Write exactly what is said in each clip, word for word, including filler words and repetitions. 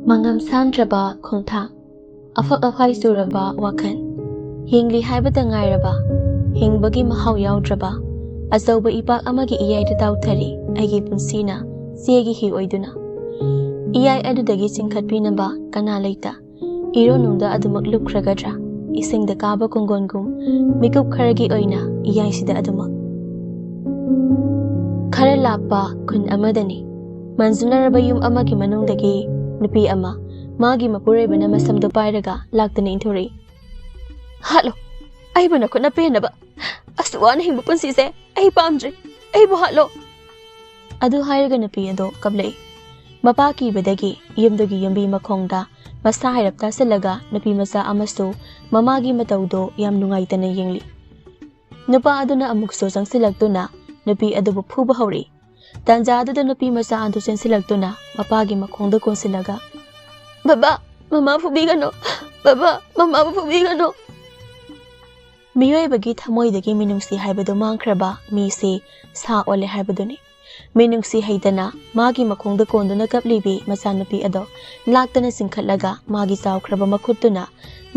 ꯃꯉꯝ ꯁꯥꯟꯗ꯭ꯔꯕ ꯈꯣꯡꯊꯥꯡ, ꯑꯐꯛ ꯑꯐꯥꯏ ꯆꯨꯔꯕ ꯋꯥꯈꯜ, ꯍꯤꯡꯂꯤ ꯍꯥꯏꯕꯇ ꯉꯥꯏꯔꯕ, ꯍꯤꯡꯕꯒꯤ ꯃꯍꯥꯎ ꯌꯥꯎꯗ꯭ꯔꯕ, ꯑꯆꯧꯕ ꯏꯄꯥꯛ ꯑꯃꯒꯤ ꯏꯌꯥꯏꯗ ꯇꯥꯎꯊꯔꯤ ꯑꯩꯒꯤ ꯄꯨꯟꯁꯤꯅ, ꯆꯦꯒꯤ ꯍꯤ ꯑꯣꯏꯗꯨꯅ꯫ ꯏꯌꯥꯏ ꯑꯗꯨꯗꯒꯤ ꯆꯤꯡꯈꯠꯄꯤꯅꯕ ꯀꯅꯥ ꯂꯩꯇ? ꯏꯔꯣꯟꯅꯨꯡꯗ ꯑꯗꯨꯃꯛ ꯂꯨꯞꯈ꯭ꯔꯒꯗ꯭ꯔꯥ? ꯏꯁꯤꯡꯗ ꯀꯥꯕ ꯀꯣꯡꯒꯣꯟꯒꯨꯝ, ꯃꯤꯀꯨꯞ ꯈꯔꯒꯤ ꯑꯣꯏꯅ ꯏꯌꯥꯏꯁꯤꯗ ꯑꯗꯨꯃꯛ꯫ ꯈꯔ ꯂꯥꯞꯄ ꯈꯨꯟ ꯑꯃꯗꯅꯤ꯫ ꯃꯟꯖꯨꯅꯔꯕ ꯌꯨꯝ ꯑꯃꯒꯤ ꯃꯅꯨꯡꯗꯒꯤ ꯅꯨꯄꯤ ꯑꯃ, ꯃꯥꯒꯤ ꯃꯄꯨꯔꯣꯏꯕꯅ ꯃꯁꯝꯗꯨ ꯄꯥꯏꯔꯒ ꯂꯥꯛꯇꯨꯅ ꯏꯟꯊꯣꯔꯛꯏ꯫ "ꯍꯥꯠꯂꯣ! ꯑꯩꯕꯨ ꯅꯈꯨꯠꯅ ꯄꯦꯟꯅꯕ! ꯑꯁꯨꯛ ꯋꯥꯅ ꯍꯤꯡꯕ ꯄꯨꯟꯁꯤꯁꯦ ꯑꯩ ꯄꯥꯝꯗ꯭ꯔꯦ! ꯑꯩꯕꯨ ꯍꯥꯠꯂꯣ!" ꯑꯗꯨ ꯍꯥꯏꯔꯒ ꯅꯨꯄꯤ ꯑꯗꯣ ꯀꯞꯂꯛꯏ꯫ ꯃꯄꯥ ꯀꯤꯕꯗꯒꯤ ꯌꯨꯝꯗꯨꯒꯤ ꯌꯨꯝꯕꯤ ꯃꯈꯣꯡꯗ ꯃꯁꯥ ꯍꯥꯏꯔꯞ ꯇꯥꯁꯤꯜꯂꯒ ꯅꯨꯄꯤ ꯃꯆꯥ ꯑꯃꯁꯨ ꯃꯃꯥꯒꯤ ꯃꯇꯧꯗꯣ ꯌꯥꯝ ꯅꯨꯡꯉꯥꯏꯇꯅ ꯌꯦꯡꯂꯤ꯫ ꯅꯨꯄꯥ ꯑꯗꯨꯅ ꯑꯃꯨꯛꯁꯨ ꯆꯪꯁꯤꯜꯂꯛꯇꯨꯅ ꯅꯨꯄꯤ ꯑꯗꯨꯕꯨ ꯐꯨꯕ ꯍꯧꯔꯛꯏ꯫ ꯇꯥꯟꯖꯥ ꯑꯗꯨꯗ ꯅꯨꯄꯤ ꯃꯆꯥ ꯑꯗꯨ ꯆꯦꯟꯁꯤꯜꯂꯛꯇꯨꯅ ꯃꯄꯥꯒꯤ ꯃꯈꯣꯡꯗ ꯀꯣꯟꯁꯤꯜꯂꯒ, "ꯕꯕꯥ, ꯃꯃꯥ ꯐꯨꯕꯤꯒꯅꯨ! ꯕꯕꯥ, ꯃꯃꯥꯕꯨ ꯐꯨꯕꯤꯒꯅꯨ!" ꯃꯤꯑꯣꯏꯕꯒꯤ ꯊꯃꯣꯏꯗꯒꯤ ꯃꯤꯅꯨꯡꯁꯤ ꯍꯥꯏꯕꯗꯨ ꯃꯥꯡꯈ꯭ꯔꯕ ꯃꯤꯁꯤ ꯁꯥ ꯑꯣꯜꯂꯦ ꯍꯥꯏꯕꯗꯨꯅꯤ꯫ ꯃꯤꯅꯨꯡꯁꯤ ꯍꯩꯇꯅ ꯃꯥꯒꯤ ꯃꯈꯣꯡꯗ ꯀꯣꯟꯗꯨꯅ ꯀꯞꯂꯤꯕꯤ ꯃꯆꯥꯅꯨꯄꯤ ꯑꯗꯣ ꯂꯥꯛꯇꯅ ꯆꯤꯡꯈꯠꯂꯒ ꯃꯥꯒꯤ ꯆꯥꯎꯈ꯭ꯔꯕ ꯃꯈꯨꯠꯇꯨꯅ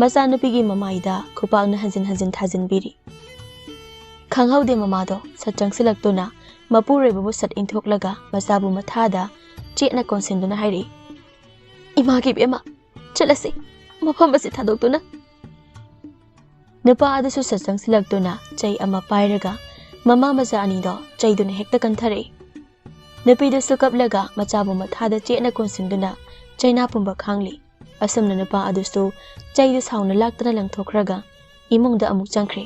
ꯃꯆꯥꯅꯨꯄꯤꯒꯤ ꯃꯃꯥꯏꯗ ꯈꯨꯄꯥꯛꯅ ꯍꯟꯖꯤꯟ ꯍꯟꯖꯤꯟ ꯊꯥꯖꯤꯟꯕꯤꯔꯤ꯫ ꯈꯪꯍꯧꯗꯦ ꯃꯃꯥꯗꯣ ꯁꯠ ꯆꯪꯁꯤꯜꯂꯛꯇꯨꯅ ꯃꯄꯨꯔꯣꯏꯕꯕꯨ ꯁꯠ ꯏꯟꯊꯣꯛꯂꯒ ꯃꯆꯥꯕꯨ ꯃꯊꯥꯗ ꯆꯦꯠꯅ ꯀꯣꯟꯁꯤꯟꯗꯨꯅ ꯍꯥꯏꯔꯛꯏ, "ꯏꯃꯥꯒꯤ ꯏꯕꯦꯝꯃ, ꯆꯠꯂꯁꯤ, ꯃꯐꯝ ꯑꯁꯤ ꯊꯥꯗꯣꯛꯇꯨꯅ꯫" ꯅꯨꯄꯥ ꯑꯗꯨꯁꯨ ꯁꯠ ꯆꯪꯁꯤꯜꯂꯛꯇꯨꯅ ꯆꯩ ꯑꯃ ꯄꯥꯏꯔꯒ ꯃꯃꯥ ꯃꯆꯥ ꯑꯅꯤꯗꯣ ꯆꯩꯗꯨꯅ ꯍꯦꯛꯇ ꯀꯟꯊꯔꯛꯏ꯫ ꯅꯨꯄꯤꯗꯨꯁꯨ ꯀꯞꯂꯒ ꯃꯆꯥꯕꯨ ꯃꯊꯥꯗ ꯆꯦꯠꯅ ꯀꯣꯟꯁꯤꯟꯗꯨꯅ ꯆꯩꯅꯥ ꯄꯨꯝꯕ ꯈꯥꯡꯂꯤ꯫ ꯑꯁꯨꯝꯅ ꯅꯨꯄꯥ ꯑꯗꯨꯁꯨ ꯆꯩꯗꯨ ꯁꯥꯎꯅ ꯂꯥꯛꯇꯅ ꯂꯪꯊꯣꯛꯈ꯭ꯔꯒ ꯏꯃꯨꯡꯗ ꯑꯃꯨꯛ ꯆꯪꯈ꯭ꯔꯦ꯫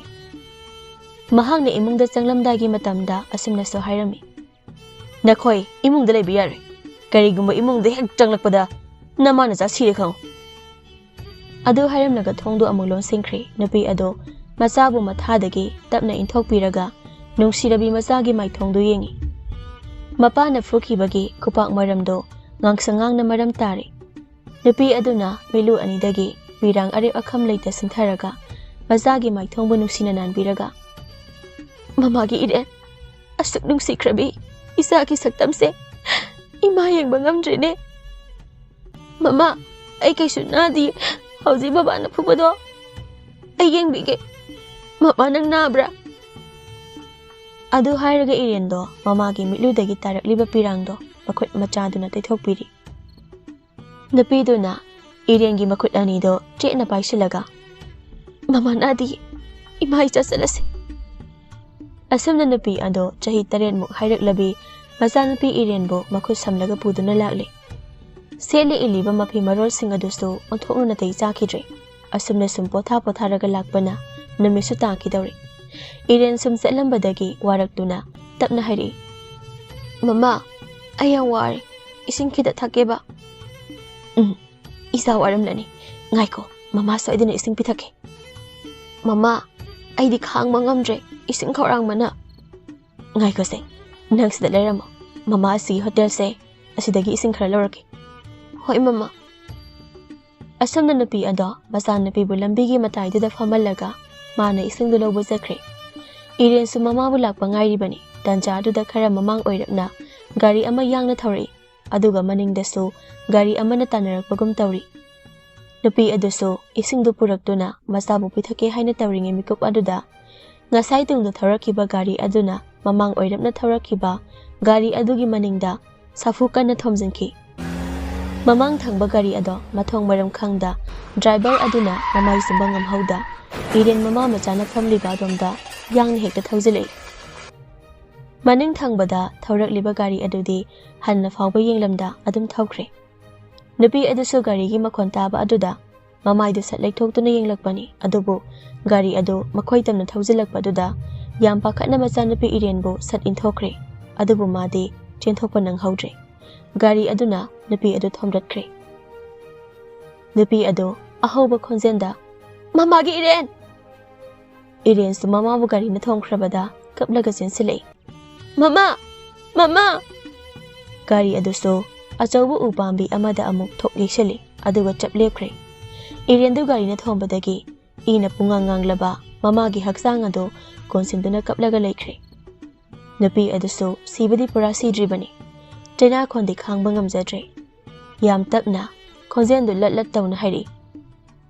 ꯃꯍꯥꯛꯅ ꯏꯃꯨꯡꯗ ꯆꯪꯂꯝꯗꯥꯏꯒꯤ ꯃꯇꯝꯗ ꯑꯁꯨꯝꯅꯁꯨ ꯍꯥꯏꯔꯝꯃꯤ, "ꯅꯈꯣꯏ ꯏꯃꯨꯡꯗ ꯂꯩꯕ ꯌꯥꯔꯣꯏ꯫ ꯀꯔꯤꯒꯨꯝꯕ ꯏꯃꯨꯡꯗ ꯍꯦꯛ ꯆꯪꯂꯛꯄꯗ ꯅꯃꯥ ꯅꯆꯥ ꯁꯤꯔꯦ ꯈꯪꯉꯨ꯫" ꯑꯗꯨ ꯍꯥꯏꯔꯝꯂꯒ ꯊꯣꯡꯗꯨ ꯑꯃꯨꯛ ꯂꯣꯟꯁꯤꯟꯈ꯭ꯔꯦ꯫ ꯅꯨꯄꯤ ꯑꯗꯣ ꯃꯆꯥꯕꯨ ꯃꯊꯥꯗꯒꯤ ꯇꯞꯅ ꯏꯟꯊꯣꯛꯄꯤꯔꯒ ꯅꯨꯡꯁꯤꯔꯕꯤ ꯃꯆꯥꯒꯤ ꯃꯥꯏꯊꯣꯡꯗꯨ ꯌꯦꯡꯉꯤ꯫ ꯃꯄꯥꯅ ꯐꯨꯈꯤꯕꯒꯤ ꯈꯨꯄꯥꯛ ꯃꯔꯝꯗꯣ ꯉꯥꯡꯁꯪ ꯉꯥꯡꯅ ꯃꯔꯝ ꯇꯥꯔꯦ꯫ ꯅꯨꯄꯤ ꯑꯗꯨꯅ ꯃꯤꯠꯂꯨ ꯑꯅꯤꯗꯒꯤ ꯄꯤꯔꯥꯡ ꯑꯔꯦꯞ ꯑꯈꯝ ꯂꯩꯇ ꯁꯤꯟꯊꯔꯒ ꯃꯆꯥꯒꯤ ꯃꯥꯏꯊꯣꯡꯕꯨ ꯅꯨꯡꯁꯤꯅ ꯅꯥꯟꯕꯤꯔꯒ, "ꯃꯃꯥꯒꯤ ꯏꯔꯦꯟ, ꯑꯁꯨꯛ ꯅꯨꯡꯁꯤꯈ꯭ꯔꯕꯤ ꯏꯆꯥꯒꯤ ꯁꯛꯇꯝꯁꯦ ꯏꯃꯥ ꯌꯦꯡꯕ ꯉꯝꯗ꯭ꯔꯦꯅꯦ꯫" "ꯃꯃꯥ, ꯑꯩ ꯀꯩꯁꯨ ꯅꯥꯗꯤꯌꯦ꯫ ꯍꯧꯖꯤꯛ ꯕꯕꯥꯅ ꯐꯨꯕꯗꯣ ꯑꯩ ꯌꯦꯡꯕꯤꯒꯦ꯫ ꯃꯃꯥ, ꯅꯪ ꯅꯥꯕ꯭ꯔꯥ?" ꯑꯗꯨ ꯍꯥꯏꯔꯒ ꯏꯔꯦꯟꯗꯣ ꯃꯃꯥꯒꯤ ꯃꯤꯠꯂꯨꯗꯒꯤ ꯇꯥꯔꯛꯂꯤꯕ ꯄꯤꯔꯥꯡꯗꯣ ꯃꯈꯨꯠ ꯃꯆꯥꯗꯨꯅ ꯇꯩꯊꯣꯛꯄꯤꯔꯤ꯫ ꯅꯨꯄꯤꯗꯨꯅ ꯏꯔꯦꯟꯒꯤ ꯃꯈꯨꯠ ꯑꯅꯤꯗꯣ ꯆꯦꯠꯅ ꯄꯥꯏꯁꯤꯜꯂꯒ, "ꯃꯃꯥ ꯅꯥꯗꯤꯌꯦ, ꯏꯃꯥ ꯏꯆꯥ ꯆꯠꯂꯁꯤ꯫" ꯑꯁꯨꯝꯅ ꯅꯨꯄꯤ ꯑꯗꯣ ꯆꯍꯤ ꯇꯔꯦꯠꯃꯨꯛ ꯍꯥꯏꯔꯛꯂꯕꯤ ꯃꯆꯥꯅꯨꯄꯤ ꯏꯔꯦꯟꯕꯨ ꯃꯈꯨꯠ ꯁꯝꯂꯒ ꯄꯨꯗꯨꯅ ꯂꯥꯛꯂꯤ꯫ ꯁꯦꯠꯂꯤ ꯏꯜꯂꯤꯕ ꯃꯐꯤ ꯃꯔꯣꯜꯁꯤꯡ ꯑꯗꯨꯁꯨ ꯑꯣꯟꯊꯣꯛꯅ ꯅꯥꯇꯩ ꯆꯥꯈꯤꯗ꯭ꯔꯦ꯫ ꯑꯁꯨꯝꯅ ꯁꯨꯝ ꯄꯣꯊꯥ ꯄꯣꯊꯥꯔꯒ ꯂꯥꯛꯄꯅ ꯅꯨꯃꯤꯠꯁꯨ ꯇꯥꯈꯤꯗꯧꯔꯦ꯫ ꯏꯔꯦꯟ ꯁꯨꯝ ꯆꯠꯂꯝꯕꯗꯒꯤ ꯋꯥꯔꯛꯇꯨꯅ ꯇꯞꯅ ꯍꯥꯏꯔꯛꯏ, "ꯃꯃꯥ, ꯑꯩ ꯌꯥꯝ ꯋꯥꯔꯦ꯫ ꯏꯁꯤꯡ ꯈꯤꯇ ꯊꯛꯀꯦꯕ꯫" "ꯎꯝ, ꯏꯆꯥ ꯋꯥꯔꯝꯂꯅꯤ꯫ ꯉꯥꯏꯈꯣ, ꯃꯃꯥ ꯁꯣꯏꯗꯅ ꯏꯁꯤꯡ ꯄꯤꯊꯛꯀꯦ꯫" "ꯃꯃꯥ, ꯑꯩꯗꯤ ꯈꯥꯡꯕ ꯉꯝꯗ꯭ꯔꯦ, ꯏꯁꯤꯡ ꯈꯧꯔꯥꯡꯕꯅ꯫" "ꯉꯥꯏꯈꯣꯁꯦ, ꯅꯪ ꯁꯤꯗ ꯂꯩꯔꯝꯃꯣ꯫ ꯃꯃꯥ ꯑꯁꯤꯒꯤ ꯍꯣꯇꯦꯜꯁꯦ, ꯑꯁꯤꯗꯒꯤ ꯏꯁꯤꯡ ꯈꯔ ꯂꯧꯔꯛꯀꯦ꯫" "ꯍꯣꯏ, ꯃꯃꯥ꯫" ꯑꯁꯨꯝꯅ ꯅꯨꯄꯤ ꯑꯗꯣ ꯃꯆꯥꯅꯨꯄꯤꯕꯨ ꯂꯝꯕꯤꯒꯤ ꯃꯇꯥꯏꯗꯨꯗ ꯐꯝꯍꯜꯂꯒ ꯃꯥꯅ ꯏꯁꯤꯡꯗꯨ ꯂꯧꯕ ꯆꯠꯈ꯭ꯔꯦ꯫ ꯏꯔꯦꯟꯁꯨ ꯃꯃꯥꯕꯨ ꯂꯥꯛꯄ ꯉꯥꯏꯔꯤꯕꯅꯤ꯫ ꯇꯟꯖꯥꯗꯨꯗ ꯈꯔ ꯃꯃꯥꯡ ꯑꯣꯏꯔꯞꯅ ꯒꯥꯔꯤ ꯑꯃ ꯌꯥꯡꯅ ꯊꯧꯔꯛꯏ, ꯑꯗꯨꯒ ꯃꯅꯤꯡꯗꯁꯨ ꯒꯥꯔꯤ ꯑꯃꯅ ꯇꯥꯟꯅꯔꯛꯄꯒꯨꯝ ꯇꯧꯔꯤ꯫ ꯅꯨꯄꯤ ꯑꯗꯨꯁꯨ ꯏꯁꯤꯡꯗꯨ ꯄꯨꯔꯛꯇꯨꯅ ꯃꯆꯥꯕꯨ ꯄꯤꯊꯛꯀꯦ ꯍꯥꯏꯅ ꯇꯧꯔꯤꯉꯩ ꯃꯤꯀꯨꯞ ꯑꯗꯨꯗ ꯉꯁꯥꯏ ꯇꯨꯡꯗ ꯊꯧꯔꯛꯈꯤꯕ ꯒꯥꯔꯤ ꯑꯗꯨꯅ ꯃꯃꯥꯡ ꯑꯣꯏꯔꯞꯅ ꯊꯧꯔꯛꯈꯤꯕ ꯒꯥꯔꯤ ꯑꯗꯨꯒꯤ ꯃꯅꯤꯡꯗ ꯁꯥꯐꯨ ꯀꯟꯅ ꯊꯣꯝꯖꯤꯟꯈꯤ꯫ ꯃꯃꯥꯡ ꯊꯪꯕ ꯒꯥꯔꯤ ꯑꯗꯣ ꯃꯊꯣꯡ ꯃꯔꯝ ꯈꯪꯗ ꯗ꯭ꯔꯥꯏꯚꯔ ꯑꯗꯨꯅ ꯃꯃꯥꯏ ꯆꯨꯝꯕ ꯉꯝꯍꯧꯗ ꯏꯔꯦꯟ ꯃꯃꯥ ꯃꯆꯥꯅ ꯐꯝꯂꯤꯕ ꯑꯗꯣꯝꯗ ꯌꯥꯡꯅ ꯍꯦꯛꯇ ꯊꯧꯖꯤꯜꯂꯛꯏ꯫ ꯃꯅꯤꯡ ꯊꯪꯕꯗ ꯊꯧꯔꯛꯂꯤꯕ ꯒꯥꯔꯤ ꯑꯗꯨꯗꯤ ꯍꯟꯅ ꯐꯥꯎꯕ ꯌꯦꯡꯂꯝꯗ ꯑꯗꯨꯝ ꯊꯧꯈ꯭ꯔꯦ꯫ ꯅꯨꯄꯤ ꯑꯗꯨꯁꯨ ꯒꯥꯔꯤꯒꯤ ꯃꯈꯣꯟ ꯇꯥꯕ ꯑꯗꯨꯗ ꯃꯃꯥꯏꯗꯨ ꯁꯠ ꯂꯩꯊꯣꯛꯇꯨꯅ ꯌꯦꯡꯂꯛꯄꯅꯤ, ꯑꯗꯨꯕꯨ ꯒꯥꯔꯤ ꯑꯗꯨ ꯃꯈꯣꯏ ꯇꯝꯅ ꯊꯧꯖꯤꯜꯂꯛꯄꯗꯨꯗ ꯌꯥꯝ ꯄꯥꯈꯠꯅ ꯃꯆꯥꯅꯨꯄꯤ ꯏꯔꯦꯟꯕꯨ ꯁꯠ ꯏꯟꯊꯣꯛꯈ꯭ꯔꯦ꯫ ꯑꯗꯨꯕꯨ ꯃꯥꯗꯤ ꯆꯦꯟꯊꯣꯛꯄ ꯅꯪꯍꯧꯗ꯭ꯔꯦ꯫ ꯒꯥꯔꯤ ꯑꯗꯨꯅ ꯅꯨꯄꯤ ꯑꯗꯨ ꯊꯣꯝꯗꯠꯈ꯭ꯔꯦ꯫ ꯅꯨꯄꯤ ꯑꯗꯨ ꯑꯍꯧꯕ ꯈꯣꯟꯖꯦꯜꯗ, "ꯃꯃꯥꯒꯤ ꯏꯔꯦꯟ!" ꯏꯔꯦꯟꯁꯨ ꯃꯃꯥꯕꯨ ꯒꯥꯔꯤꯅ ꯊꯣꯝꯈ꯭ꯔꯕꯗ ꯀꯞꯂꯒ ꯆꯦꯟꯁꯤꯜꯂꯛꯏ꯫ "ꯃꯃꯥ! ꯃꯃꯥ!" ꯒꯥꯔꯤ ꯑꯗꯨꯁꯨ ꯑꯆꯧꯕ ꯎ ꯄꯥꯝꯕꯤ ꯑꯃꯗ ꯑꯃꯨꯛ ꯊꯣꯛ ꯌꯩꯁꯤꯜꯂꯤ, ꯑꯗꯨꯒ ꯆꯞ ꯂꯦꯞꯈ꯭ꯔꯦ꯫ ꯏꯔꯦꯟꯗꯨ ꯒꯥꯔꯤꯅ ꯊꯣꯝꯕꯗꯒꯤ ꯏꯅ ꯄꯨꯡꯉꯥꯡ ꯉꯥꯡꯂꯕ ꯃꯃꯥꯒꯤ ꯍꯛꯆꯥꯡ ꯑꯗꯨ ꯀꯣꯟꯁꯤꯟꯗꯨꯅ ꯀꯞꯂꯒ ꯂꯩꯈ꯭ꯔꯦ꯫ ꯅꯨꯄꯤ ꯑꯗꯨꯁꯨ ꯁꯤꯕꯗꯤ ꯄꯨꯔꯥ ꯁꯤꯗ꯭ꯔꯤꯕꯅꯤ꯫ ꯆꯩꯅꯥꯈꯣꯟꯗꯤ ꯈꯥꯡꯕ ꯉꯝꯖꯗ꯭ꯔꯦ꯫ ꯌꯥꯝ ꯇꯞꯅ, ꯈꯣꯟꯖꯦꯜꯗꯨ ꯂꯠ ꯂꯠ ꯇꯧꯅ ꯍꯥꯏꯔꯛꯏ꯫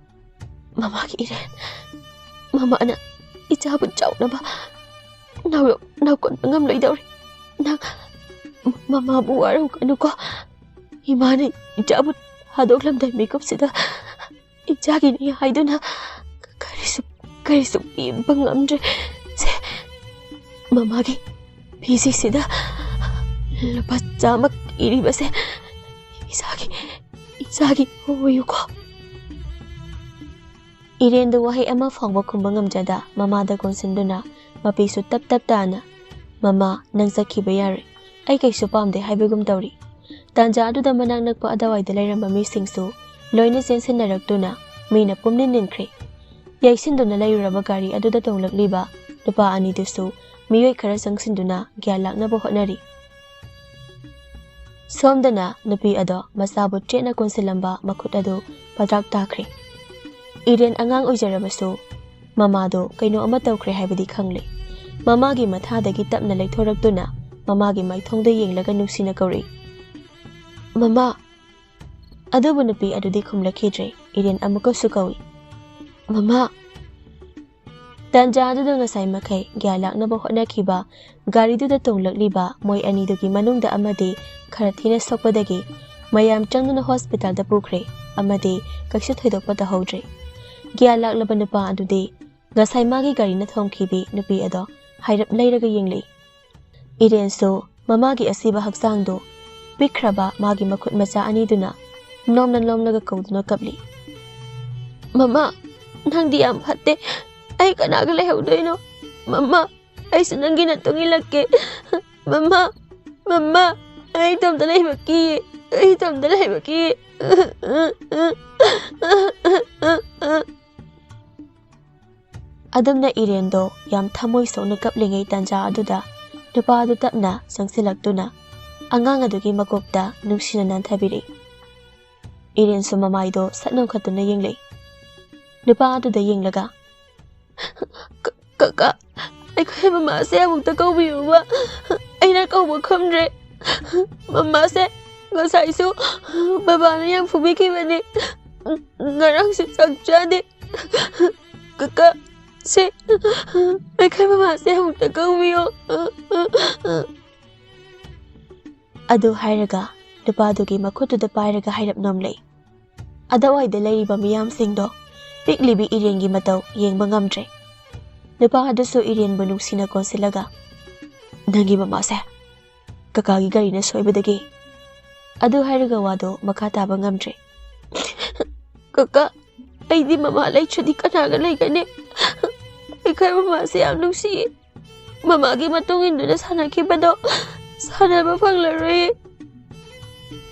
"ꯃꯃꯥꯒꯤ ꯏꯔꯦꯟ, ꯃꯃꯥꯅ ꯏꯆꯥꯕꯨ ꯆꯥꯎꯅꯕ ꯅꯥꯎ-, ꯅꯥꯎꯀꯣꯟꯕ ꯉꯝꯂꯣꯏꯗꯧꯔꯤ꯫ ꯅꯪ ꯃꯃꯥꯕꯨ ꯋꯥꯔꯧꯒꯅꯨꯀꯣ꯫ ꯏꯃꯥꯅ ꯏꯆꯥꯕꯨ ꯊꯥꯗꯣꯛꯂꯝꯗꯥꯏ ꯃꯤꯀꯨꯞꯁꯤꯗ ꯏꯆꯥꯒꯤꯅꯤ ꯍꯥꯏꯗꯨꯅ ꯀꯔꯤꯁꯨ, ꯀꯔꯤꯁꯨ ꯄꯤꯕ ꯉꯝꯗ꯭ꯔꯦ꯫ ꯁꯦ, ꯃꯃꯥꯒꯤ ꯐꯤꯖꯤꯁꯤꯗ ꯂꯨꯄꯥ ꯆꯥꯝꯃ ꯏꯔꯤꯕꯁꯦ ꯏꯆꯥꯒꯤ, ꯏꯆꯥꯒꯤ ꯑꯣꯏꯌꯨꯀꯣ꯫" ꯏꯔꯦꯟꯗꯨ ꯋꯥꯍꯩ ꯑꯃ ꯐꯥꯎꯕ ꯈꯨꯝꯕ ꯉꯝꯖꯗ ꯃꯃꯥꯗ ꯀꯣꯟꯁꯤꯟꯗꯨꯅ ꯃꯄꯤꯁꯨ ꯇꯞ ꯇꯞ ꯇꯥꯅ, "ꯃꯃꯥ, ꯅꯪ ꯆꯠꯈꯤꯕ ꯌꯥꯔꯣꯏ꯫ ꯑꯩ ꯀꯩꯁꯨ ꯄꯥꯝꯗꯦ" ꯍꯥꯏꯕꯒꯨꯝ ꯇꯧꯔꯤ꯫ ꯇꯥꯟꯖꯥ ꯑꯗꯨꯗ ꯃꯅꯥꯛ ꯅꯛꯄ ꯑꯗꯨꯋꯥꯏꯗ ꯂꯩꯔꯝꯕ ꯃꯤꯁꯤꯡꯁꯨ ꯂꯣꯏꯅ ꯆꯦꯟꯁꯤꯟꯅꯔꯛꯇꯨꯅ ꯃꯤꯅ ꯄꯨꯝꯅꯤꯟ ꯅꯤꯟꯈ꯭ꯔꯦ꯫ ꯌꯩꯁꯤꯟꯗꯨꯅ ꯂꯩꯔꯨꯔꯕ ꯒꯥꯔꯤ ꯑꯗꯨꯗ ꯇꯣꯡꯂꯛꯂꯤꯕ ꯅꯨꯄꯥ ꯑꯅꯤꯗꯨꯁꯨ ꯃꯤꯑꯣꯏ ꯈꯔ ꯆꯪꯁꯤꯟꯗꯨꯅ ꯒ꯭ꯌꯥꯟ ꯂꯥꯛꯅꯕ ꯍꯣꯠꯅꯔꯤ꯫ ꯁꯣꯝꯗꯅ ꯅꯨꯄꯤ ꯑꯗꯣ ꯃꯆꯥꯕꯨ ꯆꯦꯠꯅ ꯀꯣꯟꯁꯤꯜꯂꯝꯕ ꯃꯈꯨꯠ ꯑꯗꯨ ꯄꯗ꯭ꯔꯥꯛ ꯇꯥꯈ꯭ꯔꯦ꯫ ꯏꯔꯦꯟ ꯑꯉꯥꯡ ꯑꯣꯏꯖꯔꯕꯁꯨ ꯃꯃꯥꯗꯣ ꯀꯩꯅꯣ ꯑꯃ ꯇꯧꯈ꯭ꯔꯦ ꯍꯥꯏꯕꯗꯤ ꯈꯪꯂꯦ꯫ ꯃꯃꯥꯒꯤ ꯃꯊꯥꯗꯒꯤ ꯇꯞꯅ ꯂꯩꯊꯣꯔꯛꯇꯨꯅ ꯃꯃꯥꯒꯤ ꯃꯥꯏꯊꯣꯡꯗ ꯌꯦꯡꯂꯒ ꯅꯨꯡꯁꯤꯅ ꯀꯧꯔꯛꯏ, "ꯃꯃꯥ!" ꯑꯗꯨꯕꯨ ꯅꯨꯄꯤ ꯑꯗꯨꯗꯤ ꯈꯨꯝꯂꯛꯈꯤꯗ꯭ꯔꯦ꯫ ꯏꯔꯦꯟ ꯑꯃꯨꯛꯀꯁꯨ ꯀꯧꯏ, "ꯃꯃꯥ!" ꯇꯥꯟꯖꯥ ꯑꯗꯨꯗ ꯉꯁꯥꯏ ꯃꯈꯩ ꯒ꯭ꯌꯥꯟ ꯂꯥꯛꯅꯕ ꯍꯣꯠꯅꯈꯤꯕ ꯒꯥꯔꯤꯗꯨꯗ ꯇꯣꯡꯂꯛꯂꯤꯕ ꯃꯣꯏ ꯑꯅꯤꯗꯨꯒꯤ ꯃꯅꯨꯡꯗ ꯑꯃꯗꯤ ꯈꯔ ꯊꯤꯅ ꯁꯣꯛꯄꯗꯒꯤ ꯃꯌꯥꯝ ꯆꯪꯗꯨꯅ ꯍꯣꯁꯄꯤꯇꯥꯜꯗ ꯄꯨꯈ꯭ꯔꯦ ꯑꯃꯗꯤ ꯀꯩꯁꯨ ꯊꯣꯏꯗꯣꯛꯄ ꯇꯧꯍꯧꯗ꯭ꯔꯦ꯫ ꯒ꯭ꯌꯥꯟ ꯂꯥꯛꯂꯕ ꯅꯨꯄꯥ ꯑꯗꯨꯗꯤ ꯉꯁꯥꯏ ꯃꯥꯒꯤ ꯒꯥꯔꯤꯅ ꯊꯣꯝꯈꯤꯕꯤ ꯅꯨꯄꯤ ꯑꯗꯣ ꯍꯥꯏꯔꯞ ꯂꯩꯔꯒ ꯌꯦꯡꯂꯛꯏ꯫ ꯏꯔꯦꯟꯁꯨ ꯃꯃꯥꯒꯤ ꯑꯁꯤꯕ ꯍꯛꯆꯥꯡꯗꯨ ꯄꯤꯛꯈ꯭ꯔꯕ ꯃꯥꯒꯤ ꯃꯈꯨꯠ ꯃꯆꯥ ꯑꯅꯤꯗꯨꯅ ꯅꯣꯝꯅ ꯅꯣꯝꯂꯒ ꯀꯧꯗꯨꯅ ꯀꯞꯂꯤ꯫ "ꯃꯃꯥ, ꯅꯪꯗꯤ ꯌꯥꯝ ꯐꯠꯇꯦ꯫ ꯑꯩ ꯀꯅꯥꯒ ꯂꯩꯍꯧꯗꯣꯏꯅꯣ? ꯃꯃꯥ, ꯑꯩꯁꯨ ꯅꯪꯒꯤ ꯅꯇꯨꯡ ꯏꯜꯂꯛꯀꯦ꯫ ꯃꯃꯥ, ꯃꯃꯥ, ꯑꯩ ꯏꯇꯣꯝꯇ ꯂꯩꯕ ꯀꯤꯌꯦ꯫ ꯑꯩ ꯏꯇꯣꯝꯇ ꯂꯩꯕ ꯀꯤꯌꯦ꯫" ꯑꯗꯨꯝꯅ ꯏꯔꯦꯟꯗꯣ ꯌꯥꯝ ꯊꯃꯣꯏ ꯁꯣꯛꯅ ꯀꯞꯂꯤꯉꯩ ꯇꯥꯟꯖꯥ ꯑꯗꯨꯗ ꯅꯨꯄꯥ ꯑꯗꯨ ꯇꯞꯅ ꯆꯪꯁꯤꯜꯂꯛꯇꯨꯅ ꯑꯉꯥꯡ ꯑꯗꯨꯒꯤ ꯃꯀꯣꯛꯇ ꯅꯨꯡꯁꯤꯅ ꯅꯥꯟꯊꯕꯤꯔꯛꯏ꯫ ꯏꯔꯦꯟꯁꯨ ꯃꯃꯥꯏꯗꯣ ꯁꯠ ꯅꯣꯡꯈꯠꯇꯨꯅ ꯌꯦꯡꯂꯛꯏ꯫ ꯅꯨꯄꯥ ꯑꯗꯨꯗ ꯌꯦꯡꯂꯒ, "ꯀ-, ꯀꯀꯥ, ꯑꯩꯈꯣꯏ ꯃꯃꯥꯁꯦ ꯑꯃꯨꯛꯇ ꯀꯧꯕꯤꯌꯨꯕ꯫ ꯑꯩꯅ ꯀꯧꯕ ꯈꯨꯝꯗ꯭ꯔꯦ꯫ ꯃꯃꯥꯁꯦ ꯉꯁꯥꯏꯁꯨ ꯕꯕꯥꯅ ꯌꯥꯝ ꯐꯨꯕꯤꯈꯤꯕꯅꯦ꯫ ꯉꯔꯥꯡꯁꯨ ꯆꯥꯛ ꯆꯥꯗꯦ꯫ ꯀꯀꯥ, ꯁꯦ, ꯑꯩꯈꯣꯏ ꯃꯃꯥꯁꯦ ꯑꯃꯨꯛꯇ ꯀꯧꯕꯤꯌꯣ꯫ ꯑꯗꯨ ꯍꯥꯏꯔꯒ ꯅꯨꯄꯥꯗꯨꯒꯤ ꯃꯈꯨꯠꯇꯨꯗ ꯄꯥꯏꯔꯒ ꯍꯥꯏꯔꯞ ꯅꯣꯝꯂꯛꯏ꯫ ꯑꯗꯋꯥꯏꯗ ꯂꯩꯔꯤꯕ ꯃꯤꯌꯥꯝꯁꯤꯡꯗꯣ ꯄꯤꯛꯂꯤꯕꯤ ꯏꯔꯦꯟꯒꯤ ꯃꯇꯧ ꯌꯦꯡꯕ ꯉꯝꯗ꯭ꯔꯦ꯫ ꯅꯨꯄꯥ ꯑꯗꯨꯁꯨ ꯏꯔꯦꯟꯕꯨ ꯅꯨꯡꯁꯤꯅ ꯀꯣꯟꯁꯤꯜꯂꯒ, "ꯅꯪꯒꯤ ꯃꯃꯥꯁꯦ ꯀꯀꯥꯒꯤ ꯒꯥꯔꯤꯅ ꯁꯣꯏꯕꯗꯒꯤ ꯑꯗꯨ ꯍꯥꯏꯔꯒ ꯋꯥꯗꯣ ꯃꯈꯥ ꯇꯥꯕ ꯉꯝꯗ꯭ꯔꯦ꯫ "ꯀꯀꯥ, ꯑꯩꯗꯤ ꯃꯃꯥ ꯂꯩꯇ꯭ꯔꯗꯤ ꯀꯅꯥꯒ ꯂꯩꯒꯅꯤ? ꯑꯩꯈꯣꯏ ꯃꯃꯥꯁꯦ ꯌꯥꯝ ꯅꯨꯡꯁꯤꯌꯦ꯫ ꯃꯃꯥꯒꯤ ꯃꯇꯨꯡ ꯏꯟꯗꯨꯅ ꯁꯥꯟꯅꯈꯤꯕꯗꯣ ꯁꯥꯟꯅꯕ ꯐꯪꯂꯔꯣꯏꯌꯦ꯫"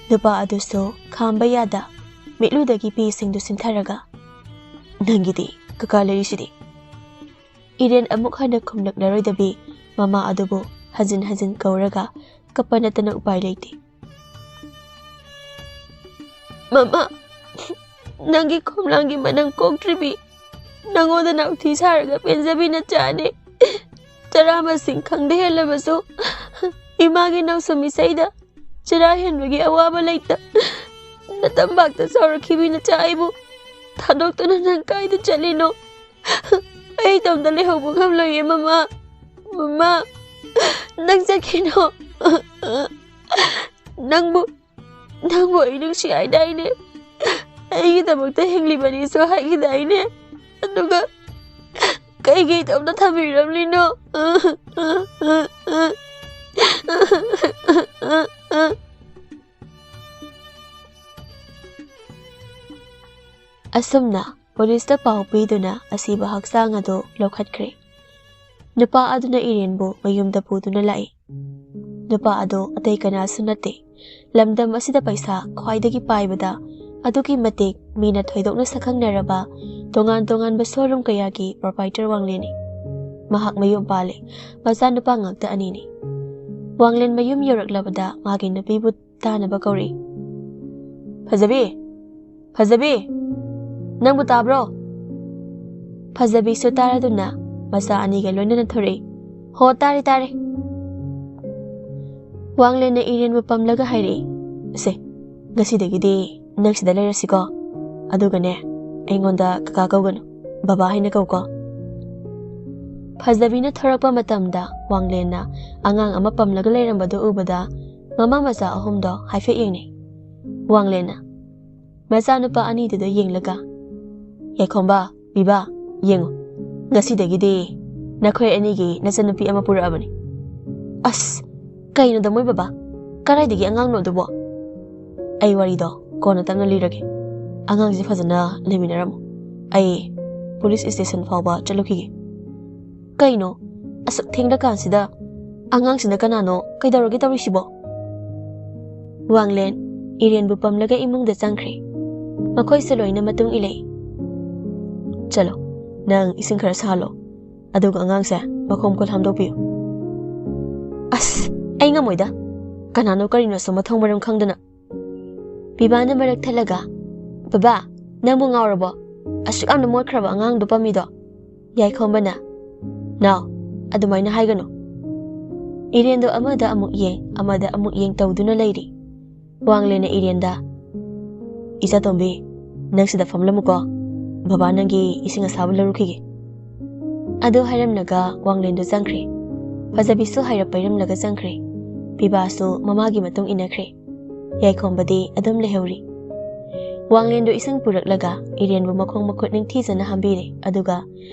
ꯅꯨꯄꯥ ꯑꯗꯨꯁꯨ ꯈꯥꯝꯕ ꯌꯥꯗ ꯃꯤꯠꯂꯨꯗꯒꯤ ꯄꯤꯁꯤꯡꯗꯨ ꯁꯤꯟꯊꯔꯒ, "ꯅꯪꯒꯤꯗꯤ ꯀꯀꯥ ꯂꯩꯔꯤꯁꯤꯗꯤ?" ꯏꯔꯦꯟ ꯑꯃꯨꯛ ꯍꯟꯅ ꯈꯨꯝꯂꯛꯂꯔꯣꯏꯗꯕꯤ ꯃꯃꯥ ꯑꯗꯨꯕꯨ ꯍꯟꯖꯤꯟ ꯍꯟꯖꯤꯟ ꯀꯧꯔꯒ ꯀꯞꯄ ꯅꯠꯇꯅ ꯎꯄꯥꯏ ꯂꯩꯇꯦ꯫ "ꯃꯃꯥ, ꯅꯪꯒꯤ ꯈꯣꯝꯂꯥꯡꯒꯤ ꯃꯅꯝ ꯀꯣꯛꯇ꯭ꯔꯤꯕꯤ, ꯅꯪꯉꯣꯟꯗ ꯅꯥꯎꯊꯤ ꯁꯥꯔꯒ ꯄꯦꯟꯖꯕꯤ ꯅꯆꯥꯅꯦ꯫ ꯆꯔꯥ ꯃꯁꯤꯡ ꯈꯪꯗ ꯍꯦꯜꯂꯕꯁꯨ ꯏꯃꯥꯒꯤ ꯅꯧꯁꯨꯝ ꯏꯁꯩꯗ ꯆꯔꯥ ꯍꯦꯟꯕꯒꯤ ꯑꯋꯥꯕ ꯂꯩꯇ ꯅꯇꯝꯄꯥꯛꯇ ꯆꯥꯎꯔꯛꯈꯤꯕꯤ ꯅꯆꯥ ꯑꯩꯕꯨ ꯊꯥꯗꯣꯛꯇꯨꯅ ꯅꯪ ꯀꯥꯏꯗ ꯆꯠꯂꯤꯅꯣ? ꯑꯩ ꯏꯇꯣꯝꯇ ꯂꯩꯍꯧꯕ ꯉꯝꯂꯣꯏꯌꯦ ꯃꯃꯥ꯫ ꯃꯃꯥ, ꯅꯪ ꯆꯠꯈꯤꯅꯣ꯫ ꯅꯪꯕꯨ, ꯅꯪꯕꯨ ꯑꯩ ꯅꯨꯡꯁꯤ ꯍꯥꯏꯗꯥꯏꯅꯦ? ꯑꯩꯒꯤꯗꯃꯛꯇ ꯍꯤꯡꯂꯤꯕꯅꯤꯁꯨ ꯍꯥꯏꯈꯤꯗꯥꯏꯅꯦ? ꯑꯗꯨꯒ ꯀꯩꯒꯤ ꯏꯇꯣꯝꯇ ꯊꯝꯕꯤꯔꯝꯂꯤꯅꯣ?" ꯑꯁꯨꯝꯅ ꯄꯨꯂꯤꯁꯇ ꯄꯥꯎ ꯄꯤꯗꯨꯅ ꯑꯁꯤꯕ ꯍꯛꯆꯥꯡ ꯑꯗꯨ ꯂꯧꯈꯠꯈ꯭ꯔꯦ꯫ ꯅꯨꯄꯥ ꯑꯗꯨꯅ ꯏꯔꯦꯟꯕꯨ ꯃꯌꯨꯝꯗ ꯄꯨꯗꯨꯅ ꯂꯥꯛꯏ꯫ ꯅꯨꯄꯥ ꯑꯗꯨ ꯑꯇꯩ ꯀꯅꯥꯁꯨ ꯅꯠꯇꯦ, ꯂꯝꯗꯝ ꯑꯁꯤꯗ ꯄꯩꯁꯥ ꯈ꯭ꯋꯥꯏꯗꯒꯤ ꯄꯥꯏꯕꯗ ꯑꯗꯨꯛꯀꯤ ꯃꯇꯤꯛ ꯃꯤꯅ ꯊꯣꯏꯗꯣꯛꯅ ꯁꯛꯈꯪꯅꯔꯕ ꯇꯣꯉꯥꯟ ꯇꯣꯉꯥꯟꯕ showroom ꯀꯌꯥꯒꯤ proprietor ꯋꯥꯡꯂꯦꯟꯅꯤ꯫ ꯃꯍꯥꯛ ꯃꯌꯨꯝ ꯄꯥꯜꯂꯦ, ꯃꯆꯥꯅꯨꯄꯥ ꯉꯥꯛꯇ ꯑꯅꯤꯅꯤ꯫ ꯋꯥꯡꯂꯦꯟ ꯃꯌꯨꯝ ꯌꯧꯔꯛꯂꯕꯗ ꯃꯥꯒꯤ ꯅꯨꯄꯤꯕꯨ ꯇꯥꯅꯕ ꯀꯧꯔꯛꯏ꯫ "ꯐꯖꯕꯤ, ꯐꯖꯕꯤ, ꯅꯪꯕꯨ ꯇꯥꯕ꯭ꯔꯣ?" ꯐꯖꯕꯤꯁꯨ ꯇꯥꯔꯗꯨꯅ ꯃꯆꯥ ꯑꯅꯤꯒ ꯂꯣꯏꯅꯅ ꯊꯣꯔꯛꯏ꯫ "ꯍꯣ, ꯇꯥꯔꯦ, ꯇꯥꯔꯦ꯫" ꯋꯥꯡꯂꯦꯟꯅ ꯏꯔꯦꯟꯕꯨ ꯄꯝꯂꯒ ꯍꯥꯏꯔꯛꯏ, ꯁꯦ, ꯉꯁꯤꯗꯒꯤꯗꯤ ꯅꯪ ꯁꯤꯗ ꯂꯩꯔꯁꯤꯀꯣ꯫ ꯑꯗꯨꯒꯅꯦ, ꯑꯩꯉꯣꯟꯗ ꯀꯀꯥ ꯀꯧꯒꯅꯨ, ꯕꯕꯥ ꯍꯥꯏꯅ ꯀꯧꯀꯣ꯫ ꯐꯖꯕꯤꯅ ꯊꯣꯔꯛꯄ ꯃꯇꯝꯗ ꯋꯥꯡꯂꯦꯟꯅ ꯑꯉꯥꯡ ꯑꯃ ꯄꯝꯂꯒ ꯂꯩꯔꯝꯕꯗꯨ ꯎꯕꯗ ꯃꯃꯥ ꯃꯆꯥ ꯑꯍꯨꯝꯗꯣ ꯍꯥꯏꯐꯦꯠ ꯌꯦꯡꯅꯩ꯫ ꯋꯥꯡꯂꯦꯟꯅ ꯃꯆꯥꯅꯨꯄꯥ ꯑꯅꯤꯗꯨꯗ ꯌꯦꯡꯂꯒ, "ꯌꯥꯏꯈꯣꯝꯕ, ꯕꯤꯕꯥ, ꯌꯦꯡꯉꯨ, ꯉꯁꯤꯗꯒꯤꯗꯤ ꯅꯈꯣꯏ ꯑꯅꯤꯒꯤ ꯅꯆꯟꯅꯨꯄꯤ ꯑꯃ ꯄꯨꯔꯛꯑꯕꯅꯤ꯫" "ꯑꯁ, ꯀꯩꯅꯣꯗ ꯃꯣꯏ ꯕꯕꯥ? ꯀꯗꯥꯏꯗꯒꯤ ꯑꯉꯥꯡꯅꯣ ꯑꯗꯨꯕꯣ?" "ꯑꯩ ꯋꯥꯔꯤꯗꯣ ꯀꯣꯟꯅ ꯇꯞꯅ ꯂꯤꯔꯒꯦ꯫ ꯑꯉꯥꯡꯁꯦ ꯐꯖꯅ ꯂꯩꯃꯤꯟꯅꯔꯝꯃꯨ꯫ ꯑꯩ ꯄꯨꯂꯤꯁ ꯁ꯭ꯇꯦꯁꯟ ꯐꯥꯎꯕ ꯆꯠꯂꯨꯈꯤꯒꯦ꯫" "ꯀꯩꯅꯣ? ꯑꯁꯨꯛ ꯊꯦꯡꯂꯀꯥꯟꯁꯤꯗ? ꯑꯉꯥꯡꯁꯤꯅ ꯀꯅꯥꯅꯣ? ꯀꯩꯗꯧꯔꯒꯦ ꯇꯧꯔꯤꯁꯤꯕꯣ?" ꯋꯥꯡꯂꯦꯟ ꯏꯔꯦꯟꯕꯨ ꯄꯝꯂꯒ ꯏꯃꯨꯡꯗ ꯆꯪꯈ꯭ꯔꯦ꯫ ꯃꯈꯣꯏꯁꯨ ꯂꯣꯏꯅ ꯃꯇꯨꯡ ꯏꯜꯂꯛꯏ꯫ "ꯆꯠꯂꯣ, ꯅꯪ ꯏꯁꯤꯡ ꯈꯔ ꯁꯥꯍꯜꯂꯣ꯫ ꯑꯗꯨꯒ ꯑꯉꯥꯡꯁꯦ ꯃꯈꯣꯡ ꯃꯈꯨꯠ ꯍꯥꯝꯗꯣꯛꯄꯤꯌꯨ꯫" "ꯑꯁ, ꯑꯩ ꯉꯝꯃꯣꯏꯗ꯫ ꯀꯅꯥꯅꯣ ꯀꯔꯤꯅꯣꯁꯨ ꯃꯊꯣꯡ ꯃꯔꯝ ꯈꯪꯗꯅ꯫" ꯕꯤꯕꯥꯅ ꯃꯔꯛ ꯊꯠꯂꯒ, "ꯕꯕꯥ, ꯅꯪꯕꯨ ꯉꯥꯎꯔꯕꯣ? ꯑꯁꯨꯛ ꯌꯥꯝꯅ ꯃꯣꯠꯈ꯭ꯔꯕ ꯑꯉꯥꯡꯗꯣ ꯄꯝꯃꯤꯗꯣ?" ꯌꯥꯏꯈꯣꯝꯕꯅ, "ꯅꯥꯎ, ꯑꯗꯨꯃꯥꯏꯅ ꯍꯥꯏꯒꯅꯨ꯫" ꯏꯔꯦꯟꯗꯣ ꯑꯃꯗ ꯑꯃꯨꯛ ꯌꯦꯡ, ꯑꯃꯗ ꯑꯃꯨꯛ ꯌꯦꯡ ꯇꯧꯗꯨꯅ ꯂꯩꯔꯤ꯫ ꯋꯥꯡꯂꯦꯟꯅ ꯏꯔꯦꯟꯗ, "ꯏꯆꯥꯇꯣꯝꯕꯤ, ꯅꯪ ꯁꯤꯗ ꯐꯝꯂꯝꯃꯨꯀꯣ꯫ ꯕꯕꯥ ꯅꯪꯒꯤ ꯏꯁꯤꯡ ꯑꯁꯥꯕ ꯂꯧꯔꯨꯈꯤꯒꯦ꯫" ꯑꯗꯨ ꯍꯥꯏꯔꯝꯂꯒ ꯋꯥꯡꯂꯦꯟꯗꯨ ꯆꯪꯈ꯭ꯔꯦ꯫ ꯐꯖꯕꯤꯁꯨ ꯍꯥꯏꯔꯞ ꯄꯩꯔꯝꯂꯒ ꯆꯪꯈ꯭ꯔꯦ꯫ ꯕꯤꯕꯥꯁꯨ ꯃꯃꯥꯒꯤ ꯃꯇꯨꯡ ꯏꯟꯅꯈ꯭ꯔꯦ꯫ ꯌꯥꯏꯈꯣꯝꯕꯗꯤ ꯑꯗꯨꯝ ꯂꯩꯍꯧꯔꯤ꯫ ꯋꯥꯡꯂꯦꯟꯗꯨ ꯏꯁꯤꯡ ꯄꯨꯔꯛꯂꯒ ꯏꯔꯦꯟꯕꯨ ꯃꯈꯣꯡ ꯃꯈꯨꯠ ꯅꯤꯡꯊꯤꯖꯅ ꯍꯥꯝꯕꯤꯔꯦ, ꯑꯗꯨꯒ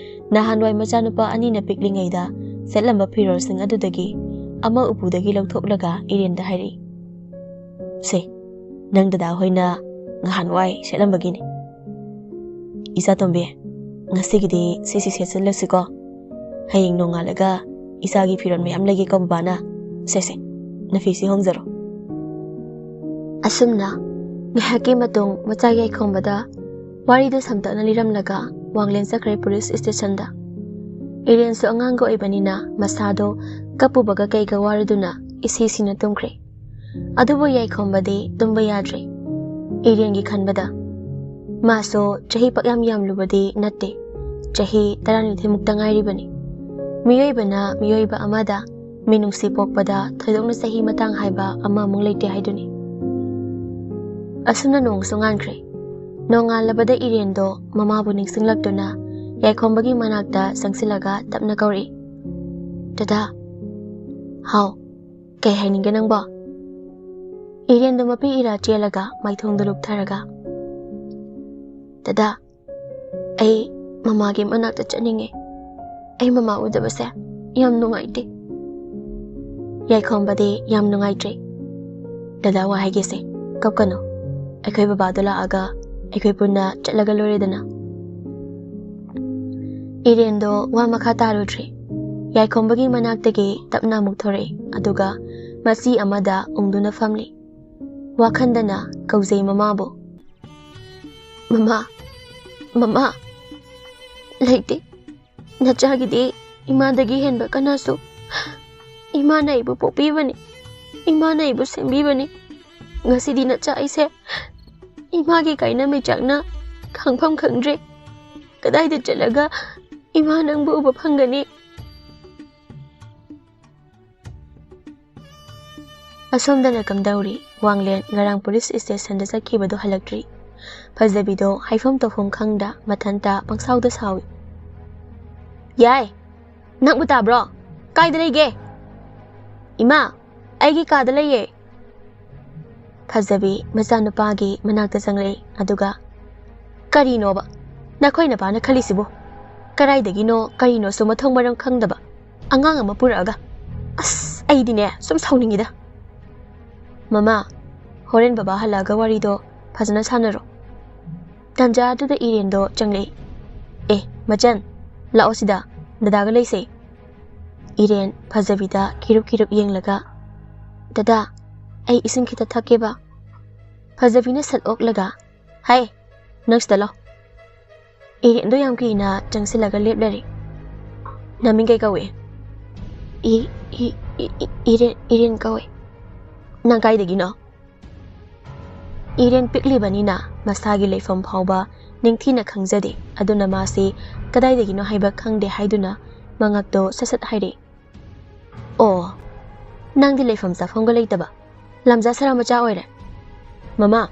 ꯅꯍꯥꯟꯋꯥꯏ ꯃꯆꯥꯅꯨꯄꯥ ꯑꯅꯤꯅ ꯄꯤꯛꯂꯤꯉꯩꯗ ꯁꯦꯠꯂꯝꯕ ꯐꯤꯔꯣꯜꯁꯤꯡ ꯑꯗꯨꯗꯒꯤ ꯑꯃ ꯎꯄꯨꯗꯒꯤ ꯂꯧꯊꯣꯛꯂꯒ ꯏꯔꯦꯟꯗ ꯍꯥꯏꯔꯛꯏ, "ꯁꯦ, ꯅꯪ ꯗꯗꯥ ꯍꯣꯏꯅ ꯉꯍꯥꯟꯋꯥꯏ ꯁꯦꯠꯂꯝꯕꯒꯤꯅꯤ꯫ ꯏꯆꯥꯇꯣꯝꯕꯤ, ꯉꯁꯤꯒꯤꯗꯤ ꯁꯤꯁꯤ ꯁꯦꯠꯆꯜꯂꯁꯤꯀꯣ꯫ ꯍꯌꯦꯡ ꯅꯣꯡꯉꯥꯜꯂꯒ ꯏꯆꯥꯒꯤ ꯐꯤꯔꯣꯜ ꯃꯌꯥꯝ ꯂꯩꯒꯦꯀꯣ ꯕꯕꯥꯅ꯫ ꯁꯦ, ꯁꯦ, ꯅꯐꯤꯁꯤ ꯍꯣꯡꯖꯔꯣ꯫" ꯑꯁꯨꯝꯅ ꯉꯥꯏꯍꯥꯛꯀꯤ ꯃꯇꯨꯡ ꯃꯆꯥ ꯌꯥꯏꯈꯣꯝꯕꯗ ꯋꯥꯔꯤꯗꯨ ꯁꯝꯇꯛꯅ ꯂꯤꯔꯝꯂꯒ ꯋꯥꯡꯂꯦꯟ ꯆꯠꯈ꯭ꯔꯦ ꯄꯨꯂꯤꯁ ꯁ꯭ꯇꯦꯁꯟꯗ꯫ ꯏꯔꯦꯟꯁꯨ ꯑꯉꯥꯡꯒ ꯑꯣꯏꯕꯅꯤꯅ ꯃꯁꯥꯗꯣ ꯀꯞꯄꯨꯕꯒ ꯀꯩꯒ ꯋꯥꯔꯗꯨꯅ ꯏꯁꯤ ꯁꯤꯅ ꯇꯨꯝꯈ꯭ꯔꯦ꯫ ꯑꯗꯨꯕꯨ ꯌꯥꯏꯈꯣꯝꯕꯗꯤ ꯇꯨꯝꯕ ꯌꯥꯗ꯭ꯔꯦ꯫ ꯏꯔꯦꯟꯒꯤ ꯈꯟꯕꯗ ꯃꯥꯁꯨ ꯆꯍꯤ ꯄꯛꯌꯥꯝ ꯌꯥꯝꯂꯨꯕꯗꯤ ꯅꯠꯇꯦ, ꯆꯍꯤ ꯇꯔꯥꯅꯤꯊꯣꯏꯃꯨꯛꯇ ꯉꯥꯏꯔꯤꯕꯅꯤ꯫ ꯃꯤꯑꯣꯏꯕꯅ ꯃꯤꯑꯣꯏꯕ ꯑꯃꯗ ꯃꯤꯅꯨꯡꯁꯤ ꯄꯣꯛꯄꯗ ꯊꯣꯏꯗꯣꯛꯅ ꯆꯍꯤ ꯃꯇꯥꯡ ꯍꯥꯏꯕ ꯑꯃꯃꯨꯛ ꯂꯩꯇꯦ ꯍꯥꯏꯗꯨꯅꯤ꯫ ꯑꯁꯨꯝꯅ ꯅꯣꯡꯁꯨ ꯉꯥꯟꯈ꯭ꯔꯦ꯫ ꯅꯣꯡꯉꯥꯜꯂꯕꯗ ꯏꯔꯦꯟꯗꯣ ꯃꯃꯥꯕꯨ ꯅꯤꯡꯁꯤꯡꯂꯛꯇꯨꯅ ꯌꯥꯏꯈꯣꯝꯕꯒꯤ ꯃꯅꯥꯛꯇ ꯆꯪꯁꯤꯜꯂꯒ ꯇꯞꯅ ꯀꯧꯔꯛꯏ, "ꯗꯗꯥ!" "ꯍꯥꯎ, ꯀꯩ ꯍꯥꯏꯅꯤꯡꯒꯦ ꯅꯪꯕꯣ?" ꯏꯔꯦꯟꯗꯣ ꯃꯄꯤ ꯏꯔꯥ ꯆꯦꯜꯂꯒ ꯃꯥꯏꯊꯣꯡꯗ ꯂꯨꯞꯊꯔꯒ, "ꯗꯗꯥ, ꯑꯩ ꯃꯃꯥꯒꯤ ꯃꯅꯥꯛꯇ ꯆꯠꯅꯤꯡꯉꯦ꯫ ꯑꯩ ꯃꯃꯥ ꯎꯗꯕꯁꯦ ꯌꯥꯝ ꯅꯨꯡꯉꯥꯏꯇꯦ꯫" ꯌꯥꯏꯈꯣꯝꯕꯗꯤ ꯌꯥꯝ ꯅꯨꯡꯉꯥꯏꯇ꯭ꯔꯦ꯫ "ꯗꯗꯥ, ꯋꯥ ꯍꯥꯏꯒꯦꯁꯦ, ꯀꯞꯀꯅꯨ꯫ ꯑꯩꯈꯣꯏ ꯕꯕꯥꯗꯣ ꯂꯥꯛꯑꯒ ꯑꯩꯈꯣꯏ ꯄꯨꯟꯅ ꯆꯠꯂꯒ ꯂꯣꯏꯔꯦꯗꯅ꯫" ꯏꯔꯦꯟꯗꯣ ꯋꯥ ꯃꯈꯥ ꯇꯥꯔꯨꯗ꯭ꯔꯦ꯫ ꯌꯥꯏꯈꯣꯝꯕꯒꯤ ꯃꯅꯥꯛꯇꯒꯤ ꯇꯞꯅ ꯑꯃꯨꯛ ꯊꯣꯔꯛꯏ, ꯑꯗꯨꯒ ꯃꯆꯤ ꯑꯃꯗ ꯎꯪꯗꯨꯅ ꯐꯝꯂꯤ꯫ ꯋꯥꯈꯟꯗꯅ ꯀꯧꯖꯩ ꯃꯃꯥꯕꯨ꯫ "ꯃꯃꯥ, ꯃꯃꯥ, ꯂꯩꯇꯦ꯫ ꯅꯆꯥꯒꯤꯗꯤ ꯏꯃꯥꯗꯒꯤ ꯍꯦꯟꯕ ꯀꯅꯥꯁꯨ꯫ ꯏꯃꯥꯅ ꯑꯩꯕꯨ ꯄꯣꯛꯄꯤꯕꯅꯤ, ꯏꯃꯥꯅ ꯑꯩꯕꯨ ꯁꯦꯝꯕꯤꯕꯅꯤ꯫ ꯉꯁꯤꯗꯤ ꯅꯆꯥ ꯑꯩꯁꯦ ꯏꯃꯥꯒꯤ ꯀꯥꯏꯅ ꯃꯩꯆꯥꯛꯅ ꯈꯥꯡꯐꯝ ꯈꯪꯗ꯭ꯔꯦ꯫ ꯀꯗꯥꯏꯗ ꯆꯠꯂꯒ ꯏꯃꯥ ꯅꯪꯕꯨ ꯎꯕ ꯐꯪꯒꯅꯤ?" ꯑꯁꯣꯝꯗꯅ ꯀꯝꯗꯧꯔꯤ? ꯋꯥꯡꯂꯦꯟ ꯉꯔꯥꯡ ꯄꯨꯂꯤꯁ ꯁ꯭ꯇꯦꯁꯟꯗ ꯆꯠꯈꯤꯕꯗꯣ ꯍꯜꯂꯛꯇ꯭ꯔꯤ꯫ ꯐꯖꯕꯤꯗꯣ ꯍꯥꯏꯐꯝ ꯇꯧꯐꯝ ꯈꯪꯗ ꯃꯊꯟꯇ ꯄꯪꯁꯥꯎꯗ ꯁꯥꯎꯏ꯫ "ꯌꯥꯏ, ꯅꯪꯕꯨ ꯇꯥꯕ꯭ꯔꯣ? ꯀꯥꯏꯗ ꯂꯩꯒꯦ?" "ꯏꯃꯥ, ꯑꯩꯒꯤ ꯀꯥꯗ ꯂꯩꯌꯦ꯫" ꯐꯖꯕꯤ ꯃꯆꯥꯅꯨꯄꯥꯒꯤ ꯃꯅꯥꯛꯇ ꯆꯪꯂꯛꯏ, ꯑꯗꯨꯒ, "ꯀꯔꯤꯅꯣꯕ ꯅꯈꯣꯏ ꯅꯄꯥꯅ ꯈꯜꯂꯤꯁꯤꯕꯨ? ꯀꯗꯥꯏꯗꯒꯤꯅꯣ ꯀꯔꯤꯅꯣꯁꯨ ꯃꯊꯣꯡ ꯃꯔꯝ ꯈꯪꯗꯕ ꯑꯉꯥꯡ ꯑꯃ ꯄꯨꯔꯛꯑꯒ꯫ ꯑꯁ, ꯑꯩꯗꯤꯅꯦ ꯁꯨꯝ ꯁꯥꯎꯅꯤꯡꯉꯤꯗ꯫" "ꯃꯃꯥ, ꯍꯣꯔꯦꯟ ꯕꯕꯥ ꯍꯜꯂꯛꯑꯒ ꯋꯥꯔꯤꯗꯣ ꯐꯖꯅ ꯁꯥꯟꯅꯔꯣ꯫" ꯇꯥꯟꯖꯥ ꯑꯗꯨꯗ ꯏꯔꯦꯟꯗꯣ ꯆꯪꯂꯛꯏ꯫ "ꯑꯦ, ꯃꯆꯟ, ꯂꯥꯛꯑꯣ ꯁꯤꯗ, ꯗꯗꯥꯒ ꯂꯩꯁꯦ꯫" ꯏꯔꯦꯟ ꯐꯖꯕꯤꯗ ꯀꯤꯔꯨꯞ ꯀꯤꯔꯨꯞ ꯌꯦꯡꯂꯒ, "ꯗꯗꯥ, ꯑꯩ ꯏꯁꯤꯡ ꯈꯤꯇ ꯊꯛꯀꯦꯕ꯫" ꯐꯖꯕꯤꯅ ꯁꯠ ꯑꯣꯛꯂꯒ, "ꯍꯥꯏ, ꯅꯪ ꯁꯤꯗ ꯂꯥꯎ꯫" ꯏꯔꯦꯟꯗꯣ ꯌꯥꯝ ꯀꯤꯅ ꯆꯪꯁꯤꯜꯂꯒ ꯂꯦꯞꯂꯔꯦ꯫ "ꯅꯃꯤꯡ ꯀꯩ ꯀꯧꯏ?" "ꯏ, ꯏ, ꯏ, ꯏ, ꯏꯔꯦꯟ, ꯏꯔꯦꯟ ꯀꯧꯏ꯫" "ꯅꯪ ꯀꯥꯏꯗꯒꯤꯅꯣ?" ꯏꯔꯦꯟ ꯄꯤꯛꯂꯤꯕꯅꯤꯅ ꯃꯁꯥꯒꯤ ꯂꯩꯐꯝ ꯐꯥꯎꯕ ꯅꯤꯡꯊꯤꯅ ꯈꯪꯖꯗꯦ, ꯑꯗꯨꯅ ꯃꯥꯁꯤ ꯀꯗꯥꯏꯗꯒꯤꯅꯣ ꯍꯥꯏꯕ ꯈꯪꯗꯦ ꯍꯥꯏꯗꯨꯅ ꯃꯉꯛꯇꯣ ꯁꯠ ꯁꯠ ꯍꯥꯏꯔꯛꯏ꯫ "ꯑꯣ, ꯅꯪꯗꯤ ꯂꯩꯐꯝ ꯆꯥꯐꯝꯒ ꯂꯩꯇꯕ ꯂꯝꯖꯥ ꯁꯔꯥ ꯃꯆꯥ ꯑꯣꯏꯔꯦ꯫ ꯃꯃꯥ,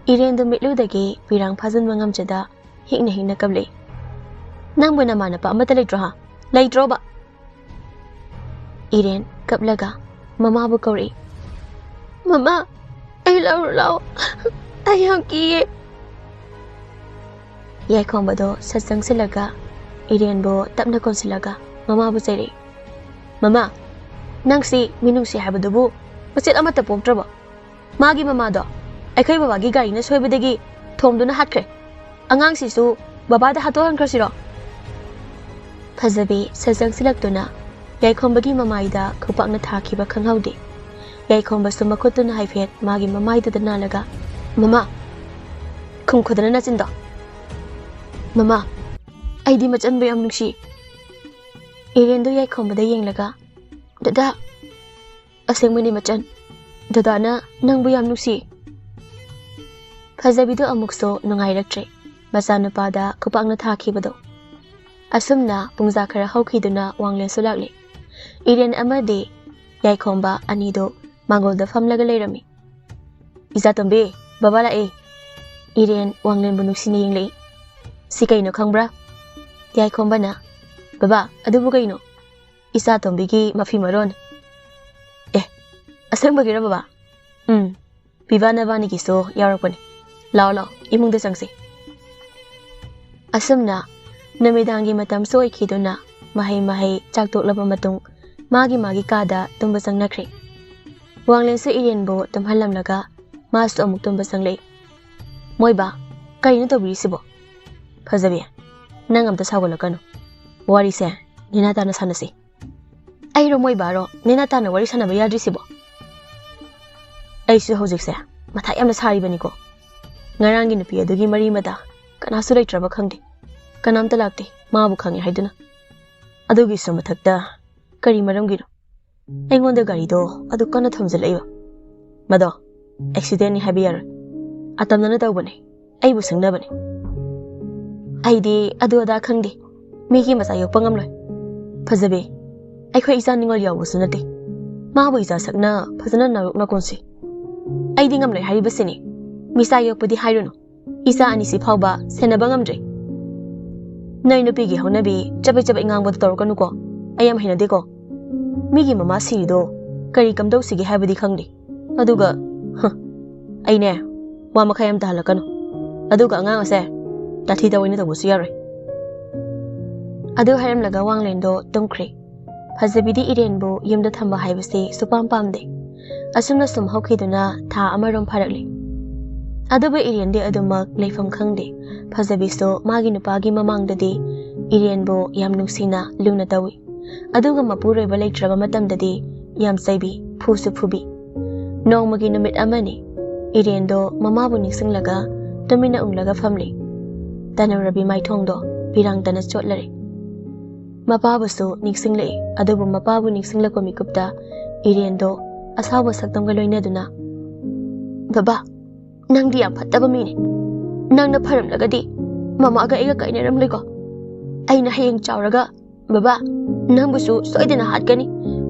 ꯏꯔꯦꯟꯗꯨ ꯃꯤꯠꯂꯨꯗꯒꯤ ꯄꯤꯔꯥꯡ ꯐꯥꯖꯤꯟꯕ ꯉꯝꯖꯗ ꯍꯤꯛꯅ ꯍꯤꯛꯅ ꯀꯞꯂꯛꯏ꯫ "ꯅꯪꯕꯨ ꯅꯃꯥꯟꯅꯕ ꯑꯃꯠꯇ ꯂꯩꯇ꯭ꯔꯣ ꯍꯥ? ꯂꯩꯇ꯭ꯔꯣꯕ?" ꯏꯔꯦꯟ ꯀꯞꯂꯒ ꯃꯃꯥꯕꯨ ꯀꯧꯔꯛꯏ꯫ "ꯃꯃꯥ, ꯑꯩ ꯂꯧꯔꯨ ꯂꯥꯛꯑꯣ꯫ ꯑꯩ ꯌꯥꯝ ꯀꯤꯌꯦ꯫" ꯌꯥꯏꯈꯣꯝꯕꯗꯣ ꯁꯠ ꯆꯪꯁꯤꯜꯂꯒ ꯏꯔꯦꯟꯕꯨ ꯇꯞꯅ ꯀꯣꯟꯁꯤꯜꯂꯒ ꯃꯃꯥꯕꯨ ꯆꯩꯔꯛꯏ꯫ "ꯃꯃꯥ, ꯅꯪꯁꯤ ꯃꯤꯅꯨꯡꯁꯤ ꯍꯥꯏꯕꯗꯨꯕꯨ ꯃꯆꯦꯠ ꯑꯃꯠꯇ ꯄꯣꯛꯇ꯭ꯔꯕꯣ? ꯃꯥꯒꯤ ꯃꯃꯥꯗꯣ ꯑꯩꯈꯣꯏ ꯕꯕꯥꯒꯤ ꯒꯥꯔꯤꯅ ꯁꯣꯏꯕꯗꯒꯤ ꯊꯣꯝꯗꯨꯅ ꯍꯥꯠꯈ꯭ꯔꯦ꯫ ꯑꯉꯥꯡꯁꯤꯁꯨ ꯕꯕꯥꯗ ꯍꯥꯠꯇꯣꯛꯍꯟꯈ꯭ꯔꯁꯤꯔꯣ?" ꯐꯖꯕꯤ ꯁꯠ ꯆꯪꯁꯤꯜꯂꯛꯇꯨꯅ ꯌꯥꯏꯈꯣꯝꯕꯒꯤ ꯃꯃꯥꯏꯗ ꯈꯨꯄꯥꯛꯅ ꯊꯥꯈꯤꯕ ꯈꯪꯍꯧꯗꯦ꯫ ꯌꯥꯏꯈꯣꯝꯕꯁꯨ ꯃꯈꯨꯠꯇꯨꯅ ꯍꯥꯏꯐꯦꯠ ꯃꯥꯒꯤ ꯃꯃꯥꯏꯗꯨꯗ ꯅꯥꯜꯂꯒ, "ꯃꯃꯥ, ꯈꯨꯝꯈꯨꯗꯅ ꯅꯆꯤꯟꯗꯣ꯫ ꯃꯃꯥ, ꯑꯩꯗꯤ ꯃꯆꯟꯕꯨ ꯌꯥꯝ ꯅꯨꯡꯁꯤ꯫" ꯏꯔꯦꯟꯗꯨ ꯌꯥꯏꯈꯣꯝꯕꯗ ꯌꯦꯡꯂꯒ, "ꯗꯗꯥ, ꯑꯁꯦꯡꯕꯅꯤ ꯃꯆꯟ, ꯗꯗꯥꯅ ꯅꯪꯕꯨ ꯌꯥꯝ ꯅꯨꯡꯁꯤ꯫" ꯐꯖꯕꯤꯗꯨ ꯑꯃꯨꯛꯁꯨ ꯅꯨꯡꯉꯥꯏꯔꯛꯇ꯭ꯔꯦ, ꯃꯆꯥꯅꯨꯄꯥꯗ ꯈꯨꯄꯥꯛꯅ ꯊꯥꯈꯤꯕꯗꯣ꯫ ꯑꯁꯨꯝꯅ ꯄꯨꯡꯖꯥ ꯈꯔ ꯍꯧꯈꯤꯗꯨꯅ ꯋꯥꯡꯂꯦꯟꯁꯨ ꯂꯥꯛꯂꯦ꯫ ꯏꯔꯦꯟ ꯑꯃꯗꯤ ꯌꯥꯏꯈꯣꯝꯕ ꯑꯅꯤꯗꯨ ꯃꯥꯡꯒꯣꯜꯗ ꯐꯝꯂꯒ ꯂꯩꯔꯝꯃꯤ꯫ "ꯏꯆꯥꯇꯣꯝꯕꯤ, ꯕꯕꯥ ꯂꯥꯛꯑꯦ꯫" ꯏꯔꯦꯟ ꯋꯥꯡꯂꯦꯟꯕꯨ ꯅꯨꯡꯁꯤꯅ ꯌꯦꯡꯂꯛꯏ꯫ "ꯁꯤ ꯀꯩꯅꯣ ꯈꯪꯕ꯭ꯔꯥ?" ꯌꯥꯏꯈꯣꯝꯕꯅ, "ꯕꯕꯥ, ꯑꯗꯨꯕꯨ ꯀꯩꯅꯣ?" "ꯏꯆꯥꯇꯣꯝꯕꯤꯒꯤ ꯃꯐꯤ ꯃꯔꯣꯟ꯫" "ꯑꯦ, ꯑꯁꯦꯡꯕꯒꯤꯔꯣ ꯕꯕꯥ?" "ꯎꯝ, ꯄꯤꯕꯥ ꯅꯕꯥꯅꯤꯒꯤꯁꯨ ꯌꯥꯎꯔꯛꯄꯅꯤ꯫ ꯂꯥꯛꯑꯣ ꯂꯥꯛꯑꯣ, ꯏꯃꯨꯡꯗ ꯆꯪꯁꯤ꯫" ꯑꯁꯨꯝꯅ ꯅꯨꯃꯤꯗꯥꯡꯒꯤ ꯃꯇꯝꯁꯨ ꯑꯣꯏꯈꯤꯗꯨꯅ ꯃꯍꯩ ꯃꯍꯩ ꯆꯥꯛ ꯇꯣꯛꯂꯕ ꯃꯇꯨꯡ ꯃꯥꯒꯤ ꯃꯥꯒꯤ ꯀꯥꯗ ꯇꯨꯝꯕ ꯆꯪꯅꯈ꯭ꯔꯦ꯫ ꯋꯥꯡꯂꯦꯟꯁꯨ ꯏꯔꯦꯟꯕꯨ ꯇꯨꯝꯍꯜꯂꯝꯂꯒ ꯃꯥꯁꯨ ꯑꯃꯨꯛ ꯇꯨꯝꯕ ꯆꯪꯂꯛꯏ꯫ "ꯃꯣꯏꯕꯥ, ꯀꯔꯤꯅꯣ ꯇꯧꯕꯤꯔꯤꯁꯤꯕꯣ?" "ꯐꯖꯕꯤ, ꯅꯪ ꯑꯝꯇ ꯁꯥꯎꯒꯠꯂꯛꯀꯅꯨ꯫ ꯋꯥꯔꯤꯁꯦ ꯅꯦꯅꯥ ꯇꯥꯅ ꯁꯥꯟꯅꯁꯤ꯫" "ꯑꯩꯔꯣ ꯃꯣꯏꯕꯥꯔꯣ ꯅꯦꯅꯥ ꯇꯥꯅ ꯋꯥꯔꯤ ꯁꯥꯟꯅꯕ ꯌꯥꯗ꯭ꯔꯤꯁꯤꯕꯣ?" "ꯑꯩꯁꯨ ꯍꯧꯖꯤꯛꯁꯦ ꯃꯊꯥ ꯌꯥꯝꯅ ꯁꯥꯔꯤꯕꯅꯤꯀꯣ꯫ ꯉꯔꯥꯡꯒꯤ ꯅꯨꯄꯤ ꯑꯗꯨꯒꯤ ꯃꯔꯤ ꯃꯇꯥ ꯀꯅꯥꯁꯨ ꯂꯩꯇ꯭ꯔꯕ ꯈꯪꯗꯦ꯫ ꯀꯅꯥꯝꯇ ꯂꯥꯛꯇꯦ, ꯃꯥꯕꯨ ꯈꯪꯉꯦ ꯍꯥꯏꯗꯨꯅ꯫ ꯑꯗꯨꯒꯤꯁꯨ ꯃꯊꯛꯇ ꯀꯔꯤ ꯃꯔꯝꯒꯤꯅꯣ ꯑꯩꯉꯣꯟꯗ ꯒꯥꯔꯤꯗꯣ ꯑꯗꯨ ꯀꯟꯅ ꯊꯣꯝꯖꯤꯜꯂꯛꯏꯕ? ꯃꯗꯣ ꯑꯦꯛꯁꯤꯗꯦꯟꯅꯤ ꯍꯥꯏꯕ ꯌꯥꯔꯣꯏ꯫ ꯑꯇꯝꯅꯅ ꯇꯧꯕꯅꯦ, ꯑꯩꯕꯨ ꯁꯪꯅꯕꯅꯦ꯫ ꯑꯩꯗꯤ ꯑꯗꯨ ꯑꯗꯥ ꯈꯪꯗꯦ, ꯃꯤꯒꯤ ꯃꯆꯥ ꯌꯣꯛꯄ ꯉꯝꯂꯣꯏ꯫ ꯐꯖꯕꯤ, ꯑꯩꯈꯣꯏ ꯏꯆꯥ ꯅꯤꯉꯣꯜ ꯌꯥꯎꯕꯁꯨ ꯅꯠꯇꯦ꯫ ꯃꯥꯕꯨ ꯏꯆꯥ ꯁꯛꯅ ꯐꯖꯅ ꯅꯥꯔꯣꯛꯅ ꯀꯣꯟꯁꯤ꯫ ꯑꯩꯗꯤ ꯉꯝꯂꯣꯏ ꯍꯥꯏꯔꯤꯕꯁꯤꯅꯤ꯫ ꯃꯤꯆꯥ ꯌꯣꯛꯄꯗꯤ ꯍꯥꯏꯔꯨꯅꯨ, ꯏꯆꯥ ꯑꯅꯤꯁꯤ ꯐꯥꯎꯕ ꯁꯦꯟꯅꯕ ꯉꯝꯗ꯭ꯔꯦ꯫ ꯅꯣꯏ ꯅꯨꯄꯤꯒꯤ ꯍꯧꯅꯕꯤ ꯆꯕꯦꯠ ꯆꯕꯦꯠ ꯉꯥꯡꯕꯗꯣ ꯇꯧꯔꯛꯀꯅꯨꯀꯣ, ꯑꯩ ꯌꯥꯝ ꯍꯩꯅꯗꯦꯀꯣ꯫ ꯃꯤꯒꯤ ꯃꯃꯥ ꯁꯤꯔꯤꯗꯣ ꯀꯔꯤ ꯀꯝꯗꯧꯁꯤꯒꯦ ꯍꯥꯏꯕꯗꯤ ꯈꯪꯗꯦ꯫ ꯑꯗꯨꯒ, ꯍ, ꯑꯩꯅꯦ, ꯋꯥ ꯃꯈꯥ ꯌꯥꯝ ꯇꯥꯍꯜꯂꯛꯀꯅꯨ꯫ ꯑꯗꯨꯒ ꯑꯉꯥꯡ ꯑꯁꯦ ꯇꯥꯊꯤ ꯇꯥꯑꯣꯏꯅ ꯇꯧꯕꯁꯨ ꯌꯥꯔꯣꯏ꯫ ꯑꯗꯨ ꯍꯥꯏꯔꯝꯂꯒ ꯋꯥꯡꯂꯦꯟꯗꯣ ꯇꯨꯝꯈ꯭ꯔꯦ꯫ ꯐꯖꯕꯤꯗꯤ ꯏꯔꯦꯟꯕꯨ ꯌꯨꯝꯗ ꯊꯝꯕ ꯍꯥꯏꯕꯁꯤ ꯁꯨꯄꯥꯝ ꯄꯥꯝꯗꯦ꯫ ꯑꯁꯨꯝꯅ ꯁꯨꯝ ꯍꯧꯈꯤꯗꯨꯅ ꯊꯥ ꯑꯃꯔꯣꯝ ꯐꯥꯔꯛꯂꯤ꯫ ꯑꯗꯨꯕꯨ ꯏꯔꯦꯟꯗꯤ ꯑꯗꯨꯃꯛ ꯂꯩꯐꯝ ꯈꯪꯗꯦ꯫ ꯐꯖꯕꯤꯁꯨ ꯃꯥꯒꯤ ꯅꯨꯄꯥꯒꯤ ꯃꯃꯥꯡꯗꯗꯤ ꯏꯔꯦꯟꯕꯨ ꯌꯥꯝ ꯅꯨꯡꯁꯤꯅ ꯂꯨꯅ ꯇꯧꯏ꯫ ꯑꯗꯨꯒ ꯃꯄꯨꯔꯣꯏꯕ ꯂꯩꯇ꯭ꯔꯕ ꯃꯇꯝꯗꯗꯤ ꯌꯥꯝ ꯆꯩꯕꯤ, ꯐꯨꯁꯨ ꯐꯨꯕꯤ꯫ ꯅꯣꯡꯃꯒꯤ ꯅꯨꯃꯤꯠ ꯑꯃꯅꯤ, ꯏꯔꯦꯟꯗꯣ ꯃꯃꯥꯕꯨ ꯅꯤꯡꯁꯤꯡꯂꯒ ꯇꯨꯃꯤꯟꯅ ꯎꯪꯂꯒ ꯐꯝꯂꯤ꯫ ꯇꯅꯧꯔꯕꯤ ꯃꯥꯏꯊꯣꯡꯗꯣ ꯄꯤꯔꯥꯡꯇꯅ ꯆꯣꯠꯂꯔꯦ꯫ ꯃꯄꯥꯕꯨꯁꯨ ꯅꯤꯡꯁꯤꯡꯂꯛꯏ, ꯑꯗꯨꯕꯨ ꯃꯄꯥꯕꯨ ꯅꯤꯡꯁꯤꯡꯂꯛꯄ ꯃꯤꯀꯨꯞꯇ ꯏꯔꯦꯟꯗꯣ ꯑꯁꯥꯎꯕ ꯁꯛꯇꯝꯒ ꯂꯣꯏꯅꯗꯨꯅ, "ꯕꯕꯥ, ꯅꯪꯗꯤ ꯌꯥꯝ ꯐꯠꯇꯕ ꯃꯤꯅꯤ꯫ ꯅꯪꯅ ꯐꯔꯝꯂꯒꯗꯤ ꯃꯃꯥꯒ ꯑꯩꯒ ꯀꯥꯏꯅꯔꯝꯂꯣꯏꯀꯣ꯫ ꯑꯩꯅ ꯍꯌꯦꯡ ꯆꯥꯎꯔꯒ ꯕꯕꯥ, ꯅꯪꯕꯨꯁꯨ ꯁꯣꯏꯗꯅ ꯍꯥꯠꯀꯅꯤ꯫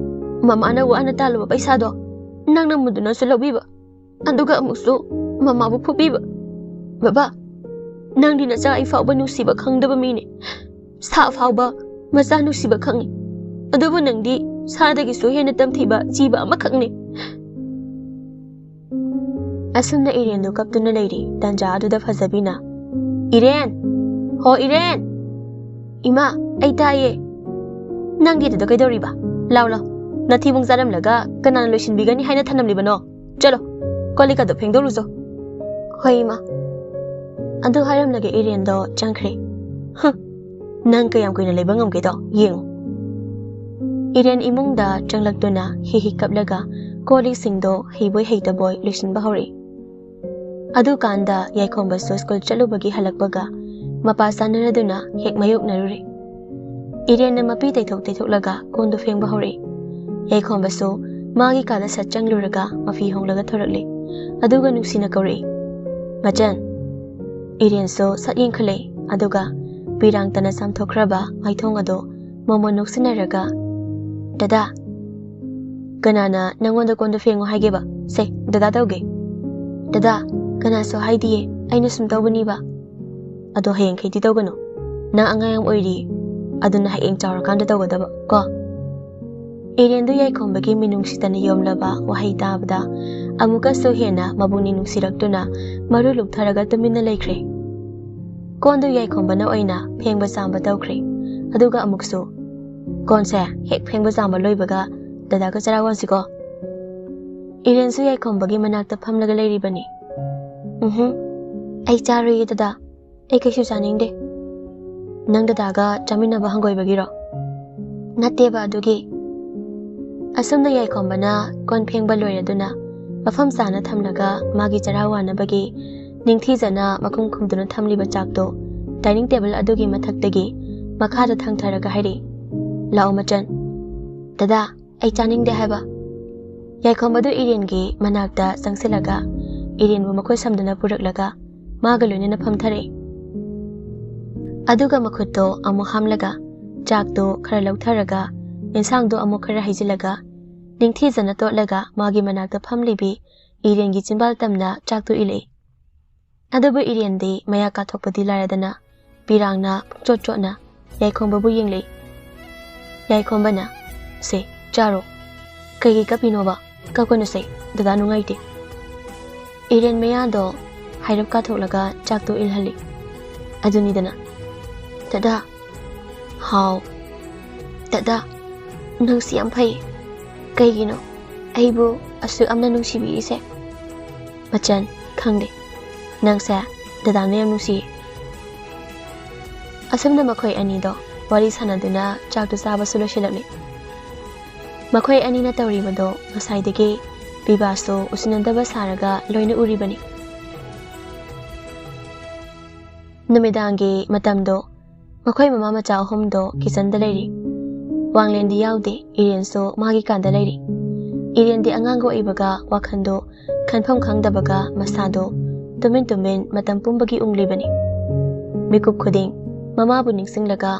ꯃꯃꯥꯅ ꯋꯥꯅ ꯇꯥꯜꯂꯨꯕ ꯄꯩꯁꯥꯗꯣ ꯅꯪꯅ ꯃꯨꯟꯗꯨꯅꯁꯨ ꯂꯧꯕꯤꯕ, ꯑꯗꯨꯒ ꯑꯃꯨꯛꯁꯨ ꯃꯃꯥꯕꯨ ꯐꯨꯕꯤꯕ꯫ ꯕꯕꯥ, ꯅꯪꯗꯤ ꯅꯆꯥ ꯑꯩ ꯐꯥꯎꯕ ꯅꯨꯡꯁꯤꯕ ꯈꯪꯗꯕ ꯃꯤꯅꯤ꯫ ꯁꯥ ꯐꯥꯎꯕ ꯃꯆꯥ ꯅꯨꯡꯁꯤꯕ ꯈꯪꯉꯤ, ꯑꯗꯨꯕꯨ ꯅꯪꯗꯤ ꯁꯥꯗꯒꯤꯁꯨ ꯍꯦꯟꯅ ꯇꯝꯊꯤꯕ ꯖꯤꯕ ꯑꯃꯈꯛꯅꯤ꯫" ꯑꯁꯨꯝꯅ ꯏꯔꯦꯟꯗꯨ ꯀꯞꯇꯨꯅ ꯂꯩꯔꯤ꯫ ꯇꯟꯖꯥ ꯑꯗꯨꯗ ꯐꯖꯕꯤꯅ, "ꯏꯔꯦꯟ! ꯍꯣ ꯏꯔꯦꯟ!" "ꯏꯃꯥ, ꯑꯩ ꯇꯥꯏꯌꯦ꯫ ꯅꯪꯗꯤ ꯑꯗꯨꯗ ꯀꯩꯗꯧꯔꯤꯕ? ꯂꯥꯎ ꯂꯥꯎ, ꯅꯊꯤꯕꯣꯡ ꯆꯥꯔꯝꯂꯒ ꯀꯅꯥꯅ ꯂꯣꯏꯁꯤꯟꯕꯤꯒꯅꯤ ꯍꯥꯏꯅ ꯊꯝꯂꯝꯂꯤꯕꯅꯣ? ꯆꯠꯂꯣ, ꯀꯣꯜ ꯂꯤꯛ ꯑꯗꯨ ꯐꯦꯡꯗꯣꯛꯂꯨꯆꯣ꯫" "ꯍꯣꯏ ꯏꯃꯥ꯫" ꯑꯗꯨ ꯍꯥꯏꯔꯝꯂꯒ ꯏꯔꯦꯟꯗꯣ ꯆꯪꯈ꯭ꯔꯦ꯫ "ꯍꯨꯝ, ꯅꯪ ꯀꯌꯥꯝ ꯀꯨꯏꯅ ꯂꯩꯕ ꯉꯝꯒꯦꯗꯣ ꯌꯦꯡꯉꯨ꯫" ꯏꯔꯦꯟ ꯏꯃꯨꯡꯗ ꯆꯪꯂꯛꯇꯨꯅ ꯍꯤ ꯍꯤ ꯀꯞꯂꯒ ꯀꯣꯜ ꯂꯤꯛꯁꯤꯡꯗꯣ ꯍꯩꯕꯣꯏ ꯍꯩꯇꯕꯣꯏ ꯂꯣꯏꯁꯤꯟꯕ ꯍꯧꯔꯛꯏ꯫ ꯑꯗꯨꯀꯥꯟꯗ ꯌꯥꯏꯈꯣꯝꯕꯁꯨ ꯁ꯭ꯀꯨꯜ ꯆꯠꯂꯨꯕꯒꯤ ꯍꯜꯂꯛꯄꯒ ꯃꯄꯥ ꯆꯥꯅꯔꯗꯨꯅ ꯍꯦꯛ ꯃꯥꯌꯣꯛꯅꯔꯨꯔꯦ꯫ ꯏꯔꯦꯟꯅ ꯃꯄꯤ ꯇꯩꯊꯣꯛ ꯇꯩꯊꯣꯛꯂꯒ ꯀꯣꯟꯗꯨ ꯐꯦꯡꯕ ꯍꯧꯔꯛꯏ꯫ ꯌꯥꯏꯈꯣꯝꯕꯁꯨ ꯃꯥꯒꯤ ꯀꯥꯗ ꯁꯠ ꯆꯪꯂꯨꯔꯒ ꯃꯐꯤ ꯍꯣꯡꯂꯒ ꯊꯣꯔꯛꯂꯦ꯫ ꯑꯗꯨꯒ ꯅꯨꯡꯁꯤꯅ ꯀꯧꯔꯛꯏ, "ꯃꯆꯟ!" ꯏꯔꯦꯟꯁꯨ ꯁꯠ ꯌꯦꯡꯈꯠꯂꯛꯏ꯫ ꯑꯗꯨꯒ ꯄꯤꯔꯥꯡꯇꯅ ꯆꯥꯝꯊꯣꯛꯈ꯭ꯔꯕ ꯃꯥꯏꯊꯣꯡ ꯑꯗꯨ ꯃꯣꯃꯣꯟ ꯅꯣꯛꯁꯤꯟꯅꯔꯒ, "ꯗꯗꯥ, ꯀꯅꯥꯅ ꯅꯪꯉꯣꯟꯗ ꯀꯣꯟꯗꯨ ꯐꯦꯡꯉꯨ ꯍꯥꯏꯒꯦꯕ? ꯁꯦ, ꯗꯗꯥ ꯇꯧꯒꯦ꯫" "ꯗꯗꯥ, ꯀꯅꯥꯁꯨ ꯍꯥꯏꯗꯤꯌꯦ, ꯑꯩꯅ ꯁꯨꯝ ꯇꯧꯕꯅꯤꯕ꯫ ꯑꯗꯣ ꯍꯌꯦꯡꯈꯩꯗꯤ ꯇꯧꯒꯅꯨ, ꯅꯪ ꯑꯉꯥꯡ ꯌꯥꯝ ꯑꯣꯏꯔꯤ, ꯑꯗꯨꯅ ꯍꯌꯦꯡ ꯆꯥꯎꯔꯀꯥꯟꯗ ꯇꯧꯒꯗꯕ ꯀꯣ?" ꯏꯔꯦꯟꯗꯨ ꯌꯥꯏꯈꯣꯝꯕꯒꯤ ꯃꯤꯅꯨꯡꯁꯤꯇꯅ ꯌꯣꯝꯂꯕ ꯋꯥꯍꯩ ꯇꯥꯕꯗ ꯑꯃꯨꯛꯀꯁꯨ ꯍꯦꯟꯅ ꯃꯕꯨꯛꯅꯤꯡ ꯅꯨꯡꯁꯤꯔꯛꯇꯨꯅ ꯃꯔꯨ ꯂꯨꯞꯊꯔꯒ ꯇꯨꯃꯤꯟꯅ ꯂꯩꯈ꯭ꯔꯦ꯫ ꯀꯣꯟꯗꯨ ꯌꯥꯏꯈꯣꯝꯕꯅ ꯑꯣꯏꯅ ꯐꯦꯡꯕ ꯆꯥꯝꯕ ꯇꯧꯈ꯭ꯔꯦ꯫ ꯑꯗꯨꯒ ꯑꯃꯨꯛꯁꯨ, "ꯀꯣꯟꯁꯦ ꯍꯦꯛ ꯐꯦꯡꯕ ꯆꯥꯝꯕ ꯂꯣꯏꯕꯒ ꯗꯗꯥꯒ ꯆꯔꯥ ꯋꯥꯟꯁꯤꯀꯣ?" ꯏꯔꯦꯟꯁꯨ ꯌꯥꯏꯈꯣꯝꯕꯒꯤ ꯃꯅꯥꯛꯇ ꯐꯝꯂꯒ ꯂꯩꯔꯤꯕꯅꯤ꯫ "ꯎꯝꯍꯨꯝ, ꯑꯩ ꯆꯥꯔꯣꯏꯌꯦ ꯗꯗꯥ, ꯑꯩ ꯀꯩꯁꯨ ꯆꯥꯅꯤꯡꯗꯦ꯫ ꯅꯪ ꯗꯗꯥꯒ ꯆꯥꯃꯤꯟꯅꯕ ꯍꯪꯒꯣꯏꯕꯒꯤꯔꯣ?" "ꯅꯠꯇꯦꯕ ꯑꯗꯨꯒꯤ꯫" ꯑꯁꯨꯝꯅ ꯌꯥꯏꯈꯣꯝꯕꯅ ꯀꯣꯟ ꯐꯦꯡꯕ ꯂꯣꯏꯔꯗꯨꯅ ꯃꯐꯝ ꯆꯥꯅ ꯊꯝꯂꯒ ꯃꯥꯒꯤ ꯆꯔꯥ ꯋꯥꯅꯕꯒꯤ ꯅꯤꯡꯊꯤꯖꯅ ꯃꯈꯨꯝ ꯈꯨꯝꯗꯨꯅ ꯊꯝꯂꯤꯕ ꯆꯥꯛꯇꯣ dining table ꯑꯗꯨꯒꯤ ꯃꯊꯛꯇꯒꯤ ꯃꯈꯥꯗ ꯊꯥꯡꯊꯔꯒ ꯍꯥꯏꯔꯛꯏ, "ꯂꯥꯛꯑꯣ ꯃꯆꯟ꯫" "ꯗꯗꯥ, ꯑꯩ ꯆꯥꯅꯤꯡꯗꯦ ꯍꯥꯏꯕ꯫" ꯌꯥꯏꯈꯣꯝꯕꯗꯨ ꯏꯔꯦꯟꯒꯤ ꯃꯅꯥꯛꯇ ꯆꯪꯁꯤꯜꯂꯒ ꯏꯔꯦꯟꯕꯨ ꯃꯈꯨꯠ ꯁꯝꯗꯨꯅ ꯄꯨꯔꯛꯂꯒ ꯃꯥꯒ ꯂꯣꯏꯅꯅ ꯐꯝꯊꯔꯛꯏ꯫ ꯑꯗꯨꯒ ꯃꯈꯨꯠꯇꯣ ꯑꯃꯨꯛ ꯍꯥꯝꯂꯒ ꯆꯥꯛꯇꯣ ꯈꯔ ꯂꯧꯊꯔꯒ ꯌꯦꯟꯁꯥꯡꯗꯣ ꯑꯃꯨꯛ ꯈꯔ ꯍꯩꯖꯤꯜꯂꯒ ꯅꯤꯡꯊꯤꯖꯅ ꯇꯣꯠꯂꯒ ꯃꯥꯒꯤ ꯃꯅꯥꯛꯇ ꯐꯝꯂꯤꯕꯤ ꯏꯔꯦꯟꯒꯤ ꯆꯤꯟꯕꯥꯜ ꯇꯝꯅ ꯆꯥꯛꯇꯨ ꯏꯜꯂꯛꯏ꯫ ꯑꯗꯨꯕꯨ ꯏꯔꯦꯟꯗꯤ ꯃꯌꯥ ꯀꯥꯊꯣꯛꯄꯗꯤ ꯂꯥꯏꯔꯗꯅ ꯄꯤꯔꯥꯡꯅ ꯄꯨꯡꯆꯣꯠ ꯆꯣꯠꯅ ꯌꯥꯏꯈꯣꯝꯕꯕꯨ ꯌꯦꯡꯂꯛꯏ꯫ ꯌꯥꯏꯈꯣꯝꯕꯅ, "ꯁꯦ, ꯆꯥꯔꯣ꯫ ꯀꯩꯒꯤ ꯀꯞꯄꯤꯅꯣꯕ? ꯀꯞꯀꯅꯨꯁꯦ, ꯗꯗꯥ ꯅꯨꯡꯉꯥꯏꯇꯦ꯫" ꯏꯔꯦꯟ ꯃꯌꯥꯗꯣ ꯍꯥꯏꯔꯞ ꯀꯥꯊꯣꯛꯂꯒ ꯆꯥꯛꯇꯣ ꯏꯜꯍꯜꯂꯤ꯫ ꯑꯗꯨꯅꯤꯗꯅ꯫ "ꯗꯗꯥ, ꯍꯥꯎ꯫ ꯗꯗꯥ, ꯅꯪꯁꯤ ꯌꯥꯝ ꯐꯩ꯫ ꯀꯩꯒꯤꯅꯣ ꯑꯩꯕꯨ ꯑꯁꯨꯛ ꯌꯥꯝꯅ ꯅꯨꯡꯁꯤꯕꯤꯔꯤꯁꯦ?" "ꯃꯆꯟ, ꯈꯪꯗꯦ꯫ ꯅꯪꯁꯦ ꯗꯗꯥꯅ ꯌꯥꯝ ꯅꯨꯡꯁꯤꯌꯦ꯫" ꯑꯁꯨꯝꯅ ꯃꯈꯣꯏ ꯑꯅꯤꯗꯣ ꯋꯥꯔꯤ ꯁꯥꯟꯅꯗꯨꯅ ꯆꯥꯛꯇꯨ ꯆꯥꯕꯁꯨ ꯂꯣꯏꯁꯤꯜꯂꯛꯂꯤ꯫ ꯃꯈꯣꯏ ꯑꯅꯤꯅ ꯇꯧꯔꯤꯕꯗꯣ ꯉꯁꯥꯏꯗꯒꯤ ꯕꯤꯕꯥꯁꯨ ꯎꯁꯤꯟꯅꯗꯕ ꯁꯥꯔꯒ ꯂꯣꯏꯅ ꯎꯔꯤꯕꯅꯤ꯫ ꯅꯨꯃꯤꯗꯥꯡꯒꯤ ꯃꯇꯝꯗꯣ ꯃꯈꯣꯏ ꯃꯃꯥ ꯃꯆꯥ ꯑꯍꯨꯝꯗꯣ ꯀꯤꯆꯟꯗ ꯂꯩꯔꯤ꯫ ꯋꯥꯡꯂꯦꯟꯗꯤ ꯌꯥꯎꯗꯦ, ꯏꯔꯦꯟꯁꯨ ꯃꯥꯒꯤ ꯀꯥꯗ ꯂꯩꯔꯤ꯫ ꯏꯔꯦꯟꯗꯤ ꯑꯉꯥꯡꯒ ꯑꯣꯏꯕꯒ ꯋꯥꯈꯜꯗꯣ ꯈꯟꯐꯝ ꯈꯪꯗꯕꯒ ꯃꯁꯥꯗꯣ ꯇꯨꯃꯤꯟ ꯇꯨꯃꯤꯟ ꯃꯇꯝ ꯄꯨꯝꯕꯒꯤ ꯎꯪꯂꯤꯕꯅꯤ꯫ ꯃꯤꯀꯨꯞ ꯈꯨꯗꯤꯡ ꯃꯃꯥꯕꯨ ꯅꯤꯡꯁꯤꯡꯂꯒ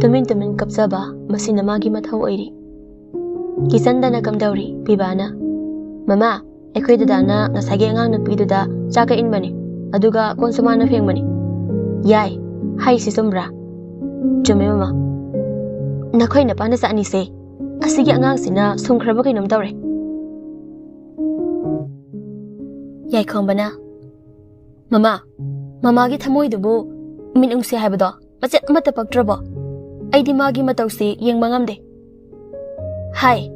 ꯇꯨꯃꯤꯟ ꯇꯨꯃꯤꯟ ꯀꯞꯆꯕ, ꯃꯁꯤꯅ ꯃꯥꯒꯤ ꯃꯊꯧ ꯑꯣꯏꯔꯤ꯫ ꯀꯤꯆꯟꯗꯅ ꯀꯝꯗꯧꯔꯤ? ꯕꯤꯕꯥꯅ, "ꯃꯃꯥ, ꯑꯩꯈꯣꯏ ꯗꯗꯥꯅ ꯉꯁꯥꯏꯒꯤ ꯑꯉꯥꯡ ꯅꯨꯄꯤꯗꯨꯗ ꯆꯥꯛ ꯀꯛꯏꯟꯕꯅꯤ, ꯑꯗꯨꯒ ꯀꯣꯟꯁꯨ ꯃꯥꯅ ꯐꯦꯡꯕꯅꯤ꯫ ꯌꯥꯏ, ꯍꯥꯏꯁꯤ ꯆꯨꯝꯕ꯭ꯔꯥ? ꯆꯨꯝꯃꯦ, ꯃꯃꯥ꯫ ꯅꯈꯣꯏ ꯅꯄꯥ ꯅꯆꯥ ꯑꯅꯤꯁꯦ, ꯑꯁꯤꯒꯤ ꯑꯉꯥꯡꯁꯤꯅ ꯁꯨꯝꯈ꯭ꯔꯕ ꯀꯩꯅꯣꯝ ꯇꯧꯔꯦ꯫ ꯌꯥꯏꯈꯣꯝꯕꯅ, "ꯃꯃꯥ, ꯃꯃꯥꯒꯤ ꯊꯃꯣꯏꯗꯨꯕꯨ ꯃꯤꯅꯨꯡꯁꯤ ꯍꯥꯏꯕꯗꯣ ꯃꯆꯦꯠ ꯑꯃꯠꯇ ꯄꯛꯇ꯭ꯔꯕꯣ? ꯑꯩꯗꯤ ꯃꯥꯒꯤ ꯃꯇꯧꯁꯤ ꯌꯦꯡꯕ ꯉꯝꯗꯦ꯫" "ꯍꯥꯏ,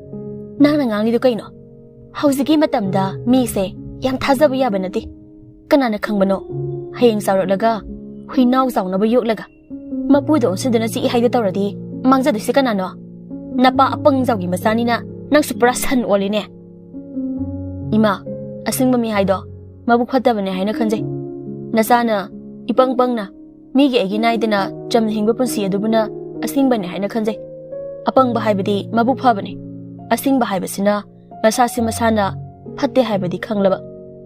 ꯅꯪꯅ ꯉꯥꯡꯂꯤꯗꯨ ꯀꯩꯅꯣ? ꯍꯧꯖꯤꯛꯀꯤ ꯃꯇꯝꯗ ꯃꯤꯁꯦ ꯌꯥꯝ ꯊꯥꯖꯕ ꯌꯥꯕ ꯅꯠꯇꯦ꯫ ꯀꯅꯥꯅ ꯈꯪꯕꯅꯣ, ꯍꯌꯦꯡ ꯆꯥꯎꯔꯛꯂꯒ ꯍꯨꯏꯅꯥꯎ ꯆꯥꯎꯅꯕ ꯌꯣꯛꯂꯒ ꯃꯄꯨꯗ ꯑꯣꯟꯁꯤꯟꯗꯨꯅ ꯆꯤꯛꯏ ꯍꯥꯏꯗꯨ ꯇꯧꯔꯗꯤ ꯃꯥꯡꯖꯗꯣꯏꯁꯤ ꯀꯅꯥꯅꯣ? ꯅꯄꯥ ꯑꯄꯪ ꯖꯥꯎꯒꯤ ꯃꯆꯥꯅꯤꯅ ꯅꯪꯁꯨ ꯄꯨꯔꯥ ꯁꯟ ꯑꯣꯜꯂꯤꯅꯦ꯫" "ꯏꯃꯥ, ꯑꯁꯦꯡꯕ ꯃꯤ ꯍꯥꯏꯗꯣ ꯃꯕꯨꯛ ꯐꯠꯇꯕꯅꯦ ꯍꯥꯏꯅ ꯈꯟꯖꯩ꯫ ꯅꯆꯥꯅ ꯏꯄꯪ ꯄꯪꯅ ꯃꯤꯒꯤ ꯑꯩꯒꯤ ꯅꯥꯏꯗꯅ ꯆꯝꯅ ꯍꯤꯡꯕ ꯄꯨꯟꯁꯤ ꯑꯗꯨꯕꯨꯅ ꯑꯁꯦꯡꯕꯅꯦ ꯍꯥꯏꯅ ꯈꯟꯖꯩ꯫ ꯑꯄꯪꯕ ꯍꯥꯏꯕꯗꯤ ꯃꯕꯨꯛ ꯐꯕꯅꯤ꯫ ꯑꯁꯦꯡꯕ ꯍꯥꯏꯕꯁꯤꯅ ꯃꯁꯥꯁꯤ ꯃꯁꯥꯅ ꯐꯠꯇꯦ ꯍꯥꯏꯕꯗꯤ ꯈꯪꯂꯕ,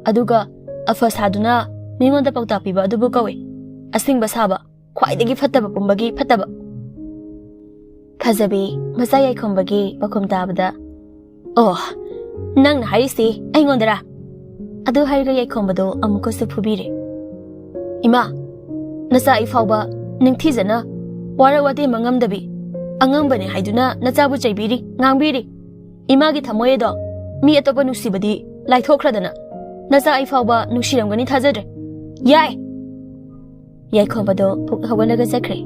ꯑꯗꯨꯒ ꯑꯐ ꯁꯥꯗꯨꯅ ꯃꯤꯉꯣꯟꯗ ꯄꯥꯎꯇꯥꯛ ꯄꯤꯕ ꯑꯗꯨꯕꯨ ꯀꯧꯏ ꯑꯁꯦꯡꯕ ꯁꯥꯕ, ꯈ꯭ꯋꯥꯏꯗꯒꯤ ꯐꯠꯇꯕ ꯄꯨꯝꯕꯒꯤ ꯐꯠꯇꯕ꯫" ꯐꯖꯕꯤ ꯃꯆꯥ ꯌꯥꯏꯈꯣꯝꯕꯒꯤ ꯄꯥꯎꯈꯨꯝ ꯇꯥꯕꯗ, "ꯑꯣ, ꯅꯪꯅ ꯍꯥꯏꯔꯤꯁꯤ ꯑꯩꯉꯣꯟꯗꯔꯥ?" ꯑꯗꯨ ꯍꯥꯏꯔꯒ ꯌꯥꯏꯈꯣꯝꯕꯗꯣ ꯑꯃꯨꯛꯀꯁꯨ ꯐꯨꯕꯤꯔꯦ꯫ "ꯏꯃꯥ, ꯅꯆꯥ ꯑꯩ ꯐꯥꯎꯕ ꯅꯤꯡꯊꯤꯖꯅ ꯋꯥꯔꯛ ꯋꯥꯇꯦꯝꯕ ꯉꯝꯗꯕꯤ, ꯑꯉꯝꯕꯅꯦ ꯍꯥꯏꯗꯨꯅ ꯅꯆꯥꯕꯨ ꯆꯩꯕꯤꯔꯤ, ꯉꯥꯡꯕꯤꯔꯤ꯫ ꯏꯃꯥꯒꯤ ꯊꯃꯣꯏ ꯑꯗꯣ ꯃꯤ ꯑꯇꯣꯞꯄ ꯅꯨꯡꯁꯤꯕꯗꯤ ꯂꯥꯏꯊꯣꯛꯈ꯭ꯔꯗꯅ, ꯅꯆꯥ ꯑꯩ ꯐꯥꯎꯕ ꯅꯨꯡꯁꯤꯔꯝꯒꯅꯤ ꯊꯥꯖꯗ꯭ꯔꯦ꯫ ꯌꯥꯏ!" ꯌꯥꯏꯈꯣꯝꯕꯗꯣ ꯄꯨꯛ ꯍꯧꯒꯠꯂꯒ ꯆꯠꯈ꯭ꯔꯦ꯫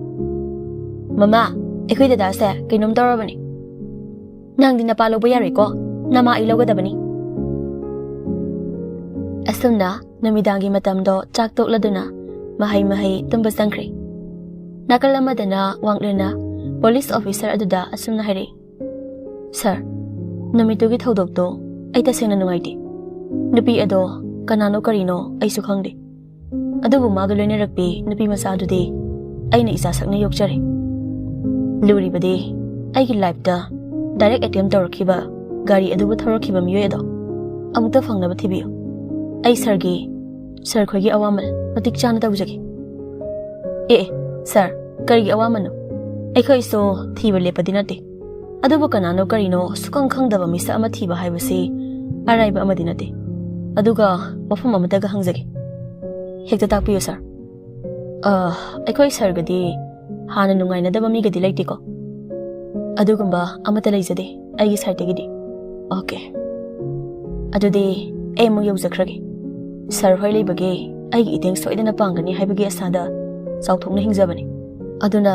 "ꯃꯃꯥ, ꯑꯩꯈꯣꯏ ꯗꯗꯥꯁꯦ ꯀꯩꯅꯣꯝ ꯇꯧꯔꯕꯅꯤ꯫ ꯅꯪꯗꯤ ꯅꯄꯥ ꯂꯧꯕ ꯌꯥꯔꯣꯏꯀꯣ, ꯅꯃꯥ ꯑꯩ ꯂꯧꯒꯗꯕꯅꯤ꯫" ꯑꯁꯨꯝꯅ ꯅꯨꯃꯤꯗꯥꯡꯒꯤ ꯃꯇꯝꯗꯣ ꯆꯥꯛ ꯇꯣꯛꯂꯗꯨꯅ ꯃꯍꯩ ꯃꯍꯩ ꯇꯨꯝꯕ ꯆꯪꯈ꯭ꯔꯦ꯫ ꯅꯥꯀꯜ ꯑꯃꯗꯅ ꯋꯥꯡꯂꯦꯟꯅ ꯄꯨꯂꯤꯁ ꯑꯣꯐꯤꯁꯔ ꯑꯗꯨꯗ ꯑꯁꯨꯝꯅ ꯍꯥꯏꯔꯛꯏ, "ꯁꯥꯔ, ꯅꯨꯃꯤꯠꯇꯨꯒꯤ ꯊꯧꯗꯣꯛꯇꯣ ꯑꯩ ꯇꯁꯦꯡꯅ ꯅꯨꯡꯉꯥꯏꯇꯦ꯫ ꯅꯨꯄꯤ ꯑꯗꯣ ꯀꯅꯥꯅꯣ ꯀꯔꯤꯅꯣ ꯑꯩꯁꯨ ꯈꯪꯗꯦ꯫ ꯑꯗꯨꯕꯨ ꯃꯥꯒ ꯂꯣꯏꯅꯔꯛꯄꯤ ꯅꯨꯄꯤ ꯃꯆꯥꯗꯨꯗꯤ ꯑꯩꯅ ꯏꯆꯥ ꯁꯛꯅ ꯌꯣꯛꯆꯔꯦ꯫ ꯂꯨꯔꯤꯕꯗꯤ ꯑꯩꯒꯤ ꯂꯥꯏꯐꯇ ꯗꯥꯏꯔꯦꯛ ꯑꯦꯇꯦꯝ ꯇꯧꯔꯛꯈꯤꯕ ꯒꯥꯔꯤ ꯑꯗꯨꯕꯨ ꯊꯧꯔꯛꯈꯤꯕ ꯃꯤꯑꯣꯏ ꯑꯗꯣ ꯑꯃꯨꯛꯇ ꯐꯪꯅꯕ ꯊꯤꯕꯤꯌꯨ꯫ ꯑꯩ ꯁꯥꯔꯒꯤ, ꯁꯥꯔ ꯈꯣꯏꯒꯤ ꯑꯋꯥꯃꯜ ꯃꯇꯤꯛ ꯆꯥꯅ ꯇꯧꯖꯒꯦ꯫" "ꯑꯦ, ꯑꯦ, ꯁꯥꯔ, ꯀꯔꯤꯒꯤ ꯑꯋꯥꯃꯜꯅꯣ? ꯑꯩꯈꯣꯏꯁꯨ ꯊꯤꯕ ꯂꯦꯞꯄꯗꯤ ꯅꯠꯇꯦ꯫ ꯑꯗꯨꯕꯨ ꯀꯅꯥꯅꯣ ꯀꯔꯤꯅꯣ ꯁꯨꯈꯪ ꯈꯪꯗꯕ ꯃꯤꯁꯛ ꯑꯃ ꯊꯤꯕ ꯍꯥꯏꯕꯁꯤ ꯑꯔꯥꯏꯕ ꯑꯃꯗꯤ ꯅꯠꯇꯦ꯫ ꯑꯗꯨꯒ ꯋꯥꯐꯝ ꯑꯃꯇꯒ ꯍꯪꯖꯒꯦ꯫ ꯍꯦꯛꯇ ꯇꯥꯛꯄꯤꯌꯨ, ꯁꯥꯔ꯫ ꯑ, ꯑꯩꯈꯣꯏ ꯁꯥꯔꯒꯗꯤ ꯍꯥꯟꯅ ꯅꯨꯡꯉꯥꯏꯅꯗꯕ ꯃꯤꯒꯗꯤ ꯂꯩꯇꯦꯀꯣ? ꯑꯗꯨꯒꯨꯝꯕ ꯑꯃꯠꯇ ꯂꯩꯖꯗꯦ ꯑꯩꯒꯤ ꯁꯥꯏꯠꯇꯒꯤꯗꯤ꯫ ꯑꯣꯀꯦ꯫ ꯑꯗꯨꯗꯤ ꯑꯩ ꯑꯃꯨꯛ ꯌꯧꯖꯈ꯭ꯔꯒꯦ꯫ ꯁꯥꯔ ꯍꯣꯏ ꯂꯩꯕꯒꯤ ꯑꯩꯒꯤ ꯏꯇꯦꯡ ꯁꯣꯏꯗꯅ ꯄꯥꯡꯒꯅꯤ ꯍꯥꯏꯕꯒꯤ ꯑꯁꯥꯗ ꯆꯥꯎꯊꯣꯛꯅ ꯍꯤꯡꯖꯕꯅꯤ꯫ ꯑꯗꯨꯅ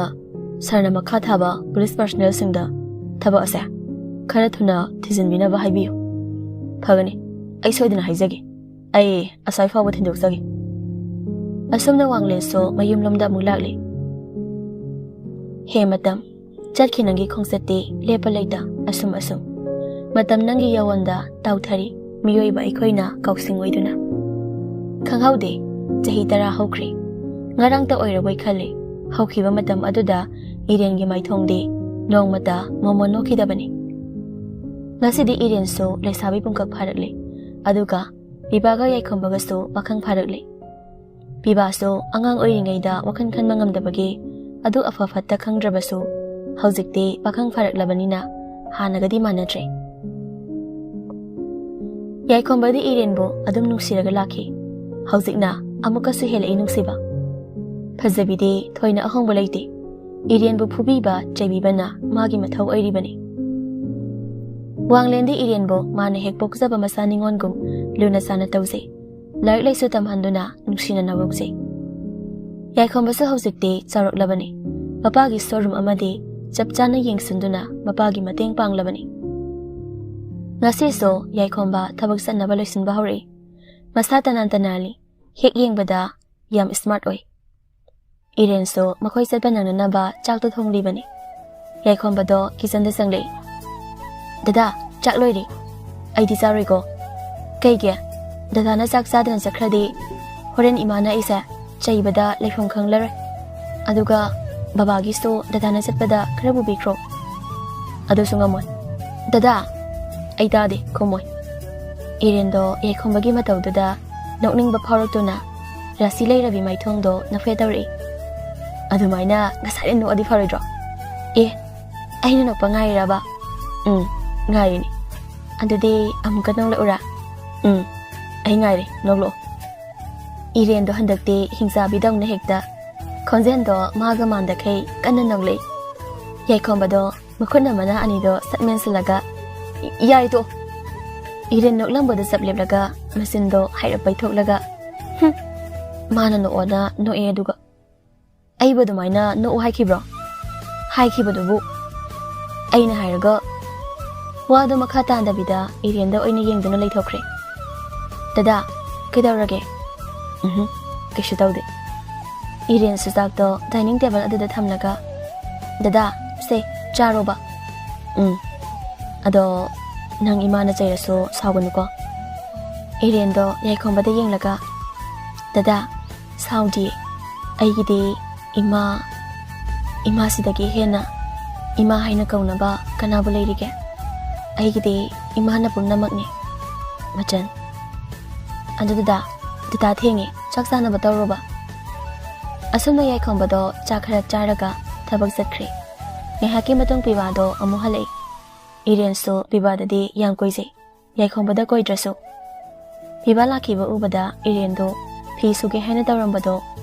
ꯁꯥꯔꯅ ꯃꯈꯥ ꯊꯥꯕ ꯄꯨꯂꯤꯁ ꯄꯥꯔꯁꯅꯦꯜꯁꯤꯡꯗ ꯊꯕꯛ ꯑꯁꯦ ꯈꯔ ꯊꯨꯅ ꯊꯤꯖꯤꯟꯕꯤꯅꯕ ꯍꯥꯏꯕꯤꯌꯨ꯫ ꯐꯒꯅꯤ, ꯑꯩ ꯁꯣꯏꯗꯅ ꯍꯥꯏꯖꯒꯦ꯫ ꯑꯩ ꯑꯁ꯭ꯋꯥꯏ ꯐꯥꯎꯕ ꯊꯤꯟꯗꯣꯛꯆꯒꯦ꯫ ꯑꯁꯨꯝꯅ ꯋꯥꯡꯂꯦꯟꯁꯨ ꯃꯌꯨꯝꯂꯣꯝꯗ ꯑꯃꯨꯛ ꯂꯥꯛꯂꯤ꯫ ꯍꯦ ꯃꯇꯝ, ꯆꯠꯈꯤ ꯅꯪꯒꯤ ꯈꯣꯡꯆꯠꯇꯤ ꯂꯦꯞꯄ ꯂꯩꯇ ꯑꯁꯨꯝ ꯑꯁꯨꯝ꯫ ꯃꯇꯝ ꯅꯪꯒꯤ ꯌꯥꯋꯣꯟꯗ ꯇꯥꯎꯊꯔꯤ, ꯃꯤꯑꯣꯏꯕ ꯑꯩꯈꯣꯏꯅ ꯀꯥꯎꯁꯤꯡ ꯑꯣꯏꯗꯨꯅ꯫ ꯈꯪꯍꯧꯗꯦ, ꯆꯍꯤ ꯇꯔꯥ ꯍꯧꯈ꯭ꯔꯦ꯫ ꯉꯔꯥꯡꯇ ꯑꯣꯏꯔꯕꯣꯏ ꯈꯜꯂꯤ, ꯍꯧꯈꯤꯕ ꯃꯇꯝ ꯑꯗꯨꯗ ꯏꯔꯦꯟꯒꯤ ꯃꯥꯏꯊꯣꯡꯗꯤ ꯅꯣꯡꯃꯇ ꯃꯣꯃꯣꯟ ꯅꯣꯛꯈꯤꯗꯕꯅꯤ꯫ ꯉꯁꯤꯗꯤ ꯏꯔꯦꯟꯁꯨ ꯂꯩꯁꯥꯕꯤ ꯄꯨꯡꯀꯛ ꯐꯥꯔꯛꯂꯤ, ꯑꯗꯨꯒ ꯄꯤꯕꯥꯒ ꯌꯥꯏꯈꯣꯝꯕꯒꯁꯨ ꯄꯥꯈꯪ ꯐꯥꯔꯛꯂꯤ꯫ ꯄꯤꯕꯥꯁꯨ ꯑꯉꯥꯡ ꯑꯣꯏꯔꯤꯉꯩꯗ ꯋꯥꯈꯜ ꯈꯟꯕ ꯉꯝꯗꯕꯒꯤ ꯑꯗꯨ ꯑꯐ ꯐꯠꯇ ꯈꯪꯗ꯭ꯔꯕꯁꯨ, ꯍꯧꯖꯤꯛꯇꯤ ꯄꯥꯈꯪ ꯐꯥꯔꯛꯂꯕꯅꯤꯅ ꯍꯥꯟꯅꯒꯗꯤ ꯃꯥꯟꯅꯗ꯭ꯔꯦ꯫ ꯌꯥꯏꯈꯣꯝꯕꯗꯤ ꯏꯔꯦꯟꯕꯨ ꯑꯗꯨꯝ ꯅꯨꯡꯁꯤꯔꯒ ꯂꯥꯛꯈꯤ꯫ ꯍꯧꯖꯤꯛꯅ ꯑꯃꯨꯛꯀꯁꯨ ꯍꯦꯜꯂꯛꯏ ꯅꯨꯡꯁꯤꯕ꯫ ꯐꯖꯕꯤꯗꯤ ꯊꯣꯏꯅ ꯑꯍꯣꯡꯕ ꯂꯩꯇꯦ꯫ ꯏꯔꯦꯟꯕꯨ ꯐꯨꯕꯤꯕ ꯆꯩꯕꯤꯕꯅ ꯃꯥꯒꯤ ꯃꯊꯧ ꯑꯣꯏꯔꯤꯕꯅꯤ꯫ ꯋꯥꯡꯂꯦꯟꯗꯤ ꯏꯔꯦꯟꯕꯨ ꯃꯥꯅ ꯍꯦꯛ ꯄꯣꯛꯆꯕ ꯃꯆꯥ ꯅꯤꯉꯣꯜꯒꯨꯝ ꯂꯨꯅ ꯆꯥꯟꯅ ꯇꯧꯖꯩ꯫ ꯂꯥꯏꯔꯤꯛ ꯂꯥꯏꯁꯨ ꯇꯝꯍꯟꯗꯨꯅ ꯅꯨꯡꯁꯤꯅꯅ ꯄꯣꯛꯆꯩ꯫ ꯌꯥꯏꯈꯣꯝꯕꯁꯨ ꯍꯧꯖꯤꯛꯇꯤ ꯆꯥꯎꯔꯛꯂꯕꯅꯤ꯫ ꯃꯄꯥꯒꯤ ꯁꯣꯔꯨꯝ ꯑꯃꯗꯤ ꯆꯞ ꯆꯥꯅ ꯌꯦꯡꯁꯤꯟꯗꯨꯅ ꯃꯄꯥꯒꯤ ꯃꯇꯦꯡ ꯄꯥꯡꯂꯕꯅꯤ꯫ ꯉꯁꯤꯁꯨ ꯌꯥꯏꯈꯣꯝꯕ ꯊꯕꯛ ꯆꯠꯅꯕ ꯂꯣꯏꯁꯤꯟꯕ ꯍꯧꯔꯛꯏ꯫ ꯃꯁꯥ ꯇꯅꯥꯟ ꯇꯅꯥꯜꯂꯤ꯫ ꯍꯦꯛ ꯌꯦꯡꯕꯗ ꯌꯥꯝ ꯁ꯭ꯃꯥꯔꯠ ꯑꯣꯏ꯫ ꯏꯔꯦꯟꯁꯨ ꯃꯈꯣꯏ ꯆꯠꯄ ꯅꯪꯅꯅꯕ ꯆꯥꯛꯇꯣ ꯊꯣꯡꯂꯤꯕꯅꯤ꯫ ꯌꯥꯏꯈꯣꯝꯕꯗꯣ ꯀꯤꯆꯟꯗ ꯆꯪꯂꯛꯏ꯫ "ꯗꯗꯥ, ꯆꯥꯛ ꯂꯣꯏꯔꯦ꯫ ꯑꯩꯗꯤ ꯆꯥꯔꯣꯏꯀꯣ꯫" "ꯀꯩꯒꯤ? ꯗꯗꯥꯅ ꯆꯥꯛ ꯆꯥꯗꯅ ꯆꯠꯈ꯭ꯔꯗꯤ ꯍꯣꯔꯦꯟ ꯏꯃꯥꯅ ꯑꯩꯁꯦ ꯆꯩꯕꯗ ꯂꯩꯐꯝ ꯈꯪꯂꯔꯣꯏ꯫ ꯑꯗꯨꯒ ꯕꯕꯥꯒꯤꯁꯨ ꯗꯗꯥꯅ ꯆꯠꯄꯗ ꯈꯔ ꯄꯨꯕꯤꯈ꯭ꯔꯣ꯫" "ꯑꯗꯨꯁꯨ ꯉꯝꯃꯣꯏ꯫" "ꯗꯗꯥ!" "ꯑꯩ ꯇꯥꯗꯦ, ꯈꯨꯝꯃꯣꯏ꯫" ꯏꯔꯦꯟꯗꯣ ꯌꯥꯏꯈꯣꯝꯕꯒꯤ ꯃꯇꯧꯗꯨꯗ ꯅꯣꯛꯅꯤꯡꯕ ꯐꯥꯎꯔꯛꯇꯨꯅ ꯔꯥꯁꯤ ꯂꯩꯔꯕꯤ ꯃꯥꯏꯊꯣꯡꯗꯣ ꯅꯐꯦꯠ ꯇꯧꯔꯛꯏ꯫ "ꯑꯗꯨꯃꯥꯏꯅ ꯉꯁꯥꯏꯅ ꯅꯣꯛꯑꯗꯤ ꯐꯔꯣꯏꯗ꯭ꯔꯣ?" "ꯑꯦ, ꯑꯩꯅ ꯅꯣꯛꯄ ꯉꯥꯏꯔꯤꯔꯕ?" "ꯎꯝ, ꯉꯥꯏꯔꯤꯅꯤ꯫" ꯑꯗꯨꯗꯤ ꯑꯃꯨꯛꯀ ꯅꯣꯛꯂꯛꯎꯔꯥ? ꯎꯝ, ꯑꯩ ꯉꯥꯏꯔꯦ, ꯅꯣꯛꯂꯛꯑꯣ꯫ ꯏꯔꯦꯟꯗꯣ ꯍꯟꯗꯛꯇꯤ ꯍꯤꯡꯆꯥꯕꯤꯗꯧꯅ ꯍꯦꯛꯇ ꯈꯣꯟꯖꯦꯜꯗꯣ ꯃꯥꯒ ꯃꯥꯟꯗꯈꯩ ꯀꯟꯅ ꯅꯣꯛꯂꯛꯏ꯫ ꯌꯥꯏꯈꯣꯝꯕꯗꯣ ꯃꯈꯨꯠꯅ ꯃꯅꯥ ꯑꯅꯤꯗꯣ ꯁꯠ ꯃꯦꯟꯁꯤꯜꯂꯒ, "ꯌꯥꯔꯦ ꯇꯣꯛꯑꯣ!" ꯏꯔꯦꯟ ꯅꯣꯛꯂꯝꯕꯗ ꯆꯞ ꯂꯦꯞꯂꯒ ꯃꯆꯤꯟꯗꯣ ꯍꯥꯏꯔꯞ ꯄꯩꯊꯣꯛꯂꯒ, "ꯍꯨꯝ, ꯃꯥꯅ ꯅꯣꯛꯑꯣꯅ ꯅꯣꯛꯑꯦ ꯑꯗꯨꯒ꯫ ꯑꯩꯕꯨ ꯑꯗꯨꯃꯥꯏꯅ ꯅꯣꯛꯎ ꯍꯥꯏꯈꯤꯕ꯭ꯔꯣ?" ꯍꯥꯏꯈꯤꯕꯗꯨꯕꯨ ꯑꯩꯅ ꯍꯥꯏꯔꯒ꯫ ꯋꯥꯗꯣ ꯃꯈꯥ ꯇꯥꯗꯕꯤꯗ ꯏꯔꯦꯟꯗ ꯑꯣꯏꯅ ꯌꯦꯡꯗꯨꯅ ꯂꯩꯊꯣꯛꯈ꯭ꯔꯦ꯫ "ꯗꯗꯥ, ꯀꯩꯗꯧꯔꯒꯦ?" "ꯎꯝꯍꯨꯝ, ꯀꯩꯁꯨ ꯇꯧꯗꯦ꯫" ꯏꯔꯦꯟꯁꯨ ꯆꯥꯛꯇꯣ dining table ꯑꯗꯨꯗ ꯊꯝꯂꯒ, "ꯗꯗꯥ, ꯁꯦ, ꯆꯥꯔꯣꯕ꯫" "ꯎꯝ, ꯑꯗꯣ ꯅꯪ ꯏꯃꯥꯅ ꯆꯩꯔꯁꯨ ꯁꯥꯎꯒꯅꯨꯀꯣ꯫" ꯏꯔꯦꯟꯗꯣ ꯌꯥꯏꯈꯣꯝꯕꯗ ꯌꯦꯡꯂꯒ, "ꯗꯗꯥ, ꯁꯥꯎꯗꯤꯌꯦ꯫ ꯑꯩꯒꯤꯗꯤ ꯏꯃꯥ, ꯏꯃꯥꯁꯤꯗꯒꯤ ꯍꯦꯟꯅ ꯏꯃꯥ ꯍꯥꯏꯅ ꯀꯧꯅꯕ ꯀꯅꯥꯕꯨ ꯂꯩꯔꯤꯒꯦ? ꯑꯩꯒꯤꯗꯤ ꯏꯃꯥꯅ ꯄꯨꯝꯅꯃꯛꯅꯤ, ꯃꯆꯟ꯫ ꯑꯗꯨ ꯗꯗꯥ, ꯗꯗꯥ ꯊꯦꯡꯉꯦ, ꯆꯥꯛ ꯆꯥꯅꯕ ꯇꯧꯔꯣꯕ꯫" ꯑꯁꯨꯝꯅ ꯌꯥꯏꯈꯣꯝꯕꯗꯣ ꯆꯥꯛ ꯈꯔ ꯆꯥꯔꯒ ꯊꯕꯛ ꯆꯠꯈ꯭ꯔꯦ꯫ ꯉꯥꯏꯍꯥꯛꯀꯤ ꯃꯇꯨꯡ ꯄꯤꯕꯥꯗꯣ ꯑꯃꯨꯛ ꯍꯜꯂꯛꯏ꯫ ꯏꯔꯦꯟꯁꯨ ꯄꯤꯕꯥꯗꯗꯤ ꯌꯥꯝ ꯀꯣꯏꯖꯩ, ꯌꯥꯏꯈꯣꯝꯕꯗ ꯀꯣꯏꯗ꯭ꯔꯁꯨ꯫ ꯄꯤꯕꯥ ꯂꯥꯛꯈꯤꯕ ꯎꯕꯗ ꯏꯔꯦꯟꯗꯣ ꯐꯤ ꯁꯨꯒꯦ ꯍꯥꯏꯅ ꯇꯧꯔꯝꯕꯗꯣ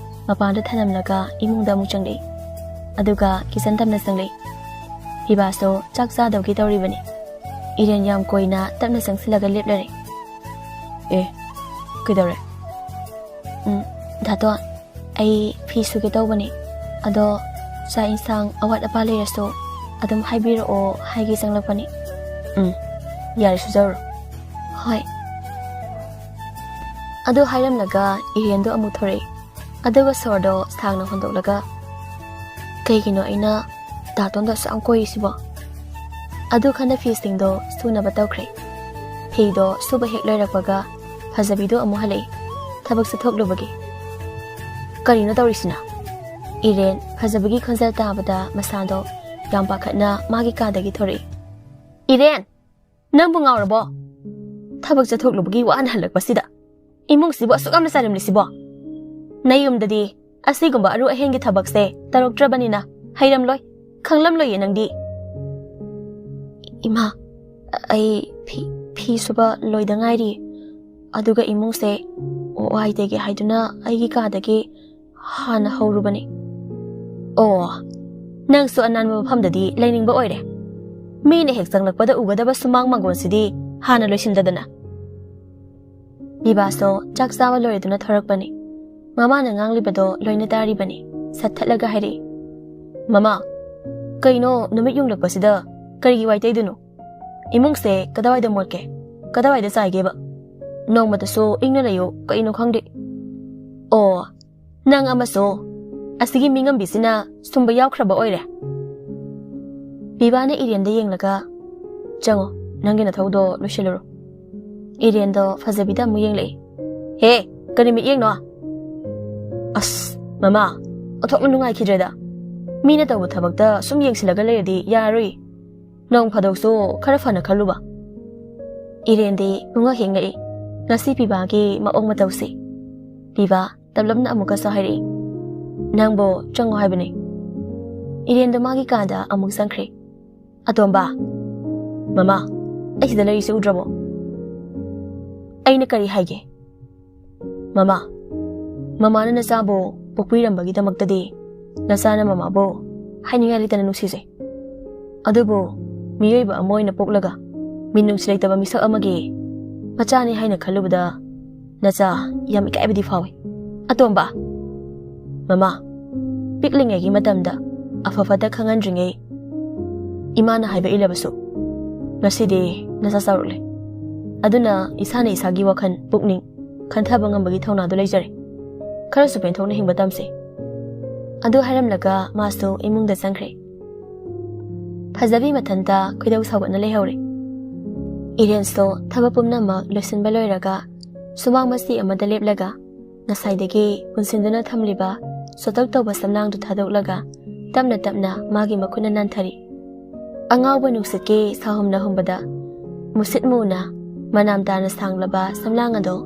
ꯃꯄꯥꯟꯗ ꯊꯅꯝꯂꯒ ꯏꯃꯨꯡꯗ ꯑꯃꯨꯛ ꯆꯪꯂꯛꯏ꯫ ꯑꯗꯨꯒ ꯀꯤꯆꯟ ꯇꯝꯅ ꯆꯪꯂꯛꯏ꯫ ꯄꯤꯕꯥꯁꯨ ꯆꯥꯛ ꯆꯥꯗꯧꯒꯤ ꯇꯧꯔꯤꯕꯅꯤ꯫ ꯏꯔꯦꯟ ꯌꯥꯝ ꯀꯣꯏꯅ ꯇꯞꯅ ꯆꯪꯁꯤꯜꯂꯒ ꯂꯦꯞꯂꯔꯦ꯫ "ꯑꯦ, ꯀꯩꯗꯧꯔꯦ?" "ꯎꯝ, ꯗꯥꯇꯣꯟ, ꯑꯩ ꯐꯤ ꯁꯨꯒꯦ ꯇꯧꯕꯅꯦ꯫ ꯑꯗꯣ ꯆꯥꯛ ꯏꯟꯁꯥꯡ ꯑꯋꯥꯠ ꯑꯄꯥ ꯂꯩꯔꯁꯨ ꯑꯗꯨꯝ ꯍꯥꯏꯕꯤꯔꯛꯑꯣ ꯍꯥꯏꯒꯦ ꯆꯪꯂꯛꯄꯅꯦ꯫" "ꯎꯝ, ꯌꯥꯔꯦ, ꯁꯨꯖꯔꯨꯔꯣ꯫" "ꯍꯣꯏ꯫" ꯑꯗꯨ ꯍꯥꯏꯔꯝꯂꯒ ꯏꯔꯦꯟꯗꯣ ꯑꯃꯨꯛ ꯊꯣꯔꯛꯏ꯫ ꯑꯗꯨꯒ ꯁꯣꯔꯗꯣ ꯁꯥꯡꯅ ꯍꯣꯟꯗꯣꯛꯂꯒ, "ꯀꯩꯒꯤꯅꯣ ꯑꯩꯅ ꯗꯥꯇꯣꯟꯗꯣ ꯑꯁꯨꯛ ꯌꯥꯝ ꯀꯣꯏꯔꯤꯁꯤꯕꯣ?" ꯑꯗꯨ ꯈꯟꯅ ꯐꯤꯁꯤꯡꯗꯣ ꯁꯨꯅꯕ ꯇꯧꯈ꯭ꯔꯦ꯫ ꯐꯤꯗꯣ ꯁꯨꯕ ꯍꯦꯛ ꯂꯣꯏꯔꯛꯄꯒ ꯐꯖꯕꯤꯗꯣ ꯑꯃꯨꯛ ꯍꯜꯂꯛꯏ, ꯊꯕꯛ ꯆꯠꯊꯣꯛꯂꯨꯕꯒꯤ꯫ "ꯀꯔꯤꯅꯣ ꯇꯧꯔꯤꯁꯤꯅ?" ꯏꯔꯦꯟ ꯐꯖꯕꯤꯒꯤ ꯈꯣꯟꯖꯦꯜ ꯇꯥꯕꯗ ꯃꯁꯥꯗꯣ ꯌꯥꯝ ꯄꯥꯈꯠꯅ ꯃꯥꯒꯤ ꯀꯥꯗꯒꯤ ꯊꯣꯔꯛꯏ꯫ "ꯏꯔꯦꯟ, ꯅꯪꯕꯨ ꯉꯥꯎꯔꯕꯣ? ꯊꯕꯛ ꯆꯠꯊꯣꯛꯂꯨꯕꯒꯤ ꯋꯥꯅ ꯍꯜꯂꯛꯄꯁꯤꯗ ꯏꯃꯨꯡꯁꯤꯕꯨ ꯑꯁꯨꯛ ꯌꯥꯝꯅ ꯆꯥꯏꯔꯝꯂꯤꯁꯤꯕꯣ? ꯅꯌꯨꯝꯗꯗꯤ ꯑꯁꯤꯒꯨꯝꯕ ꯑꯔꯨ ꯑꯍꯦꯟꯒꯤ ꯊꯕꯛꯁꯦ ꯇꯧꯔꯛꯇ꯭ꯔꯕꯅꯤꯅ ꯍꯩꯔꯝꯂꯣꯏ, ꯈꯪꯂꯝꯂꯣꯏꯌꯦ ꯅꯪꯗꯤ꯫" "ꯏꯃꯥ, ꯑꯩ ꯐꯤ, ꯐꯤ ꯁꯨꯕ ꯂꯣꯏꯗ ꯉꯥꯏꯔꯤ꯫ ꯑꯗꯨꯒ ꯏꯃꯨꯡꯁꯦ ꯋꯥꯏ ꯇꯩꯒꯦ ꯍꯥꯏꯗꯨꯅ ꯑꯩꯒꯤ ꯀꯥꯗꯒꯤ ꯍꯥꯟꯅ ꯍꯧꯔꯨꯕꯅꯤ꯫ ꯑꯣ, ꯅꯪꯁꯨ ꯑꯅꯥꯟꯕ ꯃꯐꯝꯗꯗꯤ ꯂꯩꯅꯤꯡꯕ ꯑꯣꯏꯔꯦ꯫ ꯃꯤꯅ ꯍꯦꯛ ꯆꯪꯂꯛꯄꯗ ꯎꯒꯗꯕ ꯁꯨꯃꯥꯡ ꯃꯥꯡꯒꯣꯟꯁꯤꯗꯤ ꯍꯥꯟꯅ ꯂꯣꯏꯁꯤꯟꯗꯗꯅ꯫ ꯕꯤꯕꯥꯁꯨ ꯆꯥꯛ ꯆꯥꯕ ꯂꯣꯏꯔꯗꯨꯅ ꯊꯣꯔꯛꯄꯅꯤ꯫ ꯃꯃꯥꯅ ꯉꯥꯡꯂꯤꯕꯗꯣ ꯂꯣꯏꯅ ꯇꯥꯔꯤꯕꯅꯤ꯫ ꯁꯠ ꯊꯠꯂꯒ ꯍꯥꯏꯔꯛꯏ, "ꯃꯃꯥ, ꯀꯩꯅꯣ ꯅꯨꯃꯤꯠ ꯌꯨꯡꯂꯛꯄꯁꯤꯗ ꯀꯔꯤꯒꯤ ꯋꯥꯏ ꯇꯩꯗꯨꯅꯣ? ꯏꯃꯨꯡꯁꯦ ꯀꯗꯥꯏꯗ ꯃꯣꯠꯀꯦ? ꯀꯗꯥꯏꯗ ꯆꯥꯏꯒꯦꯕ? ꯅꯣꯡꯃꯇꯁꯨ ꯏꯪꯅ ꯂꯩꯌꯨ, ꯀꯩꯅꯣ ꯈꯪꯗꯦ꯫ ꯑꯣ, ꯅꯪ ꯑꯃꯁꯨ ꯑꯁꯤꯒꯤ ꯃꯤꯉꯝꯕꯤꯁꯤꯅ ꯁꯨꯝꯕ ꯌꯥꯎꯈ꯭ꯔꯕ ꯑꯣꯏꯔꯦ?" ꯕꯤꯕꯥꯅ ꯏꯔꯦꯟꯗ ꯌꯦꯡꯂꯒ, "ꯆꯪꯉꯣ, ꯅꯪꯒꯤ ꯅꯊꯧꯗꯣ ꯂꯣꯏꯁꯤꯜꯂꯨꯔꯣ꯫" ꯏꯔꯦꯟꯗꯣ ꯐꯖꯕꯤꯗ ꯑꯃꯨꯛ ꯌꯦꯡꯂꯛꯏ꯫ "ꯍꯦ, ꯀꯔꯤ ꯃꯤꯠꯌꯦꯡꯅꯣ? ꯑꯁ, ꯃꯃꯥ, ꯑꯣꯟꯊꯣꯛꯅ ꯅꯨꯡꯉꯥꯏꯈꯤꯗ꯭ꯔꯦꯗ꯫ ꯃꯤꯅ ꯇꯧꯕ ꯊꯕꯛꯇ ꯁꯨꯝ ꯌꯦꯡꯁꯤꯜꯂꯒ ꯂꯩꯔꯗꯤ ꯌꯥꯔꯔꯣꯏ꯫ ꯅꯣꯡ ꯐꯥꯗꯣꯛꯁꯨ ꯈꯔ ꯐꯅ ꯈꯜꯂꯨꯕ꯫" ꯏꯔꯦꯟꯗꯤ ꯄꯨꯡꯉꯛ ꯍꯦꯛ ꯉꯛꯏ꯫ ꯉꯁꯤ ꯕꯤꯕꯥꯒꯤ ꯃꯑꯣꯡ ꯃꯇꯧꯁꯤ꯫ ꯕꯤꯕꯥ ꯇꯞꯂꯞꯅ ꯑꯃꯨꯛꯀꯁꯨ ꯍꯥꯏꯔꯛꯏ, "ꯅꯪꯕꯨ ꯆꯪꯉꯣ ꯍꯥꯏꯕꯅꯤ꯫" ꯏꯔꯦꯟꯗꯣ ꯃꯥꯒꯤ ꯀꯥꯗ ꯑꯃꯨꯛ ꯆꯪꯈ꯭ꯔꯦ꯫ "ꯑꯇꯣꯝꯕ꯫" "ꯃꯃꯥ, ꯑꯩ ꯁꯤꯗ ꯂꯩꯔꯤꯁꯤ ꯎꯗ꯭ꯔꯕꯣ?" "ꯑꯩꯅ ꯀꯔꯤ ꯍꯥꯏꯒꯦ?" "ꯃꯃꯥ, ꯃꯃꯥꯅ ꯅꯆꯥꯕꯨ ꯄꯣꯛꯄꯤꯔꯝꯕꯒꯤꯗꯃꯛꯇꯗꯤ ꯅꯆꯥꯅ ꯃꯃꯥꯕꯨ ꯍꯥꯏꯅꯤꯡꯉꯥꯏ ꯂꯩꯇꯅ ꯅꯨꯡꯁꯤꯖꯩ꯫ ꯑꯗꯨꯕꯨ ꯃꯤꯑꯣꯏꯕ ꯑꯃ ꯑꯣꯏꯅ ꯄꯣꯛꯂꯒ ꯃꯤꯅꯨꯡꯁꯤ ꯂꯩꯇꯕ ꯃꯤꯁꯛ ꯑꯃꯒꯤ ꯃꯆꯥꯅꯤ ꯍꯥꯏꯅ ꯈꯜꯂꯨꯕꯗ ꯅꯆꯥ ꯌꯥꯝ ꯏꯀꯥꯏꯕꯗꯤ ꯐꯥꯎꯏ꯫ ꯑꯇꯣꯝꯕ꯫" "ꯃꯃꯥ, ꯄꯤꯛꯂꯤꯉꯩꯒꯤ ꯃꯇꯝꯗ ꯑꯐ ꯐꯠꯇ ꯈꯪꯍꯟꯗ꯭ꯔꯤꯉꯩ ꯏꯃꯥꯅ ꯍꯥꯏꯕ ꯏꯜꯂꯕꯁꯨ ꯉꯁꯤꯗꯤ ꯅꯆꯥ ꯆꯥꯎꯔꯛꯂꯦ꯫ ꯑꯗꯨꯅ ꯏꯁꯥꯅ ꯏꯁꯥꯒꯤ ꯋꯥꯈꯜ, ꯄꯨꯛꯅꯤꯡ ꯈꯟꯊꯕ ꯉꯝꯕꯒꯤ ꯊꯧꯅꯥꯗꯨ ꯂꯩꯖꯔꯦ꯫ ꯈꯔꯁꯨ ꯄꯦꯟꯊꯣꯛꯅ ꯍꯤꯡꯕ ꯇꯝꯁꯤ꯫" ꯑꯗꯨ ꯍꯥꯏꯔꯝꯂꯒ ꯃꯥꯁꯨ ꯏꯃꯨꯡꯗ ꯆꯪꯈ꯭ꯔꯦ꯫ ꯐꯖꯕꯤ ꯃꯊꯟꯇ ꯈꯣꯏꯗꯧ ꯁꯥꯎꯒꯠꯅ ꯂꯩꯍꯧꯔꯦ꯫ ꯏꯔꯦꯟꯁꯨ ꯊꯕꯛ ꯄꯨꯝꯅꯃꯛ ꯂꯣꯏꯁꯤꯟꯕ ꯂꯣꯏꯔꯒ ꯁꯨꯃꯥꯡ ꯃꯆꯤ ꯑꯃꯗ ꯂꯦꯞꯂꯒ ꯉꯁꯥꯏꯗꯒꯤ ꯄꯨꯟꯁꯤꯟꯗꯨꯅ ꯊꯝꯂꯤꯕ ꯆꯣꯇꯛ ꯇꯧꯕ ꯁꯝꯂꯥꯡꯗꯨ ꯊꯥꯗꯣꯛꯂꯒ ꯇꯞꯅ ꯇꯞꯅ ꯃꯥꯒꯤ ꯃꯈꯨꯠꯅ ꯅꯥꯟꯊꯔꯤ꯫ ꯑꯉꯥꯎꯕ ꯅꯨꯡꯁꯤꯠꯀꯤ ꯁꯥꯍꯨꯝꯅ ꯍꯨꯝꯕꯗ ꯃꯨꯁꯤꯠ ꯃꯨꯅ ꯃꯅꯥꯝ ꯇꯥꯅ ꯁꯥꯡꯂꯕ ꯁꯝꯂꯥꯡ ꯑꯗꯨ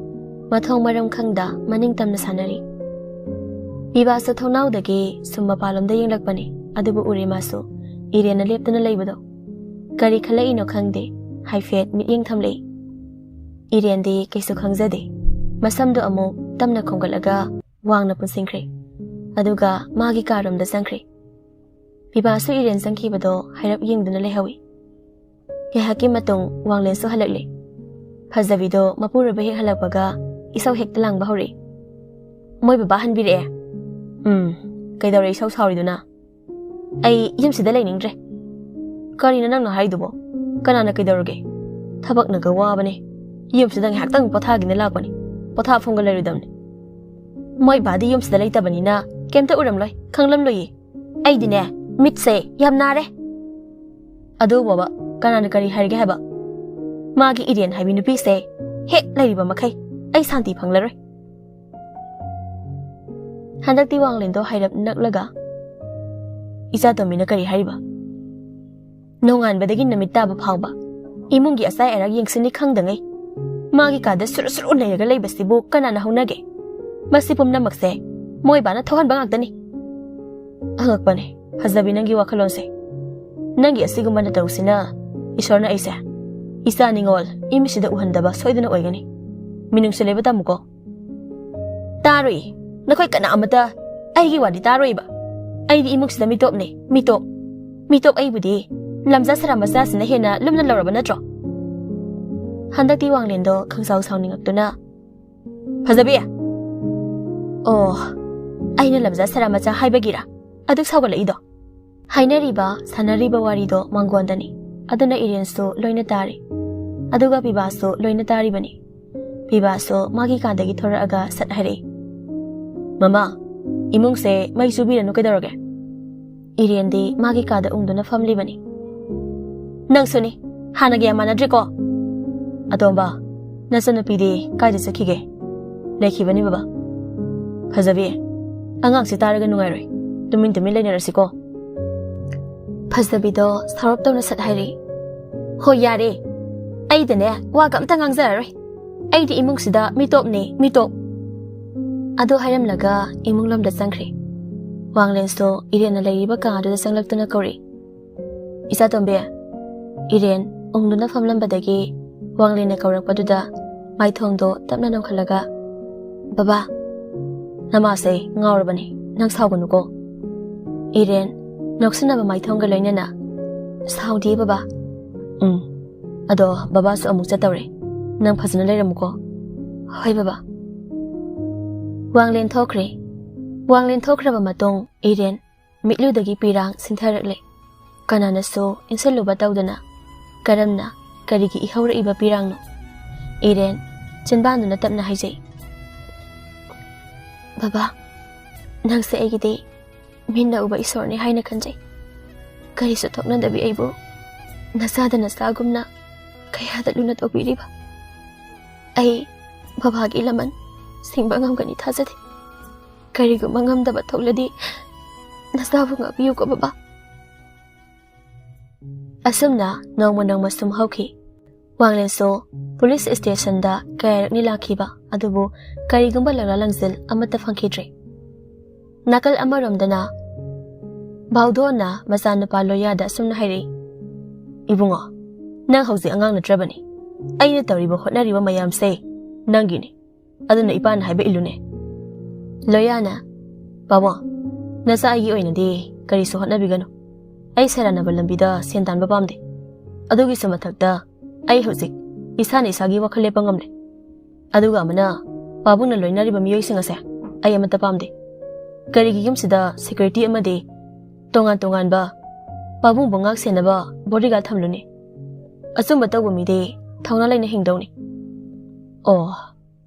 ꯃꯊꯣꯡ ꯃꯔꯝ ꯈꯪꯗ ꯃꯅꯤꯡ ꯇꯝꯅ ꯁꯥꯟꯅꯔꯤ꯫ ꯕꯤꯕꯥꯁꯨ ꯊꯣꯡꯅꯥꯎꯗꯒꯤ ꯁꯨꯝ ꯃꯄꯥꯟꯂꯣꯝꯗ ꯌꯦꯡꯂꯛꯄꯅꯤ, ꯑꯗꯨꯕꯨ ꯎꯔꯦ ꯃꯥꯁꯨ ꯏꯔꯦꯟꯅ ꯂꯦꯞꯇꯨꯅ ꯂꯩꯕꯗꯣ꯫ ꯀꯔꯤ ꯈꯜꯂꯛꯏꯅꯣ ꯈꯪꯗꯦ, ꯍꯥꯏꯐꯦꯠ ꯃꯤꯠꯌꯦꯡ ꯊꯝꯂꯛꯏ꯫ ꯏꯔꯦꯟꯗꯤ ꯀꯩꯁꯨ ꯈꯪꯖꯗꯦ꯫ ꯃꯁꯝꯗꯨ ꯑꯃꯨꯛ ꯇꯞꯅ ꯈꯣꯝꯒꯠꯂꯒ ꯋꯥꯡꯅ ꯄꯨꯟꯁꯤꯟꯈ꯭ꯔꯦ꯫ ꯑꯗꯨꯒ ꯃꯥꯒꯤ ꯀꯥꯔꯣꯝꯗ ꯆꯪꯈ꯭ꯔꯦ꯫ ꯕꯤꯕꯥꯁꯨ ꯏꯔꯦꯟ ꯆꯪꯈꯤꯕꯗꯣ ꯍꯥꯏꯔꯞ ꯌꯦꯡꯗꯨꯅ ꯂꯩꯍꯧꯏ꯫ ꯉꯥꯏꯍꯥꯛꯀꯤ ꯃꯇꯨꯡ ꯋꯥꯡꯂꯦꯟꯁꯨ ꯍꯜꯂꯛꯂꯦ꯫ ꯐꯖꯕꯤꯗꯣ ꯃꯄꯨꯔꯣꯏꯕ ꯍꯦꯛ ꯍꯜꯂꯛꯄꯒ ꯏꯁꯧ ꯍꯦꯛꯇ ꯂꯥꯡꯕ ꯍꯧꯔꯛꯏ꯫ "ꯃꯣꯏ ꯕꯕꯥ ꯍꯟꯕꯤꯔꯛꯑꯦ?" "ꯎꯝ, ꯀꯩꯗꯧꯔꯦ ꯏꯁꯧ ꯁꯥꯎꯔꯤꯗꯨꯅ?" "ꯑꯩ ꯌꯨꯝꯁꯤꯗ ꯂꯩꯅꯤꯡꯗ꯭ꯔꯦ꯫" "ꯀꯔꯤꯅꯣ ꯅꯪꯅ ꯍꯥꯏꯗꯨꯕꯣ? ꯀꯅꯥꯅ ꯀꯩꯗꯧꯔꯒꯦ? ꯊꯕꯛꯅꯒ ꯋꯥꯕꯅꯦ꯫ ꯌꯨꯝꯁꯤꯗ ꯉꯥꯏꯍꯥꯛꯇꯪ ꯄꯣꯊꯥꯒꯦꯅ ꯂꯥꯛꯄꯅꯤ꯫ ꯄꯣꯊꯥꯐꯝꯒ ꯂꯩꯔꯣꯏꯗꯕꯅꯤ꯫ ꯃꯣꯏ ꯕꯥꯗꯤ ꯌꯨꯝꯁꯤꯗ ꯂꯩꯇꯕꯅꯤꯅ ꯀꯩꯝꯇ ꯎꯔꯝꯂꯣꯏ, ꯈꯪꯂꯝꯂꯣꯏꯌꯦ꯫ ꯑꯩꯗꯤꯅꯦ, ꯃꯤꯠꯁꯦ ꯌꯥꯝ ꯅꯥꯔꯦ꯫" "ꯑꯗꯨ ꯕꯣꯕ, ꯀꯅꯥꯅ ꯀꯔꯤ ꯍꯥꯏꯔꯒꯦ ꯍꯥꯏꯕ? ꯃꯥꯒꯤ ꯏꯔꯦꯟ ꯍꯥꯏꯕꯤ ꯅꯨꯄꯤꯁꯦ ꯍꯦꯛ ꯂꯩꯔꯤꯕ ꯃꯈꯩ ꯑꯩ ꯁꯥꯟꯇꯤ ꯐꯪꯂꯔꯣꯏ꯫" ꯍꯟꯗꯛꯇꯤ ꯋꯥꯡꯂꯦꯟꯗꯣ ꯍꯥꯏꯔꯞ ꯅꯛꯂꯒ, "ꯏꯆꯥ ꯇꯣꯝꯕꯤꯅ ꯀꯔꯤ ꯍꯥꯏꯔꯤꯕ?" "ꯅꯣꯡꯉꯥꯟꯕꯗꯒꯤ ꯅꯨꯃꯤꯠ ꯇꯥꯕ ꯐꯥꯎꯕ ꯏꯃꯨꯡꯒꯤ ꯑꯆꯥꯏ ꯑꯔꯥꯛ ꯌꯦꯡꯁꯤꯟꯅꯤ ꯈꯪꯗꯉꯩ ꯃꯥꯒꯤ ꯀꯥꯗ ꯁꯨꯔꯨ ꯁꯨꯔꯨ ꯅꯩꯔꯒ ꯂꯩꯕꯁꯤꯕꯨ ꯀꯅꯥꯅ ꯍꯧꯅꯒꯦ? ꯃꯁꯤ ꯄꯨꯝꯅꯃꯛꯁꯦ ꯃꯣꯏꯕꯥꯅ ꯊꯣꯛꯍꯟꯕ ꯉꯥꯛꯇꯅꯤ꯫" "ꯑꯉꯛꯄꯅꯦ, ꯐꯖꯕꯤ, ꯅꯪꯒꯤ ꯋꯥꯈꯜꯂꯣꯟꯁꯦ꯫ ꯅꯪꯒꯤ ꯑꯁꯤꯒꯨꯝꯕ ꯅꯇꯧꯁꯤꯅ ꯏꯁꯣꯔꯅ ꯑꯩꯁꯦ ꯏꯆꯥ ꯅꯤꯉꯣꯜ ꯏꯃꯤꯠꯁꯤꯗ ꯎꯍꯟꯗꯕ ꯁꯣꯏꯗꯅ ꯑꯣꯏꯒꯅꯤ꯫ ꯃꯤꯅꯨꯡꯁꯤ ꯂꯩꯕ ꯇꯝꯃꯨꯀꯣ꯫" "ꯇꯥꯔꯣꯏ, ꯅꯈꯣꯏ ꯀꯅꯥ ꯑꯃꯇ ꯑꯩꯒꯤ ꯋꯥꯗꯤ ꯇꯥꯔꯣꯏꯕ꯫ ꯑꯩꯗꯤ ꯏꯃꯨꯡꯁꯤꯗ ꯃꯤꯇꯣꯞꯅꯦ, ꯃꯤꯇꯣꯞ꯫ ꯃꯤꯇꯣꯞ ꯑꯩꯕꯨꯗꯤ ꯂꯝꯖꯥ ꯁꯔꯥ ꯃꯆꯥꯁꯤꯅ ꯍꯦꯟꯅ ꯂꯨꯝꯅ ꯂꯧꯔꯕ ꯅꯠꯇ꯭ꯔꯣ?" ꯍꯟꯗꯛꯇꯤ ꯋꯥꯡꯂꯦꯟꯗꯣ ꯈꯪꯁꯥꯎ ꯁꯥꯎꯅꯤꯡꯉꯛꯇꯨꯅ, "ꯐꯖꯕꯤ! ꯑꯣ, ꯑꯩꯅ ꯂꯝꯖꯥ ꯁꯔꯥ ꯃꯆꯥ ꯍꯥꯏꯕꯒꯤꯔ ꯑꯗꯨꯛ ꯁꯥꯎꯒꯠꯂꯛꯏꯗꯣ?" ꯍꯥꯏꯅꯔꯤꯕ, ꯁꯥꯟꯅꯔꯤꯕ ꯋꯥꯔꯤꯗꯣ ꯃꯥꯡꯒꯣꯟꯗꯅꯤ꯫ ꯑꯗꯨꯅ ꯏꯔꯦꯟꯁꯨ ꯂꯣꯏꯅ ꯇꯥꯔꯤ꯫ ꯑꯗꯨꯒ ꯕꯤꯕꯥꯁꯨ ꯂꯣꯏꯅ ꯇꯥꯔꯤꯕꯅꯤ꯫ ꯕꯤꯕꯥꯁꯨ ꯃꯥꯒꯤ ꯀꯥꯗꯒꯤ ꯊꯣꯔꯛꯑꯒ ꯁꯠ ꯍꯥꯏꯔꯛꯏ, "ꯃꯃꯥ, ꯏꯃꯨꯡꯁꯦ ꯃꯩ ꯆꯨꯕꯤꯔꯅꯨ ꯀꯩꯗꯧꯔꯒꯦ?" ꯏꯔꯦꯟꯗꯤ ꯃꯥꯒꯤ ꯀꯥꯗ ꯎꯪꯗꯨꯅ ꯐꯝꯂꯤꯕꯅꯤ꯫ "ꯅꯪꯁꯨꯅꯤ, ꯍꯥꯟꯅꯒ ꯌꯥꯝ ꯃꯥꯟꯅꯗ꯭ꯔꯦꯀꯣ꯫" "ꯑꯇꯣꯝꯕ, ꯅꯆꯟꯅꯨꯄꯤꯗꯤ ꯀꯥꯏꯗ ꯆꯠꯈꯤꯒꯦ?" "ꯂꯩꯈꯤꯕꯅꯤ ꯕꯕꯥ꯫" "ꯐꯖꯕꯤ, ꯑꯉꯥꯡꯁꯤ ꯇꯥꯔꯒ ꯅꯨꯡꯉꯥꯏꯔꯣꯏ꯫ ꯇꯨꯃꯤꯟ ꯇꯨꯃꯤꯟ ꯂꯩꯅꯔꯁꯤꯀꯣ꯫" ꯐꯖꯕꯤꯗꯣ ꯁꯥꯎꯔꯞ ꯇꯧꯅ ꯁꯠ ꯍꯥꯏꯔꯛꯏ, "ꯍꯣꯏ, ꯌꯥꯔꯦ꯫ ꯑꯩꯗꯅꯦ ꯋꯥꯒ ꯑꯝꯇ ꯉꯥꯡꯖꯔꯔꯣꯏ꯫ ꯑꯩꯗꯤ ꯏꯃꯨꯡꯁꯤꯗ ꯃꯤꯇꯣꯞꯅꯦ, ꯃꯤꯇꯣꯞ꯫" ꯑꯗꯨ ꯍꯥꯏꯔꯝꯂꯒ ꯏꯃꯨꯡ ꯂꯣꯝꯗ ꯆꯪꯈ꯭ꯔꯦ꯫ ꯋꯥꯡꯂꯦꯟꯁꯨ ꯏꯔꯦꯟꯅ ꯂꯩꯔꯤꯕ ꯀꯥ ꯑꯗꯨꯗ ꯆꯪꯂꯛꯇꯨꯅ ꯀꯧꯔꯛꯏ, "ꯏꯆꯥꯇꯣꯝꯕꯤ, ꯏꯔꯦꯟ ꯎꯪꯗꯨꯅ ꯐꯝꯂꯝꯕꯗꯒꯤ ꯋꯥꯡꯂꯦꯟꯅ ꯀꯧꯔꯛꯄꯗꯨꯗ ꯃꯥꯏꯊꯣꯡꯗꯣ ꯇꯞꯅ ꯅꯣꯡꯈꯠꯂꯒ, "ꯕꯕꯥ, ꯅꯃꯥꯁꯦ ꯉꯥꯎꯔꯕꯅꯤ, ꯅꯪ ꯁꯥꯎꯒꯅꯨꯀꯣ꯫" ꯏꯔꯦꯟ ꯅꯣꯛꯁꯤꯟꯅꯕ ꯃꯥꯏꯊꯣꯡꯒ ꯂꯣꯏꯅꯅ, "ꯁꯥꯎꯗꯤꯌꯦ ꯕꯕꯥ꯫ ꯎꯝ, ꯑꯗꯣ ꯕꯕꯥꯁꯨ ꯑꯃꯨꯛ ꯆꯠꯇꯧꯔꯦ, ꯅꯪ ꯐꯖꯅ ꯂꯩꯔꯝꯃꯨꯀꯣ꯫" "ꯍꯣꯏ ꯕꯕꯥ꯫" ꯋꯥꯡꯂꯦꯟ ꯊꯣꯛꯈ꯭ꯔꯦ꯫ ꯋꯥꯡꯂꯦꯟ ꯊꯣꯛꯈ꯭ꯔꯕ ꯃꯇꯨꯡ ꯏꯔꯦꯟ ꯃꯤꯠꯂꯨꯗꯒꯤ ꯄꯤꯔꯥꯡ ꯁꯤꯟꯊꯔꯛꯂꯦ꯫ ꯀꯅꯥꯅꯁꯨ ꯏꯟꯁꯤꯜꯂꯨꯕ ꯇꯧꯗꯅ ꯀꯔꯝꯅ, ꯀꯔꯤꯒꯤ ꯏꯍꯧꯔꯛꯏꯕ ꯄꯤꯔꯥꯡꯅꯣ? ꯏꯔꯦꯟ ꯆꯤꯟꯕꯥꯟꯗꯨꯅ ꯇꯞꯅ ꯍꯥꯏꯖꯩ, "ꯕꯕꯥ, ꯅꯪꯁꯦ ꯑꯩꯒꯤꯗꯤ ꯃꯤꯠꯅ ꯎꯕ ꯏꯁꯣꯔꯅꯤ ꯍꯥꯏꯅ ꯈꯟꯖꯩ꯫ ꯀꯔꯤꯁꯨ ꯊꯣꯛꯅꯗꯕꯤ ꯑꯩꯕꯨ ꯅꯆꯥꯗ ꯅꯆꯥꯒꯨꯝꯅ ꯀꯌꯥꯗ ꯂꯨꯅ ꯇꯧꯕꯤꯔꯤꯕ꯫ ꯑꯩ ꯕꯕꯥꯒꯤ ꯂꯃꯟ ꯁꯤꯡꯕ ꯉꯝꯒꯅꯤ ꯊꯥꯖꯗꯦ꯫ ꯀꯔꯤꯒꯨꯝꯕ ꯉꯝꯗꯕ ꯊꯣꯛꯂꯗꯤ ꯅꯆꯥꯕꯨ ꯉꯥꯛꯄꯤꯌꯨꯀꯣ ꯕꯕꯥ꯫" ꯑꯁꯨꯝꯅ ꯅꯣꯡꯃ ꯅꯣꯡꯃ ꯁꯨꯝ ꯍꯧꯈꯤ꯫ ꯋꯥꯡꯂꯦꯟꯁꯨ ꯄꯨꯂꯤꯁ ꯁ꯭ꯇꯦꯁꯟꯗ ꯀꯌꯥꯔꯛꯅꯤ ꯂꯥꯛꯈꯤꯕ, ꯑꯗꯨꯕꯨ ꯀꯔꯤꯒꯨꯝꯕ ꯂꯛꯂꯥ ꯂꯪꯖꯤꯜ ꯑꯃꯠꯇ ꯐꯪꯈꯤꯗ꯭ꯔꯦ꯫ ꯅꯥꯀꯜ ꯑꯃꯔꯣꯝꯗꯅ ꯚꯥꯎꯗꯣꯟꯅ ꯃꯆꯥꯅꯨꯄꯥ ꯂꯣꯌꯥꯗ ꯑꯁꯨꯝꯅ ꯍꯥꯏꯔꯛꯏ, "ꯏꯕꯨꯡꯉꯣ, ꯅꯪ ꯍꯧꯖꯤꯛ ꯑꯉꯥꯡ ꯅꯠꯇ꯭ꯔꯕꯅꯤ꯫ ꯑꯩꯅ ꯇꯧꯔꯤꯕ ꯍꯣꯠꯅꯔꯤꯕ ꯃꯌꯥꯝꯁꯦ ꯅꯪꯒꯤꯅꯤ꯫ ꯑꯗꯨꯅ ꯏꯄꯥꯅ ꯍꯥꯏꯕ ꯏꯜꯂꯨꯅꯦ꯫" ꯂꯣꯌꯥꯅ, "ꯄꯥꯕꯨꯡ, ꯅꯆꯥ ꯑꯩꯒꯤ ꯑꯣꯏꯅꯗꯤ ꯀꯔꯤꯁꯨ ꯍꯣꯠꯅꯕꯤꯒꯅꯨ꯫ ꯑꯩ ꯁꯦꯔꯥꯟꯅꯕ ꯂꯝꯕꯤꯗ ꯁꯦꯟ ꯇꯥꯟꯕ ꯄꯥꯝꯗꯦ꯫ ꯑꯗꯨꯒꯤꯁꯨ ꯃꯊꯛꯇ ꯑꯩ ꯍꯧꯖꯤꯛ ꯏꯁꯥꯅ ꯏꯁꯥꯒꯤ ꯋꯥꯈꯜ ꯂꯦꯞꯄ ꯉꯝꯂꯦ꯫ ꯑꯗꯨꯒ ꯑꯃꯅ, ꯄꯥꯕꯨꯡꯅ ꯂꯣꯏꯅꯔꯤꯕ ꯃꯤꯑꯣꯏꯁꯤꯡ ꯑꯁꯦ ꯑꯩ ꯑꯃꯠꯇ ꯄꯥꯝꯗꯦ꯫ ꯀꯔꯤꯒꯤ ꯌꯨꯝꯁꯤꯗ ꯁꯦꯀ꯭ꯌꯨꯔꯤꯇꯤ ꯑꯃꯗꯤ ꯇꯣꯉꯥꯟ ꯇꯣꯉꯥꯟꯕ ꯄꯥꯕꯨꯡꯕꯨ ꯉꯥꯛ ꯁꯦꯟꯅꯕ ꯕꯣꯗꯤꯒꯥꯔꯗ ꯊꯝꯂꯨꯅꯤ? ꯑꯆꯨꯝꯕ ꯇꯧꯕ ꯃꯤꯗꯤ ꯊꯧꯅꯥ ꯂꯩꯅ ꯍꯤꯡꯗꯧꯅꯤ꯫" "ꯑꯣ,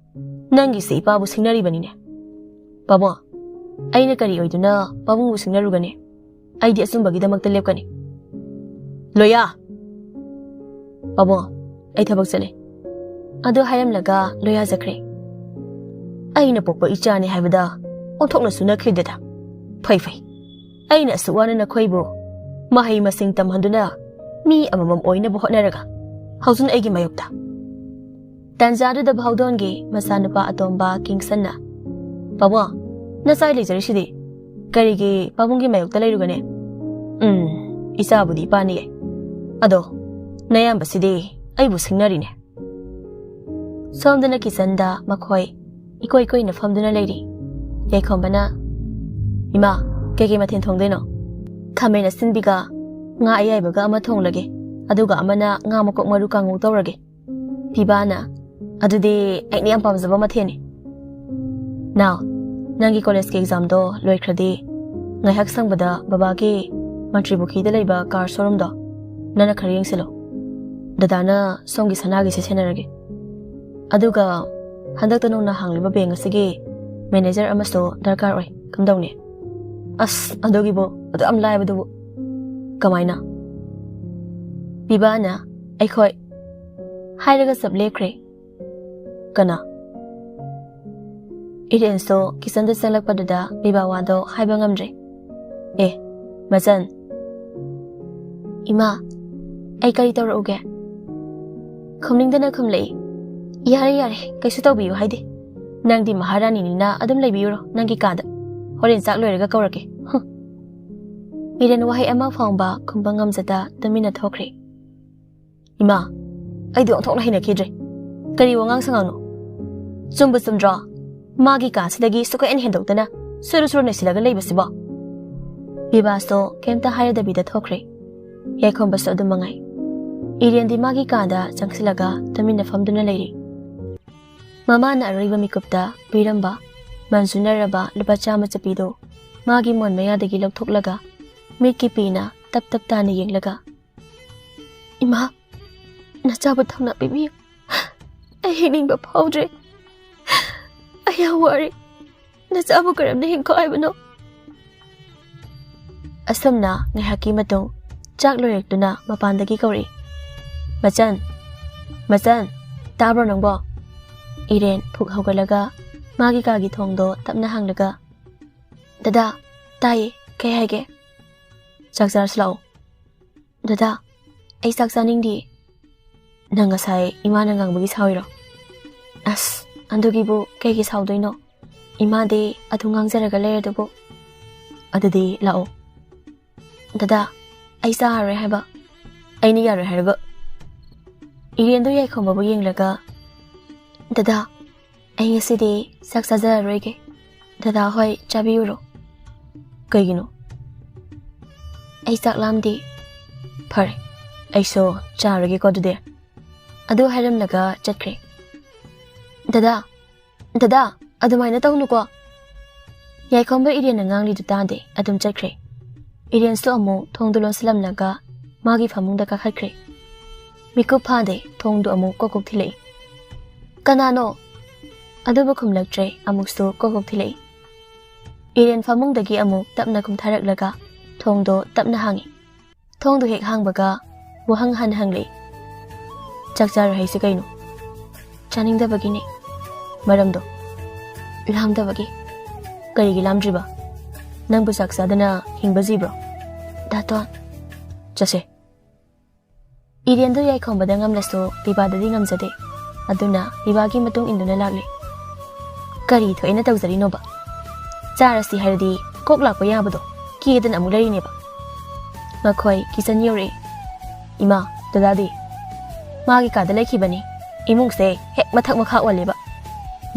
ꯅꯪꯒꯤꯁꯦ ꯏꯄꯥꯕꯨ ꯁꯤꯡꯅꯔꯤꯕꯅꯤꯅꯦ꯫" "ꯄꯥꯕꯨꯡ, ꯑꯩꯅ ꯀꯔꯤ ꯑꯣꯏꯗꯨꯅ ꯄꯥꯕꯨꯡꯕꯨ ꯁꯤꯡꯅꯔꯨꯒꯅꯤ? ꯑꯩꯗꯤ ꯑꯆꯨꯝꯕꯒꯤꯗꯃꯛꯇ ꯂꯦꯞꯀꯅꯤ꯫" "ꯂꯣꯌꯥ!" "ꯄꯥꯕꯨꯡ, ꯑꯩ ꯊꯕꯛ ꯆꯠꯂꯦ꯫" ꯑꯗꯨ ꯍꯥꯏꯔꯝꯂꯒ ꯂꯣꯌꯥ ꯆꯠꯈ꯭ꯔꯦ꯫ "ꯑꯩꯅ ꯄꯣꯛꯄ ꯏꯆꯥꯅꯤ ꯍꯥꯏꯕꯗ ꯑꯣꯟꯊꯣꯛꯅꯁꯨ ꯅꯛꯈꯤꯗꯦꯗ꯫ ꯐꯩ ꯐꯩ, ꯑꯩꯅ ꯑꯁꯨꯛ ꯋꯥꯅ ꯅꯈꯣꯏꯕꯨ ꯃꯍꯩ ꯃꯁꯤꯡ ꯇꯝꯍꯟꯗꯨꯅ ꯃꯤ ꯑꯃꯃꯝ ꯑꯣꯏꯅꯕ ꯍꯣꯠꯅꯔꯒ ꯍꯧꯖꯤꯛ ꯑꯩꯒꯤ ꯃꯥꯌꯣꯛꯇ꯫" ꯇꯥꯟꯖꯥꯗꯨꯗ ꯚꯥꯎꯗꯣꯟꯒꯤ ꯃꯆꯥꯅꯨꯄꯥ ꯑꯇꯣꯝꯕ ꯀꯤꯡꯁꯟꯅ, "ꯄꯥꯕꯨꯡ, ꯅꯆꯥ ꯂꯩꯖꯔꯤꯁꯤꯗꯤ ꯀꯔꯤꯒꯤ ꯄꯥꯕꯨꯡꯒꯤ ꯃꯥꯌꯣꯛꯇ ꯂꯩꯔꯨꯒꯅꯤ? ꯎꯝ, ꯏꯆꯥꯕꯨꯗꯤ ꯏꯄꯥꯅ ꯌꯥꯏ꯫ ꯑꯗꯣ "ꯅꯌꯥꯝꯕꯁꯤꯗꯤ ꯑꯩꯕꯨ ꯁꯤꯡꯅꯔꯤꯅꯦ꯫" ꯁꯣꯝꯗꯅ ꯀꯤꯆꯟꯗ ꯃꯈꯣꯏ ꯏꯀꯣꯏ ꯀꯣꯏꯅ ꯐꯝꯗꯨꯅ ꯂꯩꯔꯤ꯫ ꯌꯥꯏꯈꯣꯝꯕꯅ, "ꯏꯃꯥ, ꯀꯩꯀꯩ ꯃꯊꯦꯜ ꯊꯣꯡꯗꯣꯏꯅꯣ?" "ꯈꯥꯃꯦꯟ ꯑꯁꯤꯟꯕꯤꯒ ꯉꯥ ꯑꯌꯥꯏꯕꯒ ꯑꯃ ꯊꯣꯡꯂꯒꯦ, ꯑꯗꯨꯒ ꯑꯃꯅ ꯉꯥ ꯃꯀꯣꯛ ꯃꯔꯨ ꯀꯥꯡꯉꯧ ꯇꯧꯔꯒꯦ꯫" ꯄꯤꯕꯥꯅ, "ꯑꯗꯨꯗꯤ ꯑꯩꯅ ꯌꯥꯝ ꯄꯥꯝꯖꯕ ꯃꯊꯦꯜꯅꯤ꯫ ꯅꯥꯎ, ꯅꯪꯒꯤ ꯀꯣꯂꯦꯖꯀꯤ ꯑꯦꯛꯖꯥꯝꯗꯣ ꯂꯣꯏꯈ꯭ꯔꯗꯤ ꯉꯥꯏꯍꯥꯛ ꯁꯪꯕꯗ ꯕꯕꯥꯒꯤ ꯃꯟꯇ꯭ꯔꯤ ꯄꯨꯈ꯭ꯔꯤꯗ ꯂꯩꯕ ꯀꯥꯔ ꯁꯣꯔꯨꯝꯗꯣ ꯅꯪꯅ ꯈꯔ ꯌꯦꯡꯁꯤꯜꯂꯣ꯫ ꯗꯗꯥꯅ ꯁꯣꯝꯒꯤ ꯁꯅꯥꯒꯤꯁꯦ ꯁꯦꯟꯅꯔꯒꯦ꯫ ꯑꯗꯨꯒ ꯍꯟꯗꯛꯇ ꯅꯧꯅ ꯍꯥꯡꯂꯤꯕ ꯕꯦꯡ ꯑꯁꯤꯒꯤ ꯃꯦꯅꯦꯖꯔ ꯑꯃꯁꯨ ꯗꯔꯀꯥꯔ ꯑꯣꯏ꯫ ꯀꯝꯗꯧꯅꯤ?" "ꯑꯁ, ꯑꯗꯨꯒꯤꯕꯨ ꯑꯗꯨ ꯌꯥꯝ ꯂꯥꯏꯕꯗꯨꯕꯨ ꯀꯃꯥꯏꯅ?" ꯄꯤꯕꯥꯅ, "ꯑꯩꯈꯣꯏ꯫" ꯍꯥꯏꯔꯒ ꯆꯞ ꯂꯦꯞꯈ꯭ꯔꯦ꯫ "ꯀꯅꯥ?" ꯏꯔꯦꯟꯁꯨ ꯀꯤꯆꯟꯗ ꯆꯪꯂꯛꯄꯗꯨꯗ ꯄꯤꯕꯥ ꯋꯥꯗꯣ ꯍꯥꯏꯕ ꯉꯝꯗ꯭ꯔꯦ꯫ "ꯑꯦ, ꯃꯆꯟ꯫" "ꯏꯃꯥ, ꯑꯩ ꯀꯔꯤ ꯇꯧꯔꯛꯎꯒꯦ?" ꯈꯨꯝꯅꯤꯡꯗꯅ ꯈꯨꯝꯂꯛꯏ꯫ "ꯌꯥꯔꯦ, ꯌꯥꯔꯦ, ꯀꯩꯁꯨ ꯇꯧꯕꯤꯌꯨ ꯍꯥꯏꯗꯦ꯫ ꯅꯪꯗꯤ ꯃꯍꯥꯔꯥꯅꯤꯅꯤꯅ ꯑꯗꯨꯝ ꯂꯩꯕꯤꯌꯨꯔꯣ ꯅꯪꯒꯤ ꯀꯥꯗ꯫ ꯍꯣꯔꯦꯟ ꯆꯥꯛ ꯂꯣꯏꯔꯒ ꯀꯧꯔꯛꯀꯦ꯫" ꯍꯨꯝ꯫ ꯏꯔꯦꯟ ꯋꯥꯍꯩ ꯑꯃ ꯐꯥꯎꯕ ꯈꯨꯝꯕ ꯉꯝꯖꯗ ꯇꯨꯃꯤꯟꯅ ꯊꯣꯛꯈ꯭ꯔꯦ꯫ "ꯏꯃꯥ, ꯑꯩꯗꯤ ꯑꯣꯟꯊꯣꯛꯅ ꯍꯩꯅꯈꯤꯗ꯭ꯔꯦ꯫ ꯀꯔꯤ ꯋꯥꯉꯥꯡ ꯁꯉꯥꯡꯅꯣ? ꯆꯨꯝꯕꯨ ꯆꯨꯝꯗ꯭ꯔꯣ? ꯃꯥꯒꯤ ꯀꯥꯁꯤꯗꯒꯤ ꯁꯨꯛꯍꯦꯟ ꯍꯦꯟꯗꯣꯛꯇꯅ ꯁꯨꯔꯨ ꯁꯨꯔꯨ ꯅꯩꯁꯤꯜꯂꯒ ꯂꯩꯕꯁꯤꯕꯣ?" ꯄꯤꯕꯥꯁꯨ ꯀꯩꯝꯇ ꯍꯥꯏꯔꯗꯕꯤꯗ ꯊꯣꯛꯈ꯭ꯔꯦ꯫ ꯌꯥꯏꯈꯣꯝꯕꯁꯨ ꯑꯗꯨꯝ ꯃꯉꯥꯏ꯫ ꯏꯔꯦꯟꯗꯤ ꯃꯥꯒꯤ ꯀꯥꯗ ꯆꯪꯁꯤꯜꯂꯒ ꯇꯨꯃꯤꯟꯅ ꯐꯝꯗꯨꯅ ꯂꯩꯔꯤ꯫ ꯃꯃꯥꯅ ꯑꯔꯣꯏꯕ ꯃꯤꯀꯨꯞꯇ ꯄꯤꯔꯝꯕ ꯃꯟꯖꯨꯅꯔꯕ ꯂꯨꯄꯥ ꯆꯥꯝꯃ ꯆꯠꯄꯤꯗꯨ ꯃꯥꯒꯤ ꯃꯣꯟ ꯃꯌꯥꯗꯒꯤ ꯂꯧꯊꯣꯛꯂꯒ ꯃꯤꯠꯀꯤ ꯄꯤꯅ ꯇꯞ ꯇꯞ ꯇꯥꯅ ꯌꯦꯡꯂꯒ, "ꯏꯃꯥ, ꯅꯆꯥꯕꯨ ꯊꯧꯅꯥ ꯄꯤꯕꯤꯌꯨ꯫ ꯑꯩ ꯍꯤꯡꯅꯤꯡꯕ ꯐꯥꯎꯗ꯭ꯔꯦ꯫ ꯑꯩ ꯌꯥꯝ ꯋꯥꯔꯦ꯫ ꯅꯆꯥꯕꯨ ꯀꯔꯝꯅ ꯍꯤꯡꯈꯣ ꯍꯥꯏꯕꯅꯣ?" ꯑꯁꯨꯝꯅ ꯉꯥꯏꯍꯥꯛꯀꯤ ꯃꯇꯨꯡ ꯆꯥꯛ ꯂꯣꯏꯔꯛꯇꯨꯅ ꯃꯄꯥꯟꯗꯒꯤ ꯀꯧꯔꯛꯏ꯫ "ꯃꯆꯟ, ꯃꯆꯟ, ꯇꯥꯕ꯭ꯔꯣ ꯅꯪꯕꯣ?" ꯏꯔꯦꯟ ꯐꯨꯛ ꯍꯧꯒꯠꯂꯒ ꯃꯥꯒꯤ ꯀꯥꯒꯤ ꯊꯣꯡꯗꯣ ꯇꯞꯅ ꯍꯥꯡꯂꯒ, "ꯗꯗꯥ, ꯇꯥꯏꯌꯦ, ꯀꯩ ꯍꯥꯏꯒꯦ?" "ꯆꯥꯛ ꯆꯥꯔꯁꯤ ꯂꯥꯛꯑꯣ꯫" "ꯗꯗꯥ, ꯑꯩ ꯆꯥꯛ ꯆꯥꯅꯤꯡꯗꯤꯌꯦ꯫" "ꯅꯪ ꯉꯁꯥꯏ ꯏꯃꯥꯅ ꯉꯥꯡꯕꯒꯤ ꯁꯥꯎꯔꯤꯔꯣ?" "ꯑꯁ, ꯑꯗꯨꯒꯤꯕꯨ ꯀꯩꯒꯤ ꯁꯥꯎꯗꯣꯏꯅꯣ? ꯏꯃꯥꯗꯤ ꯑꯗꯨ ꯉꯥꯡꯖꯔꯒ ꯂꯩꯔꯗꯨꯕꯨ꯫" "ꯑꯗꯨꯗꯤ ꯂꯥꯛꯑꯣ꯫" "ꯗꯗꯥ, ꯑꯩ ꯆꯥꯔꯔꯣꯏ ꯍꯥꯏꯕ꯫" "ꯑꯩꯅ ꯌꯥꯔꯣꯏ ꯍꯥꯏꯔꯒ ꯏꯔꯦꯟꯗꯣ ꯌꯥꯏꯈꯣꯝꯕꯕꯨ ꯌꯦꯡꯂꯒ, "ꯗꯗꯥ, ꯑꯩ ꯉꯁꯤꯗꯤ ꯆꯥꯛ ꯆꯥꯖꯔꯔꯣꯏꯒꯦ꯫ ꯗꯗꯥ ꯍꯣꯏ ꯆꯥꯕꯤꯌꯨꯔꯣ?" "ꯀꯩꯒꯤꯅꯣ?" "ꯑꯩ ꯆꯥꯛ ꯂꯥꯝꯗꯦ꯫" "ꯐꯔꯦ, ꯑꯩꯁꯨ ꯆꯥꯔꯒꯦꯀꯣ ꯑꯗꯨꯗꯤ꯫" ꯑꯗꯨ ꯍꯥꯏꯔꯝꯂꯒ ꯆꯠꯈ꯭ꯔꯦ꯫ "ꯗꯗꯥ, ꯗꯗꯥ, ꯑꯗꯨꯃꯥꯏꯅ ꯇꯧꯅꯨꯀꯣ꯫" ꯌꯥꯏꯈꯣꯝꯕ ꯏꯔꯦꯟꯅ ꯉꯥꯡꯂꯤꯗꯨ ꯇꯥꯗꯦ, ꯑꯗꯨꯝ ꯆꯠꯈ꯭ꯔꯦ꯫ ꯏꯔꯦꯟꯁꯨ ꯑꯃꯨꯛ ꯊꯣꯡꯗꯨ ꯂꯣꯟꯁꯤꯜꯂꯝꯂꯒ ꯃꯥꯒꯤ ꯐꯃꯨꯡꯗ ꯀꯥꯈꯠꯈ꯭ꯔꯦ꯫ ꯃꯤꯀꯨꯞ ꯐꯥꯗꯦ, ꯊꯣꯡꯗꯨ ꯑꯃꯨꯛ ꯀꯣꯛ ꯀꯣꯛ ꯊꯤꯜꯂꯛꯏ꯫ "ꯀꯅꯥꯅꯣ?" ꯑꯗꯨꯕꯨ ꯈꯨꯝꯂꯛꯇ꯭ꯔꯦ, ꯑꯃꯨꯛꯁꯨ ꯀꯣꯛ ꯀꯣꯛ ꯊꯤꯜꯂꯛꯏ꯫ ꯏꯔꯦꯟ ꯐꯃꯨꯡꯗꯒꯤ ꯑꯃꯨꯛ ꯇꯞꯅ ꯀꯨꯝꯊꯔꯛꯂꯒ ꯊꯣꯡꯗꯣ ꯇꯞꯅ ꯍꯥꯡꯉꯤ꯫ ꯊꯣꯡꯗꯣ ꯍꯦꯛ ꯍꯥꯡꯕꯒ ꯋꯥꯍꯪ ꯍꯥꯟꯅ ꯍꯪꯂꯛꯏ꯫ "ꯆꯥꯛ ꯆꯥꯔꯣꯏ ꯍꯥꯏꯁꯤ ꯀꯩꯅꯣ?" "ꯆꯥꯅꯤꯡꯗꯕꯒꯤꯅꯦ꯫" "ꯃꯔꯝꯗꯣ?" "ꯂꯥꯝꯗꯕꯒꯤ꯫" "ꯀꯔꯤꯒꯤ ꯂꯥꯝꯗ꯭ꯔꯤꯕ? ꯅꯪꯕꯨ ꯆꯥꯛ ꯆꯥꯗꯅ ꯍꯤꯡꯕ ꯖꯤꯕ꯭ꯔꯣ?" "ꯗꯥꯇꯣꯟ꯫" "ꯆꯠꯁꯦ꯫" ꯏꯔꯦꯟꯗꯣ ꯌꯥꯏꯈꯣꯝꯕꯗ ꯉꯝꯂꯁꯨ ꯄꯤꯕꯥꯗꯗꯤ ꯉꯝꯖꯗꯦ꯫ ꯑꯗꯨꯅ ꯄꯤꯕꯥꯒꯤ ꯃꯇꯨꯡ ꯏꯟꯗꯨꯅ ꯂꯥꯛꯂꯦ꯫ "ꯀꯔꯤ ꯊꯣꯛꯑꯦꯅ ꯇꯧꯖꯔꯤꯅꯣꯕ? ꯆꯥꯔꯁꯤ ꯍꯥꯏꯔꯗꯤ ꯀꯣꯛ ꯂꯥꯛꯄ ꯌꯥꯕꯗꯣ ꯀꯤꯗꯅ ꯑꯃꯨꯛ ꯂꯩꯔꯤꯅꯦꯕ꯫" ꯃꯈꯣꯏ ꯀꯤꯆꯟ ꯌꯧꯔꯛꯑꯦ꯫ "ꯏꯃꯥ, ꯗꯗꯥꯗꯤ?" "ꯃꯥꯒꯤ ꯀꯥꯗ ꯂꯩꯈꯤꯕꯅꯤ꯫ ꯏꯃꯨꯡꯁꯦ ꯍꯦꯛ ꯃꯊꯛ ꯃꯈꯥ ꯑꯣꯜꯂꯦꯕ꯫"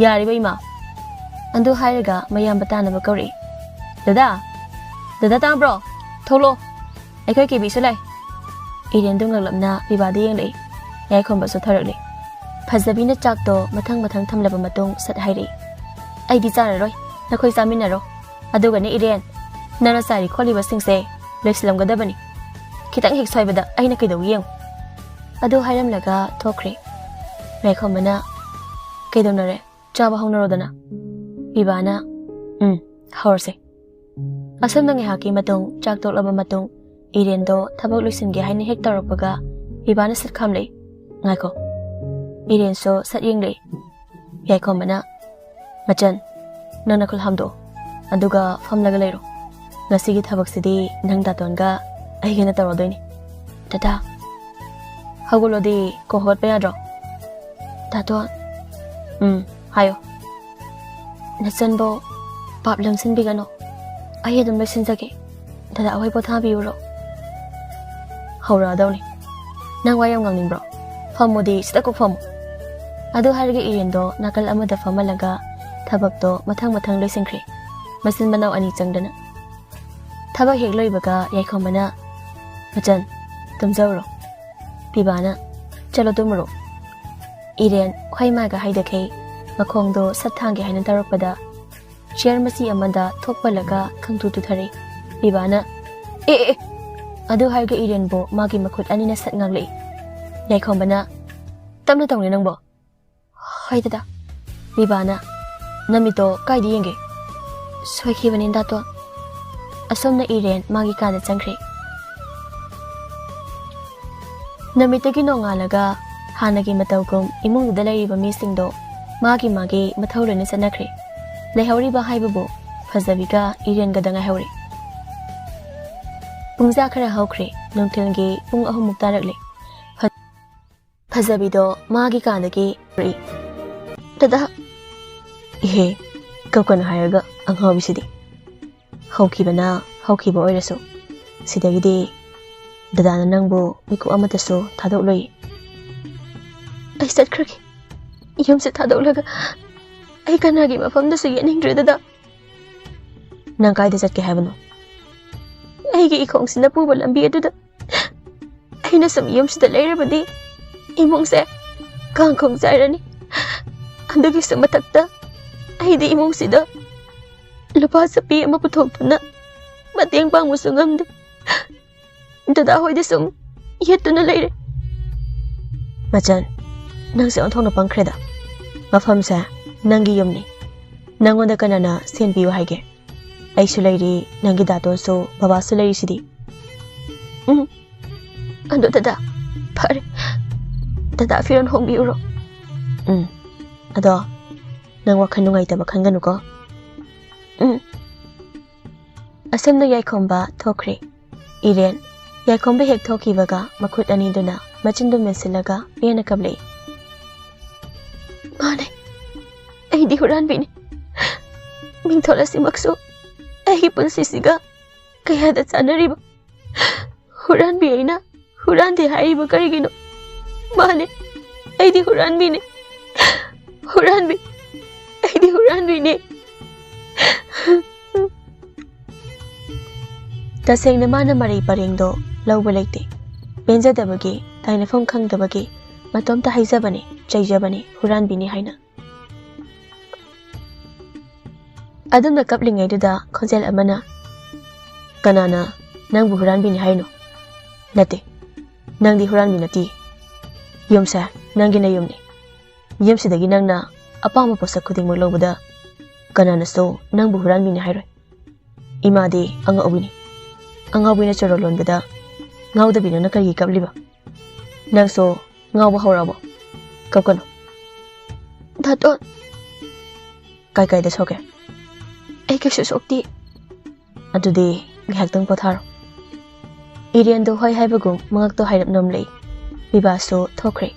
"ꯌꯥꯔꯤꯕ ꯏꯃꯥ?" ꯑꯗꯨ ꯍꯥꯏꯔꯒ ꯃꯌꯥꯝꯕ ꯇꯥꯅꯕ ꯀꯧꯔꯛꯏ꯫ "ꯗꯗꯥ! ꯗꯗꯥ ꯇꯥꯕ꯭ꯔꯣ? ꯊꯣꯛꯂꯛꯑꯣ꯫ ꯑꯩꯈꯣꯏ ꯀꯦꯕꯤꯁꯨ ꯂꯥꯛꯏ꯫" ꯏꯔꯦꯟꯗꯨ ꯉꯛꯂꯞꯅ ꯄꯤꯕꯥꯗ ꯌꯦꯡꯂꯛꯏ꯫ ꯌꯥꯏꯈꯣꯝꯕꯁꯨ ꯊꯣꯔꯛꯂꯦ꯫ ꯐꯖꯕꯤꯅ ꯆꯥꯛꯇꯣ ꯃꯊꯪ ꯃꯊꯪ ꯊꯝꯂꯕ ꯃꯇꯨꯡ ꯁꯠ ꯍꯥꯏꯔꯛꯏ꯫ "ꯑꯩꯗꯤ ꯆꯥꯔꯔꯣꯏ, ꯅꯈꯣꯏ ꯆꯥꯃꯤꯟꯅꯔꯣ꯫ ꯑꯗꯨꯒꯅꯦ ꯏꯔꯦꯟ, ꯅꯪꯅ ꯆꯥꯔꯤ ꯈꯣꯠꯂꯤꯕꯁꯤꯡꯁꯦ ꯂꯣꯏꯁꯤꯜꯂꯝꯒꯗꯕꯅꯤ꯫ ꯈꯤꯇꯪ ꯍꯦꯛ ꯁꯣꯏꯕꯗ ꯑꯩꯅ ꯀꯩꯗꯧꯏ ꯌꯦꯡꯉꯨ꯫" ꯑꯗꯨ ꯍꯥꯏꯔꯝꯂꯒ ꯊꯣꯛꯈ꯭ꯔꯦ꯫ ꯌꯥꯏꯈꯣꯝꯕꯅ, "ꯀꯩꯗꯧꯅꯔꯦ? ꯆꯥꯕ ꯍꯧꯅꯔꯣꯗꯅ꯫" ꯄꯤꯕꯥꯅ, "ꯎꯝ, ꯍꯧꯔꯁꯦ꯫" ꯑꯁꯨꯝꯅ ꯉꯥꯏꯍꯥꯛꯀꯤ ꯃꯇꯨꯡ ꯆꯥꯛ ꯇꯣꯛꯂꯕ ꯃꯇꯨꯡ ꯏꯔꯦꯟꯗꯣ ꯊꯕꯛ ꯂꯣꯏꯁꯤꯟꯒꯦ ꯍꯥꯏꯅ ꯍꯦꯛ ꯇꯧꯔꯛꯄꯒ ꯄꯤꯕꯥꯅ ꯁꯠ ꯈꯥꯝꯂꯛꯏ꯫ "ꯉꯥꯏꯈꯣ꯫" ꯏꯔꯦꯟꯁꯨ ꯁꯠ ꯌꯦꯡꯂꯛꯏ꯫ ꯌꯥꯏꯈꯣꯝꯕꯅ, "ꯃꯆꯟ, ꯅꯪ ꯅꯈꯨꯠ ꯍꯥꯝꯗꯣꯛꯑꯣ꯫ ꯑꯗꯨꯒ ꯐꯝꯂꯒ ꯂꯩꯔꯣ꯫ ꯉꯁꯤꯒꯤ ꯊꯕꯛꯁꯤꯗꯤ ꯅꯪ ꯗꯥꯇꯣꯟꯒ ꯑꯩꯒꯅ ꯇꯧꯔꯗꯣꯏꯅꯤ꯫" "ꯗꯗꯥ꯫" "ꯍꯧꯒꯠꯂꯣꯗꯤ ꯀꯣ ꯍꯧꯒꯠꯄ ꯌꯥꯗ꯭ꯔꯣ?" "ꯗꯥꯇꯣꯟ꯫" "ꯎꯝ, ꯍꯥꯏꯌꯣ꯫" "ꯅꯆꯟꯕꯨ ꯄꯥꯞ ꯂꯪꯁꯤꯟꯕꯤꯒꯅꯨ꯫ ꯑꯩ ꯑꯗꯨꯝ ꯂꯣꯏꯁꯤꯟꯖꯒꯦ꯫ ꯗꯗꯥ ꯍꯣꯏ ꯄꯣꯊꯥꯕꯤꯔꯨꯔꯣ꯫" "ꯍꯧꯔꯛꯑꯗꯧꯅꯤ꯫ ꯅꯪ ꯋꯥ ꯌꯥꯝ ꯉꯥꯡꯅꯤꯡꯕ꯭ꯔꯣ? "ꯐꯝꯃꯨꯗꯤ, ꯁꯤꯗ ꯀꯣꯛ ꯐꯝꯃꯨ"꯫ ꯑꯗꯨ ꯍꯥꯏꯔꯒ ꯏꯔꯦꯟꯗꯣ ꯅꯥꯀꯜ ꯑꯃꯗ ꯐꯝꯍꯜꯂꯒ ꯊꯕꯛꯇꯣ ꯃꯊꯪ ꯃꯊꯪ ꯂꯣꯏꯁꯤꯟꯈ꯭ꯔꯦ, ꯃꯆꯤꯟ ꯃꯅꯥꯎ ꯑꯅꯤ ꯆꯪꯗꯅ꯫ ꯊꯕꯛ ꯍꯦꯛ ꯂꯣꯏꯕꯒ ꯌꯥꯏꯈꯣꯝꯕꯅ, "ꯃꯆꯟ, ꯇꯨꯝꯖꯧꯔꯣ"꯫ ꯄꯤꯕꯥꯅ, "ꯆꯠꯂꯣ ꯇꯨꯝꯃꯨꯔꯣ"꯫ ꯏꯔꯦꯟ ꯈ꯭ꯋꯥꯏ ꯃꯥꯏꯒ ꯍꯥꯏꯗꯈꯩ ꯃꯈꯣꯡꯗꯣ ꯁꯠ ꯊꯥꯡꯒꯦ ꯍꯥꯏꯅ ꯇꯧꯔꯛꯄꯗ, ꯆꯤꯌꯔ ꯃꯆꯤ ꯑꯃꯗ ꯊꯣꯛ ꯄꯜꯂꯒ ꯈꯪꯇꯨ ꯇꯨꯊꯔꯛꯏ꯫ ꯄꯤꯕꯥꯅ, "ꯑꯦ, ꯑꯦ, ꯑꯦ!" ꯑꯗꯨ ꯍꯥꯏꯔꯒ ꯏꯔꯦꯟꯕꯨ ꯃꯥꯒꯤ ꯃꯈꯨꯠ ꯑꯅꯤꯅ ꯁꯠ ꯉꯥꯛꯂꯛꯏ꯫ ꯌꯥꯏꯈꯣꯝꯕꯅ, "ꯇꯞꯅ ꯇꯧꯅꯦ ꯅꯪꯕꯣ"꯫ "ꯍꯣꯏ ꯗꯗꯥ"꯫ ꯄꯤꯕꯥꯅ, "ꯅꯃꯤꯠꯇꯣ ꯀꯥꯏꯗ ꯌꯦꯡꯒꯦ?" "ꯁꯣꯏꯈꯤꯕꯅꯤ ꯗꯥꯇꯣꯟ"꯫ ꯑꯁꯣꯝꯅ ꯏꯔꯦꯟ ꯃꯥꯒꯤ ꯀꯥꯗ ꯆꯪꯈ꯭ꯔꯦ꯫ ꯅꯨꯃꯤꯠꯇꯒꯤ ꯅꯣꯡꯉꯥꯜꯂꯒ ꯍꯥꯟꯅꯒꯤ ꯃꯇꯧꯒꯨꯝ ꯏꯃꯨꯡꯗꯨꯗ ꯂꯩꯔꯤꯕ ꯃꯤꯁꯤꯡꯗꯣ ꯃꯥꯒꯤ ꯃꯥꯒꯤ ꯃꯊꯧ ꯂꯣꯏꯅ ꯆꯠꯅꯈ꯭ꯔꯦ꯫ ꯂꯩꯍꯧꯔꯤꯕ ꯍꯥꯏꯕꯕꯨ ꯐꯖꯕꯤꯒ ꯏꯔꯦꯟꯒꯗ ꯉꯥꯏꯍꯧꯔꯦ꯫ ꯄꯨꯡꯖꯥ ꯈꯔ ꯍꯧꯈ꯭ꯔꯦ, ꯅꯨꯡꯊꯤꯜꯒꯤ ꯄꯨꯡ ꯑꯍꯨꯝꯃꯨꯛ ꯇꯥꯔꯛꯂꯦ꯫ ꯐ-, ꯐꯖꯕꯤꯗꯣ ꯃꯥꯒꯤ ꯀꯥꯗꯒꯤ ꯊꯣꯔꯛꯏ꯫ "ꯗꯗꯥ!" "ꯏꯍꯦ, ꯀꯞꯀꯅꯨ ꯍꯥꯏꯔꯒ ꯑꯉꯥꯎꯕꯤꯁꯤꯗꯤ"꯫ "ꯍꯧꯈꯤꯕꯅ ꯍꯧꯈꯤꯕ ꯑꯣꯏꯔꯁꯨ, ꯁꯤꯗꯒꯤꯗꯤ ꯗꯗꯥꯅ ꯅꯪꯕꯨ ꯃꯤꯀꯨꯞ ꯑꯃꯠꯇꯁꯨ ꯊꯥꯗꯣꯛꯂꯣꯏ"꯫ "ꯑꯩ ꯆꯠꯈ꯭ꯔꯒꯦ꯫ ꯌꯨꯝꯁꯦ ꯊꯥꯗꯣꯛꯂꯒ ꯑꯩ ꯀꯅꯥꯒꯤ ꯃꯐꯝꯗꯁꯨ ꯌꯦꯠꯅꯤꯡꯗ꯭ꯔꯦ ꯗꯗꯥ"꯫ "ꯅꯪ ꯀꯥꯏꯗ ꯆꯠꯀꯦ ꯍꯥꯏꯕꯅꯣ?" "ꯑꯩꯒꯤ ꯏꯈꯣꯡꯁꯤꯅ ꯄꯨꯕ ꯂꯝꯕꯤ ꯑꯗꯨꯗ꯫ ꯑꯩꯅ ꯁꯨꯝ ꯌꯨꯝꯁꯤꯗ ꯂꯩꯔꯕꯗꯤ ꯏꯃꯨꯡꯁꯦ ꯀꯥꯡꯈꯣꯡ ꯆꯥꯏꯔꯅꯤ꯫ ꯑꯗꯨꯒꯤꯁꯨ ꯃꯊꯛꯇ ꯑꯩꯗꯤ ꯏꯃꯨꯡꯁꯤꯗ ꯂꯨꯄꯥ ꯆꯠꯄꯤ ꯑꯃ ꯄꯨꯊꯣꯛꯇꯨꯅ ꯃꯇꯦꯡ ꯄꯥꯡꯕꯁꯨ ꯉꯝꯗꯦ꯫ ꯗꯗꯥ ꯍꯣꯏꯗꯤ ꯁꯨꯝ ꯌꯦꯠꯇꯨꯅ ꯂꯩꯔꯦ"꯫ "ꯃꯆꯟ, ꯅꯪꯁꯦ ꯑꯣꯟꯊꯣꯛꯅ ꯄꯪꯈ꯭ꯔꯦꯗ꯫ ꯃꯐꯝꯁꯦ ꯅꯪꯒꯤ ꯌꯨꯝꯅꯤ꯫ ꯅꯪꯉꯣꯟꯗ ꯀꯅꯥꯅ ꯁꯦꯟ ꯄꯤꯌꯨ ꯍꯥꯏꯒꯦ? ꯑꯩꯁꯨ ꯂꯩꯔꯤ, ꯅꯪꯒꯤ ꯗꯥꯇꯣꯟꯁꯨ, ꯕꯕꯥꯁꯨ ꯂꯩꯔꯤꯁꯤꯗꯤ"꯫ "ꯎꯝ, ꯑꯗꯣ ꯗꯗꯥ, ꯐꯔꯦ, ꯗꯗꯥ ꯐꯤꯔꯣꯜ ꯍꯣꯡꯕꯤꯌꯨꯔꯣ?" "ꯎꯝ, ꯑꯗꯣ ꯅꯪ ꯋꯥꯈꯜ ꯅꯨꯡꯉꯥꯏꯇꯕ ꯈꯟꯒꯅꯨꯀꯣ"꯫ "ꯎꯝ"꯫ ꯑꯁꯨꯝꯅ ꯌꯥꯏꯈꯣꯝꯕ ꯊꯣꯛꯈ꯭ꯔꯦ꯫ ꯏꯔꯦꯟ ꯌꯥꯏꯈꯣꯝꯕ ꯍꯦꯛ ꯊꯣꯛꯈꯤꯕꯒ ꯃꯈꯨꯠ ꯑꯅꯤꯗꯨꯅ ꯃꯆꯤꯟꯗꯨ ꯃꯦꯟꯁꯤꯜꯂꯒ ꯄꯦꯟꯅ ꯀꯞꯂꯛꯏ꯫ "ꯃꯥꯅꯦ, ꯑꯩꯗꯤ ꯍꯨꯔꯥꯟꯕꯤꯅꯤ꯫ ꯃꯤꯡꯊꯣꯜ ꯑꯁꯤꯃꯛꯁꯨ ꯑꯩꯒꯤ ꯄꯨꯟꯁꯤꯁꯤꯒ ꯀꯌꯥꯗ ꯆꯥꯟꯅꯔꯤꯕ? ꯍꯨꯔꯥꯟꯕꯤ ꯑꯩꯅ ꯍꯨꯔꯥꯟꯗꯦ ꯍꯥꯏꯔꯤꯕ ꯀꯔꯤꯒꯤꯅꯣ?" ꯃꯥꯅꯦ, ꯑꯩꯗꯤ ꯍꯨꯔꯥꯟꯕꯤꯅꯦ꯫ ꯍꯨꯔꯥꯟꯕꯤ꯫ ꯑꯩꯗꯤ ꯍꯨꯔꯥꯟꯕꯤꯅꯦ꯫ ꯇꯁꯦꯡꯅ ꯃꯥꯅ ꯃꯔꯩ ꯄꯔꯦꯡꯗꯣ ꯂꯧꯕ ꯂꯩꯇꯦ꯫ ꯄꯦꯟꯖꯗꯕꯒꯤ, ꯇꯥꯏꯅꯐꯝ ꯈꯪꯗꯕꯒꯤ ꯃꯇꯣꯝꯇ ꯍꯥꯏꯖꯕꯅꯤ, ꯆꯩꯖꯕꯅꯤ, ꯍꯨꯔꯥꯟꯕꯤꯅꯤ ꯍꯥꯏꯅ꯫ ꯑꯗꯨꯝꯅ ꯀꯞꯂꯤꯉꯩꯗꯨꯗ ꯈꯣꯟꯖꯦꯜ ꯑꯃꯅ, "ꯀꯅꯥꯅ ꯅꯪꯕꯨ ꯍꯨꯔꯥꯟꯕꯤꯅꯤ ꯍꯥꯏꯅꯣ? ꯅꯠꯇꯦ, ꯅꯪꯗꯤ ꯍꯨꯔꯥꯟꯕꯤ ꯅꯠꯇꯦ꯫ ꯌꯨꯝꯁꯦ ꯅꯪꯒꯤ ꯅꯌꯨꯝꯅꯤ꯫ ꯌꯨꯝꯁꯤꯗꯒꯤ ꯅꯪꯅ ꯑꯄꯥꯝꯕ ꯄꯣꯠꯁꯛ ꯈꯨꯗꯤꯡꯃꯛ ꯂꯧꯕꯗ ꯀꯅꯥꯅꯁꯨ ꯅꯪꯕꯨ ꯍꯨꯔꯥꯟꯕꯤꯅꯤ ꯍꯥꯏꯔꯣꯏ꯫ ꯏꯃꯥꯗꯤ ꯑꯉꯥꯎꯕꯤꯅꯤ꯫ ꯑꯉꯥꯎꯕꯤꯅ ꯆꯣꯔꯣ ꯂꯣꯟꯕꯗ ꯉꯥꯎꯗꯕꯤ ꯅꯪꯅ ꯀꯔꯤꯒꯤ ꯀꯞꯂꯤꯕ? ꯅꯪꯁꯨ ꯉꯥꯎꯕ ꯍꯧꯔꯛꯑꯕꯣ? ꯀꯞꯀꯅꯨ꯫" "ꯗꯥꯇꯣꯟ!" "ꯀꯥꯏ ꯀꯥꯏꯗ ꯁꯣꯛꯀꯦ?" "ꯑꯩ ꯀꯩꯁꯨ ꯁꯣꯛꯇꯦ꯫" "ꯑꯗꯨꯗꯤ ꯉꯥꯏꯍꯥꯛꯇꯪ ꯄꯣꯊꯥꯔꯣ꯫" ꯏꯔꯦꯟꯗꯣ ꯍꯣꯏ ꯍꯥꯏꯕꯒꯨꯝ ꯃꯉꯛꯇꯣ ꯍꯥꯏꯔꯞ ꯅꯣꯝꯂꯛꯏ꯫ ꯕꯤꯕꯥꯁꯨ ꯊꯣꯛꯈ꯭ꯔꯦ꯫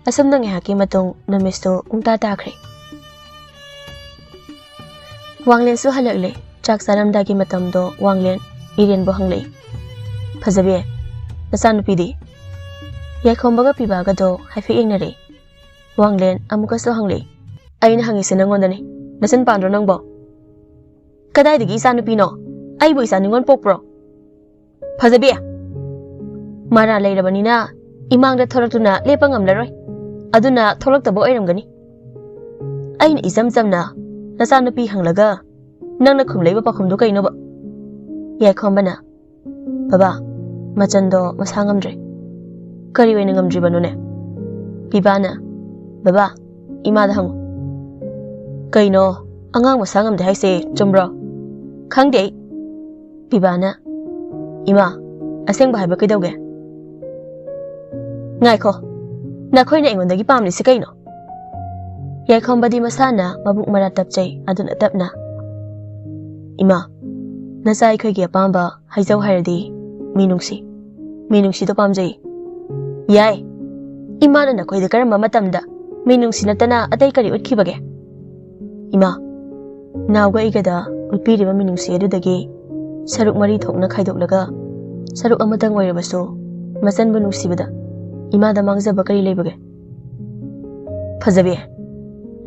ꯑꯁꯨꯝꯅ ꯉꯥꯏꯍꯥꯛꯀꯤ ꯃꯇꯨꯡ ꯅꯨꯃꯤꯠꯁꯨ ꯄꯨꯡꯇꯥ ꯇꯥꯈ꯭ꯔꯦ꯫ ꯋꯥꯡꯂꯦꯟꯁꯨ ꯍꯜꯂꯛꯂꯦ꯫ ꯆꯥꯛ ꯆꯥꯔꯝꯗꯥꯏꯒꯤ ꯃꯇꯝꯗꯣ ꯋꯥꯡꯂꯦꯟ ꯏꯔꯦꯟꯕꯨ ꯍꯪꯂꯛꯏ, "ꯐꯖꯕꯤ, ꯅꯆꯥꯅꯨꯄꯤꯗꯤ?" ꯌꯥꯏꯈꯣꯝꯕꯒ ꯄꯤꯕꯥꯒꯗꯣ ꯍꯥꯏꯐꯦꯠ ꯌꯦꯡꯅꯔꯦ꯫ ꯋꯥꯡꯂꯦꯟ ꯑꯃꯨꯛꯀꯁꯨ ꯍꯪꯂꯛꯏ, "ꯑꯩꯅ ꯍꯪꯉꯤꯁꯦ ꯅꯪꯉꯣꯟꯗꯅꯤ꯫ ꯅꯆꯤꯟ ꯄꯥꯟꯗ꯭ꯔꯣ ꯅꯪꯕꯣ?" "ꯀꯗꯥꯏꯗꯒꯤ ꯏꯆꯥꯅꯨꯄꯤꯅꯣ? ꯑꯩꯕꯨ ꯏꯆꯥ ꯅꯤꯉꯣꯜ ꯄꯣꯛꯄ꯭ꯔꯣ?" "ꯐꯖꯕꯤ, ꯃꯔꯥ ꯂꯩꯔꯕꯅꯤꯅ ꯏꯃꯥꯡꯗ ꯊꯣꯔꯛꯇꯨꯅ ꯂꯦꯞꯄ ꯉꯝꯂꯔꯣꯏ꯫ ꯑꯗꯨꯅ ꯊꯣꯛꯂꯛꯇꯕ ꯑꯣꯏꯔꯝꯒꯅꯤ꯫" "ꯑꯩꯅ ꯏꯆꯝ ꯆꯝꯅ ꯅꯆꯥꯅꯨꯄꯤ ꯍꯪꯂꯒ ꯅꯪꯅ ꯈꯨꯝꯂꯛꯏꯕ ꯄꯥꯎꯈꯨꯝꯗꯨ ꯀꯩꯅꯣꯕ?" ꯌꯥꯏꯈꯣꯝꯕꯅ, "ꯕꯕꯥ, ꯃꯆꯟꯗꯣ ꯃꯁꯥ ꯉꯝꯗ꯭ꯔꯦ꯫" "ꯀꯔꯤ ꯑꯣꯏꯅ ꯉꯝꯗ꯭ꯔꯤꯕꯅꯣꯅꯦ?" ꯄꯤꯕꯥꯅ, "ꯕꯕꯥ, ꯏꯃꯥꯗ ꯍꯪꯉꯨ꯫" "ꯀꯩꯅꯣ, ꯑꯉꯥꯡ ꯃꯁꯥ ꯉꯝꯗꯦ ꯍꯥꯏꯁꯦ ꯆꯨꯝꯕ꯭ꯔꯣ?" "ꯈꯪꯗꯦ ꯑꯩ꯫" ꯄꯤꯕꯥꯅ, "ꯏꯃꯥ, ꯑꯁꯦꯡꯕ ꯍꯥꯏꯕ ꯀꯩꯗꯧꯒꯦ?" "ꯉꯥꯏꯈꯣ, ꯅꯈꯣꯏꯅ ꯑꯩꯉꯣꯟꯗꯒꯤ ꯄꯥꯝꯂꯤꯁꯤ ꯀꯩꯅꯣ?" ꯌꯥꯏꯈꯣꯝꯕꯗꯤ ꯃꯁꯥꯅ ꯃꯕꯨꯛ ꯃꯔꯥ ꯇꯞꯆꯩ, ꯑꯗꯨꯅ ꯇꯞꯅ, "ꯏꯃꯥ, ꯅꯆꯥ ꯑꯩꯈꯣꯏꯒꯤ ꯑꯄꯥꯝꯕ ꯍꯥꯏꯖꯧ ꯍꯥꯏꯔꯗꯤ ꯃꯤꯅꯨꯡꯁꯤ, ꯃꯤꯅꯨꯡꯁꯤꯗꯣ ꯄꯥꯝꯖꯩ꯫" "ꯌꯥꯏ, ꯏꯃꯥꯅ ꯅꯈꯣꯏꯗ ꯀꯔꯝꯕ ꯃꯇꯝꯗ ꯃꯤꯅꯨꯡꯁꯤ ꯅꯠꯇꯅ ꯑꯇꯩ ꯀꯔꯤ ꯎꯠꯈꯤꯕꯒꯦ?" "ꯏꯃꯥ, ꯅꯥꯎꯒ ꯑꯩꯒꯗ ꯎꯠꯄꯤꯔꯤꯕ ꯃꯤꯅꯨꯡꯁꯤ ꯑꯗꯨꯗꯒꯤ ꯁꯔꯨꯛ ꯃꯔꯤ ꯊꯣꯛꯅ ꯈꯥꯏꯗꯣꯛꯂꯒ ꯁꯔꯨꯛ ꯑꯃꯇꯪ ꯑꯣꯏꯔꯕꯁꯨ ꯃꯆꯟꯕꯨ ꯅꯨꯡꯁꯤꯕꯗ ꯏꯃꯥꯗ ꯃꯥꯡꯖꯕ ꯀꯔꯤ ꯂꯩꯕꯒꯦ? ꯐꯖꯕꯤ,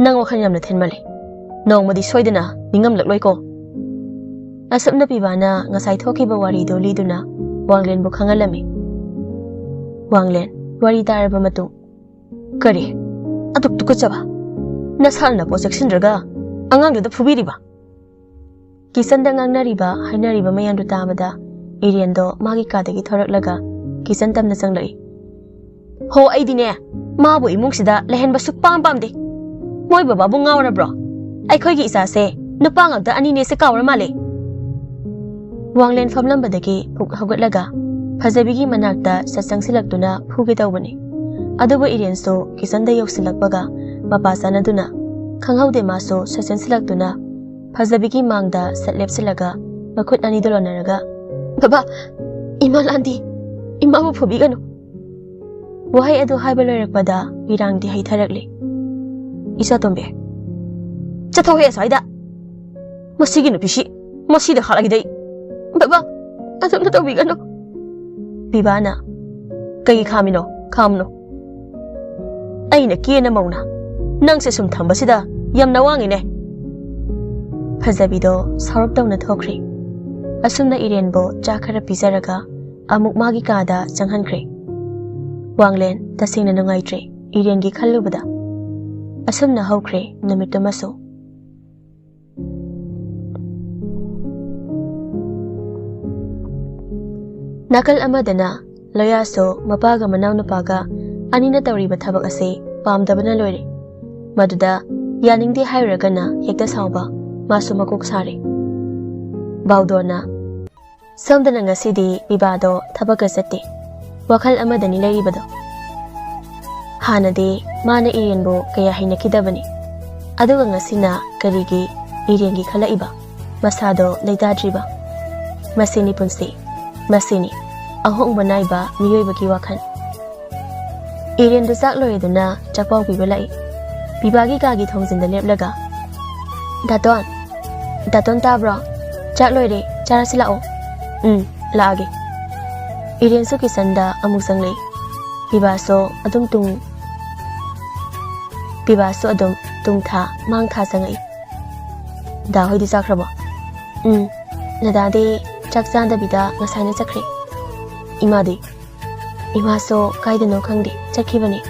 ꯅꯪ ꯋꯥꯈꯜ ꯌꯥꯝꯅ ꯊꯤꯟꯃꯜꯂꯤ꯫ ꯅꯣꯡꯃꯗꯤ ꯁꯣꯏꯗꯅ ꯅꯤꯡꯉꯝꯂꯛꯂꯣꯏꯀꯣ꯫ ꯑꯁꯨꯝꯅ ꯄꯤꯕꯥꯅ ꯉꯁꯥꯏ ꯊꯣꯛꯈꯤꯕ ꯋꯥꯔꯤꯗꯨ ꯂꯤꯗꯨꯅ ꯋꯥꯡꯂꯦꯟꯕꯨ ꯈꯪꯍꯜꯂꯝꯃꯤ꯫ ꯋꯥꯡꯂꯦꯟ, ꯋꯥꯔꯤ ꯇꯥꯔꯕ ꯃꯇꯨꯡ, ꯀꯔꯤ? ꯑꯗꯨꯛ ꯇꯨꯀꯠꯆꯕ? ꯅꯁꯥꯅ ꯄꯣꯠ ꯆꯦꯛꯁꯤꯟꯗ꯭ꯔꯒ ꯑꯉꯥꯡꯗꯨꯗ ꯐꯨꯕꯤꯔꯤꯕ? ꯀꯤꯆꯟꯗ ꯉꯥꯡꯅꯔꯤꯕ ꯍꯥꯏꯅꯔꯤꯕ ꯃꯌꯥꯝꯗꯨ ꯇꯥꯕꯗ ꯏꯔꯦꯟꯗꯣ ꯃꯥꯒꯤ ꯀꯥꯗꯒꯤ ꯊꯣꯔꯛꯂꯒ ꯀꯤꯆꯟ ꯇꯝꯅ ꯆꯪꯂꯛꯏ꯫ ꯍꯣ, ꯑꯩꯗꯤꯅꯦ, ꯃꯥꯕꯨ ꯏꯃꯨꯡꯁꯤꯗ ꯂꯩꯍꯟꯕ ꯁꯨꯛꯄꯥꯝ ꯄꯥꯝꯗꯦ꯫ ꯃꯣꯏ ꯕꯕꯥꯕꯨ ꯉꯥꯎꯔꯕ꯭ꯔꯣ? ꯑꯩꯈꯣꯏꯒꯤ ꯏꯆꯥꯁꯦ ꯅꯨꯄꯥ ꯉꯥꯛꯇ ꯑꯅꯤꯅꯦꯁꯦ ꯀꯥꯎꯔ ꯃꯥꯜꯂꯦ꯫ ꯋꯥꯡꯂꯦꯟ ꯐꯝꯂꯝꯕꯗꯒꯤ ꯐꯨꯛ ꯍꯧꯒꯠꯂꯒ ꯐꯖꯕꯤꯒꯤ ꯃꯅꯥꯛꯇ ꯁꯠ ꯆꯪꯁꯤꯜꯂꯛꯇꯨꯅ ꯐꯨꯒꯦ ꯇꯧꯕꯅꯤ꯫ ꯑꯗꯨꯕꯨ ꯏꯔꯦꯟꯁꯨ ꯀꯤꯆꯟꯗ ꯌꯧꯁꯤꯜꯂꯛꯄꯒ ꯃꯄꯥ ꯆꯥꯅꯗꯨꯅ ꯈꯪꯍꯧꯗꯦ ꯃꯥꯁꯨ ꯁꯠ ꯆꯪꯁꯤꯜꯂꯛꯇꯨꯅ ꯐꯖꯕꯤꯒꯤ ꯃꯥꯡꯗ ꯁꯠ ꯂꯦꯞꯁꯤꯜꯂꯒ ꯃꯈꯨꯠ ꯑꯅꯤꯗꯨ ꯂꯣꯟꯅꯔꯒ, "ꯕꯕꯥ, ꯏꯃꯥ ꯂꯥꯟꯗꯤ, ꯏꯃꯥꯕꯨ ꯐꯨꯕꯤꯒꯅꯨ꯫" ꯋꯥꯍꯩ ꯑꯗꯨ ꯍꯥꯏꯕ ꯂꯣꯏꯔꯛꯄꯗ ꯄꯤꯔꯥꯡꯗꯤ ꯍꯩꯊꯔꯛꯂꯤ꯫ "ꯏꯆꯥꯇꯣꯝꯕꯤ, ꯆꯠꯊꯣꯛꯍꯦ ꯑꯁ꯭ꯋꯥꯏꯗ꯫ ꯃꯁꯤꯒꯤ ꯅꯨꯄꯤꯁꯤ ꯃꯁꯤꯗ ꯍꯥꯠꯂꯒꯦꯗ ꯑꯩ꯫ ꯕꯕꯥ, ꯑꯗꯨꯝꯅ ꯇꯧꯕꯤꯒꯅꯨ꯫" ꯄꯤꯕꯥꯅ, "ꯀꯩꯒꯤ ꯈꯥꯝꯃꯤꯅꯣ? ꯈꯥꯝꯅꯨ꯫ ꯑꯩꯅ ꯀꯦꯅ ꯃꯧꯅ ꯅꯪꯁꯦ ꯁꯨꯝ ꯊꯝꯕꯁꯤꯗ ꯌꯥꯝꯅ ꯋꯥꯡꯉꯤꯅꯦ꯫" ꯐꯖꯕꯤꯗꯣ ꯁꯥꯎꯔꯞ ꯇꯧꯅ ꯊꯣꯛꯈ꯭ꯔꯦ꯫ ꯑꯁꯨꯝꯅ ꯏꯔꯦꯟꯕꯨ ꯆꯥꯛ ꯈꯔ ꯄꯤꯖꯔꯒ ꯑꯃꯨꯛ ꯃꯥꯒꯤ ꯀꯥꯗ ꯆꯪꯍꯟꯈ꯭ꯔꯦ꯫ ꯋꯥꯡꯂꯦꯟ ꯇꯁꯦꯡꯅ ꯅꯨꯡꯉꯥꯏꯇ꯭ꯔꯦ ꯏꯔꯦꯟꯒꯤ ꯈꯜꯂꯨꯕꯗ꯫ ꯑꯁꯨꯝꯅ ꯍꯧꯈ꯭ꯔꯦ ꯅꯨꯃꯤꯠꯇꯨꯃꯁꯨ꯫ ꯅꯥꯀꯜ ꯑꯃꯗꯅ ꯂꯣꯌꯥꯁꯨ ꯃꯄꯥꯒ ꯃꯅꯥꯎꯅꯨꯄꯥꯒ ꯑꯅꯤꯅ ꯇꯧꯔꯤꯕ ꯊꯕꯛ ꯑꯁꯤ ꯄꯥꯝꯗꯕꯅ ꯂꯣꯏꯔꯦ꯫ ꯃꯗꯨꯗ ꯌꯥꯅꯤꯡꯗꯦ ꯍꯥꯏꯔꯨꯔꯒꯅ ꯍꯦꯛꯇ ꯁꯥꯎꯕ, ꯃꯥꯁꯨ ꯃꯀꯣꯛ ꯁꯥꯔꯦ꯫ ꯕꯥꯎꯗꯣꯅ, "ꯁꯣꯝꯗꯅ ꯉꯁꯤꯗꯤ ꯄꯤꯕꯥꯗꯣ ꯊꯕꯛꯀ ꯆꯠꯇꯦ, ꯋꯥꯈꯜ ꯑꯃꯗꯅꯤ ꯂꯩꯔꯤꯕꯗꯣ꯫ ꯍꯥꯟꯅꯗꯤ ꯃꯥꯅ ꯏꯔꯦꯟꯕꯨ ꯀꯌꯥ ꯍꯩꯅꯈꯤꯗꯕꯅꯤ, ꯑꯗꯨꯒ ꯉꯁꯤꯅ ꯀꯔꯤꯒꯤ ꯏꯔꯦꯟꯒꯤ ꯈꯜꯂꯛꯏꯕ? ꯃꯁꯥꯗꯣ ꯂꯩꯇꯥꯗ꯭ꯔꯤꯕ? ꯃꯁꯤꯅꯤ ꯄꯨꯟꯁꯤ, ꯃꯁꯤꯅꯤ ꯑꯍꯣꯡꯕ ꯅꯥꯏꯕ ꯃꯤꯑꯣꯏꯕꯒꯤ ꯋꯥꯈꯜ꯫" ꯏꯔꯦꯟꯗꯨ ꯆꯥꯛ ꯂꯣꯏꯔꯗꯨꯅ ꯆꯥꯛꯄꯥꯎ ꯄꯤꯕ ꯂꯥꯛꯏ꯫ ꯄꯤꯕꯥꯒꯤ ꯀꯥꯒꯤ ꯊꯣꯡꯖꯤꯟꯗ ꯂꯦꯞꯂꯒ, "ꯗꯥꯇꯣꯟ, ꯗꯥꯇꯣꯟ ꯇꯥꯕ꯭ꯔꯣ? ꯆꯥꯛ ꯂꯣꯏꯔꯦ, ꯆꯥꯔꯁꯤ ꯂꯥꯛꯑꯣ꯫" "ꯎꯝ, ꯂꯥꯛꯑꯒꯦ꯫" ꯏꯔꯦꯟꯁꯨ ꯀꯤꯆꯟꯗ ꯑꯃꯨꯛ ꯆꯪꯂꯛꯏ꯫ ꯄꯤꯕꯥꯁꯨ ꯑꯗꯨꯝ ꯇꯨꯡ ꯄꯤꯕꯥꯁꯨ ꯑꯗꯨꯝ ꯇꯨꯡ ꯊꯥ ꯃꯥꯡ ꯊꯥ ꯆꯪꯉꯛꯏ꯫ "ꯗꯥ ꯍꯣꯏꯗꯤ ꯆꯥꯈ꯭ꯔꯕꯣ?" "ꯎꯝ, ꯅꯗꯥꯗꯤ ꯆꯥꯛ ꯆꯥꯗꯕꯤꯗ ꯉꯁꯥꯏꯅ ꯆꯠꯈ꯭ꯔꯦ꯫" "ꯏꯃꯥꯗꯤ?" "ꯏꯃꯥꯁꯨ ꯀꯥꯏꯗꯅꯣ ꯈꯪꯗꯦ, ꯆꯠꯈꯤꯕꯅꯤ꯫"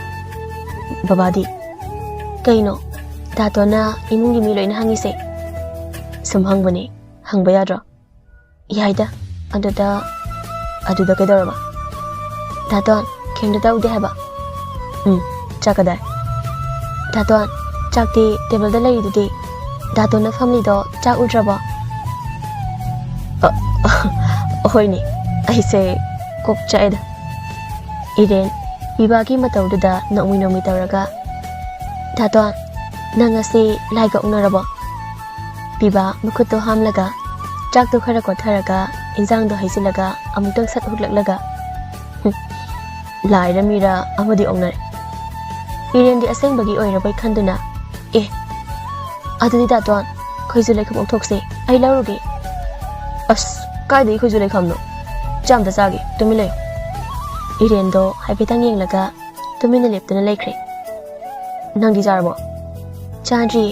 "ꯕꯕꯥꯗꯤ?" "ꯀꯩꯅꯣ, ꯗꯥꯇꯣꯟꯅ ꯏꯃꯨꯡꯒꯤ ꯃꯤ ꯂꯣꯏꯅ ꯍꯪꯉꯤꯁꯦ?" "ꯁꯨꯝ ꯍꯪꯕꯅꯦ, ꯍꯪꯕ ꯌꯥꯗ꯭ꯔꯣ?" "ꯌꯥꯏꯗ, ꯑꯗꯨꯗ, ꯑꯗꯨꯗ ꯀꯩꯗꯧꯔꯕ?" "ꯗꯥꯇꯣꯟ, ꯀꯩꯝꯇ ꯇꯧꯗꯦ ꯍꯥꯏꯕ?" "ꯎꯝ, ꯆꯥꯛ ꯀꯗꯥꯏ?" "ꯗꯥꯇꯣꯟ, ꯆꯥꯛꯇꯤ ꯇꯦꯕꯜꯗ ꯂꯩꯔꯤꯗꯨꯗꯤ꯫ ꯗꯥꯇꯣꯟꯅ ꯐꯝꯂꯤꯗꯣ ꯆꯥꯛ ꯎꯗ꯭ꯔꯕꯣ?" "ꯑ, ꯑ, ꯍꯣꯏꯅꯦ, ꯑꯩꯁꯦ ꯀꯣꯛ ꯆꯥꯛꯑꯦꯗ꯫" ꯏꯔꯦꯟ ꯄꯤꯕꯥꯒꯤ ꯃꯇꯧꯗꯨꯗ ꯅꯣꯛꯃꯤ ꯅꯣꯛꯃꯤ ꯇꯧꯔꯒ, "ꯗꯥꯇꯣꯟ, ꯅꯪ ꯉꯁꯤ ꯂꯥꯏꯒ ꯑꯣꯛꯅꯔꯕꯣ?" ꯄꯤꯕꯥ ꯃꯈꯨꯠꯇꯣ ꯍꯥꯝꯂꯒ, ꯆꯥꯛꯇꯣ ꯈꯔ ꯀꯣꯠꯊꯔꯒ, ꯏꯟꯖꯥꯡꯗꯣ ꯍꯩꯖꯤꯜꯂꯒ, ꯑꯃꯨꯛꯇꯪ ꯁꯠ ꯍꯨꯛꯂꯛꯂꯒ, "ꯍꯨꯝ, ꯂꯥꯏꯔ ꯃꯤꯔ ꯑꯃꯗꯤ ꯑꯣꯛꯅꯔꯦ꯫" ꯏꯔꯦꯟꯗꯤ ꯑꯁꯦꯡꯕꯒꯤ ꯑꯣꯏꯔꯕꯣꯏ ꯈꯟꯗꯨꯅ, "ꯑꯦ, ꯑꯗꯨꯗꯤ ꯗꯥꯇꯣꯟ, ꯈꯣꯏꯖꯨ ꯂꯩꯈꯣꯝ ꯑꯣꯛꯊꯣꯛꯁꯦ, ꯑꯩ ꯂꯧꯔꯨꯒꯦ꯫" "ꯑꯁ, ꯀꯥꯏꯗꯒꯤ ꯈꯣꯏꯖꯨ ꯂꯩꯈꯣꯝꯅꯣ? ꯆꯥꯛ ꯑꯝꯇ ꯆꯥꯒꯦ, ꯇꯨꯃꯤꯟ ꯂꯩꯌꯨ꯫" ꯏꯔꯦꯟꯗꯣ ꯍꯥꯏꯐꯦꯠꯇꯪ ꯌꯦꯡꯂꯒ, ꯇꯨꯃꯤꯟꯅ ꯂꯦꯞꯇꯨꯅ ꯂꯩꯈ꯭ꯔꯦ꯫ "ꯅꯪꯗꯤ ꯆꯥꯔꯕꯣ?" "ꯆꯥꯗ꯭ꯔꯤ꯫"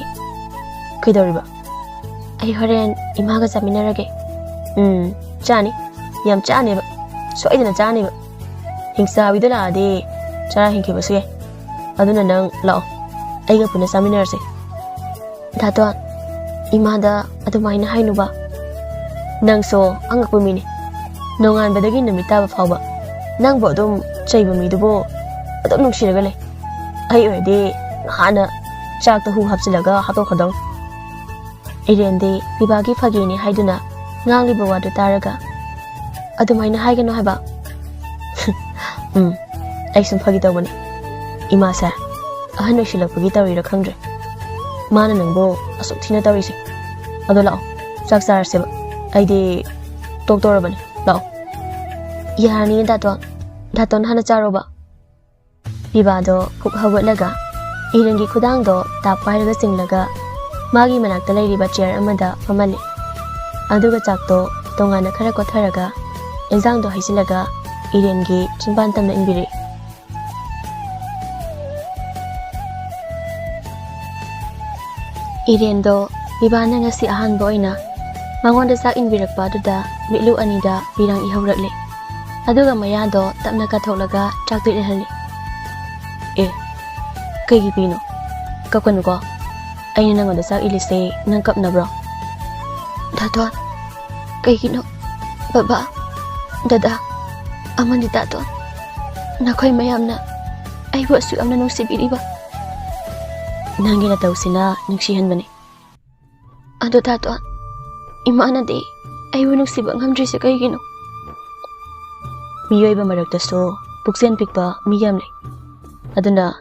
"ꯀꯩꯗꯧꯔꯤꯕ?" "ꯑꯩ ꯍꯣꯔꯦꯟ ꯏꯃꯥꯒ ꯆꯥꯃꯤꯟꯅꯔꯒꯦ꯫" "ꯎꯝ, ꯆꯥꯅꯤ꯫ ꯌꯥꯝ ꯆꯥꯅꯦꯕ꯫ ꯁꯣꯏꯗꯅ ꯆꯥꯅꯦꯕ꯫ ꯍꯤꯡꯆꯥꯕꯤꯗꯣ ꯂꯥꯛꯑꯗꯤ ꯆꯔꯥ ꯍꯦꯟꯈꯤꯕꯁꯨ ꯌꯥꯏ꯫ ꯑꯗꯨꯅ ꯅꯪ ꯂꯥꯛꯑꯣ꯫ ꯑꯩꯒ ꯄꯨꯟꯅ ꯆꯥꯃꯤꯟꯅꯔꯁꯦ꯫" "ꯗꯥꯇꯣꯟ, ꯏꯃꯥꯗ ꯑꯗꯨꯃꯥꯏꯅ ꯍꯥꯏꯅꯨꯕ꯫" "ꯅꯪꯁꯨ ꯑꯉꯛꯄ ꯃꯤꯅꯤ꯫ ꯅꯣꯡꯉꯥꯟꯕꯗꯒꯤ ꯅꯨꯃꯤꯠ ꯇꯥꯕ ꯐꯥꯎꯕ ꯅꯪꯕꯨ ꯑꯗꯨꯝ ꯆꯩꯕ ꯃꯤꯗꯨꯕꯨ ꯑꯗꯨꯝ ꯅꯨꯡꯁꯤꯔꯒ ꯂꯩ꯫ ꯑꯩ ꯑꯣꯏꯔꯗꯤ ꯍꯥꯟꯅ ꯆꯥꯛꯇ ꯍꯨ ꯍꯥꯞꯆꯤꯜꯂꯒ ꯍꯥꯠꯇꯣꯛꯈ꯭ꯔꯗꯧꯅꯤ꯫" ꯏꯔꯦꯟꯗꯤ ꯄꯤꯕꯥꯒꯤ ꯐꯥꯒꯤꯅꯤ ꯍꯥꯏꯗꯨꯅ ꯉꯥꯡꯂꯤꯕ ꯋꯥꯗꯨ ꯇꯥꯔꯒ, "ꯑꯗꯨꯃꯥꯏꯅ ꯍꯥꯏꯒꯅꯨ ꯍꯥꯏꯕ꯫" "ꯎꯝ, ꯑꯩ ꯁꯨꯝ ꯐꯥꯒꯤ ꯇꯧꯕꯅꯤ꯫ ꯏꯃꯥꯁꯦ ꯑꯍꯟ ꯑꯣꯏꯁꯤꯜꯂꯛꯄꯒꯤ ꯇꯧꯔꯤꯔꯥ ꯈꯪꯗ꯭ꯔꯦ꯫ ꯃꯥꯅ ꯅꯪꯕꯨ ꯑꯁꯨꯛ ꯊꯤꯅ ꯇꯧꯔꯤꯁꯦ꯫ ꯑꯗꯣ ꯂꯥꯛꯑꯣ, ꯆꯥꯛ ꯆꯥꯔꯁꯦꯕ꯫ ꯑꯩꯗꯤ ꯇꯣꯛꯇꯧꯔꯕꯅꯤ꯫ ꯂꯥꯛꯑꯣ꯫" "ꯌꯥꯔꯅꯤꯌꯦ ꯗꯥꯇꯣꯟ꯫ ꯗꯥꯇꯣꯟ ꯍꯥꯟꯅ ꯆꯥꯔꯣꯕ꯫" ꯄꯤꯕꯥꯗꯣ ꯐꯨꯛ ꯍꯧꯒꯠꯂꯒ ꯏꯔꯦꯟꯒꯤ ꯈꯨꯗꯥꯡꯗꯣ ꯇꯥꯞ ꯄꯥꯏꯔꯒ ꯆꯤꯡꯂꯒ ꯃꯥꯒꯤ ꯃꯅꯥꯛꯇ ꯂꯩꯔꯤꯕ ꯆꯤꯌꯔ ꯑꯃꯗ ꯐꯝꯍꯜꯂꯦ꯫ ꯑꯗꯨꯒ ꯆꯥꯛꯇꯣ ꯇꯣꯉꯥꯟꯅ ꯈꯔ ꯀꯣꯠꯊꯔꯒ ꯏꯟꯖꯥꯡꯗꯣ ꯍꯩꯖꯤꯜꯂꯒ ꯏꯔꯦꯟꯒꯤ ꯆꯤꯟꯕꯥꯟ ꯇꯝꯅ ꯏꯟꯕꯤꯔꯛꯏ꯫ ꯏꯔꯦꯟꯗꯣ ꯄꯤꯕꯥꯅ ꯉꯁꯤ ꯑꯍꯥꯟꯕ ꯑꯣꯏꯅ ꯃꯉꯣꯟꯗ ꯆꯥꯛ ꯏꯟꯕꯤꯔꯛꯄ ꯑꯗꯨꯗ ꯃꯤꯠꯂꯨ ꯑꯅꯤꯗ ꯄꯤꯔꯥꯡ ꯏꯍꯧꯔꯛꯂꯦ꯫ ꯑꯗꯨꯒ ꯃꯌꯥꯗꯣ ꯇꯞꯅ ꯀꯥꯊꯣꯛꯂꯒ ꯆꯥꯛꯇꯣ ꯏꯜꯍꯜꯂꯤ꯫ "ꯑꯦ, ꯀꯩꯒꯤ ꯄꯤꯅꯣ? ꯀꯞꯀꯅꯨꯀꯣ꯫ ꯑꯩꯅ ꯅꯪꯉꯣꯟꯗ ꯆꯥꯛ ꯏꯜꯂꯤꯁꯦ ꯅꯪ ꯀꯞꯅꯕ꯭ꯔꯣ?" "ꯗꯥꯇꯣꯟ, ꯀꯩꯒꯤꯅꯣ? ꯕꯕꯥ, ꯗꯗꯥ, ꯑꯃꯗꯤ ꯗꯥꯇꯣꯟ, ꯅꯈꯣꯏ ꯃꯌꯥꯝꯅ ꯑꯩꯕꯨ ꯑꯁꯨꯛ ꯌꯥꯝꯅ ꯅꯨꯡꯁꯤꯕꯤꯔꯤꯕ?" "ꯅꯪꯒꯤ ꯅꯇꯧꯁꯤꯅ ꯅꯨꯡꯁꯤꯍꯟꯕꯅꯤ꯫" "ꯑꯗꯣ ꯗꯥꯇꯣꯟ, ꯏꯃꯥꯅꯗꯤ ꯑꯩꯕꯨ ꯅꯨꯡꯁꯤꯕ ꯉꯝꯗ꯭ꯔꯤꯁꯦ ꯀꯩꯒꯤꯅꯣ?" "ꯃꯤꯑꯣꯏꯕ ꯃꯔꯛꯇꯁꯨ ꯄꯨꯛꯆꯦꯜ ꯄꯤꯛꯄ ꯃꯤ ꯌꯥꯝ ꯂꯩ꯫ ꯑꯗꯨꯅ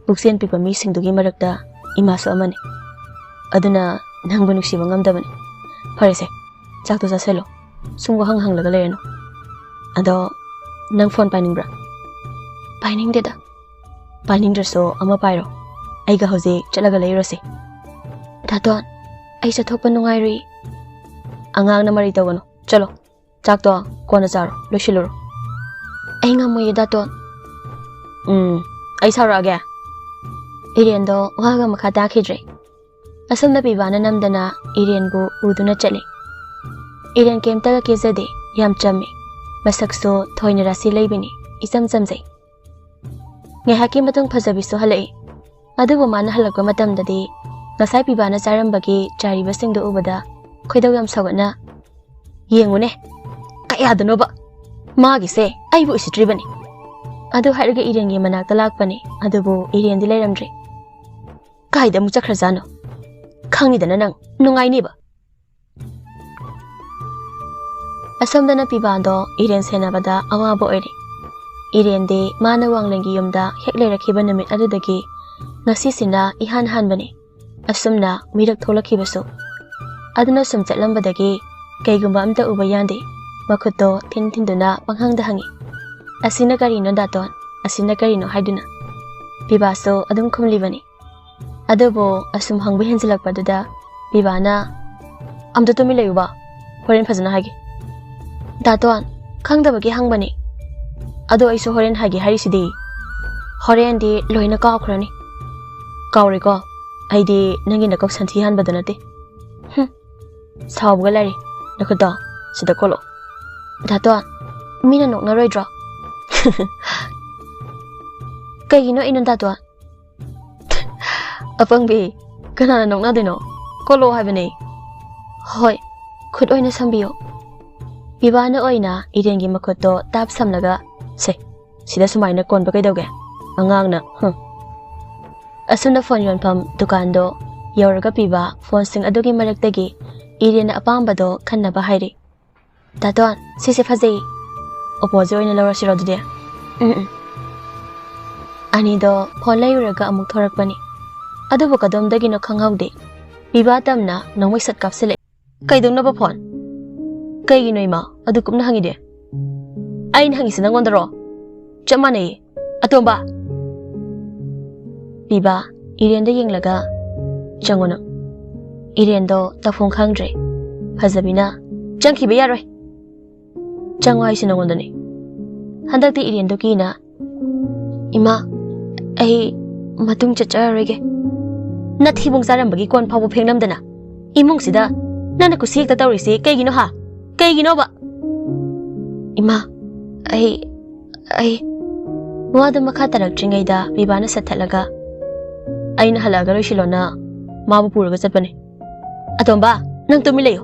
ꯄꯨꯛꯆꯦꯜ ꯄꯤꯛꯄ ꯃꯤꯁꯤꯡꯗꯨꯒꯤ ꯃꯔꯛꯇ ꯏꯃꯥꯁꯨ ꯑꯃꯅꯤ꯫ ꯑꯗꯨꯅ ꯅꯪꯕꯨ ꯅꯨꯡꯁꯤꯕ ꯉꯝꯗꯕꯅꯤ꯫ ꯐꯔꯦꯁꯦ, ꯆꯥꯛꯇꯣ ꯆꯥꯁꯤꯜꯂꯣ꯫ ꯁꯨꯝ ꯋꯥꯍꯪ ꯍꯪꯂꯒ ꯂꯩꯔꯅꯨ꯫ ꯑꯗꯣ ꯅꯪ ꯐꯣꯟ ꯄꯥꯏꯅꯤꯡꯕ꯭ꯔꯥ?" "ꯄꯥꯏꯅꯤꯡꯗꯦꯗ꯫" "ꯄꯥꯏꯅꯤꯡꯗ꯭ꯔꯁꯨ ꯑꯃ ꯄꯥꯏꯔꯣ꯫ ꯑꯩꯒ ꯍꯧꯖꯤꯛ ꯆꯠꯂꯒ ꯂꯩꯔꯨꯔꯁꯦ꯫" "ꯗꯥꯇꯣꯟ, ꯑꯩ ꯆꯠꯊꯣꯛꯄ ꯅꯨꯡꯉꯥꯏꯔꯨꯏ꯫" "ꯑꯉꯥꯡꯅ ꯃꯔꯩ ꯇꯧꯒꯅꯨ꯫ ꯆꯠꯂꯣ꯫ ꯆꯥꯛꯇꯣ ꯀꯣꯟꯅ ꯆꯥꯔꯣ꯫ ꯂꯣꯏꯁꯤꯜꯂꯨꯔꯣ꯫" "ꯑꯩ ꯉꯝꯃꯣꯏꯌꯦ ꯗꯥꯇꯣꯟ꯫" "ꯎꯝ, ꯑꯩ ꯁꯥꯎꯔꯛꯑꯒꯦ꯫" ꯏꯔꯦꯟꯗꯣ ꯋꯥꯒ ꯃꯈꯥ ꯇꯥꯈꯤꯗ꯭ꯔꯦ꯫ ꯑꯁꯣꯝꯅ ꯄꯤꯕꯥꯅ ꯅꯝꯗꯅ ꯏꯔꯦꯟꯕꯨ ꯄꯨꯗꯨꯅ ꯆꯠꯂꯤ꯫ ꯏꯔꯦꯟ ꯀꯩꯝꯇꯒ ꯀꯦꯖꯗꯦ, ꯌꯥꯝ ꯆꯝꯃꯤ꯫ ꯃꯁꯛꯁꯨ ꯊꯣꯏꯅ ꯔꯥꯁꯤ ꯂꯩꯕꯅꯤ, ꯏꯆꯝ ꯆꯝꯖꯩ꯫ ꯉꯥꯏꯍꯥꯛꯀꯤ ꯃꯇꯨꯡ ꯐꯖꯕꯤꯁꯨ ꯍꯜꯂꯛꯏ꯫ ꯑꯗꯨꯕꯨ ꯃꯥꯅ ꯍꯜꯂꯛꯄ ꯃꯇꯝꯗꯗꯤ ꯉꯁꯥꯏ ꯄꯤꯕꯥꯅ ꯆꯥꯔꯝꯕꯒꯤ ꯆꯥꯔꯤꯕꯁꯤꯡꯗꯨ ꯎꯕꯗ ꯈꯣꯏꯗꯧ ꯌꯥꯝ ꯁꯥꯎꯒꯠꯅ, "ꯌꯦꯡꯉꯨꯅꯦ, ꯀꯌꯥꯗꯅꯣꯕ ꯃꯥꯒꯤꯁꯦ ꯑꯩꯕꯨ ꯎꯁꯤꯠꯇ꯭ꯔꯤꯕꯅꯤ꯫" ꯑꯗꯨ ꯍꯥꯏꯔꯒ ꯏꯔꯦꯟꯒꯤ ꯃꯅꯥꯛꯇ ꯂꯥꯛꯄꯅꯤ, ꯑꯗꯨꯕꯨ ꯏꯔꯦꯟꯗꯤ ꯂꯩꯔꯝꯗ꯭ꯔꯦ꯫ "ꯀꯥꯏꯗ ꯑꯃꯨꯛ ꯆꯠꯈ꯭ꯔꯖꯥꯠꯅꯣ? ꯈꯪꯉꯤꯗꯅ ꯅꯪ ꯅꯨꯡꯉꯥꯏꯅꯤꯕ꯫" ꯑꯁꯣꯝꯗꯅ ꯄꯤꯕꯥꯗꯣ ꯏꯔꯦꯟ ꯁꯦꯟꯅꯕꯗ ꯑꯋꯥꯕ ꯑꯣꯏꯔꯦ꯫ ꯏꯔꯦꯟꯗꯤ ꯃꯥꯅ ꯋꯥꯡꯂꯦꯟꯒꯤ ꯌꯨꯝꯗ ꯍꯦꯛ ꯂꯩꯔꯛꯈꯤꯕ ꯅꯨꯃꯤꯠ ꯑꯗꯨꯗꯒꯤ ꯉꯁꯤꯁꯤꯅ ꯏꯍꯥꯟ ꯍꯥꯟꯕꯅꯤ ꯑꯁꯨꯝꯅ ꯃꯤꯔꯛ ꯊꯣꯛꯂꯛꯈꯤꯕꯁꯨ꯫ ꯑꯗꯨꯅ ꯁꯨꯝ ꯆꯠꯂꯝꯕꯗꯒꯤ ꯀꯩꯒꯨꯝꯕ ꯑꯝꯇ ꯎꯕ ꯌꯥꯗꯦ꯫ ꯃꯈꯨꯠꯇꯣ ꯊꯤꯟ ꯊꯤꯟꯗꯨꯅ ꯄꯪꯍꯪꯗ ꯍꯪꯉꯤ, "ꯑꯁꯤꯅ ꯀꯔꯤꯅꯣ ꯗꯥꯇꯣꯟ? ꯑꯁꯤꯅ ꯀꯔꯤꯅꯣ?" ꯍꯥꯏꯗꯨꯅ꯫ ꯄꯤꯕꯥꯁꯨ ꯑꯗꯨꯝ ꯈꯨꯝꯂꯤꯕꯅꯤ꯫ ꯑꯗꯨꯕꯨ ꯑꯁꯨꯝ ꯍꯪꯕ ꯍꯦꯟꯖꯤꯜꯂꯛꯄꯗꯨꯗ ꯄꯤꯕꯥꯅ, "ꯑꯝꯇ ꯇꯨꯃꯤꯟ ꯂꯩꯌꯨꯕ, ꯍꯣꯔꯦꯟ ꯐꯖꯅ ꯍꯥꯏꯒꯦ꯫" "ꯗꯥꯇꯣꯟ, ꯈꯪꯗꯕꯒꯤ ꯍꯪꯕꯅꯤ꯫" "ꯑꯗꯣ ꯑꯩꯁꯨ ꯍꯣꯔꯦꯟ ꯍꯥꯏꯒꯦ ꯍꯥꯏꯔꯤꯁꯤꯗꯤ꯫" "ꯍꯣꯔꯦꯟꯗꯤ ꯂꯣꯏꯅ ꯀꯥꯎꯈ꯭ꯔꯅꯤ꯫" "ꯀꯥꯎꯔꯣꯏꯀꯣ?" ꯑꯩꯗꯤ ꯅꯪꯒꯤ ꯅꯀꯣꯛ ꯁꯟꯊꯤ ꯍꯥꯟꯕꯗꯨ ꯅꯠꯇꯦ꯫ ꯍꯨꯝ, ꯁꯥꯎꯕꯒ ꯂꯥꯏꯔꯤ꯫ ꯅꯈꯨꯠꯇꯣ ꯁꯤꯗ ꯀꯣꯜꯂꯣ꯫ ꯗꯥꯇꯣꯟ, ꯃꯤꯅ ꯅꯣꯛꯅꯔꯣꯏꯗ꯭ꯔꯣ? ꯀꯩꯒꯤꯅꯣ ꯑꯩꯅ ꯗꯥꯇꯣꯟ? ꯑꯄꯪꯕꯤ, ꯀꯅꯥꯅ ꯅꯣꯛꯅꯗꯣꯏꯅꯣ? ꯀꯣꯜꯂꯣ ꯍꯥꯏꯕꯅꯦ꯫ ꯍꯣꯏ, ꯈꯨꯠ ꯑꯣꯏꯅ ꯁꯝꯕꯤꯌꯣ꯫ ꯄꯤꯕꯥꯅ ꯑꯣꯏꯅ ꯏꯔꯦꯟꯒꯤ ꯃꯈꯨꯠꯇꯣ ꯇꯥꯞ ꯁꯝꯂꯒ, ꯁꯦ, ꯁꯤꯗ ꯁꯨꯃꯥꯏꯅ ꯀꯣꯟꯕ ꯀꯩꯗꯧꯒꯦ? ꯑꯉꯥꯡꯅ, ꯍꯨꯝ꯫ ꯑꯁꯨꯝꯅ ꯐꯣꯟ ꯌꯣꯟꯐꯝ ꯗꯨꯀꯥꯟꯗꯣ ꯌꯧꯔꯒ ꯄꯤꯕ ꯐꯣꯟꯁꯤꯡ ꯑꯗꯨꯒꯤ ꯃꯔꯛꯇꯒꯤ ꯏꯔꯦꯟꯅ ꯑꯄꯥꯝꯕꯗꯣ ꯈꯟꯅꯕ ꯍꯥꯏꯔꯤ꯫ ꯗꯥꯇꯣꯟ, ꯁꯤꯁꯦ ꯐꯖꯩ꯫ ꯑꯣꯞꯄꯣꯁꯦ ꯑꯣꯏꯅ ꯂꯧꯔꯁꯤꯔꯣ ꯑꯗꯨꯗꯤ? ꯎꯝ, ꯎꯝ꯫ ꯑꯅꯤꯗꯣ ꯐꯣꯟ ꯂꯩꯔꯨꯔꯒ ꯑꯃꯨꯛ ꯊꯣꯔꯛꯄꯅꯤ꯫ ꯑꯗꯨꯕꯨ ꯀꯗꯣꯝꯗꯒꯤꯅꯣ ꯈꯪꯍꯧꯗꯦ꯫ ꯄꯤꯕꯥ ꯇꯝꯅ ꯅꯣꯡꯃꯩ ꯁꯠ ꯀꯥꯞꯁꯤꯜꯂꯛꯏ꯫ ꯀꯩꯗꯧꯅꯕ ꯐꯣꯟ? ꯀꯩꯒꯤꯅꯣ ꯏꯃꯥ ꯑꯗꯨ ꯀꯨꯞꯅ ꯍꯪꯉꯤꯗꯤ? ꯑꯩꯅ ꯍꯪꯉꯤꯁꯤ ꯅꯪꯉꯣꯟꯗꯔꯣ? ꯆꯞ ꯃꯥꯟꯅꯩꯌꯦ꯫ ꯑꯇꯣꯝꯕ! ꯄꯤꯕꯥ ꯏꯔꯦꯟꯗ ꯌꯦꯡꯂꯒ, "ꯆꯪꯉꯨ ꯅꯪ꯫" ꯏꯔꯦꯟꯗꯣ ꯇꯧꯐꯝ ꯈꯪꯗ꯭ꯔꯦ꯫ ꯐꯖꯕꯤꯅ, "ꯆꯪꯈꯤꯕ ꯌꯥꯔꯣꯏ꯫ ꯆꯪꯉꯣ ꯍꯥꯏꯁꯤ ꯅꯉꯣꯟꯗꯅꯦ꯫" ꯍꯟꯗꯛꯇꯤ ꯏꯔꯦꯟꯗꯣ ꯀꯤꯅ, "ꯏꯃꯥ, ꯑꯩ ꯃꯇꯨꯡ ꯆꯠꯆꯔꯔꯣꯏꯒꯦ꯫" ꯅꯊꯤꯕꯣꯡ ꯆꯥꯔꯝꯕꯒꯤ ꯀꯣꯟ ꯐꯥꯎꯕ ꯐꯦꯡꯂꯝꯗꯅ ꯏꯃꯨꯡꯁꯤꯗ ꯅꯪꯅ ꯀꯨꯁꯤ ꯍꯦꯛꯇ ꯇꯧꯔꯤꯁꯤ ꯀꯩꯒꯤꯅꯣ ꯍꯥ? ꯀꯩꯒꯤꯅꯣꯕ? "ꯏꯃꯥ, ꯑꯩ, ꯑꯩ..." ꯋꯥꯗꯨ ꯃꯈꯥ ꯇꯥꯔꯛꯇ꯭ꯔꯤꯉꯩꯗ ꯄꯤꯕꯥꯅ ꯁꯠꯊꯠꯂꯒ, "ꯑꯩꯅ ꯍꯜꯂꯛꯑꯒ ꯂꯣꯏꯁꯤꯜꯂꯣꯅ ꯃꯥꯕꯨ ꯄꯨꯔꯒ ꯆꯠꯄꯅꯦ꯫ ꯑꯇꯣꯝꯕ, ꯅꯪ ꯇꯨꯃꯤꯟ ꯂꯩꯌꯨ꯫"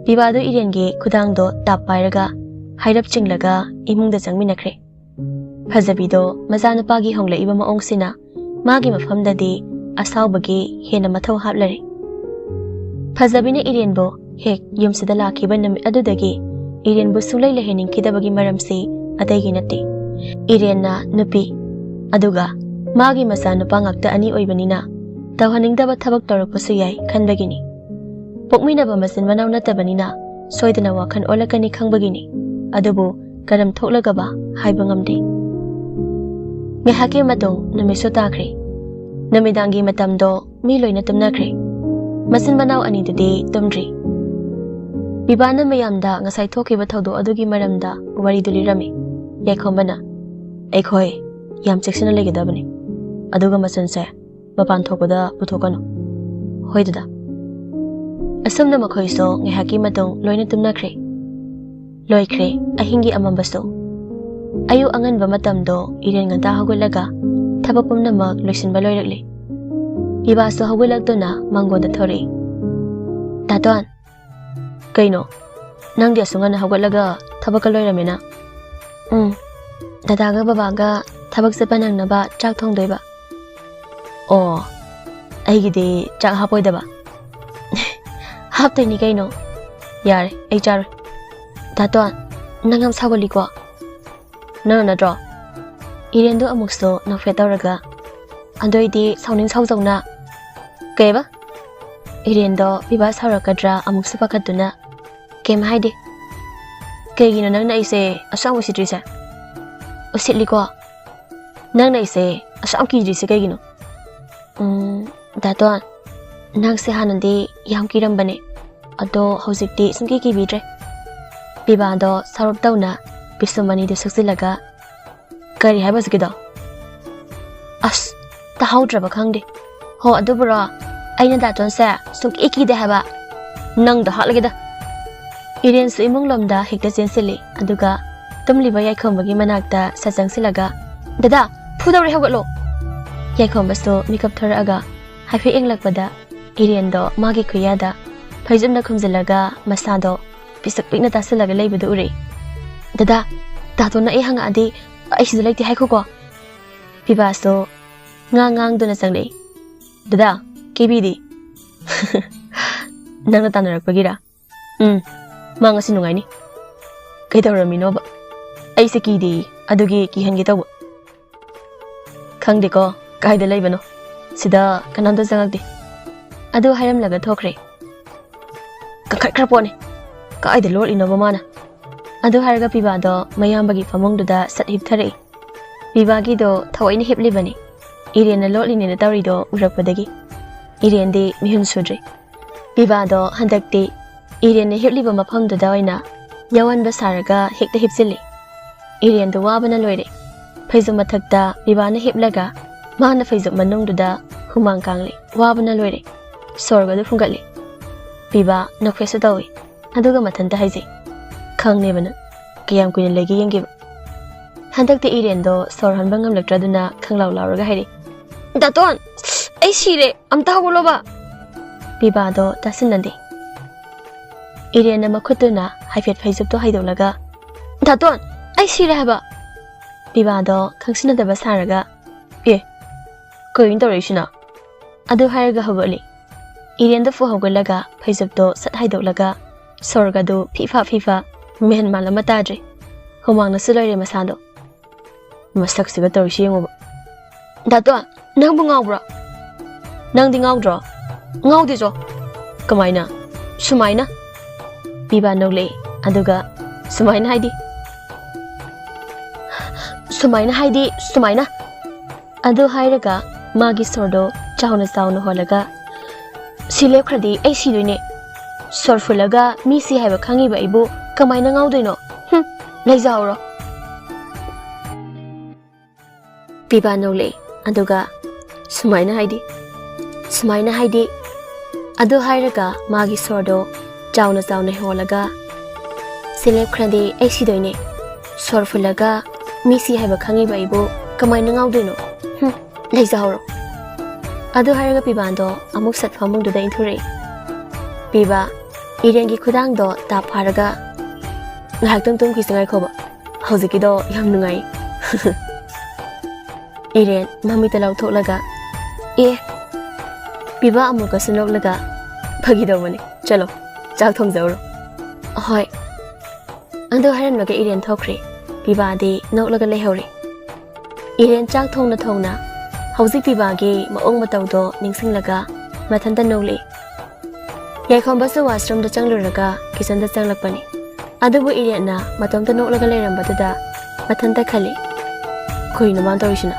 ꯄꯤꯕꯥꯗꯨ ꯏꯔꯦꯟꯒꯤ ꯈꯨꯗꯥꯡꯗꯣ ꯇꯥꯞ ꯄꯥꯏꯔꯒ ꯍꯥꯏꯔꯞ ꯆꯤꯡꯂꯒ ꯏꯃꯨꯡꯗ ꯆꯪꯃꯤꯟꯅꯈ꯭ꯔꯦ꯫ ꯐꯖꯕꯤꯗꯣ ꯃꯆꯥꯅꯨꯄꯥꯒꯤ ꯍꯣꯡꯂꯛꯏꯕ ꯃꯑꯣꯡꯁꯤꯅ ꯃꯥꯒꯤ ꯃꯐꯝꯗꯗꯤ ꯑꯁꯥꯎꯕꯒꯤ ꯍꯦꯟꯅ ꯃꯊꯧ ꯍꯥꯞꯂꯔꯦ꯫ ꯐꯖꯕꯤꯅ ꯏꯔꯦꯟꯕꯨ ꯍꯦꯛ ꯌꯨꯝꯁꯤꯗ ꯂꯥꯛꯈꯤꯕ ꯅꯨꯃꯤꯠ ꯑꯗꯨꯗꯒꯤ ꯏꯔꯦꯟꯕꯨ ꯁꯨꯡꯂꯩ ꯂꯩꯍꯟꯅꯤꯡꯈꯤꯗꯕꯒꯤ ꯃꯔꯝꯁꯤ ꯑꯇꯩꯒꯤ ꯅꯠꯇꯦ꯫ ꯏꯔꯦꯟꯅ ꯅꯨꯄꯤ, ꯑꯗꯨꯒ ꯃꯥꯒꯤ ꯃꯆꯥꯅꯨꯄꯥ ꯉꯥꯛꯇ ꯑꯅꯤ ꯑꯣꯏꯕꯅꯤꯅ ꯇꯧꯍꯟꯅꯤꯡꯗꯕ ꯊꯕꯛ ꯇꯧꯔꯛꯄꯁꯨ ꯌꯥꯏ ꯈꯟꯕꯒꯤꯅꯤ꯫ ꯄꯣꯛꯃꯤꯟꯅꯕ ꯃꯆꯤꯟ ꯃꯅꯥꯎ ꯅꯠꯇꯕꯅꯤꯅ ꯁꯣꯏꯗꯅ ꯋꯥꯈꯜ ꯑꯣꯜꯂꯛꯀꯅꯤ ꯈꯪꯕꯒꯤꯅꯤ꯫ ꯑꯗꯨꯕꯨ ꯀꯔꯝ ꯊꯣꯛꯂꯒꯕ ꯍꯥꯏꯕ ꯉꯝꯗꯦ꯫ ꯉꯥꯏꯍꯥꯛꯀꯤ ꯃꯇꯨꯡ ꯅꯨꯃꯤꯠꯁꯨ ꯇꯥꯈ꯭ꯔꯦ꯫ ꯅꯨꯃꯤꯗꯥꯡꯒꯤ ꯃꯇꯝꯗꯣ ꯃꯤ ꯂꯣꯏꯅ ꯇꯨꯝꯅꯈ꯭ꯔꯦ꯫ ꯃꯆꯤꯟ ꯃꯅꯥꯎ ꯑꯅꯤꯗꯨꯗꯤ ꯇꯨꯝꯗ꯭ꯔꯤ꯫ ꯄꯤꯕꯥꯅ ꯃꯌꯥꯝꯗ ꯉꯁꯥꯏ ꯊꯣꯛꯈꯤꯕ ꯊꯧꯗꯣꯛ ꯑꯗꯨꯒꯤ ꯃꯔꯝꯗ ꯋꯥꯔꯤꯗꯨ ꯂꯤꯔꯝꯃꯤ꯫ ꯌꯥꯏꯈꯣꯝꯕꯅ, "ꯑꯩꯈꯣꯏ ꯌꯥꯝ ꯆꯦꯛꯁꯤꯟꯅ ꯂꯩꯒꯗꯕꯅꯤ꯫ ꯑꯗꯨꯒ ꯃꯆꯟꯁꯦ ꯃꯄꯥꯟ ꯊꯣꯛꯄꯗ ꯄꯨꯊꯣꯛꯀꯅꯨ꯫ ꯍꯣꯏ ꯗꯗꯥ꯫ ꯑꯁꯨꯝꯅ ꯃꯈꯣꯏꯁꯨ ꯉꯥꯏꯍꯥꯛꯀꯤ ꯃꯇꯨꯡ ꯂꯣꯏꯅ ꯇꯨꯝꯅꯈ꯭ꯔꯦ꯫ ꯂꯣꯏꯈ꯭ꯔꯦ ꯑꯍꯤꯡꯒꯤ ꯑꯃꯝꯕꯁꯨ꯫ ꯑꯌꯨꯛ ꯑꯉꯟꯕ ꯃꯇꯝꯗꯣ ꯏꯔꯦꯟ ꯉꯟꯇꯥ ꯍꯧꯒꯠꯂꯒ ꯊꯕꯛ ꯄꯨꯝꯅꯃꯛ ꯂꯣꯏꯁꯤꯟꯕ ꯂꯣꯏꯔꯛꯂꯦ꯫ ꯄꯤꯕꯥꯁꯨ ꯍꯧꯒꯠꯂꯛꯇꯨꯅ ꯃꯥꯡꯒꯣꯟꯗ ꯊꯣꯔꯛꯏ꯫ "ꯗꯥꯇꯣꯟ!" "ꯀꯩꯅꯣ? ꯅꯪꯗꯤ ꯑꯁꯨꯛ ꯉꯟꯅ ꯍꯧꯒꯠꯂꯒ ꯊꯕꯛꯀ ꯂꯣꯏꯔꯝꯃꯦꯅ?" "ꯎꯝ, ꯗꯗꯥꯒ ꯕꯕꯥꯒ ꯊꯕꯛ ꯆꯠꯄ ꯅꯪꯅꯕ ꯆꯥꯛ ꯊꯣꯡꯗꯣꯏꯕ꯫" "ꯑꯣ, ꯑꯩꯒꯤꯗꯤ ꯆꯥꯛ ꯍꯥꯞꯄꯣꯏꯗꯕ?" "ꯍꯥꯞꯇꯣꯏꯅꯤ ꯀꯩꯅꯣ꯫" "ꯌꯥꯔꯦ, ꯑꯩ ꯆꯥꯔꯣꯏ꯫" "ꯗꯥꯇꯣꯟ, ꯅꯪ ꯌꯥꯝ ꯁꯥꯎꯒꯜꯂꯤꯀꯣ꯫" "ꯅꯪꯅ ꯅꯠꯇ꯭ꯔꯣ?" ꯏꯔꯦꯟꯗꯣ ꯑꯃꯨꯛꯁꯨ ꯅꯣꯛꯐꯦꯠ ꯇꯧꯔꯒ, "ꯑꯗꯨꯏꯗꯤ ꯁꯥꯎꯅꯤꯡ ꯁꯥꯎꯖꯧꯅ꯫" "ꯀꯩꯕ?" ꯏꯔꯦꯟꯗꯣ ꯄꯤꯕꯥ ꯁꯥꯎꯔꯛꯀꯗ꯭ꯔꯥ ꯑꯃꯨꯛꯁꯨ ꯄꯥꯈꯠꯇꯨꯅ, "ꯀꯩꯝ ꯍꯥꯏꯗꯦ꯫" "ꯀꯩꯒꯤꯅꯣ ꯅꯪꯅ ꯑꯩꯁꯦ ꯑꯁꯨꯛ ꯌꯥꯝ ꯎꯁꯤꯠꯇ꯭ꯔꯤꯁꯦ?" "ꯎꯁꯤꯠꯂꯤꯀꯣ?" "ꯅꯪꯅ ꯑꯩꯁꯦ ꯑꯁꯨꯛ ꯌꯥꯝ ꯀꯤꯗ꯭ꯔꯤꯁꯦ ꯀꯩꯒꯤꯅꯣ?" "ꯎꯝ, ꯗꯥꯇꯣꯟ, ꯅꯪꯁꯦ ꯍꯥꯟꯅꯗꯤ ꯌꯥꯝ ꯀꯤꯔꯝꯕꯅꯦ, ꯑꯗꯣ ꯍꯧꯖꯤꯛꯇꯤ ꯁꯨꯡꯀꯤ ꯀꯤꯕꯤꯗ꯭ꯔꯦ꯫" ꯄꯤꯕꯥꯗꯣ ꯁꯥꯎꯔꯞ ꯇꯧꯅ ꯄꯤꯁꯨꯝ ꯑꯅꯤꯗꯨ ꯁꯨꯛꯆꯤꯜꯂꯒ, "ꯀꯔꯤ ꯍꯥꯏꯕ ꯍꯧꯖꯤꯛꯀꯤꯗꯣ?" "ꯑꯁ, ꯇꯥꯍꯧꯗ꯭ꯔꯕ ꯈꯪꯗꯦ꯫ ꯍꯣ, ꯑꯗꯨꯕꯨꯔꯣ, ꯑꯩꯅ ꯗꯥꯇꯣꯟꯁꯦ ꯁꯨꯡꯀꯤ ꯀꯤꯗꯦ ꯍꯥꯏꯕ꯫ ꯅꯪꯗꯣ ꯍꯥꯠꯂꯒꯦꯗ꯫" ꯏꯔꯦꯟꯁꯨ ꯏꯃꯨꯡ ꯂꯣꯝꯗ ꯍꯦꯛꯇ ꯆꯦꯟꯁꯤꯜꯂꯤ, ꯑꯗꯨꯒ ꯇꯨꯝꯂꯤꯕ ꯌꯥꯏꯈꯣꯝꯕꯒꯤ ꯃꯅꯥꯛꯇ ꯁꯠ ꯆꯪꯁꯤꯜꯂꯒ, "ꯗꯗꯥ, ꯐꯨꯗꯧꯔꯦ, ꯍꯧꯒꯠꯂꯣ!" ꯌꯥꯏꯈꯣꯝꯕꯁꯨ ꯃꯤꯀꯞ ꯊꯣꯔꯛꯑꯒ ꯍꯥꯏꯐꯦꯠ ꯌꯦꯡꯂꯛꯄꯗ, ꯏꯔꯦꯟꯗꯣ ꯃꯥꯒꯤ ꯈꯨꯌꯥꯗ ꯐꯩꯖꯨꯞꯅ ꯈꯨꯝꯖꯤꯜꯂꯒ ꯃꯁꯥꯗꯣ ꯄꯤꯁꯛ ꯄꯤꯛꯅ ꯇꯥꯁꯤꯜꯂꯒ ꯂꯩꯕꯗꯨ ꯎꯔꯛꯏ꯫ "ꯗꯗꯥ, ꯗꯥꯇꯣꯟꯅ ꯑꯩ ꯍꯪꯉꯛꯑꯗꯤ ꯑꯩ ꯁꯤꯗ ꯂꯩꯇꯦ ꯍꯥꯏꯈꯣꯀꯣ꯫" ꯄꯤꯕꯥꯁꯨ ꯉꯥꯡ ꯉꯥꯡꯗꯨꯅ ꯆꯪꯂꯛꯏ꯫ "ꯗꯗꯥ, ꯀꯦꯕꯤꯗꯤ?" "ꯅꯪꯅ ꯇꯥꯟꯅꯔꯛꯄꯒꯤꯔꯥ?" "ꯎꯝ, ꯃꯥ ꯉꯁꯤ ꯅꯨꯡꯉꯥꯏꯅꯤ꯫" "ꯀꯩꯗꯧꯔꯝꯃꯤꯅꯣꯕ?" "ꯑꯩꯁꯦ ꯀꯤꯗꯦ, ꯑꯗꯨꯒꯤ ꯀꯤꯍꯟꯒꯦ ꯇꯧꯕ꯫" "ꯈꯪꯗꯦꯀꯣ, ꯀꯥꯏꯗ ꯂꯩꯕꯅꯣ? ꯁꯤꯗ ꯀꯅꯥꯝꯇ ꯆꯪꯉꯛꯇꯦ꯫" ꯑꯗꯨ ꯍꯥꯏꯔꯝꯂꯒ ꯊꯣꯛꯈ꯭ꯔꯦ꯫ "ꯀꯟꯈꯠꯈ꯭ꯔ ꯄꯣꯠꯅꯤ꯫ ꯀꯥꯏꯗ ꯂꯣꯠꯂꯤꯅꯣꯕ ꯃꯥꯅ?" ꯑꯗꯨ ꯍꯥꯏꯔꯒ ꯄꯤꯕꯥꯗꯣ ꯃꯌꯥꯝꯕꯒꯤ ꯐꯃꯨꯡꯗꯨꯗ ꯁꯠ ꯍꯤꯞꯊꯔꯛꯏ꯫ ꯄꯤꯕꯥꯒꯤꯗꯣ ꯊꯑꯣꯏꯅ ꯍꯤꯞꯂꯤꯕꯅꯤ, ꯏꯔꯦꯟꯅ ꯂꯣꯠꯂꯤꯅꯦꯅ ꯇꯧꯔꯤꯗꯣ ꯎꯔꯛꯄꯗꯒꯤ꯫ ꯏꯔꯦꯟꯗꯤ ꯃꯤꯍꯨꯟ ꯁꯨꯗ꯭ꯔꯤ꯫ ꯄꯤꯕꯥꯗꯣ ꯍꯟꯗꯛꯇꯤ ꯏꯔꯦꯟꯅ ꯍꯤꯞꯂꯤꯕ ꯃꯐꯝꯗꯨꯗ ꯑꯣꯏꯅ ꯌꯥꯋꯟꯕ ꯁꯥꯔꯒ ꯍꯦꯛꯇ ꯍꯤꯞꯆꯤꯜꯂꯤ꯫ ꯏꯔꯦꯟꯗꯣ ꯋꯥꯕꯅ ꯂꯣꯏꯔꯦ꯫ ꯐꯩꯖꯨꯞ ꯃꯊꯛꯇ ꯄꯤꯕꯥꯅ ꯍꯤꯞꯂꯒ ꯃꯥꯅ ꯐꯩꯖꯨꯞ ꯃꯅꯨꯡꯗꯨꯗ ꯍꯨꯃꯥꯡ ꯀꯥꯡꯂꯤ꯫ ꯋꯥꯕꯅ ꯂꯣꯏꯔꯦ꯫ ꯁꯣꯔꯒꯗꯨ ꯐꯨꯡꯒꯠꯂꯤ꯫ ꯄꯤꯕꯥ ꯅꯣꯛꯐꯦꯠꯁꯨ ꯇꯧꯏ꯫ ꯑꯗꯨꯒ ꯃꯊꯟꯇ ꯍꯥꯏꯖꯩ, "ꯈꯪꯅꯦꯕ ꯅꯪ ꯀꯌꯥꯝ ꯀꯨꯏꯅ ꯂꯩꯒꯦ ꯌꯦꯡꯒꯦꯕ"꯫ ꯍꯟꯗꯛꯇꯤ ꯏꯔꯦꯟꯗꯣ ꯁꯣꯔ ꯍꯣꯟꯕ ꯉꯝꯂꯛꯇ꯭ꯔꯗꯨꯅ ꯈꯪꯂꯥꯎ ꯂꯥꯎꯔꯒ ꯍꯥꯏꯔꯛꯏ, "ꯗꯥꯇꯣꯟ, ꯑꯩ ꯁꯤꯔꯦ, ꯑꯝꯇ ꯍꯧꯒꯠꯂꯣꯕ"꯫ ꯄꯤꯕꯥꯗꯣ ꯇꯥꯁꯤꯟꯅꯗꯦ꯫ ꯏꯔꯦꯟꯅ ꯃꯈꯨꯠꯇꯨꯅ ꯍꯥꯏꯐꯦꯠ ꯐꯩꯖꯨꯞꯇꯣ ꯍꯩꯗꯣꯛꯂꯒ, "ꯗꯥꯇꯣꯟ, ꯑꯩ ꯁꯤꯔꯦ ꯍꯥꯏꯕ"꯫ ꯄꯤꯕꯥꯗꯣ ꯈꯪꯁꯤꯟꯅꯗꯕ ꯁꯥꯔꯒ, "ꯑꯦ, ꯀꯩꯅꯣ ꯇꯧꯔꯛꯏꯁꯤꯅ?" ꯑꯗꯨ ꯍꯥꯏꯔꯒ ꯍꯧꯒꯠꯂꯤ꯫ ꯏꯔꯦꯟꯗꯣ ꯐꯨ ꯍꯧꯒꯠꯂꯒ ꯐꯩꯖꯨꯞꯇꯣ ꯁꯠ ꯍꯥꯏꯗꯣꯛꯂꯒ ꯁꯣꯔꯒꯗꯨ ꯐꯤꯐꯥ ꯐꯤꯐꯥ, ꯃꯦꯟ ꯃꯥꯟ ꯑꯃ ꯇꯥꯗ꯭ꯔꯦ꯫ ꯍꯨꯃꯥꯡꯅꯁꯨ ꯂꯣꯏꯔꯦ ꯃꯁꯥꯗꯣ꯫ ꯃꯁꯛꯁꯤꯒ ꯇꯧꯔꯤꯁꯤ ꯌꯦꯡꯉꯨꯕ꯫ "ꯗꯥꯇꯣꯟ, ꯅꯪꯕꯨ ꯉꯥꯎꯕ꯭ꯔꯣ? ꯅꯪꯗꯤ ꯉꯥꯎꯗ꯭ꯔꯣ?" "ꯉꯥꯎꯗꯦꯆꯣ"꯫ "ꯀꯃꯥꯏꯅ?" "ꯁꯨꯃꯥꯏꯅ"꯫ ꯄꯤꯕꯥ ꯅꯣꯛꯂꯛꯏ꯫ ꯑꯗꯨꯒ, "ꯁꯨꯃꯥꯏꯅ ꯍꯥꯏꯗꯤ?" "ꯁꯨꯃꯥꯏꯅ ꯍꯥꯏꯗꯤ ꯁꯨꯃꯥꯏꯅ"꯫ ꯑꯗꯨ ꯍꯥꯏꯔꯒ ꯃꯥꯒꯤ ꯁꯣꯔꯗꯣ ꯆꯥꯎꯅ ꯆꯥꯎꯅ ꯍꯣꯜꯂꯒ, "ꯁꯤ ꯂꯦꯞꯈ꯭ꯔꯗꯤ ꯑꯩ ꯁꯤꯗꯣꯏꯅꯦ꯫ ꯁꯣꯔ ꯐꯨꯜꯂꯒ ꯃꯤ ꯁꯤ ꯍꯥꯏꯕ ꯈꯪꯉꯤꯕ ꯑꯩꯕꯨ ꯀꯃꯥꯏꯅ ꯉꯥꯎꯗꯣꯏꯅꯣ? ꯍꯨꯝ, ꯂꯩꯖꯍꯧꯔꯣ"꯫ ꯄꯤꯕꯥ ꯅꯣꯛꯂꯛꯏ꯫ ꯑꯗꯨꯒ, "ꯁꯨꯃꯥꯏꯅ ꯍꯥꯏꯗꯤ, ꯁꯨꯃꯥꯏꯅ ꯍꯥꯏꯗꯤ"꯫ ꯑꯗꯨ ꯍꯥꯏꯔꯒ ꯃꯥꯒꯤ ꯁꯣꯔꯗꯣ ꯆꯥꯎꯅ ꯆꯥꯎꯅ ꯍꯣꯜꯂꯒ, "ꯁꯤ ꯂꯦꯞꯈ꯭ꯔꯗꯤ ꯑꯩ ꯁꯤꯗꯣꯏꯅꯦ꯫ ꯁꯣꯔ ꯐꯨꯜꯂꯒ ꯃꯤ ꯁꯤ ꯍꯥꯏꯕ ꯈꯪꯉꯤꯕ ꯑꯩꯕꯨ ꯀꯃꯥꯏꯅ ꯉꯥꯎꯗꯣꯏꯅꯣ? ꯍꯨꯝ, ꯂꯩꯖꯍꯧꯔꯣ"꯫ ꯑꯗꯨ ꯍꯥꯏꯔꯒ ꯄꯤꯕꯥꯗꯣ ꯑꯃꯨꯛ ꯁꯠ ꯐꯃꯨꯡꯗꯨꯗ ꯏꯟꯊꯨꯔꯛꯏ꯫ ꯄꯤꯕꯥ, ꯏꯔꯦꯟꯒꯤ ꯈꯨꯗꯥꯡꯗꯣ ꯇꯥꯞ ꯐꯥꯔꯒ, "ꯉꯥꯏꯍꯥꯛꯇꯪ ꯇꯨꯝꯈꯤꯁꯤ ꯉꯥꯏꯈꯣꯕ꯫ ꯍꯧꯖꯤꯛꯀꯤꯗꯣ ꯌꯥꯝ ꯅꯨꯡꯉꯥꯏ"꯫ ꯏꯔꯦꯟ ꯃꯃꯤꯠꯇ ꯂꯧꯊꯣꯛꯂꯒ, "ꯑꯦ"꯫ ꯄꯤꯕꯥ ꯑꯃꯨꯛꯀꯁꯨ ꯅꯣꯛꯂꯒ, "ꯐꯥꯒꯤ ꯇꯧꯕꯅꯤ꯫ ꯆꯠꯂꯣ, ꯆꯥꯛ ꯊꯣꯡꯖꯧꯔꯣ"꯫ "ꯍꯣꯏ"꯫ ꯑꯗꯨ ꯍꯥꯏꯔꯝꯂꯒ ꯏꯔꯦꯟ ꯊꯣꯛꯈ꯭ꯔꯦ꯫ ꯄꯤꯕꯥꯗꯤ ꯅꯣꯛꯂꯒ ꯂꯩꯍꯧꯔꯦ꯫ ꯏꯔꯦꯟ ꯆꯥꯛ ꯊꯣꯡꯅ ꯊꯣꯡꯅ ꯍꯧꯖꯤꯛ ꯄꯤꯕꯥꯒꯤ ꯃꯑꯣꯡ ꯃꯇꯧꯗꯣ ꯅꯤꯡꯁꯤꯡꯂꯒ ꯃꯊꯟꯇ ꯅꯣꯛꯂꯛꯏ꯫ ꯌꯥꯏꯈꯣꯝꯕꯁꯨ ꯋꯥꯁꯔꯨꯝꯗ ꯆꯪꯂꯨꯔꯒ ꯀꯤꯆꯟꯗ ꯆꯪꯂꯛꯄꯅꯤ꯫ ꯑꯗꯨꯕꯨ ꯏꯔꯦꯟꯅ ꯃꯇꯣꯝꯇ ꯅꯣꯛꯂꯒ ꯂꯩꯔꯝꯕꯗꯨꯗ ꯃꯊꯟꯇ ꯈꯜꯂꯤ, "ꯀꯩꯅꯣ ꯃꯥꯅ ꯇꯧꯔꯤꯁꯤꯅ?"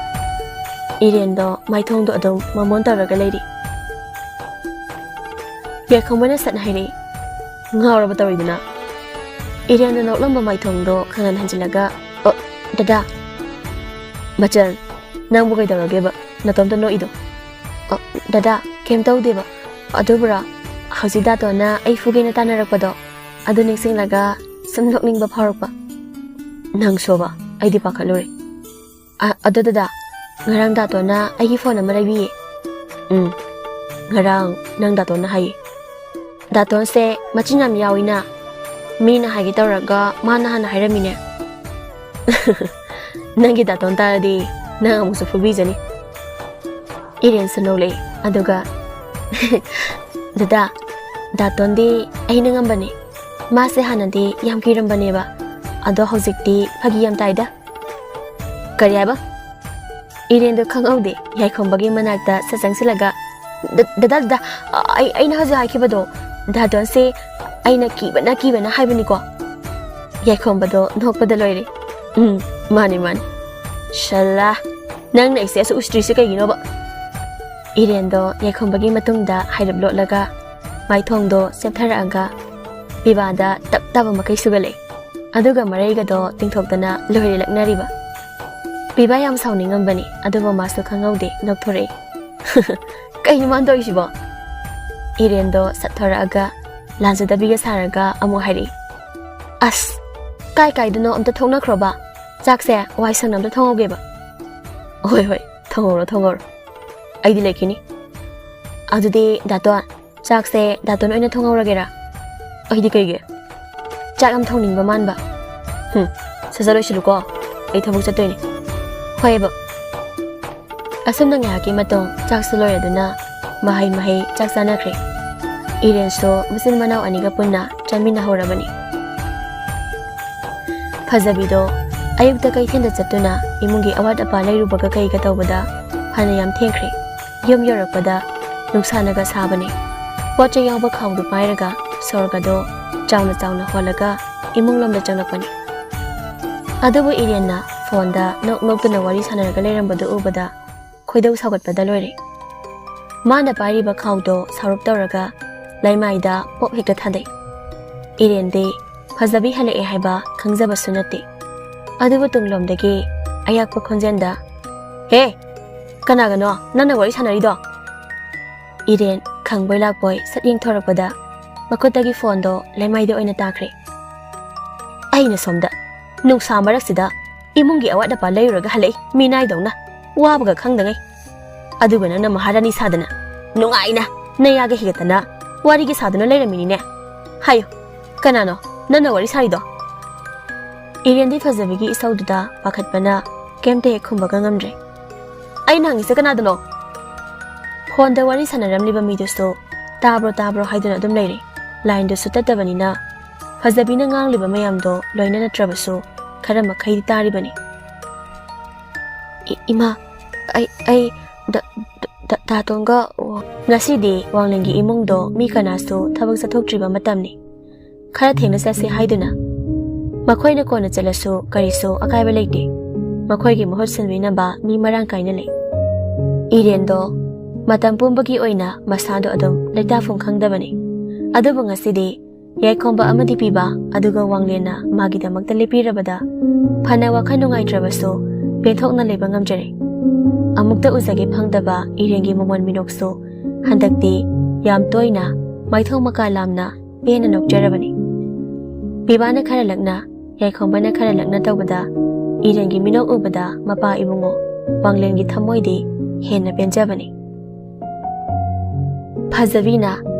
ꯏꯔꯦꯟꯗꯣ ꯃꯥꯏꯊꯣꯡꯗꯣ ꯑꯗꯨꯝ ꯃꯃꯣꯟ ꯇꯧꯔꯒ ꯂꯩꯔꯤ꯫ ꯌꯥꯏꯈꯣꯝꯕꯅ ꯁꯠ ꯍꯥꯏꯔꯛꯏ, "ꯉꯥꯎꯔꯕ ꯇꯧꯔꯤꯗꯨꯅ?" ꯏꯔꯦꯟꯅ ꯅꯣꯛꯂꯝꯕ ꯃꯥꯏꯊꯣꯡꯗꯣ ꯈꯪꯍꯟ ꯍꯟꯖꯤꯜꯂꯒ, "ꯑ, ꯗꯗꯥ!" "ꯃꯆꯟ, ꯅꯪꯕꯨ ꯀꯩꯗꯧꯔꯒꯦꯕ?" ꯅꯇꯣꯝꯇ ꯅꯣꯛꯏꯗꯣ? ꯑ, ꯗꯗꯥ, ꯀꯩꯝ ꯇꯧꯗꯦꯕ꯫ ꯑꯗꯨꯕꯨꯔꯣ, ꯍꯧꯖꯤꯛ ꯗꯥꯇꯣꯟꯅ ꯑꯩ ꯐꯨꯒꯦꯅ ꯇꯥꯟꯅꯔꯛꯄꯗꯣ, ꯑꯗꯨ ꯅꯤꯡꯁꯤꯡꯂꯒ ꯁꯨꯝ ꯅꯣꯛꯅꯤꯡꯕ ꯐꯥꯎꯔꯛꯄ꯫ ꯅꯪꯁꯨꯕ, ꯑꯩꯗꯤ ꯄꯥꯈꯠꯂꯨꯔꯦ꯫ ꯑ, ꯑꯗꯣ ꯗꯗꯥ, ꯉꯔꯥꯡ ꯗꯥꯇꯣꯟꯅ ꯑꯩꯒꯤ ꯐꯣꯟ ꯑꯃ ꯂꯩꯕꯤꯌꯦ꯫ ꯎꯝ, ꯉꯔꯥꯡ ꯅꯪ ꯗꯥꯇꯣꯟꯅ ꯍꯥꯏꯌꯦ꯫ ꯗꯥꯇꯣꯟꯁꯦ ꯃꯆꯤꯟ ꯌꯥꯝ ꯌꯥꯎꯏꯅ꯫ ꯃꯤꯅ ꯍꯥꯏꯒꯦ ꯇꯧꯔꯒ ꯃꯥꯅ ꯍꯥꯟꯅ ꯍꯥꯏꯔꯝꯃꯤꯅꯦ꯫ ꯅꯪꯒꯤ ꯗꯥꯇꯣꯟ ꯇꯥꯔꯗꯤ ꯅꯪ ꯑꯃꯨꯛꯁꯨ ꯐꯨꯕꯤꯖꯅꯤ꯫ ꯏꯔꯦꯟꯁꯨ ꯅꯣꯛꯂꯛꯏ, ꯑꯗꯨꯒ, "ꯗꯗꯥ, ꯗꯥꯇꯣꯟꯗꯤ ꯑꯩꯅ ꯉꯝꯕꯅꯦ꯫ ꯃꯥꯁꯦ ꯍꯥꯟꯅꯗꯤ ꯌꯥꯝ ꯀꯤꯔꯝꯕꯅꯦꯕ, ꯑꯗꯣ ꯍꯧꯖꯤꯛꯇꯤ ꯐꯥꯒꯤ ꯌꯥꯝ ꯇꯥꯏꯗ꯫" "ꯀꯔꯤ ꯍꯥꯏꯕ?" ꯏꯔꯦꯟꯗꯣ ꯈꯪꯍꯧꯗꯦ, ꯌꯥꯏꯈꯣꯝꯕꯒꯤ ꯃꯅꯥꯛꯇ ꯁꯠ ꯆꯪꯁꯤꯜꯂꯒ, "ꯗ-, ꯗꯗꯥ, ꯗꯗꯥ, ꯑꯩ, ꯑꯩꯅ ꯍꯧꯖꯤꯛ ꯍꯥꯏꯈꯤꯕꯗꯣ, ꯗꯥꯇꯣꯟꯁꯦ ꯑꯩꯅ ꯀꯤꯕꯅ, ꯀꯤꯕꯅ ꯍꯥꯏꯕꯅꯤꯀꯣ꯫" ꯌꯥꯏꯈꯣꯝꯕꯗꯣ ꯅꯣꯛꯄꯗ ꯂꯣꯏꯔꯦ꯫ "ꯎꯝ, ꯃꯥꯅꯤ, ꯃꯥꯅꯤ꯫ ꯁꯜꯂꯥ, ꯅꯪꯅ ꯑꯩꯁꯦ ꯑꯁꯨꯛ ꯎꯁꯤꯠꯇ꯭ꯔꯤꯁꯦ ꯀꯩꯒꯤꯅꯣꯕ?" ꯏꯔꯦꯟꯗꯣ ꯌꯥꯏꯈꯣꯝꯕꯒꯤ ꯃꯇꯨꯡꯗ ꯍꯥꯏꯔꯞ ꯂꯣꯠꯂꯒ ꯃꯥꯏꯊꯣꯡꯗꯣ ꯆꯦꯞꯊꯔꯛꯑꯒ ꯄꯤꯕꯥꯗ ꯇꯞ ꯇꯥꯕ ꯃꯈꯩ ꯁꯨꯒꯠꯂꯦ꯫ ꯑꯗꯨꯒ ꯃꯔꯩꯒꯗꯣ ꯇꯤꯡꯊꯣꯛꯇꯅ ꯂꯣꯏꯔꯦ ꯂꯛꯅꯔꯤꯕ꯫ ꯄꯤꯕꯥ ꯌꯥꯝ ꯁꯥꯎꯅꯤꯡꯉꯝꯕꯅꯤ, ꯑꯗꯨꯕꯨ ꯃꯥꯁꯨ ꯈꯪꯍꯧꯗꯦ, ꯅꯣꯛꯊꯣꯔꯛꯏ꯫ "ꯀꯩꯅꯣ ꯃꯥꯅ ꯇꯧꯔꯤꯁꯤꯕꯣ?" ꯏꯔꯦꯟꯗꯣ ꯁꯠ ꯊꯣꯔꯛꯑꯒ ꯂꯥꯟꯖꯗꯕꯤꯒ ꯁꯥꯔꯒ ꯑꯃꯨꯛ ꯍꯥꯏꯔꯛꯏ, "ꯑꯁ, ꯀꯥꯏ ꯀꯥꯏꯗꯅꯣ ꯑꯝꯇ ꯊꯣꯛꯅꯈ꯭ꯔꯣꯕ꯫ ꯆꯥꯛꯁꯦ ꯋꯥꯏ ꯁꯪꯅ ꯑꯝꯇ ꯊꯣꯡꯍꯧꯒꯦꯕ꯫" "ꯍꯣꯏ, ꯍꯣꯏ, ꯊꯣꯡꯍꯧꯔꯣ, ꯊꯣꯡꯍꯧꯔꯣ꯫ ꯑꯩꯗꯤ ꯂꯩꯈꯤꯅꯤ꯫" "ꯑꯗꯨꯗꯤ ꯗꯥꯇꯣꯟ, ꯆꯥꯛꯁꯦ ꯗꯥꯇꯣꯟ ꯑꯣꯏꯅ ꯊꯣꯡꯍꯧꯔꯒꯦꯔꯥ?" "ꯑꯩꯗꯤ ꯀꯩꯒꯤ?" "ꯆꯥꯛ ꯌꯥꯝ ꯊꯣꯡꯅꯤꯡꯕ ꯃꯥꯟꯕ꯫" "ꯍꯨꯝ, ꯁꯠ ꯁꯠ ꯂꯣꯏꯁꯤꯜꯂꯨꯀꯣ, ꯑꯩ ꯊꯕꯛ ꯆꯠꯇꯣꯏꯅꯦ꯫" "ꯍꯣꯏꯕ꯫" ꯑꯁꯨꯝꯅ ꯉꯥꯏꯍꯥꯛꯀꯤ ꯃꯇꯨꯡ ꯆꯥꯛꯁꯨ ꯂꯣꯏꯔꯗꯨꯅ ꯃꯍꯩ ꯃꯍꯩ ꯆꯥꯛ ꯆꯥꯅꯈ꯭ꯔꯦ꯫ ꯏꯔꯦꯟꯁꯨ ꯃꯆꯤꯟ ꯃꯅꯥꯎ ꯑꯅꯤꯒ ꯄꯨꯟꯅ ꯆꯥꯃꯤꯟꯅꯍꯧꯔꯕꯅꯤ꯫ ꯐꯖꯕꯤꯗꯣ ꯑꯌꯨꯛꯇ ꯀꯩꯊꯦꯜꯗ ꯆꯠꯇꯨꯅ ꯏꯃꯨꯡꯒꯤ ꯑꯋꯥꯠ ꯑꯄꯥ ꯂꯩꯔꯨꯕꯒ ꯀꯩꯒ ꯇꯧꯕꯗ ꯐꯅ ꯌꯥꯝ ꯊꯦꯡꯈ꯭ꯔꯦ꯫ ꯌꯨꯝ ꯌꯧꯔꯛꯄꯗ ꯅꯨꯡꯁꯥꯅꯒ ꯁꯥꯕꯅꯦ꯫ ꯄꯣꯠ ꯆꯩ ꯌꯥꯎꯕ ꯈꯥꯎꯗꯨ ꯄꯥꯏꯔꯒ ꯁꯣꯔꯒꯗꯣ ꯆꯥꯎꯅ ꯆꯥꯎꯅ ꯍꯣꯜꯂꯒ ꯏꯃꯨꯡꯂꯣꯝꯗ ꯆꯪꯂꯛꯄꯅꯤ꯫ ꯑꯗꯨꯕꯨ ꯏꯔꯦꯟꯅ ꯐꯣꯟꯗ ꯅꯣꯛ ꯅꯣꯛꯇꯨꯅ ꯋꯥꯔꯤ ꯁꯥꯟꯅꯔꯒ ꯂꯩꯔꯝꯕꯗꯨ ꯎꯕꯗ ꯈꯣꯏꯗꯧ ꯁꯥꯎꯒꯠꯄꯗ ꯂꯣꯏꯔꯦ꯫ ꯃꯥꯅ ꯄꯥꯏꯔꯤꯕ ꯈꯥꯎꯗꯣ ꯁꯥꯎꯔꯨꯞ ꯇꯧꯔꯒ ꯂꯩꯃꯥꯏꯗ ꯄꯣꯞ ꯍꯦꯛꯇ ꯊꯥꯗꯩ꯫ ꯏꯔꯦꯟꯗꯤ ꯐꯖꯕꯤ ꯍꯜꯂꯛꯑꯦ ꯍꯥꯏꯕ ꯈꯪꯖꯕꯁꯨ ꯅꯠꯇꯦ꯫ ꯑꯗꯨꯕꯨ ꯇꯨꯡꯂꯣꯝꯗꯒꯤ ꯑꯌꯥꯛꯄ ꯈꯣꯟꯖꯦꯜꯗ, "ꯍꯦ, "ꯀꯅꯥꯒꯅꯣ ꯅꯪꯅ ꯋꯥꯔꯤ ꯁꯥꯟꯅꯔꯤꯗꯣ?" ꯏꯔꯦꯟ ꯈꯪꯕꯣꯏ ꯂꯥꯛꯄꯣꯏ ꯁꯠ ꯌꯦꯡꯊꯣꯔꯛꯄꯗ ꯃꯈꯨꯠꯇꯒꯤ ꯐꯣꯟꯗꯣ ꯂꯩꯃꯥꯏꯗ ꯑꯣꯏꯅ ꯇꯥꯈ꯭ꯔꯦ꯫ ꯑꯩꯅ ꯁꯣꯝꯗ ꯅꯨꯡꯁꯥ ꯃꯔꯛꯁꯤꯗ ꯏꯃꯨꯡꯒꯤ ꯑꯋꯥꯠ ꯑꯄꯥ ꯂꯩꯔꯨꯔꯒ ꯍꯜꯂꯛꯏ, ꯃꯤꯅꯥꯏꯗꯧꯅ, ꯋꯥꯕꯒ ꯈꯪꯗꯉꯩ꯫ ꯑꯗꯨꯒ ꯅꯪꯅ ꯃꯍꯥꯔꯥꯅꯤ ꯁꯥꯗꯅ ꯅꯨꯡꯉꯥꯏꯅ ꯅꯌꯥꯒ ꯍꯤꯒꯠꯇꯅ ꯋꯥꯔꯤꯒ ꯁꯥꯗꯨꯅ ꯂꯩꯔꯝꯃꯤꯅꯤꯅꯦ꯫ ꯍꯥꯏꯌꯨ, ꯀꯅꯥꯅꯣ ꯅꯪꯅ ꯋꯥꯔꯤ ꯁꯥꯔꯤꯗꯣ? ꯏꯔꯦꯟꯗꯤ ꯐꯖꯕꯤꯒꯤ ꯏꯁꯧꯗꯨꯗ ꯄꯥꯈꯠꯄꯅ ꯀꯩꯝꯇ ꯍꯦꯛ ꯈꯨꯝꯕꯒ ꯉꯝꯗ꯭ꯔꯦ꯫ "ꯑꯩꯅ ꯍꯪꯉꯤꯁꯦ ꯀꯅꯥꯗꯅꯣ?" ꯐꯣꯟꯗ ꯋꯥꯔꯤ ꯁꯥꯟꯅꯔꯝꯂꯤꯕ ꯃꯤꯗꯨꯁꯨ ꯇꯥꯕ꯭ꯔꯣ ꯇꯥꯕ꯭ꯔꯣ ꯍꯥꯏꯗꯨꯅ ꯑꯗꯨꯝ ꯂꯩꯔꯦ꯫ ꯂꯥꯏꯟꯗꯨꯁꯨ ꯇꯠꯇꯕꯅꯤꯅ ꯐꯖꯕꯤꯅ ꯉꯥꯡꯂꯤꯕ ꯃꯌꯥꯝꯗꯣ ꯂꯣꯏꯅ ꯅꯠꯇ꯭ꯔꯕꯁꯨ ꯈꯔ ꯃꯈꯩꯗꯤ ꯇꯥꯔꯤꯕꯅꯤ꯫ "ꯏ-, ꯏꯃꯥ, ꯑꯩ, ꯑꯩ, ꯗ-, ꯗ-, ꯗ-, ꯗꯥꯇꯣꯟꯒ ꯋꯥ-" ꯉꯁꯤꯗꯤ ꯋꯥꯡꯂꯦꯟꯒꯤ ꯏꯃꯨꯡꯗꯣ ꯃꯤ ꯀꯅꯥꯁꯨ ꯊꯕꯛ ꯆꯠꯊꯣꯛꯇ꯭ꯔꯤꯕ ꯃꯇꯝꯅꯤ꯫ ꯈꯔ ꯊꯦꯡꯅ ꯆꯠꯁꯤ ꯍꯥꯏꯗꯨꯅ ꯃꯈꯣꯏꯅ ꯀꯣꯟꯅ ꯆꯠꯂꯁꯨ ꯀꯔꯤꯁꯨ ꯑꯀꯥꯏꯕ ꯂꯩꯇꯦ꯫ ꯃꯈꯣꯏꯒꯤ ꯃꯍꯨꯠ ꯁꯤꯟꯕꯤꯅꯕ ꯃꯤ ꯃꯔꯥꯡ ꯀꯥꯏꯅ ꯂꯩ꯫ ꯏꯔꯦꯟꯗꯣ ꯃꯇꯝ ꯄꯨꯝꯕꯒꯤ ꯑꯣꯏꯅ ꯃꯁꯥꯗꯣ ꯑꯗꯨꯝ ꯂꯩꯇꯥꯐꯝ ꯈꯪꯗꯕꯅꯤ꯫ ꯑꯗꯨꯕꯨ ꯉꯁꯤꯗꯤ ꯌꯥꯏꯈꯣꯝꯕ ꯑꯃꯗꯤ ꯄꯤꯕ, ꯑꯗꯨꯒ ꯋꯥꯡꯂꯦꯟꯅ ꯃꯥꯒꯤꯗꯃꯛꯇ ꯂꯦꯞꯄꯤꯔꯕꯗ ꯐꯅ ꯋꯥꯈꯜ ꯅꯨꯡꯉꯥꯏꯇ꯭ꯔꯕꯁꯨ ꯄꯦꯟꯊꯣꯛꯅ ꯂꯩꯕ ꯉꯝꯖꯔꯦ꯫ ꯑꯃꯨꯛꯇ ꯎꯖꯒꯦ ꯐꯪꯗꯕ ꯏꯔꯦꯟꯒꯤ ꯃꯃꯣꯟ ꯃꯤꯅꯣꯛꯁꯨ ꯍꯟꯗꯛꯇꯤ ꯌꯥꯝ ꯇꯣꯏꯅ ꯃꯥꯏꯊꯣꯡ ꯃꯀꯥ ꯂꯥꯝꯅ ꯄꯦꯟꯅ ꯅꯣꯛꯆꯔꯕꯅꯤ꯫ ꯄꯤꯕꯥꯅ ꯈꯔ ꯂꯛꯅ, ꯌꯥꯏꯈꯣꯝꯕꯅ ꯈꯔ ꯂꯛꯅ ꯇꯧꯕꯗ ꯏꯔꯦꯟꯒꯤ ꯃꯤꯅꯣꯛ ꯎꯕꯗ ꯃꯄꯥ ꯏꯕꯨꯡꯉꯣ ꯋꯥꯡꯂꯦꯟꯒꯤ ꯊꯃꯣꯏꯗꯤ ꯍꯦꯟꯅ ꯄꯦꯟꯖꯕꯅꯤ꯫ ꯐꯖꯕꯤꯅ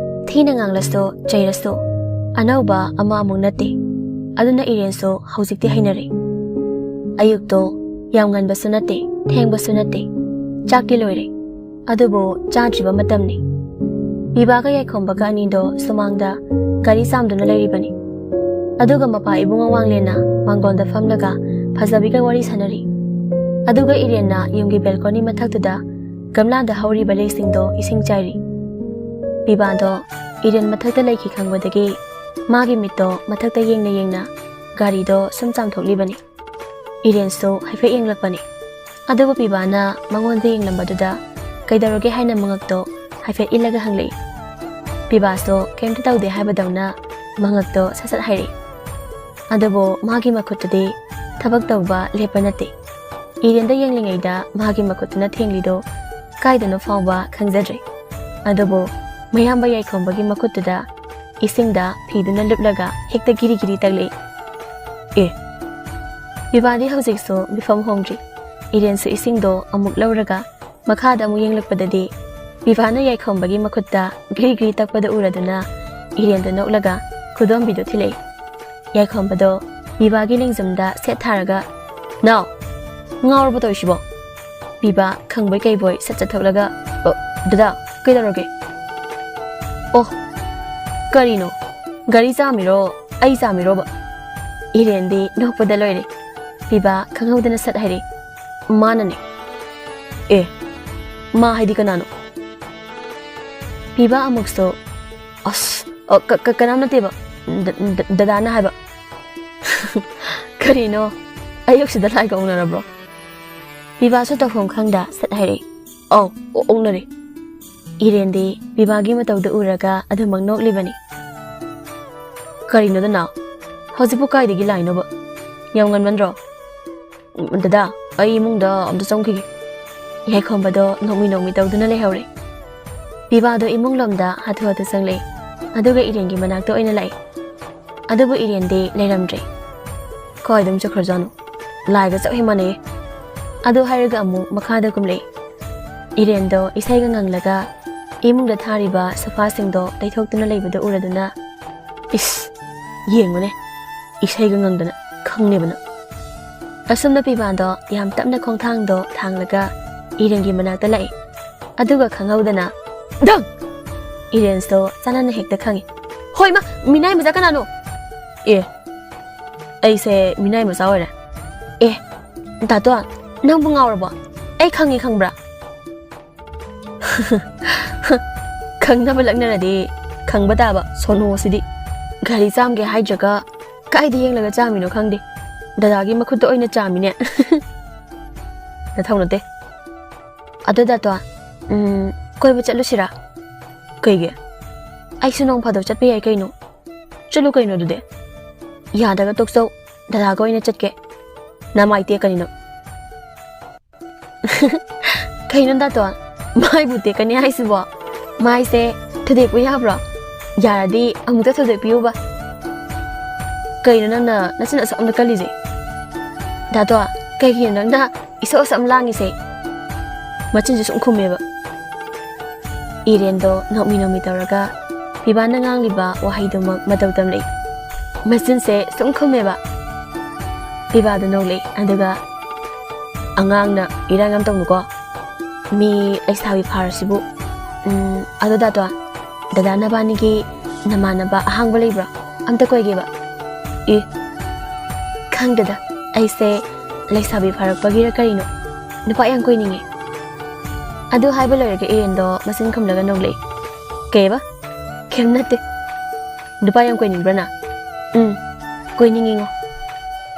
ꯊꯤꯅ ꯉꯥꯡꯂꯁꯨ ꯆꯩꯔꯁꯨ ꯑꯅꯧꯕ ꯑꯃ ꯑꯃꯨꯛ ꯅꯠꯇꯦ꯫ ꯑꯗꯨꯅ ꯏꯔꯦꯟꯁꯨ ꯍꯧꯖꯤꯛꯇꯤ ꯍꯩꯅꯔꯦ꯫ ꯑꯌꯨꯛꯇꯣ ꯌꯥꯝ ꯉꯟꯕꯁꯨ ꯅꯠꯇꯦ, ꯊꯦꯡꯕꯁꯨ ꯅꯠꯇꯦ꯫ ꯆꯥꯛꯇꯤ ꯂꯣꯏꯔꯦ꯫ ꯑꯗꯨꯕꯨ ꯆꯥꯗ꯭ꯔꯤꯕ ꯃꯇꯝꯅꯤ꯫ ꯄꯤꯕꯥꯒ ꯌꯥꯏꯈꯣꯝꯕꯒ ꯑꯅꯤꯗꯣ ꯁꯨꯃꯥꯡꯗ ꯒꯥꯔꯤ ꯆꯥꯝꯗꯨꯅ ꯂꯩꯔꯤꯕꯅꯤ꯫ ꯑꯗꯨꯒ ꯃꯄꯥ ꯏꯕꯨꯡꯉꯣ ꯋꯥꯡꯂꯦꯟꯅ ꯃꯥꯡꯒꯣꯜꯗ ꯐꯝꯂꯒ ꯐꯖꯕꯤꯒ ꯋꯥꯔꯤ ꯁꯥꯟꯅꯔꯤ꯫ ꯑꯗꯨꯒ ꯏꯔꯦꯟꯅ ꯌꯨꯝꯒꯤ ꯕꯦꯜꯀꯣꯅꯤ ꯃꯊꯛꯇꯨꯗ ꯒꯝꯂꯥꯗ ꯍꯧꯔꯤꯕ ꯂꯩꯁꯤꯡꯗꯣ ꯏꯁꯤꯡ ꯆꯥꯏꯔꯤ꯫ ꯄꯤꯕꯥꯗꯣ ꯏꯔꯦꯟ ꯃꯊꯛꯇ ꯂꯩꯈꯤ ꯈꯪꯕꯗꯒꯤ ꯃꯥꯒꯤ ꯃꯤꯠꯇꯣ ꯃꯊꯛꯇ ꯌꯦꯡꯅ ꯌꯦꯡꯅ ꯒꯥꯔꯤꯗꯣ ꯁꯨꯝ ꯆꯥꯝꯊꯣꯛꯂꯤꯕꯅꯤ꯫ ꯏꯔꯦꯟꯁꯨ ꯍꯥꯏꯐꯦꯠ ꯌꯦꯡꯂꯛꯄꯅꯤ꯫ ꯑꯗꯨꯕꯨ ꯄꯤꯕꯥꯅ ꯃꯉꯣꯟꯗ ꯌꯦꯡꯂꯝꯕꯗꯨꯗ ꯀꯩꯗꯧꯔꯒꯦ ꯍꯥꯏꯅ ꯃꯉꯛꯇꯣ ꯍꯥꯏꯐꯦꯠ ꯏꯜꯂꯒ ꯍꯪꯂꯛꯏ꯫ ꯄꯤꯕꯥꯁꯨ ꯀꯩꯝꯇ ꯇꯧꯗꯦ ꯍꯥꯏꯕꯗꯧꯅ ꯃꯉꯛꯇꯣ ꯁꯠ ꯁꯠ ꯍꯥꯏꯔꯛꯏ꯫ ꯑꯗꯨꯕꯨ ꯃꯥꯒꯤ ꯃꯈꯨꯠꯇꯨꯗꯤ ꯊꯕꯛ ꯇꯧꯕ ꯂꯦꯞꯄ ꯅꯠꯇꯦ꯫ ꯏꯔꯦꯟꯗ ꯌꯦꯡꯂꯤꯉꯩꯗ ꯃꯥꯒꯤ ꯃꯈꯨꯠꯇꯨꯅ ꯊꯦꯡꯂꯤꯗꯣ ꯀꯥꯏꯗꯅꯣ ꯐꯥꯎꯕ ꯈꯪꯖꯗ꯭ꯔꯦ꯫ ꯑꯗꯨꯕꯨ ꯃꯌꯥꯝꯕ ꯌꯥꯏꯈꯣꯝꯕꯒꯤ ꯃꯈꯨꯠꯇꯨꯗ ꯏꯁꯤꯡꯗ ꯐꯤꯗꯨꯅ ꯂꯨꯞꯂꯒ ꯍꯦꯛꯇ ꯒꯤꯔꯤ ꯒꯤꯔꯤ ꯇꯛꯂꯛꯏ꯫ ꯑꯦ, ꯕꯤꯚꯥꯗꯤ ꯍꯧꯖꯤꯛꯁꯨ ꯃꯤꯐꯝ ꯍꯣꯡꯗ꯭ꯔꯤ꯫ ꯏꯔꯦꯟꯁꯨ ꯏꯁꯤꯡꯗꯣ ꯑꯃꯨꯛ ꯂꯧꯔꯒ ꯃꯈꯥꯗ ꯑꯃꯨꯛ ꯌꯦꯡꯂꯛꯄꯗꯗꯤ ꯕꯤꯚꯥꯅ ꯌꯥꯏꯈꯣꯝꯕꯒꯤ ꯃꯈꯨꯠꯇ ꯒ꯭ꯔꯤ ꯒ꯭ꯔꯤ ꯇꯛꯄꯗ ꯎꯔꯗꯨꯅ ꯏꯔꯦꯟꯗ ꯅꯣꯛꯂꯒ ꯈꯨꯗꯣꯝꯕꯤꯗꯣ ꯊꯤꯜꯂꯛꯏ꯫ ꯌꯥꯏꯈꯣꯝꯕꯗꯣ ꯕꯤꯚꯥꯒꯤ ꯂꯦꯡꯖꯨꯝꯗ ꯁꯦꯠ ꯊꯥꯔꯒ, "ꯅꯥꯎ, ꯉꯥꯎꯔꯕꯣ ꯇꯧꯔꯤꯁꯤꯕꯣ?" ꯕꯤꯚꯥ ꯈꯪꯕꯣꯏ ꯀꯩꯕꯣꯏ ꯁꯠ ꯆꯠꯊꯣꯛꯂꯒ, "ꯑ, ꯗꯗꯥ, ꯀꯩꯗꯧꯔꯒꯦ?" "ꯑꯣ, ꯀꯔꯤꯅꯣ? ꯒꯥꯔꯤ ꯆꯥꯝꯃꯤꯔꯣ? ꯑꯩ ꯆꯥꯝꯃꯤꯔꯣꯕ?" ꯏꯔꯦꯟꯗꯤ ꯅꯣꯛꯄꯗ ꯂꯣꯏꯔꯦ꯫ ꯕꯤꯚꯥ ꯈꯪꯍꯧꯗꯅ ꯁꯠ ꯍꯥꯏꯔꯦ, "ꯃꯥꯅꯅꯦ꯫" "ꯑꯦ, ꯃꯥ ꯍꯥꯏꯗꯤ ꯀꯅꯥꯅꯣ?" ꯕꯤꯚꯥ ꯑꯃꯨꯛꯁꯨ, "ꯑꯁ, ꯑ, ꯀ-, ꯀ-, ꯀꯅꯥꯝ ꯅꯠꯇꯦꯕ, ꯗ-, ꯗ-, ꯗꯗꯥꯅ ꯍꯥꯏꯕ꯫" "ꯀꯔꯤꯅꯣ, ꯑꯌꯨꯛꯁꯤꯗ ꯂꯥꯏꯒ ꯑꯣꯛꯅꯔꯕ꯭ꯔꯣ?" ꯕꯤꯚꯥꯁꯨ ꯇꯧꯐꯝ ꯈꯪꯗ ꯁꯠ ꯍꯥꯏꯔꯛꯏ, "ꯑꯧ, ꯑꯣ-, ꯑꯣꯛꯅꯔꯦ꯫" ꯏꯔꯦꯟꯗꯤ ꯕꯤꯚꯥꯒꯤ ꯃꯇꯧꯗꯨ ꯎꯔꯒ ꯑꯗꯨꯃꯛ ꯅꯣꯛꯂꯤꯕꯅꯤ꯫ "ꯀꯔꯤꯅꯣꯗ ꯅꯥꯎ, ꯍꯧꯖꯤꯛꯄꯨ ꯀꯥꯏꯗꯒꯤ ꯂꯥꯏꯅꯣꯕ? ꯌꯥꯝ ꯉꯟꯃꯟꯗ꯭ꯔꯣ?" "ꯎꯝ, ꯗꯗꯥ, ꯑꯩ ꯏꯃꯨꯡꯗ ꯑꯝꯇ ꯆꯪꯈꯤꯒꯦ꯫" ꯌꯥꯏꯈꯣꯝꯕꯗꯣ ꯅꯣꯛꯃꯤ ꯅꯣꯛꯃꯤ ꯇꯧꯗꯨꯅ ꯂꯩꯍꯧꯔꯦ꯫ ꯕꯤꯚꯥꯗꯣ ꯏꯃꯨꯡ ꯂꯣꯝꯗ ꯍꯥꯊꯨ ꯍꯥꯊꯨ ꯆꯪꯂꯛꯏ, ꯑꯗꯨꯒ ꯏꯔꯦꯟꯒꯤ ꯃꯅꯥꯛꯇ ꯑꯣꯏꯅ ꯂꯥꯛꯏ꯫ ꯑꯗꯨꯕꯨ ꯏꯔꯦꯟꯗꯤ ꯂꯩꯔꯝꯗ꯭ꯔꯦ꯫ ꯀꯥꯏꯗ ꯑꯃꯨꯛ ꯆꯠꯈ꯭ꯔꯖꯥꯠꯅꯣ? ꯂꯥꯏꯒ ꯆꯞ ꯍꯦꯛ ꯃꯥꯟꯅꯩꯌꯦ꯫ ꯑꯗꯨ ꯍꯥꯏꯔꯒ ꯑꯃꯨꯛ ꯃꯈꯥꯗ ꯀꯨꯝꯂꯛꯏ꯫ ꯏꯔꯦꯟꯗꯣ ꯏꯁꯩꯒ ꯉꯪꯂꯒ ꯏꯃꯨꯡꯗ ꯊꯥꯔꯤꯕ ꯁꯣꯐꯥꯁꯤꯡꯗꯣ ꯇꯩꯊꯣꯛꯇꯨꯅ ꯂꯩꯕꯗꯨ ꯎꯔꯗꯨꯅ, "ꯏꯁ, ꯌꯦꯡꯉꯨꯅꯦ, ꯏꯁꯩꯒ ꯉꯪꯗꯅ, ꯈꯪꯅꯦꯕ ꯅꯪ꯫" ꯑꯁꯨꯝꯅ ꯕꯤꯚꯥꯗꯣ ꯌꯥꯝ ꯇꯞꯅ ꯈꯣꯡꯊꯥꯡꯗꯣ ꯊꯥꯡꯂꯒ ꯏꯔꯦꯟꯒꯤ ꯃꯅꯥꯛꯇ ꯂꯥꯛꯏ꯫ ꯑꯗꯨꯒ ꯈꯪꯍꯧꯗꯅ, "ꯗꯪ!" ꯏꯔꯦꯟꯁꯇꯣ ꯆꯥꯟꯅꯅ ꯍꯦꯛꯇ ꯈꯪꯉꯤ꯫ "ꯍꯣꯏ ꯃꯥ, ꯃꯤꯅꯥꯏ ꯃꯆꯥ ꯀꯅꯥꯅꯣ?" "ꯑꯦ, ꯑꯩꯁꯦ ꯃꯤꯅꯥꯏ ꯃꯆꯥ ꯑꯣꯏꯔꯦ?" "ꯑꯦ, ꯗꯥꯇꯣꯟ, ꯅꯪꯕꯨ ꯉꯥꯎꯔꯕꯣ? ꯑꯩ ꯈꯪꯉꯤ ꯈꯪꯕ꯭ꯔꯥ?" "ꯈꯪꯅꯕ ꯂꯛꯅꯔꯗꯤ ꯈꯪꯕ ꯇꯥꯕ, ꯁꯣꯅꯣꯁꯤꯗꯤ꯫ ꯒꯥꯔꯤ ꯆꯥꯝꯒꯦ ꯍꯥꯏꯗ꯭ꯔꯒ ꯀꯥꯏꯗ ꯌꯦꯡꯂꯒ ꯆꯥꯝꯃꯤꯅꯣ ꯈꯪꯗꯦ꯫ ꯗꯗꯥꯒꯤ ꯃꯈꯨꯠꯇ ꯑꯣꯏꯅ ꯆꯥꯝꯃꯤꯅꯦ꯫" "ꯅꯊꯧ ꯅꯠꯇꯦ꯫ ꯑꯗꯣ ꯗꯥꯇꯣꯟ, ꯎꯝ, ꯀꯣꯏꯕ ꯆꯠꯂꯨꯁꯤꯔꯥ?" "ꯀꯩꯒꯤ? ꯑꯩꯁꯨ ꯅꯣꯡ ꯐꯥꯗꯣꯛ ꯆꯠꯄ ꯌꯥꯏ ꯀꯩꯅꯣ꯫ ꯆꯠꯂꯨ ꯀꯩꯅꯣ ꯑꯗꯨꯗꯤ꯫" "ꯌꯥꯗꯒ ꯇꯣꯛꯆꯧ, ꯗꯗꯥꯒ ꯑꯣꯏꯅ ꯆꯠꯀꯦ꯫" "ꯅꯃꯥꯏ ꯇꯦꯛꯀꯅꯤ ꯅꯪ꯫" ꯀꯩꯅꯣ ꯗꯥꯇꯣꯟ, ꯃꯥꯏꯕꯨ ꯇꯦꯛꯀꯅꯤ ꯍꯥꯏꯁꯤꯕꯣ? ꯃꯥꯏꯁꯦ ꯊꯨꯗꯦꯛꯄ ꯌꯥꯕ꯭ꯔꯣ? ꯌꯥꯔꯗꯤ ꯑꯃꯨꯛꯇ ꯊꯨꯗꯦꯛꯄꯤꯌꯨꯕ꯫ ꯀꯩꯅꯣ ꯅꯪꯅ ꯅꯆꯤꯟ ꯑꯁꯨꯛ ꯌꯥꯝꯅ ꯀꯜꯂꯤꯁꯦ? ꯗꯥꯇꯣꯟ, ꯀꯩꯒꯤꯅꯣ ꯅꯪꯅ ꯏꯁꯧ ꯑꯁꯨꯛ ꯌꯥꯝ ꯂꯥꯡꯉꯤꯁꯦ? ꯃꯆꯤꯟꯁꯦ ꯁꯨꯝ ꯈꯨꯝꯃꯦꯕ꯫ ꯏꯔꯦꯟꯗꯣ ꯅꯣꯛꯃꯤ ꯅꯣꯛꯃꯤ ꯇꯧꯔꯒ ꯄꯤꯕꯥꯅ ꯉꯥꯡꯂꯤꯕ ꯋꯥꯍꯩꯗꯨꯃꯛ ꯃꯇꯧ ꯇꯝꯂꯛꯏ꯫ ꯃꯆꯤꯟꯁꯦ ꯁꯨꯝ ꯈꯨꯝꯃꯦꯕ꯫ ꯄꯤꯕꯥꯗꯣ ꯅꯣꯛꯂꯛꯏ, ꯑꯗꯨꯒ "ꯑꯉꯥꯡꯅ ꯏꯔꯥꯡ ꯌꯥꯝ ꯇꯧꯅꯨꯀꯣ꯫ ꯃꯤ ꯂꯩꯁꯥꯕꯤ ꯐꯥꯔꯁꯤꯕꯨ꯫ ꯎꯝ, ꯑꯗꯣ ꯗꯥꯇꯣꯟ, ꯗꯗꯥ ꯅꯕꯥꯅꯤꯒꯤ ꯅꯃꯥꯟꯅꯕ ꯑꯍꯥꯡꯕ ꯂꯩꯕ꯭ꯔꯣ? ꯑꯝꯇ ꯀꯣꯏꯒꯦꯕ?" "ꯏ, ꯈꯪꯗꯦꯗ, ꯑꯩꯁꯦ ꯂꯩꯁꯥꯕꯤ ꯐꯥꯔꯛꯄꯒꯤꯔ ꯀꯔꯤꯅꯣ, ꯅꯨꯄꯥ ꯌꯥꯝ ꯀꯣꯏꯅꯤꯡꯉꯦ꯫" ꯑꯗꯨ ꯍꯥꯏꯕ ꯂꯣꯏꯔꯒ ꯏꯔꯦꯟꯗꯣ ꯃꯆꯤꯟ ꯈꯨꯝꯂꯒ ꯅꯣꯛꯂꯛꯏ꯫ "ꯀꯩꯕ? ꯀꯩꯝ ꯅꯠꯇꯦ꯫ ꯅꯨꯄꯥ ꯌꯥꯝ ꯀꯣꯏꯅꯤꯡꯕ꯭ꯔꯥ ꯅꯪ?" "ꯎꯝ, ꯀꯣꯏꯅꯤꯡꯉꯤꯉꯣ꯫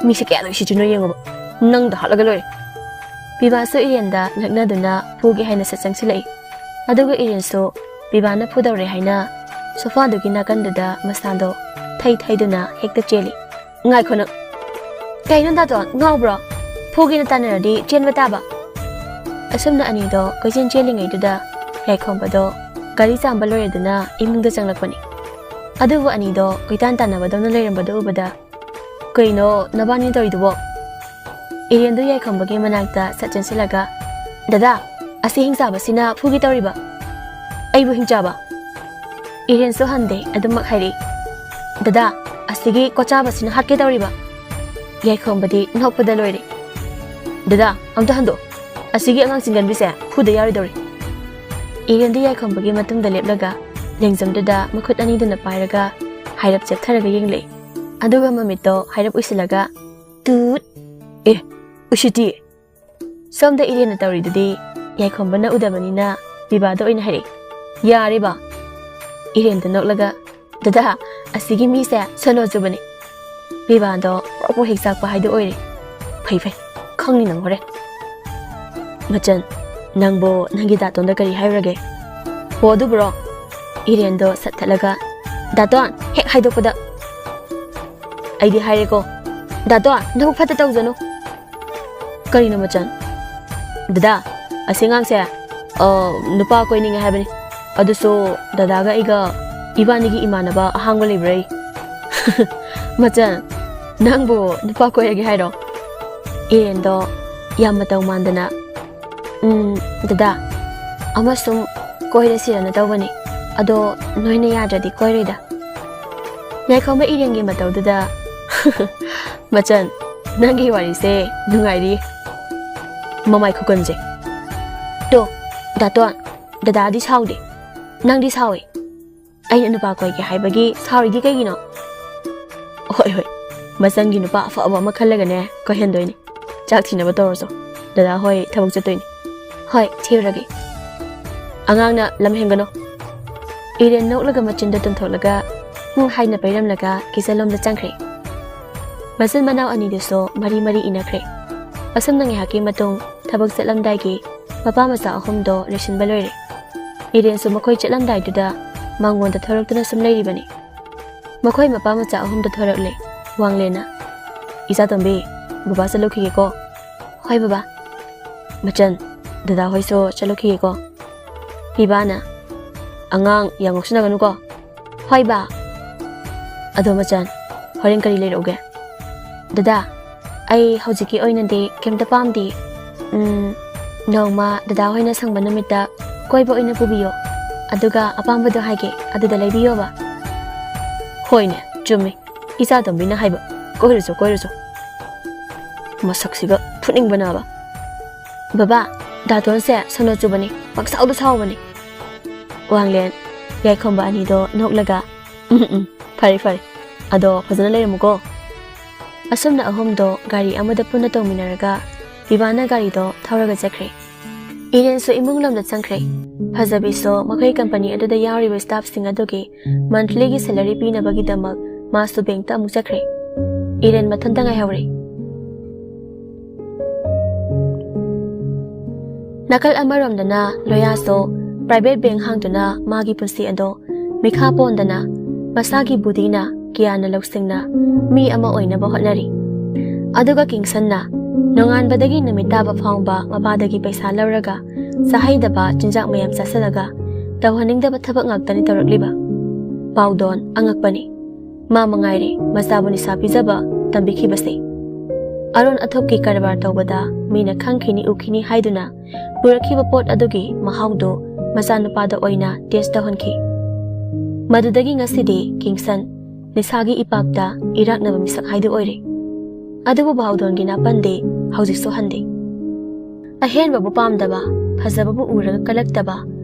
ꯃꯤꯁꯦ ꯀꯌꯥꯗ ꯎꯁꯤꯠꯇ꯭ꯔꯤꯅꯣ ꯌꯦꯡꯉꯣꯕ꯫ ꯅꯪꯗ ꯍꯥꯠꯂꯒ ꯂꯣꯏꯔꯦ꯫" ꯄꯤꯕꯥꯁꯨ ꯏꯔꯦꯟꯗ ꯂꯛꯅꯗꯨꯅ ꯐꯨꯒꯦ ꯍꯥꯏꯅ ꯁꯠ ꯆꯪꯁꯤꯜꯂꯛꯏ꯫ ꯑꯗꯨꯒ ꯏꯔꯦꯟꯁꯨ ꯄꯤꯕꯥꯅ ꯐꯨꯗꯧꯔꯦ ꯍꯥꯏꯅ ꯁꯣꯐꯥꯗꯨꯒꯤ ꯅꯥꯀꯟꯗꯨꯗ ꯃꯁꯥꯗꯣ ꯊꯩ ꯊꯩꯗꯨꯅ ꯍꯦꯛꯇ ꯆꯦꯜꯂꯤ꯫ "ꯉꯥꯏꯈꯣ ꯅꯪ꯫ ꯀꯩꯅꯣ ꯗꯥꯇꯣꯟ, ꯉꯥꯎꯕ꯭ꯔꯣ? ꯐꯨꯒꯦꯅ ꯇꯥꯟꯅꯔꯗꯤ ꯆꯦꯟꯕ ꯇꯥꯕ꯫" ꯑꯁꯨꯝꯅ ꯑꯅꯤꯗꯣ ꯀꯣꯏꯆꯦꯟ ꯆꯦꯜꯂꯤꯉꯩꯗꯨꯗ ꯌꯥꯏꯈꯣꯝꯕꯗꯣ ꯒꯥꯔꯤ ꯆꯥꯝꯕ ꯂꯣꯏꯔꯗꯨꯅ ꯏꯃꯨꯡꯗ ꯆꯪꯂꯛꯄꯅꯤ꯫ ꯑꯗꯨꯕꯨ ꯑꯅꯤꯗꯣ ꯀꯣꯏꯇꯥꯟ ꯇꯥꯟꯅꯕꯗꯧꯅ ꯂꯩꯔꯝꯕꯗꯨ ꯎꯕꯗ, "ꯀꯩꯅꯣ ꯅꯕꯥꯅꯤ ꯇꯧꯔꯤꯗꯨꯕꯣ?" ꯏꯔꯦꯟꯗꯨ ꯌꯥꯏꯈꯣꯝꯕꯒꯤ ꯃꯅꯥꯛꯇ ꯁꯠ ꯆꯦꯟꯁꯤꯜꯂꯒ, "ꯗꯗꯥ, ꯑꯁꯤ ꯍꯤꯡꯆꯥꯕꯁꯤꯅ ꯐꯨꯒꯦ ꯇꯧꯔꯤꯕ꯫" "ꯑꯩꯕꯨ ꯍꯤꯡꯆꯥꯕ?" ꯏꯔꯦꯟꯁꯨ ꯍꯟꯗꯦ, ꯑꯗꯨꯃꯛ ꯍꯥꯏꯔꯛꯏ꯫ "ꯗꯗꯥ, ꯑꯁꯤꯒꯤ ꯀꯣꯆꯥꯕꯁꯤꯅ ꯍꯥꯠꯀꯦ ꯇꯧꯔꯤꯕ꯫" ꯌꯥꯏꯈꯣꯝꯕꯗꯤ ꯅꯣꯛꯄꯗ ꯂꯣꯏꯔꯦ꯫ "ꯗꯗꯥ, ꯑꯝꯇ ꯍꯟꯗꯣꯛ꯫ ꯑꯁꯤꯒꯤ ꯑꯉꯥꯡ ꯆꯤꯡꯒꯟꯕꯤꯁꯦ ꯐꯨꯗ ꯌꯥꯔꯣꯏꯗꯧꯔꯤ꯫" ꯏꯔꯦꯟꯗꯤ ꯌꯥꯏꯈꯣꯝꯕꯒꯤ ꯃꯇꯨꯡꯗ ꯂꯦꯞꯂꯒ ꯂꯦꯡꯖꯨꯝꯗꯨꯗ ꯃꯈꯨꯠ ꯑꯅꯤꯗꯨꯅ ꯄꯥꯏꯔꯒ ꯍꯥꯏꯔꯞ ꯆꯦꯞꯊꯔꯒ ꯌꯦꯡꯂꯛꯏ꯫ ꯑꯗꯨꯒ ꯃꯃꯤꯠꯇꯣ ꯍꯥꯏꯔꯞ ꯎꯏꯁꯤꯜꯂꯒ, "ꯇꯨꯠ! ꯑꯦ, ꯎꯁꯤꯠꯇꯤ!" ꯁꯣꯝꯗ ꯏꯔꯦꯟꯅ ꯇꯧꯔꯤꯗꯨꯗꯤ ꯌꯥꯏꯈꯣꯝꯕꯅ ꯎꯗꯕꯅꯤꯅ ꯄꯤꯕꯥꯗ ꯑꯣꯏꯅ ꯍꯥꯏꯔꯛꯏ꯫ "ꯌꯥꯔꯦꯕ!" ꯏꯔꯦꯟꯗ ꯅꯣꯛꯂꯒ, "ꯗꯗꯥ, ꯑꯁꯤꯒꯤ ꯃꯤꯁꯦ ꯁꯣꯅꯣ ꯆꯨꯕꯅꯦ꯫" ꯄꯤꯕꯥꯗꯣ ꯄ꯭ꯔꯣꯛ ꯄ꯭ꯔꯣꯛ ꯍꯦꯛ ꯆꯥꯛꯄ ꯍꯥꯏꯗꯣ ꯑꯣꯏꯔꯦ꯫ "ꯐꯩ ꯐꯩ, ꯈꯪꯅꯤ ꯅꯪ ꯍꯣꯔꯦꯟ꯫" "ꯃꯆꯟ, ꯅꯪꯕꯨ ꯅꯪꯒꯤ ꯗꯥꯇꯣꯟꯗ ꯀꯔꯤ ꯍꯥꯏꯔꯨꯔꯒꯦ?" "ꯍꯣ, ꯑꯗꯨꯕꯨꯔꯣ?" ꯏꯔꯦꯟꯗꯣ ꯁꯠ ꯊꯠꯂꯒ, "ꯗꯥꯇꯣꯟ, ꯍꯦꯛ ꯍꯥꯏꯗꯣꯛꯄꯗ ꯑꯩꯗꯤ ꯍꯥꯏꯔꯦꯀꯣ꯫ ꯗꯥꯇꯣꯟ, ꯅꯕꯨꯛ ꯐꯠꯇ ꯇꯧꯖꯅꯨ꯫" "ꯀꯔꯤꯅꯣ ꯃꯆꯟ?" ꯗꯗꯥ, ꯑꯁꯤ ꯑꯉꯥꯡꯁꯦ, ꯑ, ꯅꯨꯄꯥ ꯀꯣꯏꯅꯤꯡꯉꯦ ꯍꯥꯏꯕꯅꯤ꯫ ꯑꯗꯨꯁꯨ ꯗꯗꯥꯒ ꯑꯩꯒ ꯏꯕꯥꯅꯤꯒꯤ ꯏꯃꯥꯟꯅꯕ ꯑꯍꯥꯡꯕ ꯂꯩꯕ꯭ꯔꯥ? ꯃꯆꯟ, ꯅꯪꯕꯨ ꯅꯨꯄꯥ ꯀꯣꯏꯔꯒꯦ ꯍꯥꯏꯔꯣ? ꯏꯔꯦꯟꯗꯣ ꯌꯥꯝ ꯃꯇꯧ ꯃꯥꯟꯗꯅ, "ꯎꯝ, ꯗꯗꯥ, ꯑꯃ ꯁꯨꯝ ꯀꯣꯏꯔꯁꯤꯔꯅ ꯇꯧꯕꯅꯤ꯫ ꯑꯗꯣ ꯅꯣꯏꯅ ꯌꯥꯗ꯭ꯔꯗꯤ ꯀꯣꯏꯔꯣꯏꯗ꯫" ꯌꯥꯏꯈꯣꯝꯕ ꯏꯔꯦꯟꯒꯤ ꯃꯇꯧꯗꯨꯗ, "ꯃꯆꯟ, ꯅꯪꯒꯤ ꯋꯥꯔꯤꯁꯦ ꯅꯨꯡꯉꯥꯏꯔꯤ꯫ ꯃꯃꯥꯏ ꯈꯨꯀꯟꯁꯦ꯫ ꯇꯣ, ꯗꯥꯇꯣꯟ, ꯗꯗꯥꯗꯤ ꯁꯥꯎꯗꯦ꯫ ꯅꯪꯗꯤ ꯁꯥꯎꯏ꯫ ꯑꯩꯅ ꯅꯨꯄꯥ ꯀꯣꯏꯒꯦ ꯍꯥꯏꯕꯒꯤ ꯁꯥꯎꯔꯤꯗꯤ ꯀꯩꯒꯤꯅꯣ?" "ꯍꯣꯏ, ꯍꯣꯏ, ꯃꯆꯟꯒꯤ ꯅꯨꯄꯥ ꯑꯐꯕ ꯑꯃ ꯈꯜꯂꯒꯅꯦ ꯀꯣꯏꯍꯟꯗꯣꯏꯅꯤ꯫ ꯆꯥꯛ ꯊꯤꯅꯕ ꯇꯧꯔꯁꯨ꯫ ꯗꯗꯥ ꯍꯣꯏ ꯊꯕꯛ ꯆꯠꯇꯣꯏꯅꯤ꯫ ꯍꯣꯏ, ꯊꯤꯔꯨꯔꯒꯦ꯫ ꯑꯉꯥꯡꯅ ꯂꯝ ꯍꯦꯟꯒꯅꯨ꯫" ꯏꯔꯦꯟ ꯅꯣꯛꯂꯒ ꯃꯆꯤꯟꯗꯣ ꯇꯨꯝꯊꯣꯛꯂꯒ, "ꯍꯨꯝ" ꯍꯥꯏꯅ ꯄꯩꯔꯝꯂꯒ ꯀꯤꯆꯟꯂꯣꯝꯗ ꯆꯪꯈ꯭ꯔꯦ꯫ ꯃꯆꯤꯟ ꯃꯅꯥꯎ ꯑꯅꯤꯗꯨꯁꯨ ꯃꯔꯤ ꯃꯔꯤ ꯏꯟꯅꯈ꯭ꯔꯦ꯫ ꯑꯁꯨꯝꯅ ꯉꯥꯏꯍꯥꯛꯀꯤ ꯃꯇꯨꯡ ꯊꯕꯛ ꯆꯠꯂꯝꯗꯥꯏꯒꯤ ꯃꯄꯥ ꯃꯆꯥ ꯑꯍꯨꯝꯗꯣ ꯂꯣꯏꯁꯤꯟꯕ ꯂꯣꯏꯔꯦ꯫ ꯏꯔꯦꯟꯁꯨ ꯃꯈꯣꯏ ꯆꯠꯂꯝꯗꯥꯏꯗꯨꯗ ꯃꯉꯣꯟꯗ ꯊꯣꯔꯛꯇꯨꯅ ꯁꯨꯝ ꯂꯩꯔꯤꯕꯅꯤ꯫ ꯃꯈꯣꯏ ꯃꯄꯥ ꯃꯆꯥ ꯑꯍꯨꯝꯗꯣ ꯊꯣꯔꯛꯂꯦ꯫ ꯋꯥꯡꯂꯦꯟꯅ, "ꯏꯆꯥꯇꯣꯝꯕꯤ, ꯕꯕꯥ ꯆꯠꯂꯨꯈꯤꯒꯦꯀꯣ꯫" "ꯍꯣꯏ ꯕꯕꯥ꯫" "ꯃꯆꯟ, ꯗꯗꯥ ꯍꯣꯏꯁꯨ ꯆꯠꯂꯨꯈꯤꯒꯦꯀꯣ꯫" ꯄꯤꯕꯥꯅ, "ꯑꯉꯥꯡ ꯌꯥꯝ ꯉꯥꯎꯁꯤꯟꯅꯒꯅꯨꯀꯣ꯫" "ꯍꯣꯏ ꯕꯥ꯫" "ꯑꯗꯣ ꯃꯆꯟ, ꯍꯣꯔꯦꯟ ꯀꯔꯤ ꯂꯩꯔꯛꯎꯒꯦ?" "ꯗꯗꯥ, ꯑꯩ ꯍꯧꯖꯤꯛꯀꯤ ꯑꯣꯏꯅꯗꯤ ꯀꯩꯝꯇ ꯄꯥꯝꯗꯦ꯫ ꯎꯝ, ꯅꯣꯡꯃ ꯗꯗꯥ ꯍꯣꯏꯅ ꯁꯪꯕ ꯅꯨꯃꯤꯠꯇ ꯀꯣꯏꯕ ꯑꯣꯏꯅ ꯄꯨꯕꯤꯌꯣ꯫ ꯑꯗꯨꯒ ꯑꯄꯥꯝꯕꯗꯣ ꯍꯥꯏꯒꯦ, ꯑꯗꯨꯗ ꯂꯩꯕꯤꯌꯣꯕ꯫" "ꯍꯣꯏꯅꯦ, ꯆꯨꯝꯃꯤ꯫ ꯏꯆꯥꯇꯣꯝꯕꯤꯅ ꯍꯥꯏꯕ, ꯀꯣꯏꯔꯨꯆꯣ, ꯀꯣꯏꯔꯨꯆꯣ꯫" ꯃꯁꯛꯁꯤꯒ ꯐꯨꯅꯤꯡꯕꯅꯕ꯫ "ꯕꯕꯥ, ꯗꯥꯇꯣꯟꯁꯦ ꯁꯣꯅꯣ ꯆꯨꯕꯅꯤ, ꯄꯪꯁꯥꯎꯗ ꯁꯥꯎꯕꯅꯤ꯫" ꯋꯥꯡꯂꯦꯟ ꯌꯥꯏꯈꯣꯝꯕ ꯑꯅꯤꯗꯣ ꯅꯣꯛꯂꯒ, "ꯎꯝ, ꯎꯝ, ꯐꯔꯦ, ꯐꯔꯦ꯫ ꯑꯗꯣ ꯐꯖꯅ ꯂꯩꯔꯝꯃꯨꯀꯣ꯫" ꯑꯁꯨꯝꯅ ꯑꯍꯨꯝꯗꯣ ꯒꯥꯔꯤ ꯑꯃꯗ ꯄꯨꯟꯅ ꯇꯣꯡꯃꯤꯟꯅꯔꯒ ꯄꯤꯕꯥꯅ ꯒꯥꯔꯤꯗꯣ ꯊꯧꯔꯒ ꯆꯠꯈ꯭ꯔꯦ꯫ ꯏꯔꯦꯟꯁꯨ ꯏꯃꯨꯡ ꯂꯣꯝꯗ ꯆꯪꯈ꯭ꯔꯦ꯫ ꯐꯖꯕꯤꯁꯨ ꯃꯈꯣꯏ ꯀꯝꯄꯅꯤ ꯑꯗꯨꯗ ꯌꯥꯎꯔꯤꯕ staffꯁꯤꯡ ꯑꯗꯨꯒꯤ monthlyꯒꯤ salaryꯒꯤ ꯄꯤꯅꯕꯒꯤꯗꯃꯛ ꯃꯥꯁꯨ bankꯇ ꯑꯃꯨꯛ ꯆꯠꯈ꯭ꯔꯦ꯫ ꯏꯔꯦꯟ ꯃꯊꯟꯇ ꯉꯥꯏꯍꯧꯔꯦ꯫ ꯅꯥꯀꯜ ꯑꯃꯔꯣꯝꯗꯅ ꯂꯣꯌꯥꯁꯨ private bank ꯍꯥꯡꯗꯨꯅ ꯃꯥꯒꯤ ꯄꯨꯟꯁꯤ ꯑꯗꯣ ꯃꯤꯈꯥ ꯄꯣꯟꯗꯅ ꯃꯁꯥꯒꯤ ꯕꯨꯙꯤꯅ, ꯒ꯭ꯌꯥꯟꯅ, ꯂꯧꯁꯤꯡꯅ ꯃꯤ ꯑꯃ ꯑꯣꯏꯅꯕ ꯍꯣꯠꯅꯔꯤ꯫ ꯑꯗꯨꯒ ꯀꯤꯡꯁꯟꯅ ꯅꯣꯡꯉꯥꯟꯕꯗꯒꯤ ꯅꯨꯃꯤꯠ ꯇꯥꯕ ꯐꯥꯎꯕ ꯃꯄꯥꯗꯒꯤ ꯄꯩꯁꯥ ꯂꯧꯔꯒ ꯆꯥꯍꯩꯗꯕ ꯆꯤꯟꯖꯥꯛ ꯃꯌꯥꯝ ꯆꯥꯁꯤꯜꯂꯒ ꯇꯧꯍꯟꯅꯤꯡꯗꯕ ꯊꯕꯛ ꯉꯥꯛꯇꯅꯤ ꯇꯧꯔꯛꯂꯤꯕ꯫ ꯄꯥꯎꯗꯣꯟ ꯑꯉꯛꯄꯅꯤ꯫ ꯃꯥ ꯃꯉꯥꯏꯔꯦ ꯃꯆꯥꯕꯨ ꯅꯤꯁꯥ ꯄꯤꯖꯕ ꯇꯝꯕꯤꯈꯤꯕꯁꯦ꯫ ꯑꯔꯣꯟ ꯑꯊꯨꯞꯀꯤ ꯀꯔꯕꯥꯔ ꯇꯧꯕꯗ ꯃꯤꯅ ꯈꯪꯈꯤꯅꯤ ꯎꯈꯤꯅꯤ ꯍꯥꯏꯗꯨꯅ ꯄꯨꯔꯛꯈꯤꯕ ꯄꯣꯠ ꯑꯗꯨꯒꯤ ꯃꯍꯥꯎꯗꯨ ꯃꯆꯥꯅꯨꯄꯥꯗ ꯑꯣꯏꯅ ꯇꯦꯁ ꯇꯧꯍꯟꯈꯤ꯫ ꯃꯗꯨꯗꯒꯤ ꯉꯁꯤꯗꯤ ꯀꯤꯡꯁꯟ ꯅꯤꯁꯥꯒꯤ ꯏꯄꯥꯛꯇ ꯏꯔꯥꯛꯅꯕ ꯃꯤꯁꯛ ꯍꯥꯏꯗꯨ ꯑꯣꯏꯔꯦ꯫ ꯑꯗꯨꯕꯨ ꯚꯥꯎꯗꯣꯟꯒꯤ ꯅꯥꯄꯟꯗꯤ ꯍꯧꯖꯤꯛꯁꯨ ꯍꯟꯗꯦ꯫ ꯑꯍꯦꯟꯕꯕꯨ ꯄꯥꯝꯗꯕ, ꯐꯖꯕꯕꯨ ꯎꯔꯒ ꯀꯜꯂꯛꯇꯕ,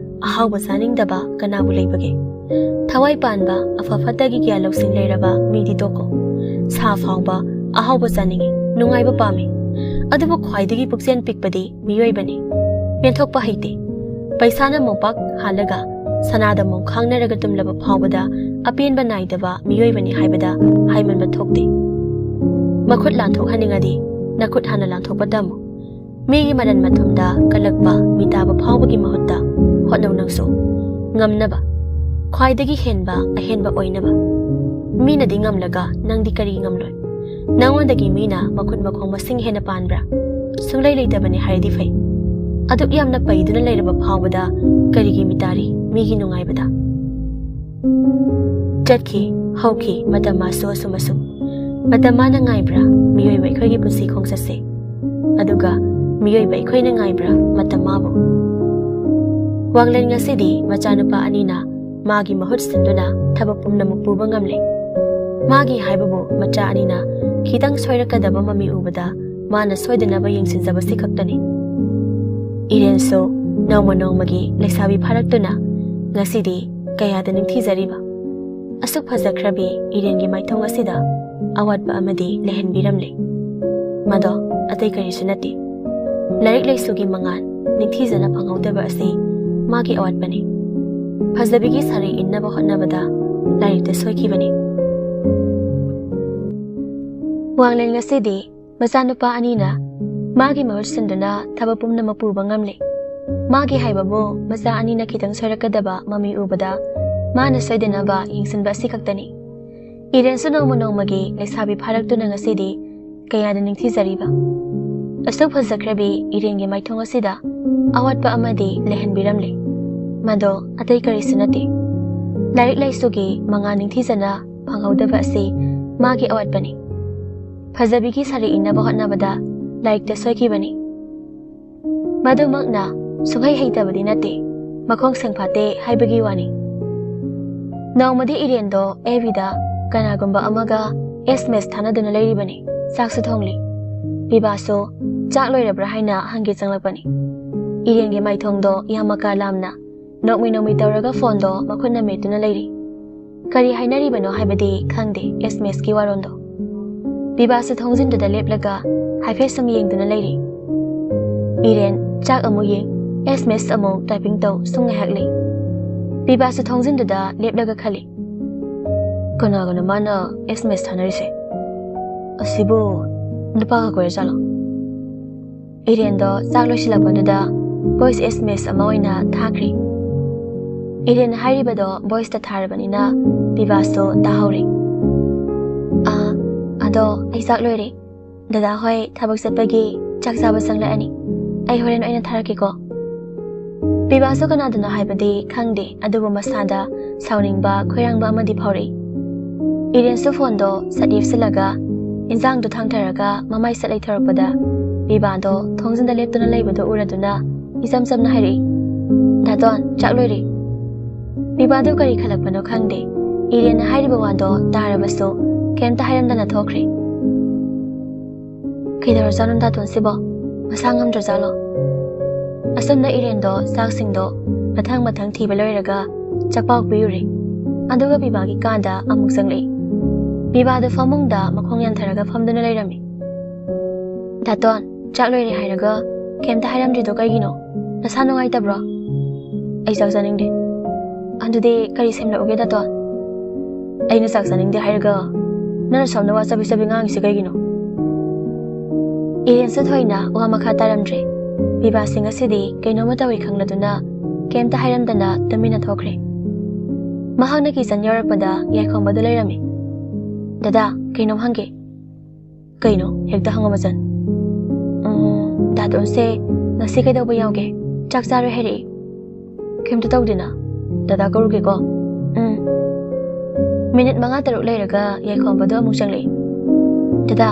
ꯑꯍꯥꯎꯕ ꯆꯥꯅꯤꯡꯗꯕ ꯀꯅꯥꯕꯨ ꯂꯩꯕꯒꯦ? ꯊꯋꯥꯏ ꯄꯥꯟꯕ, ꯑꯐ ꯐꯠꯇꯒꯤ ꯒ꯭ꯌꯥꯟ ꯂꯧꯁꯤꯡ ꯂꯩꯔꯕ ꯃꯤꯗꯤ ꯇꯣꯛꯈꯣ꯫ ꯁꯥ ꯐꯥꯎꯕ ꯑꯍꯥꯎꯕ ꯆꯥꯅꯤꯡꯏ, ꯅꯨꯡꯉꯥꯏꯕ ꯄꯥꯝꯃꯤ꯫ ꯑꯗꯨꯕꯨ ꯈ꯭ꯋꯥꯏꯗꯒꯤ ꯄꯨꯛꯆꯦꯜ ꯄꯤꯛꯄꯗꯤ ꯃꯤꯑꯣꯏꯕꯅꯤ꯫ ꯄꯦꯟꯊꯣꯛꯄ ꯍꯩꯇꯦ꯫ ꯄꯩꯁꯥꯅ ꯃꯣꯝꯄꯥꯛ ꯍꯥꯜꯂꯒ ꯁꯅꯥꯗ ꯃꯣꯝ ꯈꯥꯡꯅꯔꯒ ꯇꯨꯝꯂꯕ ꯐꯥꯎꯕꯗ ꯑꯄꯦꯟꯕ ꯅꯥꯏꯗꯕ ꯃꯤꯑꯣꯏꯕꯅꯤ ꯍꯥꯏꯕꯗ ꯍꯥꯏꯃꯟꯕ ꯊꯣꯛꯇꯦ꯫ ꯃꯈꯨꯠ ꯂꯥꯟꯊꯣꯛꯍꯟꯅꯤꯡꯉꯗꯤ ꯅꯈꯨꯠ ꯍꯥꯟꯅ ꯂꯥꯟꯊꯣꯛꯄ ꯇꯝꯃꯨ꯫ ꯃꯤꯒꯤ ꯃꯔꯟ ꯃꯊꯨꯝꯗ ꯀꯜꯂꯛꯄ ꯃꯤꯇꯥꯕ ꯐꯥꯎꯕꯒꯤ ꯃꯍꯨꯠꯇ ꯍꯣꯠꯅꯧ ꯅꯪꯁꯨ꯫ ꯉꯝꯅꯕ, ꯈ꯭ꯋꯥꯏꯗꯒꯤ ꯍꯦꯟꯕ ꯑꯍꯦꯟꯕ ꯑꯣꯏꯅꯕ꯫ ꯃꯤꯅꯗꯤ ꯉꯝꯂꯒ ꯅꯪꯗꯤ ꯀꯔꯤ ꯉꯝꯂꯣꯏ? ꯅꯉꯣꯟꯗꯒꯤ ꯃꯤꯅ ꯃꯈꯨꯠ ꯃꯈꯣꯡ ꯃꯁꯤꯡ ꯍꯦꯟꯅ ꯄꯥꯟꯕ꯭ꯔꯥ? ꯁꯨꯡꯂꯩ ꯂꯩꯇꯕꯅꯤ ꯍꯥꯏꯔꯗꯤ ꯐꯩ꯫ ꯑꯗꯨꯛ ꯌꯥꯝꯅ ꯄꯩꯗꯨꯅ ꯂꯩꯔꯕ ꯐꯥꯎꯕꯗ ꯀꯔꯤꯒꯤ ꯃꯤꯇꯥꯔꯤ ꯃꯤꯒꯤ ꯅꯨꯡꯉꯥꯏꯕꯗ? ꯆꯠꯈꯤ, ꯍꯧꯈꯤ ꯃꯇꯝ ꯃꯥꯁꯨ ꯑꯁꯨꯝ ꯑꯁꯨꯝ꯫ ꯃꯇꯝ ꯃꯥꯅ ꯉꯥꯏꯕ꯭ꯔꯥ ꯃꯤꯑꯣꯏꯕ ꯑꯩꯈꯣꯏꯒꯤ ꯄꯨꯟꯁꯤ ꯈꯣꯡꯆꯠꯁꯦ? ꯑꯗꯨꯒ ꯃꯤꯑꯣꯏꯕ ꯑꯩꯈꯣꯏꯅ ꯉꯥꯏꯕ꯭ꯔꯥ ꯃꯇꯝ ꯃꯥꯕꯨ? ꯋꯥꯡꯂꯦꯟ ꯉꯁꯤꯗꯤ ꯃꯆꯥꯅꯨꯄꯥ ꯑꯅꯤꯅ ꯃꯥꯒꯤ ꯃꯍꯨꯠ ꯁꯤꯟꯗꯨꯅ ꯊꯕꯛ ꯄꯨꯝꯅꯃꯛ ꯄꯨꯕ ꯉꯝꯂꯦ꯫ ꯃꯥꯒꯤ ꯍꯥꯏꯕꯕꯨ ꯃꯆꯥ ꯑꯅꯤꯅ ꯈꯤꯇꯪ ꯁꯣꯏꯔꯛꯀꯗꯕ ꯃꯃꯤ ꯎꯕꯗ ꯃꯥꯅ ꯁꯣꯏꯗꯅꯕ ꯌꯦꯡꯁꯤꯟꯖꯕꯁꯤ ꯈꯛꯇꯅꯤ꯫ ꯏꯔꯦꯟꯁꯨ ꯅꯣꯡꯃ ꯅꯣꯡꯃꯒꯤ ꯂꯩꯁꯥꯕꯤ ꯐꯥꯔꯛꯇꯨꯅ ꯉꯁꯤꯗꯤ ꯀꯌꯥꯗ ꯅꯤꯡꯊꯤꯖꯔꯤꯕ꯫ ꯑꯁꯨꯛ ꯐꯖꯈ꯭ꯔꯕꯤ ꯏꯔꯦꯟꯒꯤ ꯃꯥꯏꯊꯣꯡ ꯑꯁꯤꯗ ꯑꯋꯥꯠꯄ ꯑꯃꯗꯤ ꯂꯩꯍꯟꯕꯤꯔꯝꯂꯦ꯫ ꯃꯗꯣ ꯑꯇꯩ ꯀꯔꯤꯁꯨ ꯅꯠꯇꯦ꯫ ꯂꯥꯏꯔꯤꯛ ꯂꯥꯏꯁꯨꯒꯤ ꯃꯉꯥꯜ ꯅꯤꯡꯊꯤꯖꯅ ꯐꯪꯍꯧꯗꯕ ꯑꯁꯤ ꯃꯥꯒꯤ ꯑꯋꯥꯠꯄꯅꯤ꯫ ꯐꯖꯕꯤꯒꯤ ꯁꯥꯔꯩ ꯏꯟꯅꯕ ꯍꯣꯠꯅꯕꯗ ꯂꯥꯏꯔꯤꯛꯇ ꯁꯣꯏꯈꯤꯕꯅꯤ꯫ ꯋꯥꯡꯂꯦꯟ ꯉꯁꯤꯗꯤ ꯃꯆꯥꯅꯨꯄꯥ ꯑꯅꯤꯅ ꯃꯥꯒꯤ ꯃꯍꯨꯠ ꯁꯤꯟꯗꯨꯅ ꯊꯕꯛ ꯄꯨꯝꯅꯃꯛ ꯄꯨꯕ ꯉꯝꯂꯦ꯫ ꯃꯥꯒꯤ ꯍꯥꯏꯕꯕꯨ ꯃꯆꯥ ꯑꯅꯤꯅ ꯈꯤꯇꯪ ꯁꯣꯏꯔꯛꯀꯗꯕ ꯃꯃꯤ ꯎꯕꯗ ꯃꯥꯅ ꯁꯣꯏꯗꯅꯕ ꯌꯦꯡꯁꯤꯟꯕ ꯑꯁꯤ ꯈꯛꯇꯅꯤ꯫ ꯏꯔꯦꯟꯁꯨ ꯅꯣꯡꯃ ꯅꯣꯡꯃꯒꯤ ꯂꯩꯁꯥꯕꯤ ꯐꯥꯔꯛꯇꯨꯅ ꯉꯁꯤꯗꯤ ꯀꯌꯥꯗ ꯅꯤꯡꯊꯤꯖꯔꯤꯕ꯫ ꯑꯁꯨꯛ ꯐꯖꯈ꯭ꯔꯕꯤ ꯏꯔꯦꯟꯒꯤ ꯃꯥꯏꯊꯣꯡ ꯑꯁꯤꯗ ꯑꯋꯥꯠꯄ ꯑꯃꯗꯤ ꯂꯩꯍꯟꯕꯤꯔꯝꯂꯦ꯫ ꯃꯗꯣ ꯑꯇꯩ ꯀꯔꯤꯁꯨ ꯅꯠꯇꯦ, ꯂꯥꯏꯔꯤꯛ ꯂꯥꯏꯁꯨꯒꯤ ꯃꯉꯥꯜ ꯅꯤꯡꯊꯤꯖꯅ ꯐꯪꯍꯧꯗꯕ ꯑꯁꯤ ꯃꯥꯒꯤ ꯑꯋꯥꯠꯄꯅꯤ꯫ ꯐꯖꯕꯤꯒꯤ ꯁꯥꯔꯤ ꯏꯟꯅꯕ ꯍꯣꯠꯅꯕꯗ ꯂꯥꯏꯔꯤꯛꯇ ꯁꯣꯏꯈꯤꯕꯅꯤ꯫ ꯃꯗꯨꯃꯛꯅ ꯁꯨꯡꯍꯩ ꯍꯩꯇꯕꯗꯤ ꯅꯠꯇꯦ, ꯃꯈꯣꯡ ꯁꯦꯡꯐꯥꯠꯇꯦ ꯍꯥꯏꯕꯒꯤ ꯋꯥꯅꯤ꯫ ꯅꯣꯡꯃꯗꯤ ꯏꯔꯦꯟꯗꯣ ꯑꯦꯐ ꯕꯤꯗ ꯀꯅꯥꯒꯨꯝꯕ ꯑꯃꯒ ꯑꯦꯁ ꯑꯦꯝ ꯑꯦꯁ ꯊꯥꯅꯗꯨꯅ ꯂꯩꯔꯤꯕꯅꯤ꯫ ꯆꯥꯛꯁꯨ ꯊꯣꯡꯂꯤ꯫ ꯕꯤꯕꯥꯁꯨ ꯆꯥꯛ ꯂꯣꯏꯔꯕ꯭ꯔꯥ ꯍꯥꯏꯅ ꯍꯪꯒꯦ ꯆꯪꯂꯛꯄꯅꯤ꯫ ꯏꯔꯦꯟꯒꯤ ꯃꯥꯏꯊꯣꯡꯗꯣ ꯌꯥꯝ ꯃꯀꯥ ꯂꯥꯝꯅ ꯅꯣꯛꯃꯤ ꯅꯣꯛꯃꯤ ꯇꯧꯔꯒ ꯐꯣꯟꯗꯣ ꯃꯈꯨꯠꯅ ꯃꯦꯠꯇꯨꯅ ꯂꯩꯔꯤ꯫ ꯀꯔꯤ ꯍꯥꯏꯅꯔꯤꯕꯅꯣ ꯍꯥꯏꯕꯗꯤ ꯈꯪꯗꯦ ꯑꯦꯁ ꯑꯦꯝ ꯑꯦꯁꯀꯤ ꯋꯥꯔꯣꯜꯗꯣ꯫ ꯕꯤꯕꯥꯁꯨ ꯊꯣꯡꯖꯤꯟꯗꯨꯗ ꯂꯦꯞꯂꯒ ꯍꯥꯏꯐꯦꯠ ꯁꯨꯝ ꯌꯦꯡꯗꯨꯅ ꯂꯩꯔꯤ꯫ ꯏꯔꯦꯟ ꯆꯥꯛ ꯑꯃꯨꯛ ꯌꯦꯡ, ꯑꯦꯁ ꯑꯦꯝ ꯑꯦꯁ ꯑꯃꯨꯛ ꯇꯥꯏꯄꯤꯡ ꯇꯧ, ꯁꯨꯝ ꯉꯥꯏꯍꯥꯛ ꯂꯩ꯫ ꯕꯤꯕꯥꯁꯨ ꯊꯣꯡꯖꯤꯟꯗꯨꯗ ꯂꯦꯞꯂꯒ ꯈꯜꯂꯤ, "ꯀꯅꯥꯒꯅꯣ ꯃꯥꯅ ꯑꯦꯁ ꯑꯦꯝ ꯑꯦꯁ ꯊꯥꯅꯔꯤꯁꯦ? ꯑꯁꯤꯕꯨ ꯅꯨꯄꯥꯒ ꯀꯣꯏꯔꯖꯥꯠꯂꯣ?" ꯏꯔꯦꯟꯗꯣ ꯆꯥꯛ ꯂꯣꯏꯁꯤꯜꯂꯛꯄꯗꯨꯗ ꯚꯣꯏꯁ ꯑꯦꯁ ꯑꯦꯝ ꯑꯦꯁ ꯑꯃ ꯑꯣꯏꯅ ꯊꯥꯈ꯭ꯔꯦ꯫ ꯏꯔꯦꯟ ꯍꯥꯏꯔꯤꯕꯗꯣ ꯚꯣꯏꯁꯇ ꯊꯥꯔꯕꯅꯤꯅ ꯕꯤꯕꯥꯁꯨ ꯇꯥꯍꯧꯔꯦ꯫ "ꯑꯥ, ꯑꯗꯣ ꯑꯩ ꯆꯥꯛ ꯂꯣꯏꯔꯦ꯫ ꯗꯗꯥ ꯍꯣꯏ ꯊꯕꯛ ꯆꯠꯄꯒꯤ ꯆꯥꯛ ꯆꯥꯕ ꯆꯪꯂꯛꯑꯅꯤ꯫ ꯑꯩ ꯍꯣꯔꯦꯟ ꯑꯣꯏꯅ ꯊꯥꯔꯛꯀꯦꯀꯣ꯫" ꯕꯤꯕꯥꯁꯨ ꯀꯅꯥꯗꯅꯣ ꯍꯥꯏꯕꯗꯤ ꯈꯪꯗꯦ, ꯑꯗꯨꯕꯨ ꯃꯁꯥꯗ ꯁꯥꯎꯅꯤꯡꯕ, ꯈꯣꯏꯔꯥꯡꯕ ꯑꯃꯗꯤ ꯐꯥꯎꯔꯛꯏ꯫ ꯏꯔꯦꯟꯁꯨ ꯐꯣꯟꯗꯣ ꯁꯠ ꯌꯦꯞꯁꯤꯜꯂꯒ ꯏꯟꯖꯥꯡꯗꯣ ꯊꯥꯡꯊꯔꯒ ꯃꯃꯥꯏ ꯁꯠ ꯂꯩꯊꯔꯛꯄꯗ ꯕꯤꯕꯥꯗꯣ ꯊꯣꯡꯖꯤꯟꯗ ꯂꯦꯞꯇꯨꯅ ꯂꯩꯕꯗꯣ ꯎꯔꯗꯨꯅ ꯏꯆꯝ ꯆꯝꯅ ꯍꯥꯏꯔꯛꯏ, "ꯗꯥꯇꯣꯟ, ꯆꯥꯛ ꯂꯣꯏꯔꯦ꯫" ꯕꯤꯕꯥꯗꯨ ꯀꯔꯤ ꯈꯜꯂꯛꯄꯅꯣ ꯈꯪꯗꯦ, ꯏꯔꯦꯟꯅ ꯍꯥꯏꯔꯤꯕ ꯋꯥꯗꯣ ꯇꯥꯔꯕꯁꯨ ꯀꯩꯝꯇ ꯍꯥꯏꯔꯝꯗꯅ ꯊꯣꯛꯈ꯭ꯔꯦ꯫ "ꯀꯩꯗꯧꯔꯖꯥꯠꯅꯣ ꯗꯥꯇꯣꯟꯁꯤꯕꯣ? ꯃꯁꯥ ꯉꯝꯗ꯭ꯔꯖꯥꯠꯂꯣ?" ꯑꯁꯨꯝꯅ ꯏꯔꯦꯟꯗꯣ ꯆꯥꯛꯁꯤꯡꯗꯣ ꯃꯊꯪ ꯃꯊꯪ ꯊꯤꯕ ꯂꯣꯏꯔꯒ ꯆꯥꯛꯄꯥꯎ ꯄꯤꯔꯨꯔꯦ꯫ ꯑꯗꯨꯒ ꯕꯤꯕꯥꯒꯤ ꯀꯥꯗ ꯑꯃꯨꯛ ꯆꯪꯂꯛꯏ꯫ ꯕꯤꯕꯥꯗꯣ ꯐꯃꯨꯡꯗ ꯃꯈꯣꯡ ꯌꯥꯟꯊꯔꯒ ꯐꯝꯗꯨꯅ ꯂꯩꯔꯝꯃꯤ꯫ "ꯗꯥꯇꯣꯟ, ꯆꯥꯛ ꯂꯣꯏꯔꯦ ꯍꯥꯏꯔꯒ ꯀꯩꯝꯇ ꯍꯥꯏꯔꯝꯗ꯭ꯔꯤꯗꯣ ꯀꯩꯒꯤꯅꯣ? ꯅꯁꯥ ꯅꯨꯡꯉꯥꯏꯇꯕ꯭ꯔꯣ?" "ꯑꯩ ꯆꯥꯛ ꯆꯥꯅꯤꯡꯗꯦ꯫" "ꯑꯗꯨꯗꯤ ꯀꯔꯤ ꯁꯦꯝꯂꯛꯎꯒꯦ ꯗꯥꯇꯣꯟ?" "ꯑꯩꯅ ꯆꯥꯛ ꯆꯥꯅꯤꯡꯗꯦ ꯍꯥꯏꯔꯒ ꯅꯪꯅ ꯁꯣꯝꯗ ꯋꯥ ꯆꯕꯤ ꯆꯕꯤ ꯉꯥꯡꯉꯤꯁꯦ ꯀꯩꯒꯤꯅꯣ?" ꯏꯔꯦꯟꯁꯨ ꯊꯣꯏꯅ ꯋꯥ ꯃꯈꯥ ꯇꯥꯔꯝꯗ꯭ꯔꯦ꯫ ꯕꯤꯕꯥꯁꯤ ꯉꯁꯤꯗꯤ ꯀꯩꯅꯣꯝꯃ ꯇꯧꯏ ꯈꯪꯂꯗꯨꯅ ꯀꯩꯝꯇ ꯍꯥꯏꯔꯝꯗꯅ ꯇꯨꯃꯤꯟꯅ ꯊꯣꯛꯈ꯭ꯔꯦ꯫ ꯃꯍꯥꯛꯅ ꯀꯤꯆꯟ ꯌꯧꯔꯛꯄꯗ ꯌꯥꯏꯈꯣꯝꯕꯗꯨ ꯂꯩꯔꯝꯃꯤ꯫ "ꯗꯗꯥ, ꯀꯩꯅꯣꯝ ꯍꯪꯒꯦ꯫" "ꯀꯩꯅꯣ? ꯍꯦꯛꯇ ꯍꯪꯉꯣ ꯃꯆꯟ꯫" "ꯎꯝ, ꯅꯥꯇꯣꯟꯁꯦ ꯉꯁꯤ ꯀꯩꯗꯧꯕ ꯌꯥꯎꯒꯦ? ꯆꯥꯛ ꯆꯥꯔꯣꯏ ꯍꯥꯏꯔꯛꯏ꯫ ꯀꯩꯝꯇ ꯇꯧꯗꯦꯅ꯫ ꯗꯗꯥ ꯀꯧꯔꯨꯒꯦꯀꯣ꯫ ꯎꯝ꯫ ꯃꯤꯅꯤꯠ ꯃꯉꯥ ꯇꯔꯨꯛ ꯂꯩꯔꯒ ꯌꯥꯏꯈꯣꯝꯕꯗꯣ ꯑꯃꯨꯛ ꯆꯪꯂꯛꯏ꯫ ꯗꯗꯥ,